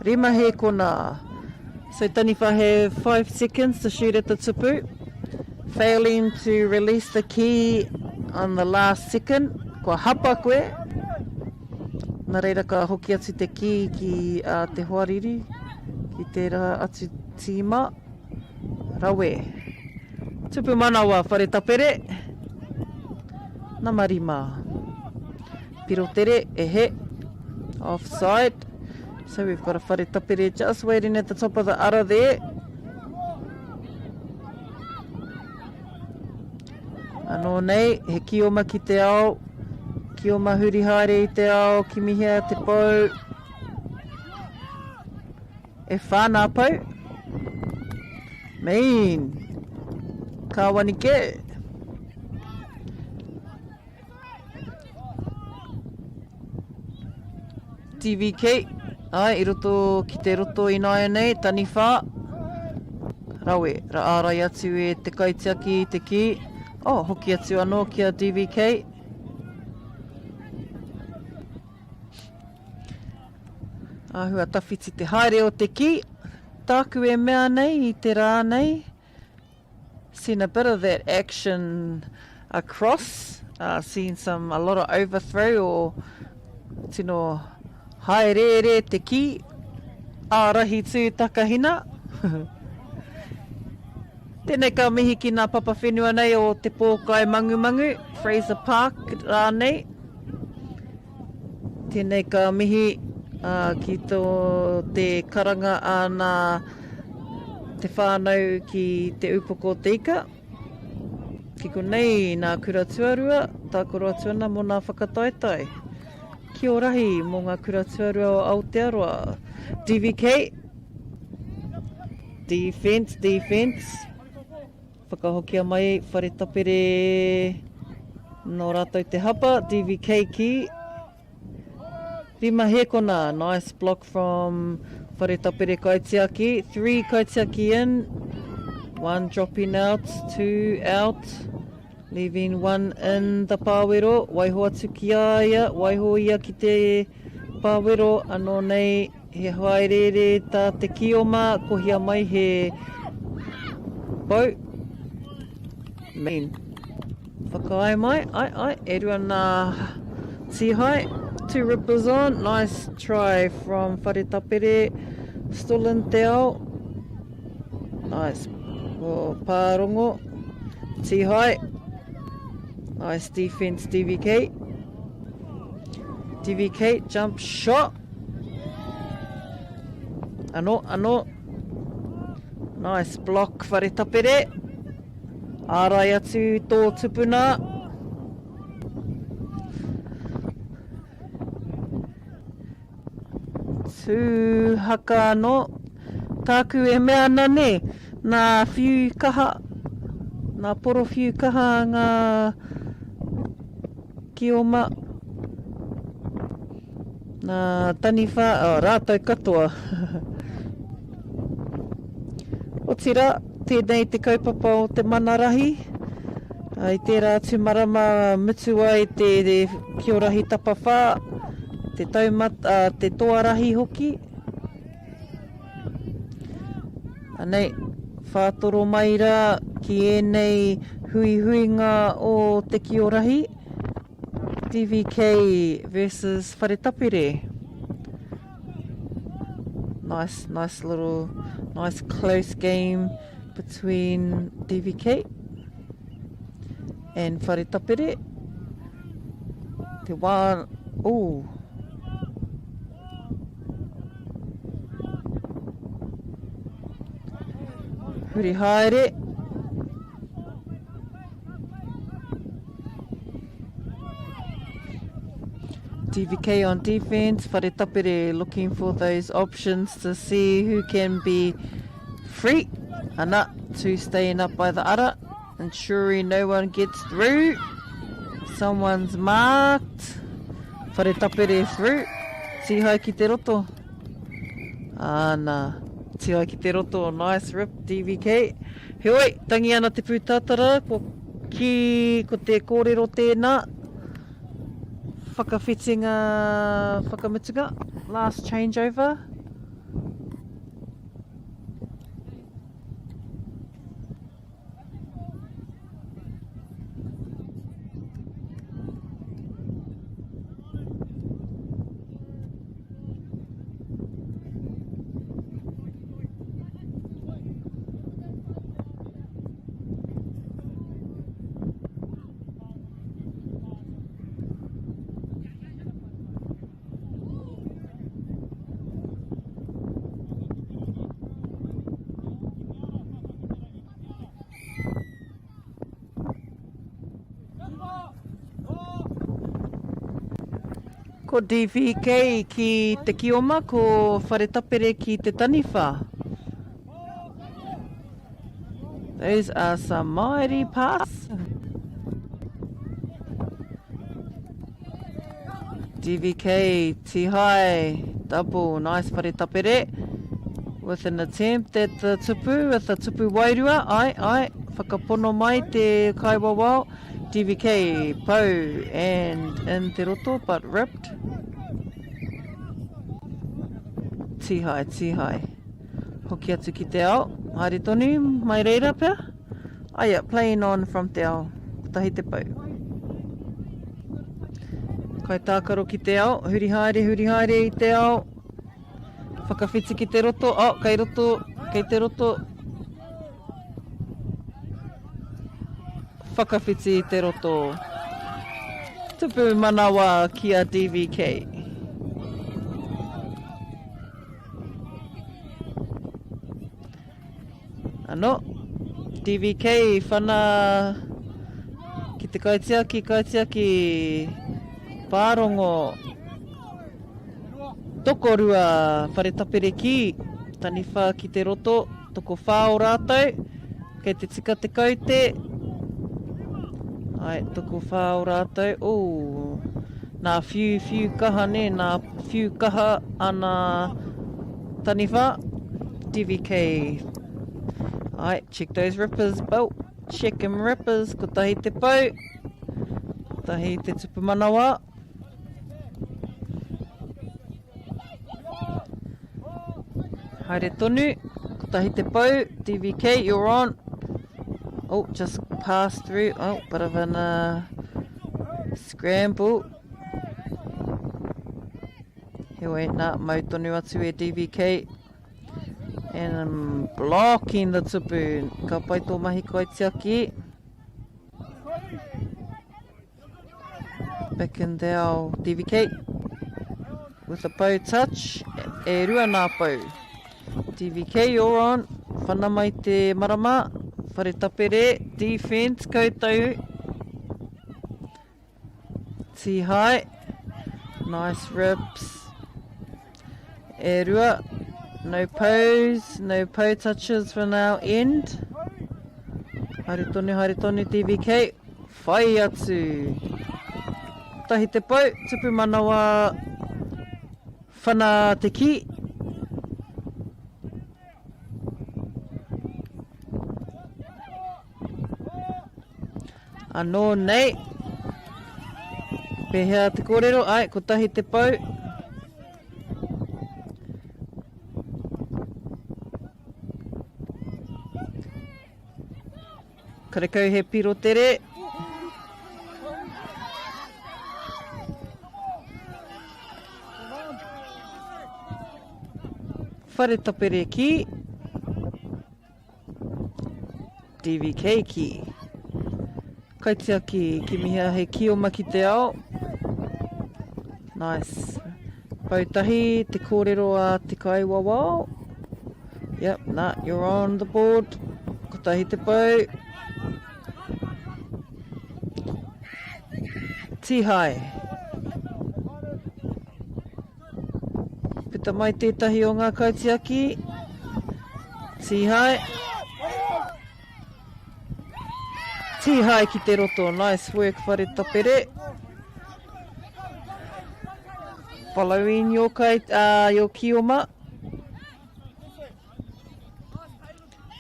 Rima hēkona. So Taniwha have 5 seconds to shoot at the tupu. Failing to release the key on the last second. Kua hapa koe. Nā reira ka hoki atu te kī ki a te hoariri, ki tērā atu tīma. Rawe. Tupu manawa, Whare Tapere. Nama rima. Pirotere, e he. Offside. So we've got a Whare Tapere just waiting at the top of the ara there. Anō nei, he kioma ki te ao. Kioma huri haere i te ao, kimihia te pou. E whā nā pou. Mean. Kāwani kē. TVK, āe, i roto ki te roto ināianei, taniwha, rawe, ra ārai atu e te kaitiaki i te kī, oh, hoki atu anō ki a DVK. Āhua tawhiti te haere o te kī, tāku e mea nei i te rā nei, Seen a bit of that action across, uh, seen some, a lot of overthrow or tino haereere te kī, ārahi tū takahina. Tēnei ka mihi ki nā papa whenua nei o Te Pōkai Mangumangu, Fraser Park rānei. Tēnei ka mihi ki tō te karanga a nā te whānau ki Te Upoko o Te Ika. Ki konei nā kura tuarua, tākaro atu ana mō nā whakataetae. Ki o rahi mō ngā kura tuarua o Aotearoa. DVK, Defence, defence. Whakahokia mai Whare Tapere nō rātou te hapa, DVK ki Rima hēkona, nice block from Whare Tapere Kaitiaki, 3 Kaitiaki in, 1 dropping out, 2 out, leaving 1 in the pāwero, waiho atu ki a ia, waiho ia ki te pāwero, anō nei He haereere tā te kioma, kohia mai he pou. Main. Whakaae mai, ai, ai, e rua nā tīhae. Two rippers on, nice try from Whare Tapere, still in te ao. Nice. Oh, pārongo, tīhae. Nice defense DVK. DVK jump shot. Ano, ano. Nice block, Whare Tapere. Ārai atu tō tupuna. Tū haka anō. Tāku e mea ana nē, nā whiu kaha, nā porowhiu kaha ngā Kioma, nā taniwha, oh, rātou katoa. Otirā, tēnei te kaupapa o te mana rahi. I tērā atu marama mutu ai te kiorahi tapawhā, te taumata, te toa rahi hoki. Anei, whātoro mai rā ki ēnei huihuinga o Te Kiorahi, DVK versus Whare Tapere. Nice, nice little, nice close game between DVK and Whare Tapere. Te wā, ooh. Huri haere. DVK on defense, Whare Tapere looking for those options to see who can be free. Ana, two staying up by the ara. Ensuring no one gets through. Someone's marked. Whare tapere through. Tihai ki te roto. Āna. Tihai ki te roto. Nice rip, DVK. Heoi, tangi ana te pūtātara, ko ki, ko te kōrero tēnā. Whakawhitinga whakamutunga. Last changeover. Ko DVK ki te kioma, ko Wharetapere ki te taniwha. Those are some mighty pass. DVK, Tihai, double, nice Wharetapere. With an attempt at the tupu, with the tupu wairua, ai, ai, whakapono mai te kaiwawao. DVK, pau, and in te roto, but ripped. Tihai, tihai. Hoki atu ki te ao. Haere tonu, mai reira pea. Aia, playing on from te ao. Kotahi te pau. Kai tākaro ki te ao. Huri haere, huri haere i te ao. Whakawhiti ki te roto. Oh, kei roto, kei te roto. Whakawhiti i te roto. Tupu manawa ki a DVK. Ano, DVK whana ki te kaitiaki, kaitiaki pārongo tokorua whare tapere ki, taniwha ki te roto, tokowhā o rātou, kei te tika te kaute, ai, tokowhā o rātou, ooh, nā whiu, whiu kaha nē, nā whiu kaha ana taniwha, DVK. Ai, check those rippers, belt, check em rippers, kotahi te pou, kotahi te tupu manawa. Haere tonu, kotahi te pou, DVK, you're on. Oh, just passed through, oh, bit of an uh, scramble. Heoi, nā, mau tonu atu e DVK. And I'm blocking the tupu. Ka pai tō mahi kaitiaki. Back in the ao DVK. With a bow touch. E rua nā pou. DVK, you're on. Whana mai te marama. Whare tapere. Defense koutou. Tihai. Nice rips. E rua. No pose, no pose touches for now end. Haere tonu, haere tonu DVK. Whai atu. Tahi te pou, tupu manawa, whana te ki. Anō nei. Pēhea te kōrero? Ai, kotahi te pou. Karekau he piro tere. Whare tapere ki. DVK ki. Kaitiaki, kimihia he kioma ki te ao. Nice. Poutahi, te kōrero a te kaiwawao. Yep, nah, you're on the board. Kotahi te pou. Tihai. Puta mai tētahi o ngā kaitiaki. Tihai. Tīhae ki te roto. Nice work Whare Tapere. Following your, kai, uh, your kioma.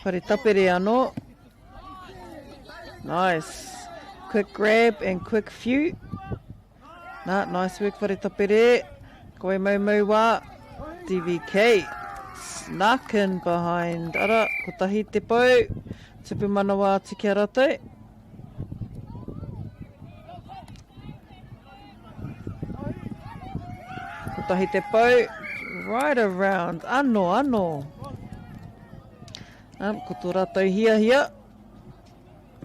Whare Tapere anō. Nice. Quick grab and quick few. Nā, nice work Whare Tapere. Koe mau mau wā. DVK. Snuck in behind. Ara, kotahi te pou. Tupu manawa atu ki a ratou. Kotahi te pou. Right around. Ano, ano. Um, ko tō rātou hiahia.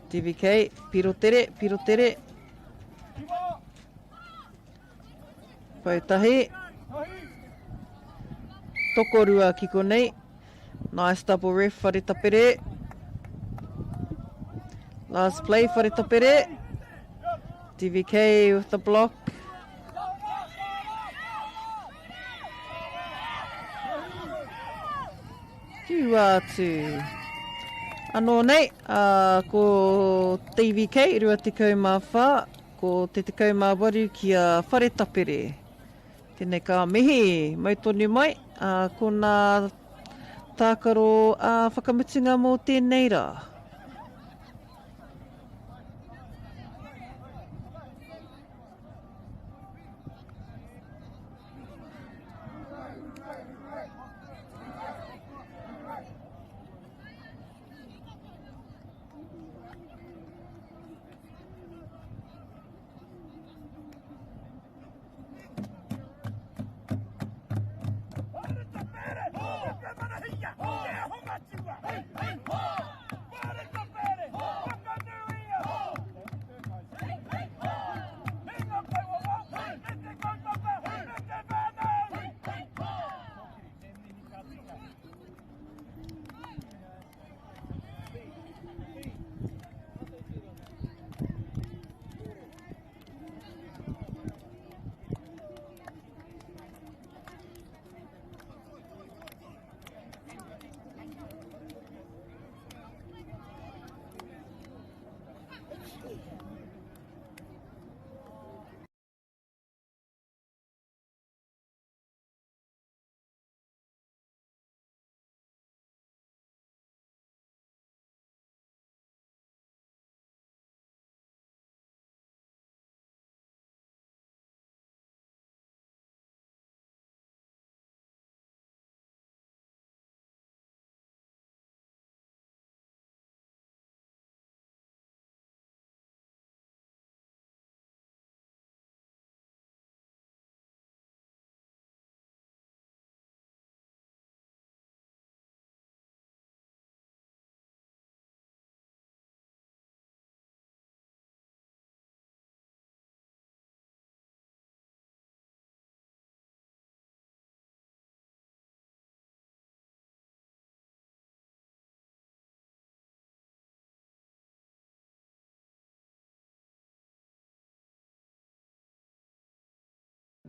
DVK, piro tere, piro tere. Pou tahi. Tokorua ki konei. Nice double ref, Whare Tapere. Last play, Whare Tapere. DVK with the block. Whiua atu. Anō nei, ā, ko TVK 24, ko te 18 ki a Whare Tapere. Tēnei ka mihi, mau tonu mai, ā, ko nā tākaro ā whakamutunga mō tēnei rā.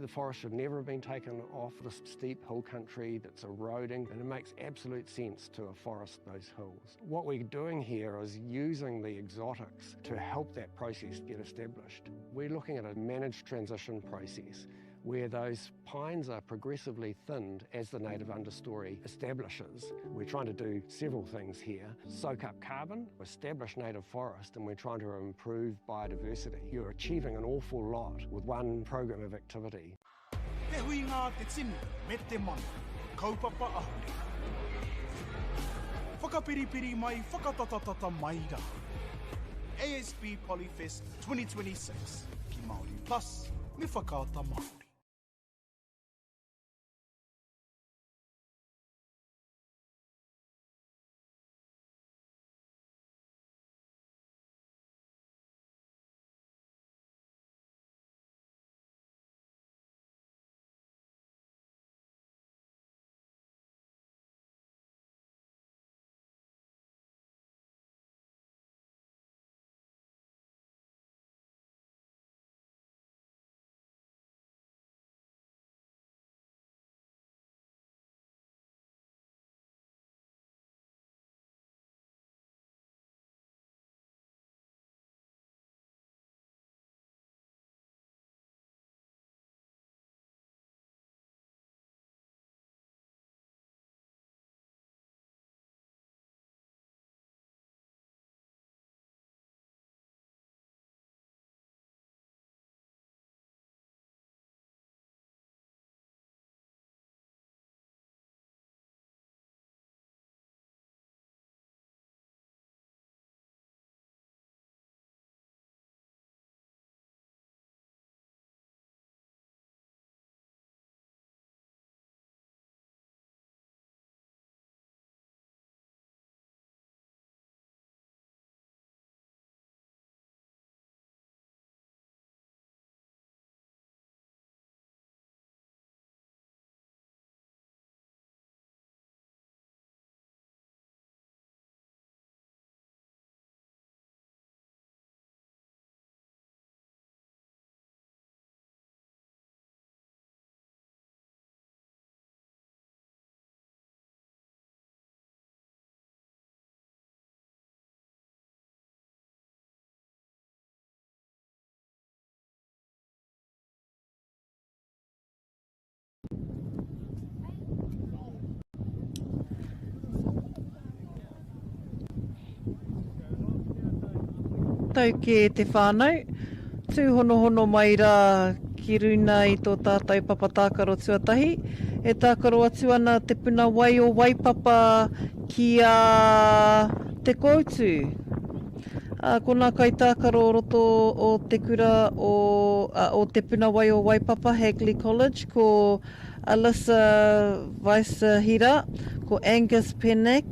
The forest should never have been taken off this steep hill country that's eroding, and it makes absolute sense to afforest those hills. What we're doing here is using the exotics to help that process get established. We're looking at a managed transition process where those pines are progressively thinned as the native understory establishes. We're trying to do several things here. Soak up carbon, establish native forest, and we're trying to improve biodiversity. You're achieving an awful lot with one program of activity. Te huinga a te tini me te mano, kaupapa ahurea. Whakapiripiri mai, whakatatatata mai rā. ASB Polyfest 2026 ki Māori Plus me Whakaata Māori. Tau kē te whānau, tūhonohono mai rā ki runa i tō tātou papa tākaro tuatahi. E tākaro atu ana te puna wai o Waipapa ki a Te Koutu. Ā, ko nā kaitākaro o roto o te kura o, ā, o Te Puna Wai o Waipapa, Hagley College, ko Alyssa Vaisahira, ko Angus Pennack,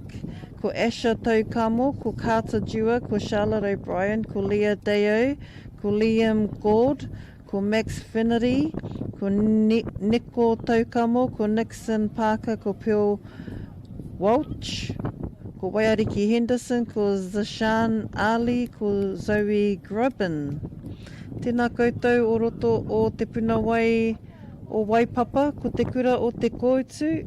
ko Asher Taukamo, ko Carter Dewar, ko Charlotte O'Brien, ko Leah Deo, ko Liam Gould, ko Max Finnerty, ko Niko Taukamo, ko Nixon Parker, ko Pearl Walch, ko Waiariki Henderson, ko Zishan Ali, ko Zoe Grubben. Tēnā koutou o roto o Te Puna Wai o Waipapa, ko Te Kura o Te Koutu,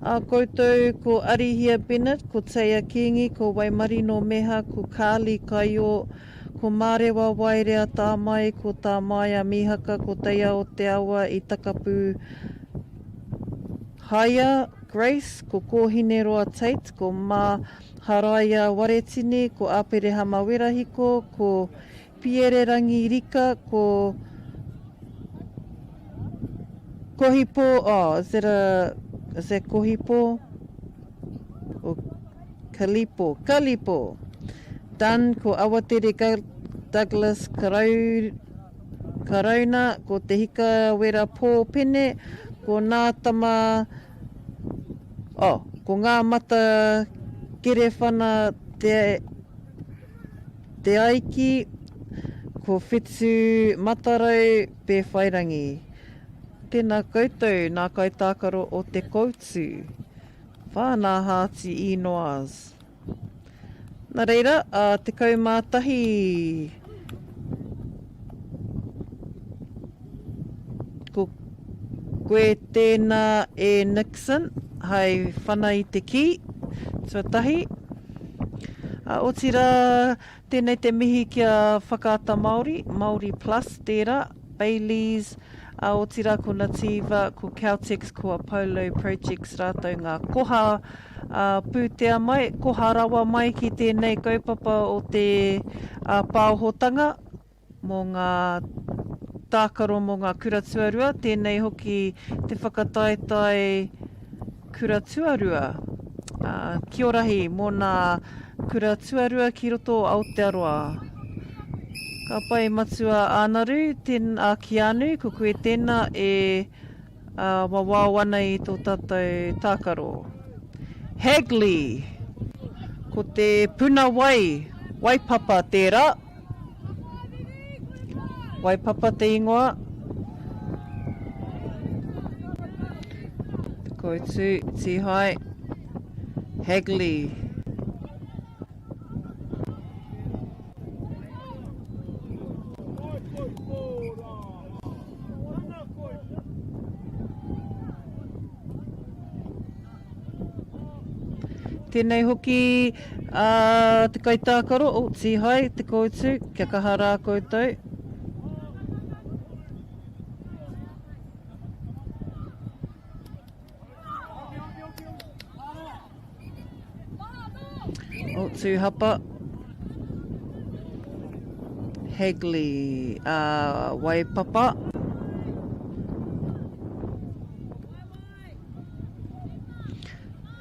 ā koutou ko Arihia Bennett, ko Teia Kingi, ko Waimarino Meha, ko Carly Kaio, Ko Mārewa Waerea Tāmai, ko Tāmaia Mihaka, ko Teia o Te Awa i Takapu Haia, Grace, ko Kōhineroa Tait, ko Maharaia Waretini, ko Aperehama Werahiko, ko Piererangi Rika, ko Kohipo, oh, is that a, is that Kohipo? Or Kalipo, Kalipo! Dunn, ko Awatere Douglas Karau, Karauna, ko Te Hikawera Pō Pene, ko Nā Tama, oh, ko Ngā Mata Kerewhana Te, Te Aiki, ko Whetu Matarau Pēwhairangi. Tēnā koutou, nā kaitākaro o Te Koutu. Whānā hāti īnoas. Nā reira, a 11 ko koe tēnā e Nixon hai whana i te kī, tuatahi. A, otirā, Tēnei te mihi ki a Whakaata Māori, Māori Plus tērā, Bayleys, ā, otirā ko Nativa, ko Caltex, ko Apollo Projects rātou ngā koha ā, pūtea mai, koha rawa mai ki tēnei kaupapa o te ā, pāohotanga. Mō ngā tākaro mō ngā kura tuarua, tēnei hoki te whakataetae kura tuarua. Ā, Kiorahi mō nā kura tuarua ki roto o Aotearoa. Ka pai Matua Ānaru, tēn, ā, Keanu, ko koe tēnā e Ā, wawao ana i tō tātou tākaro. Hagley! Ko te puna wai, Waipapa tērā. Waipapa te ingoa. Te koutu, Tihai. Hagley. Tēnei hoki a te kaitākaro, oh, Tīhai, te koutu, kia kaha rā koutou. Oh, Tūhapa. Hagley, uh, Waipapa.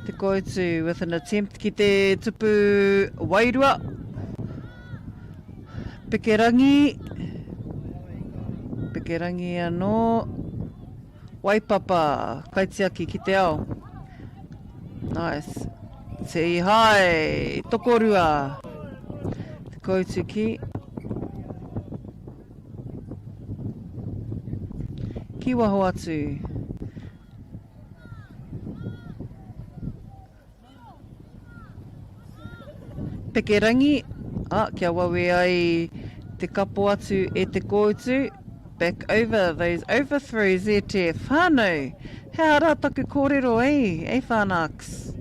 Te Koutu with an attempt ki te tupu wairua. Pekerangi. Pekerangi anō. Waipapa, kaitiaki ki te ao. Nice. Te hai, tokorua. Te koutu ki. Ki waho atu. Pekerangi, ā, kia wawe ai te kapo atu e te kōutu, back over those overthrows e te whānau! He aha rā taku kōrero, e, e whānāks?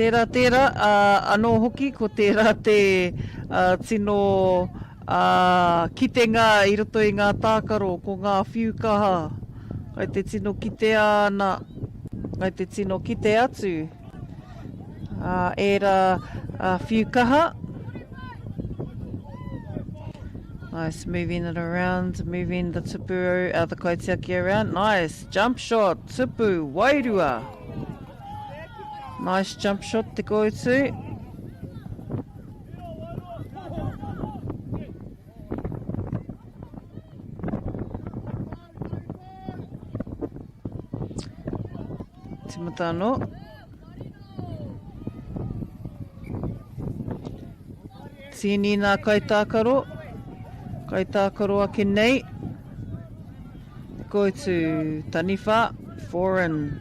Tērā, tērā, ā, anō hoki ko tērā te, ā, tino, ā, kitenga i roto i ngā tākaro, ko ngā whiu kaha, kai te tino kitea ana, kai te tino kite atu. Ā, ērā whiu kaha. Nice, moving it around, moving the tupu, uh, the kaitiaki around. Nice, jump shot, tupu, wairua. Nice jump shot te koutu. Timata anō. Tīni nā kaitākaro. Kaitākaro ake nei. Go to Taniwha, foreign.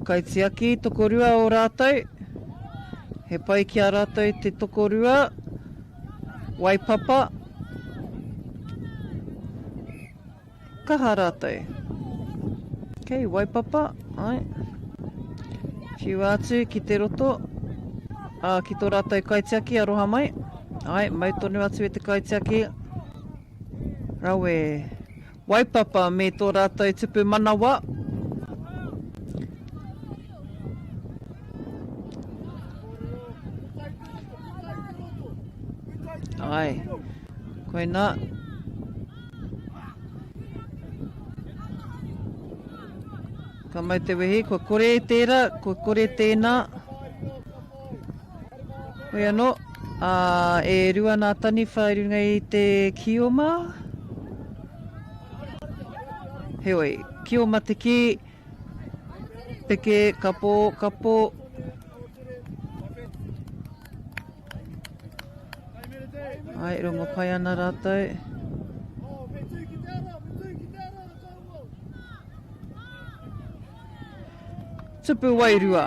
Kaitiaki, tokorua o rātou. He pai ki a rātou te tokorua. Waipapa. Kaha rātou. Ok, Waipapa, ai. Whiua atu ki te roto, ā, ki tō rātou kaitiaki, aroha mai. Ai, mau tonu atu e te kaitiaki. Rawe. Waipapa me tō rātou tupu manawa. Ai, koina. Ka mau te wehi, kua kore tērā, kua kore tēnā. Hoi anō, ā, e rua nā taniwha i runga i te kioma. Heoi, kioma te kī, peke, kapo, kapo. Ai, rongo pai ana rātou. Tupu wairua.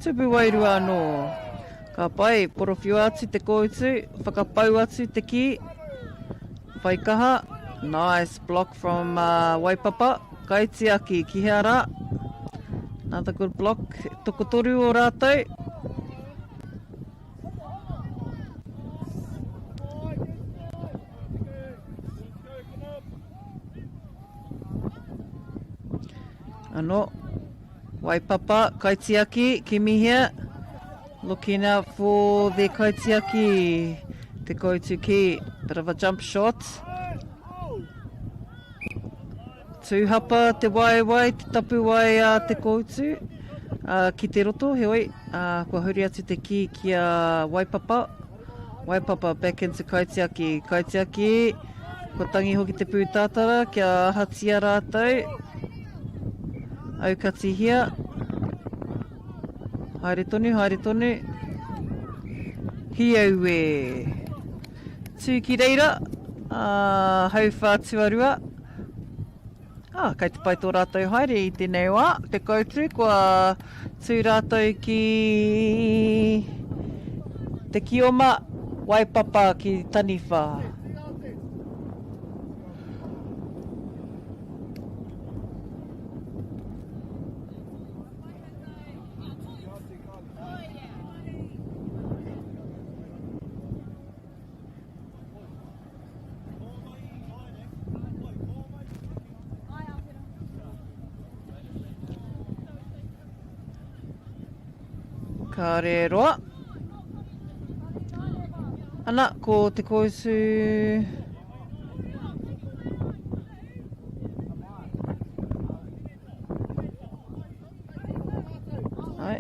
Tupu wairua anō. Ka pai, porowhiua atu te kōutu, whakapau atu te kī. Whai kaha. Nice block from uh, Waipapa. Kaitiaki, ki hea rā? Another good block. Tokotoru o rātou. Ano, Waipapa, Kaitiaki, kimihia. Looking out for the Kaitiaki. Te koutu ki, bit of a jump shot. Tūhapa te waewae, te tapuwae a te koutu ki te roto, heoi, kua huri atu te kī ki a Waipapa. Waipapa back into Kaitiaki. Kaitiaki, kua tangi hoki te pūtātara kia ahatia rātou. Aukatihia. Haere tonu, haere tonu. Hi aue. Tū ki reira, ā, hauwhā tuarua. Ā, kei te pai tō rātou haere i tēnei wā. Te koutu, kua tū rātou ki te kioma Waipapa ki Taniwha. Kāre roa. Ana, ko te koutu... Ai.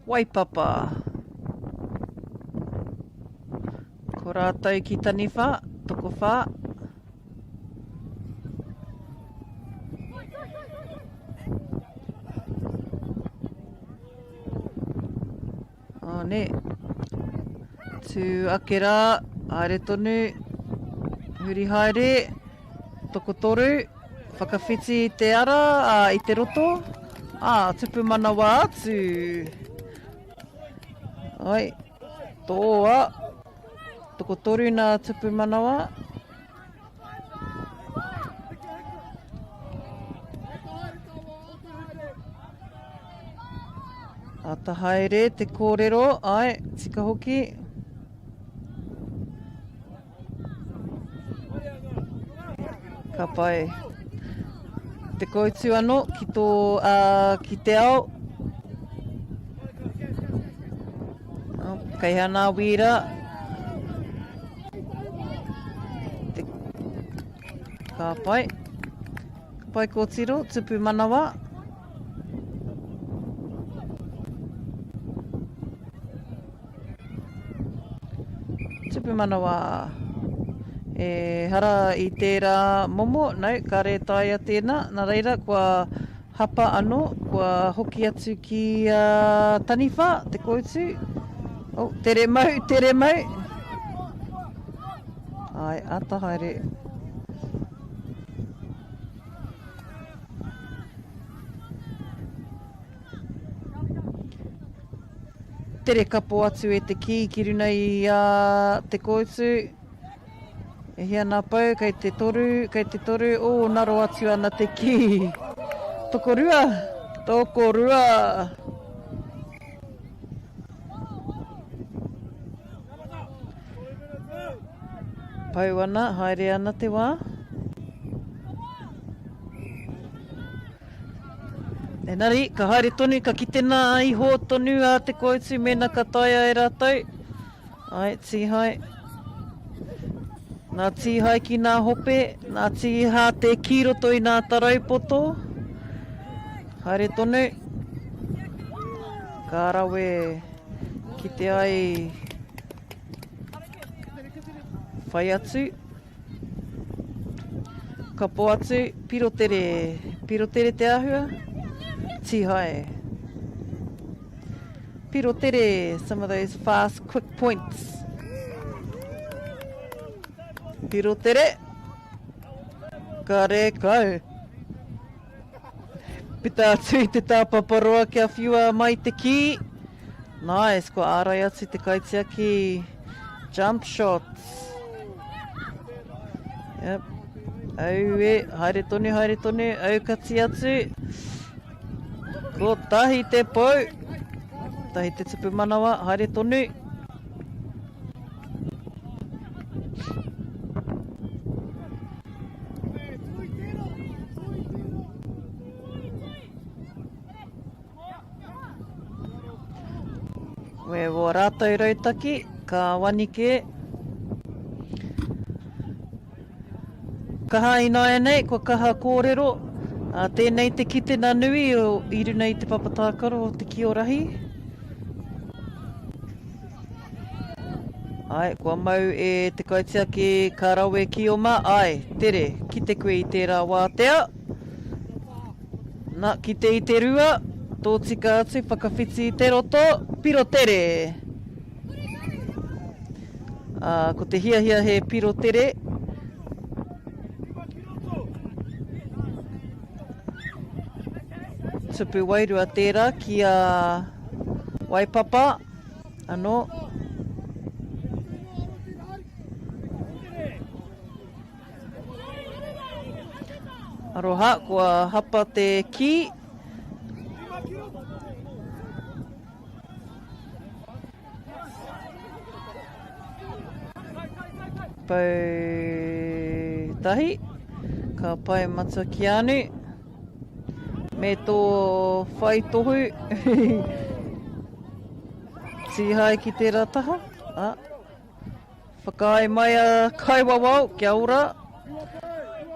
Waipapa. Ko rātou ki Taniwha, tokowhā. Oh, nē. Tū ake rā, haere tonu, huri haere, tokotoru, whakawhiti i te ara, ā, i te roto, ā, tupu manawa atu. Ai, tōa, tokotoru nā tupu manawa. Āta haere te kōrero, āe, tika hoki. Ka pai. Te koutu anō ki tō, uh, ki te ao. Oh, kei hea nā wīra. Te... Ka pai. Ka pai kōtiro, tupu manawa. Tupu manawa. Ehara i tērā momo, no, kāre e taea tēnā, nā reira kua hapa anō, kua hoki atu ki a Taniwha, te koutu. Oh, tere mau, tere mau. Ai, āta haere. Tere kapo atu e te kī ki runa i a Te Koutu. E hia nā pou, kei te toru, kei te toru, oh, naro atu ana te kī. Tokorua, tokorua. Pau ana, haere ana te wā. Engari, ka haere tonu, ka kite nā iho tonu a Te Koutu mēnā ka taea e rātou. Ai, tīhae. Nā tīhae ki nā hope, nā tīhāte ki roto i nā tarau poto. Haere tonu. Ka rawe kite ai whai atu. Kapo atu, piro tere, piro tere te āhua, tīhae. Piro tere, some of those fast, quick points. Piro tere, kare kau. Puta atu i te tāpaparoa kia whiua mai te kī. Nice, kua ārai atu te kaitiaki. Jump shots. Yep. Aue, haere tonu, haere tonu, aukati atu. Kotahi te pou. Tahi te tupu manawa, haere tonu. Me wō rātou rautaki, ka wani kē. Kaha ināianei, kua kaha kōrero. Ā, tēnei te kitena nui o, i runa i te papa tākaro o te Kiorahi. Āe, kua mau e te kaitiaki ka rawe ki oma, āe, tere, kite koe i tērā wātea. Na, kite i te rua, tōtika atu, whakawhiti i te roto, piro tere! Ā, ko te hiahia he piro tere. Tupu wairua tērā ki a Waipapa anō. Aroha, kua hapa te kī. Pau tahi, ka pai Matua Keanu. Me tō whai tohu. Tīhae ki tērā taha. Ah. Whakaae mai a Kaiwawao, kia ora.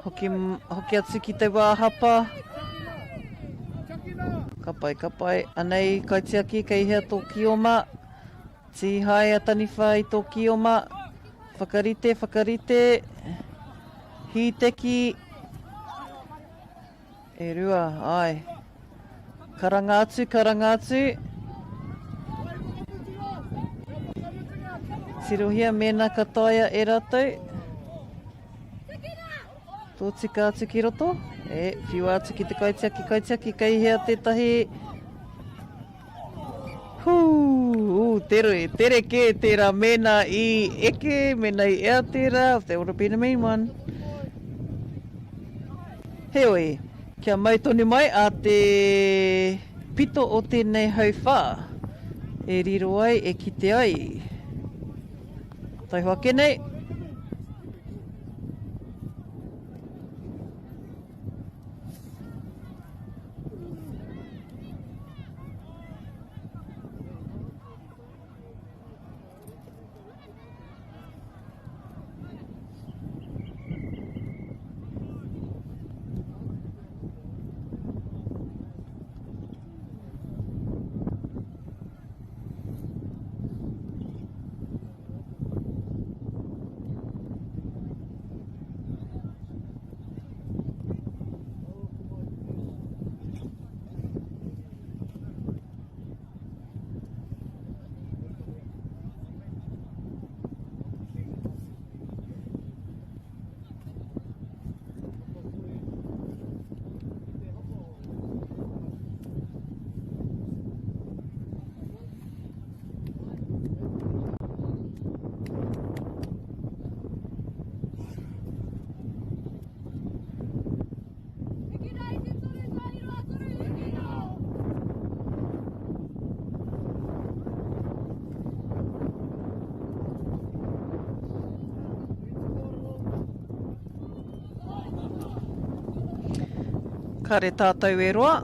Hoki, hoki atu ki te wā hapa. Ka pai, ka pai. Anei, kaitiaki, kei hea tō kioma? Tīhae a Taniwha i tō kioma. Whakarite, whakarite. Hīteki. E rua, āe. Karanga atu, karanga atu. Tirohia mēnā ka taea e rātou. Tōtika atu ki roto. E, whiua atu ki te kaitiaki, kaitiaki, kei hea tētahi. Hū, ū, tere, tere kē tērā mēnā i eke, mēnā i ea tērā, that would have been a mean one. Heoi, kia mau tonu mai a te pito o tēnei hauwhā e riro ai, e kite ai. Taihoa ake nei. Kare tātou e roa,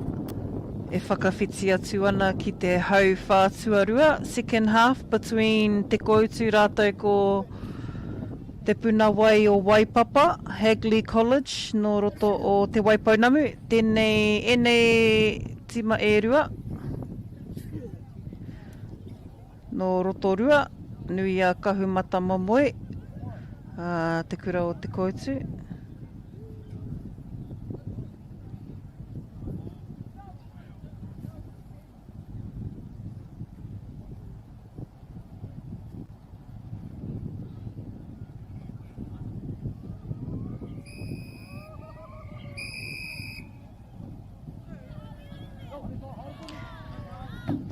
e whakawhiti atu ana ki te hauwhā tuarua, second half between Te Koutu rātou ko Te Puna Wai o Waipapa, Hagley College, nō roto o Te Waipounamu, tēnei, ēnei tīma e rua. Nō Rotorua, nui a Kahumatamomoe, ā, Te Kura o Te Koutu.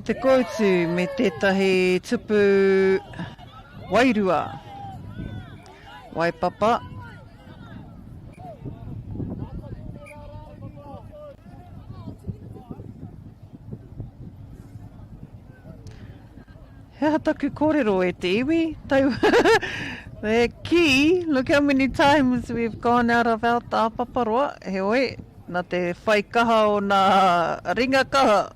Te koutu me tētahi tupu wairua. Waipapa. He aha taku kōrero e te iwi? Tau e kī, look how many times we've gone out of our tāpaparoa, heoi, na te whai kaha o nā ringa kaha.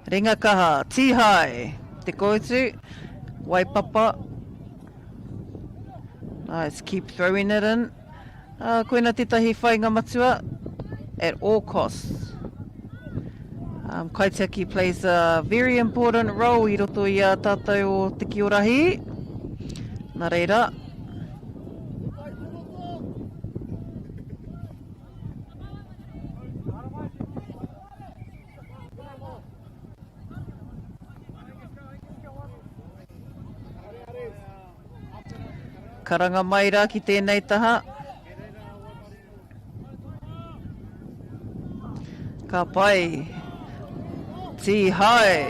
Ringa kaha, tīhae, te koutu, Waipapa. Nice, keep throwing it in. Uh, koina tētahi whainga matua, at all costs. Um, kaitiaki plays a very important role i roto i a tātou o Te Kiorahi. Nā reira, Karanga mai rā ki tēnei taha. Ka pai. Tīhae.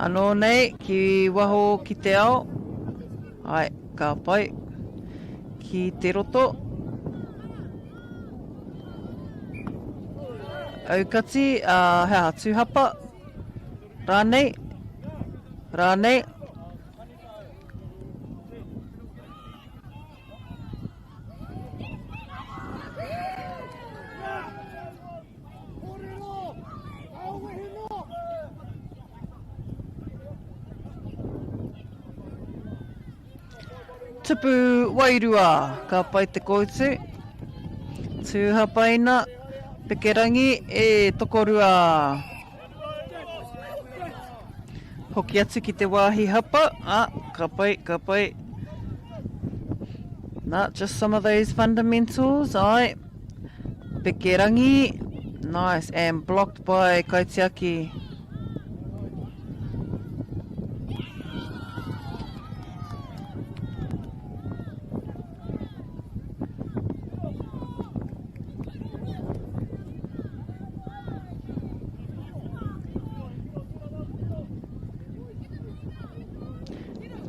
Anō nei, ki waho ki te ao. Ai, ka pai. Ki te roto. Aukati, ā, he aha, tūhapa, rānei, rānei. Tupu wairua, ka pai te koutu. Tūhapaina, Pekerangi, e tokorua. Hoki atu ki te wāhi hapa, ah, ka pai, ka pai. Na, just some of those fundamentals, ai. Pekerangi, nice, and blocked by Kaitiaki.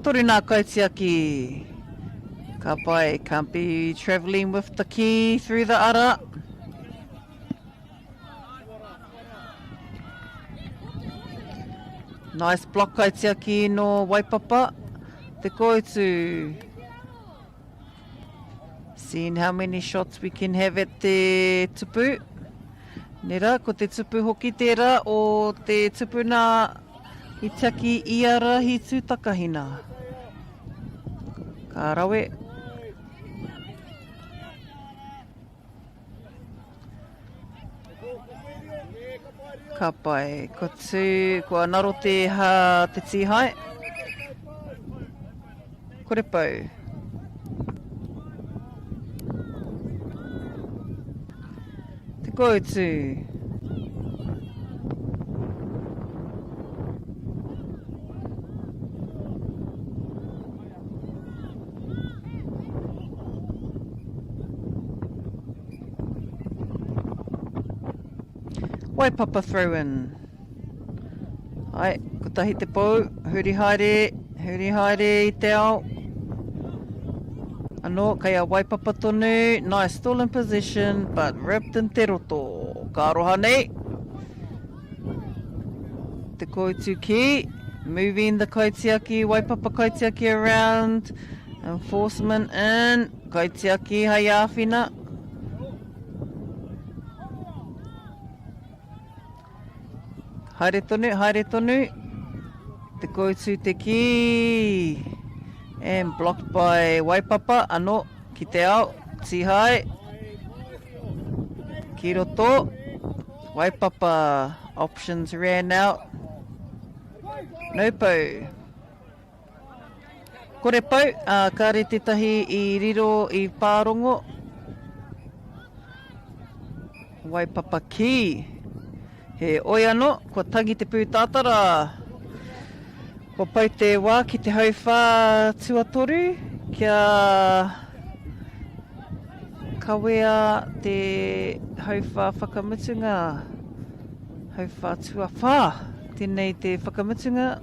Toru nā kaitiaki. Ka pai, can't be travelling with the key through the ara. Nice block kaitiaki no Waipapa. Te koutu. Seeing how many shots we can have at te tupu. Nera, ko te tupu hoki tērā o te tupuna i tiaki i a Rahi Tūtakahina. Ka rawe. Ka pai. Ko tū, kua ngaro te hā te tīhae. Kore pau. Te koutu. Waipapa throw in. Ai, kotahi te pou, huri haere, huri haere i te ao. Anō. Anō, kei a Waipapa tonu, nice stolen possession, but ripped in te roto. Ka aroha nei. Te koutu ki, moving the kaitiaki, Waipapa kaitiaki around, enforcement in, kaitiaki hai āwhina. Haere tonu, haere tonu. Te koutu te kī. And blocked by Waipapa, ano, ki te ao, Tihai. Ki roto. Waipapa options ran out. No pau. Kore pau, ā, kāre tētahi i riro i pārongo. Waipapa kī. He oi anō, kua tangi te pūtātara. Kua pau te wā ki te hauwhā tuatoru kia kawea te hauwhā whakamutunga, hauwhā tuawhā. Tēnei te whakamutunga.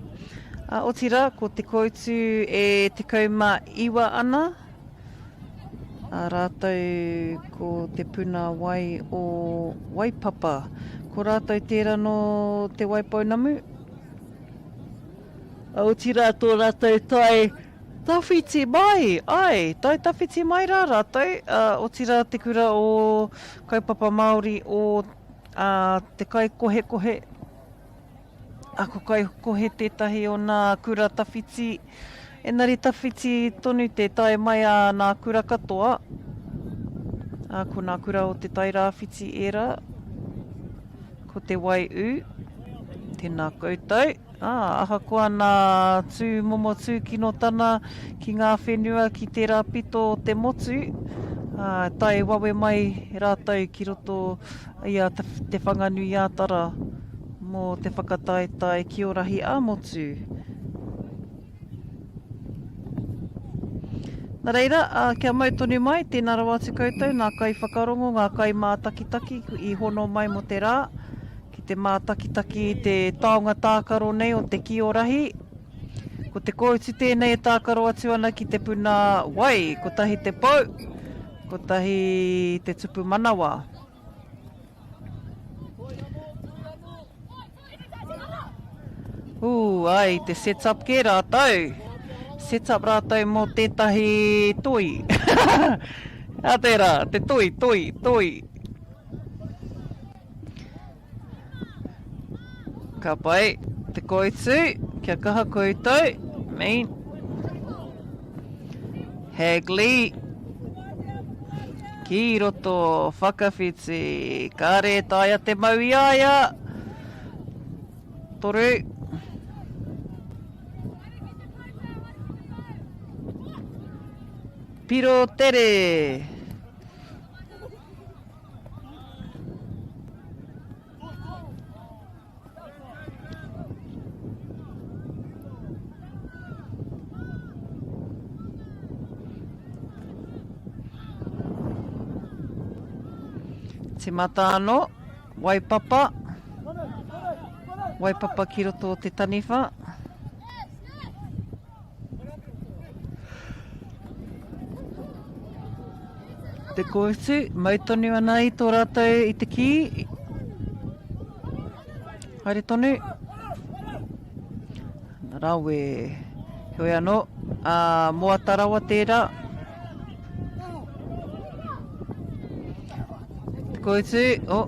Ā, otirā, ko te koutu e 19 ana, ā rātou ko te puna wai o Waipapa. Ko rātou tērā nō Te Waipounamu. Ā, otirā tō rātou tae tawhiti mai, āe, tae tawhiti mai rā rātou, ā, otirā te kura o Kaupapa Māori o, ā, Te Kaikohekohe. A ko Kaikohe tētahi o nā kura tawhiti, engari tawhiti tonu te tae mai a nā kura katoa, a ko nā kura o Te Tairāwhiti ērā, ko Te Waiū, tēnā koutou. Ā, ahakoa nā tū momo tūkinotana ki ngā whenua ki tērā pito o te motu, ā, tae wawe mai rātou ki roto i a Te Whanganui-ā-Tara mō te whakataetae kiorahi ā-motu. Nā reira, kia mau tonu mai, tēnā rawa atu koutou, ngā kaiwhakarongo, ngā kaimātakitaki i hono mai mō te rā, ki te mātakitaki i te taonga tākaro nei o te kiorahi. Ko te kōutu tēnei e tākaro atu ana ki te puna wai, kotahi te pou, kotahi te tupu manawa. Ū, ai, te set up kē rātou. Set up rātou mō tētahi toi. A tērā, te toi, toi, toi. Ka pai, te koitu, kia kaha koutou, mean. Hagley, ki roto, whakawhiti, kāre e taea te mau i a ia. Toru. Piro tere. Timata anō, Waipapa, Waipapa ki roto o te taniwha. Te kōutu, mau tonu ana i tō rātou i te kī. Haere tonu. Rawe. Heoi anō, ā, moata rawa tērā. Te kōutu, oh,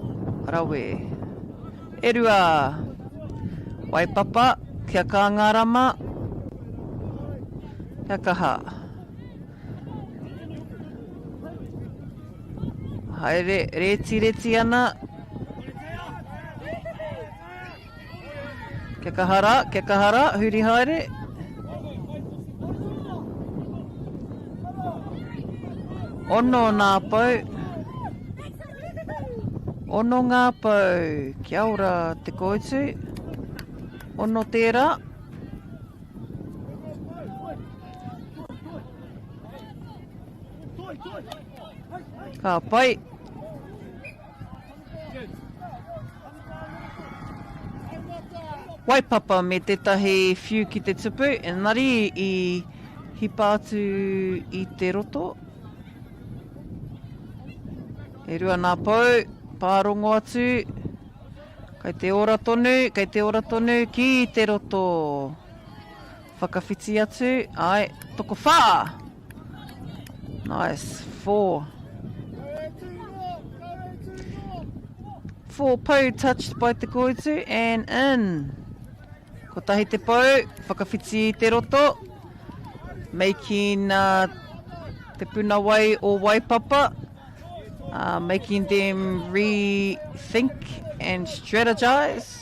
rawe. E rua. Waipapa, kia kā ngā rama. Kia kaha. Haere, rētireti ana. Kia kaha rā, kia kaha rā, huri haere. Ono nā pou. Ono ngā pou. Kia ora te kōutu. Ono tērā. Ka pai. Waipapa me tētahi whiu ki te tupu, engari i hipa atu i te roto. E rua nā pou, pārongo atu. Kei te ora tonu, kei te ora tonu ki te roto. Whakawhiti atu, ai, tokowhā! Nice, four. Four pou touched by Te Kōutu and in. Kotahi te pou, whakawhiti i te roto. Making uh, te puna wai o Waipapa. Uh, making them rethink and strategize.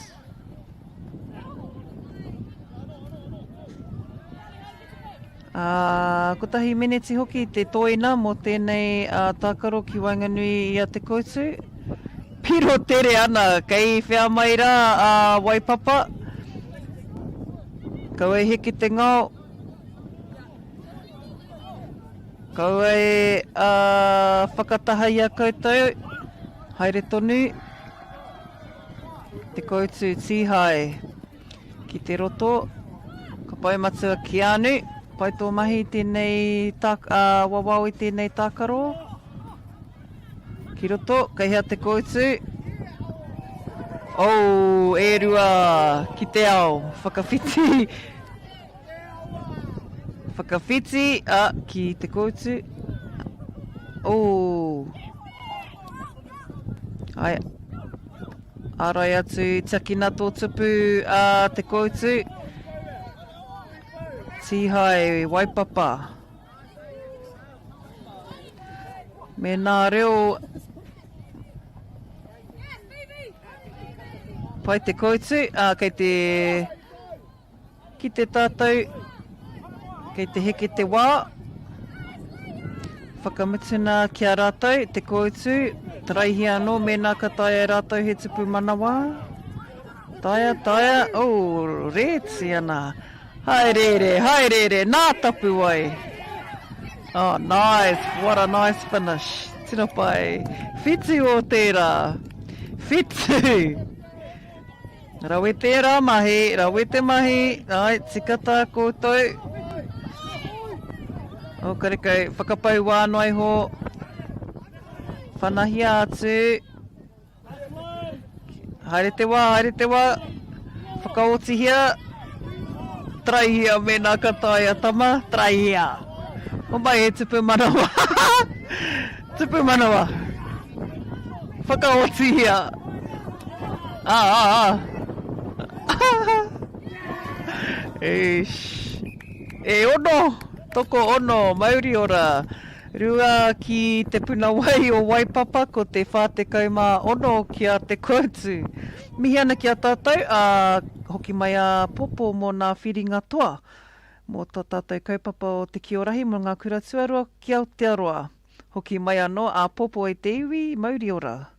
Ā, kotahi meneti hoki te toina mō tēnei tākaro ki waenganui i a Te Koutu. Piro tere ana, kei whea mai rā a Waipapa. Kaua e heke te ngao. Kaua e whakataha i a koutou. Haere tonu. Te Koutu tīhae. Ki te roto, ka pai matua Keanu, pai tō mahi i tēnei tā, ā, wawao i tēnei tākaro. Ki roto, kei hea te koutu? Oh, e rua, ki te ao, whakawhiti. Whakawhiti, ā, ki te koutu. Oh. Ai, Ārai atu, tiakina tō tupu a Te Koutu. Tīhae, Waipapa. Me nā reo Pai Te Koutu, ā, kei te Kite tātou, kei te heke te wā, whakamutuna ki a rātou te kōutu, taraihia anō mēnā ka taea e rātou he tupu manawa. Taea, taea, oh, rēti ana. Haereere, haereere, nā tapuwae. Oh, nice, what a nice finish. Tino pai. Whitu o tērā. Whitu! Rawe tērā mahi, rawe te mahi, āe, tika tā koutou. Oh, karekau, whakapau wā noa iho. Whanahia atu. Haere te wā, haere te wā. Whakaotihia. Taraihia mēnā ka taea tama, taraihia. Homai he tupu manawa. Tupu manawa. Whakaotihia. Ah, ah, ah. Eish. E ono, toko ono, mauri ora. Rua ki te puna wai o Waipapa, ko te 46 ki a Te Koutu. Mihi ana ki a tātou, ā, hoki mai āpōpō mō nā whiringa toa. Mō tō tātou kaupapa o Te Kiorahi mō ngā kura tuarua ki Aotearoa. Hoki mai anō āpōpō e te iwi, mauri ora.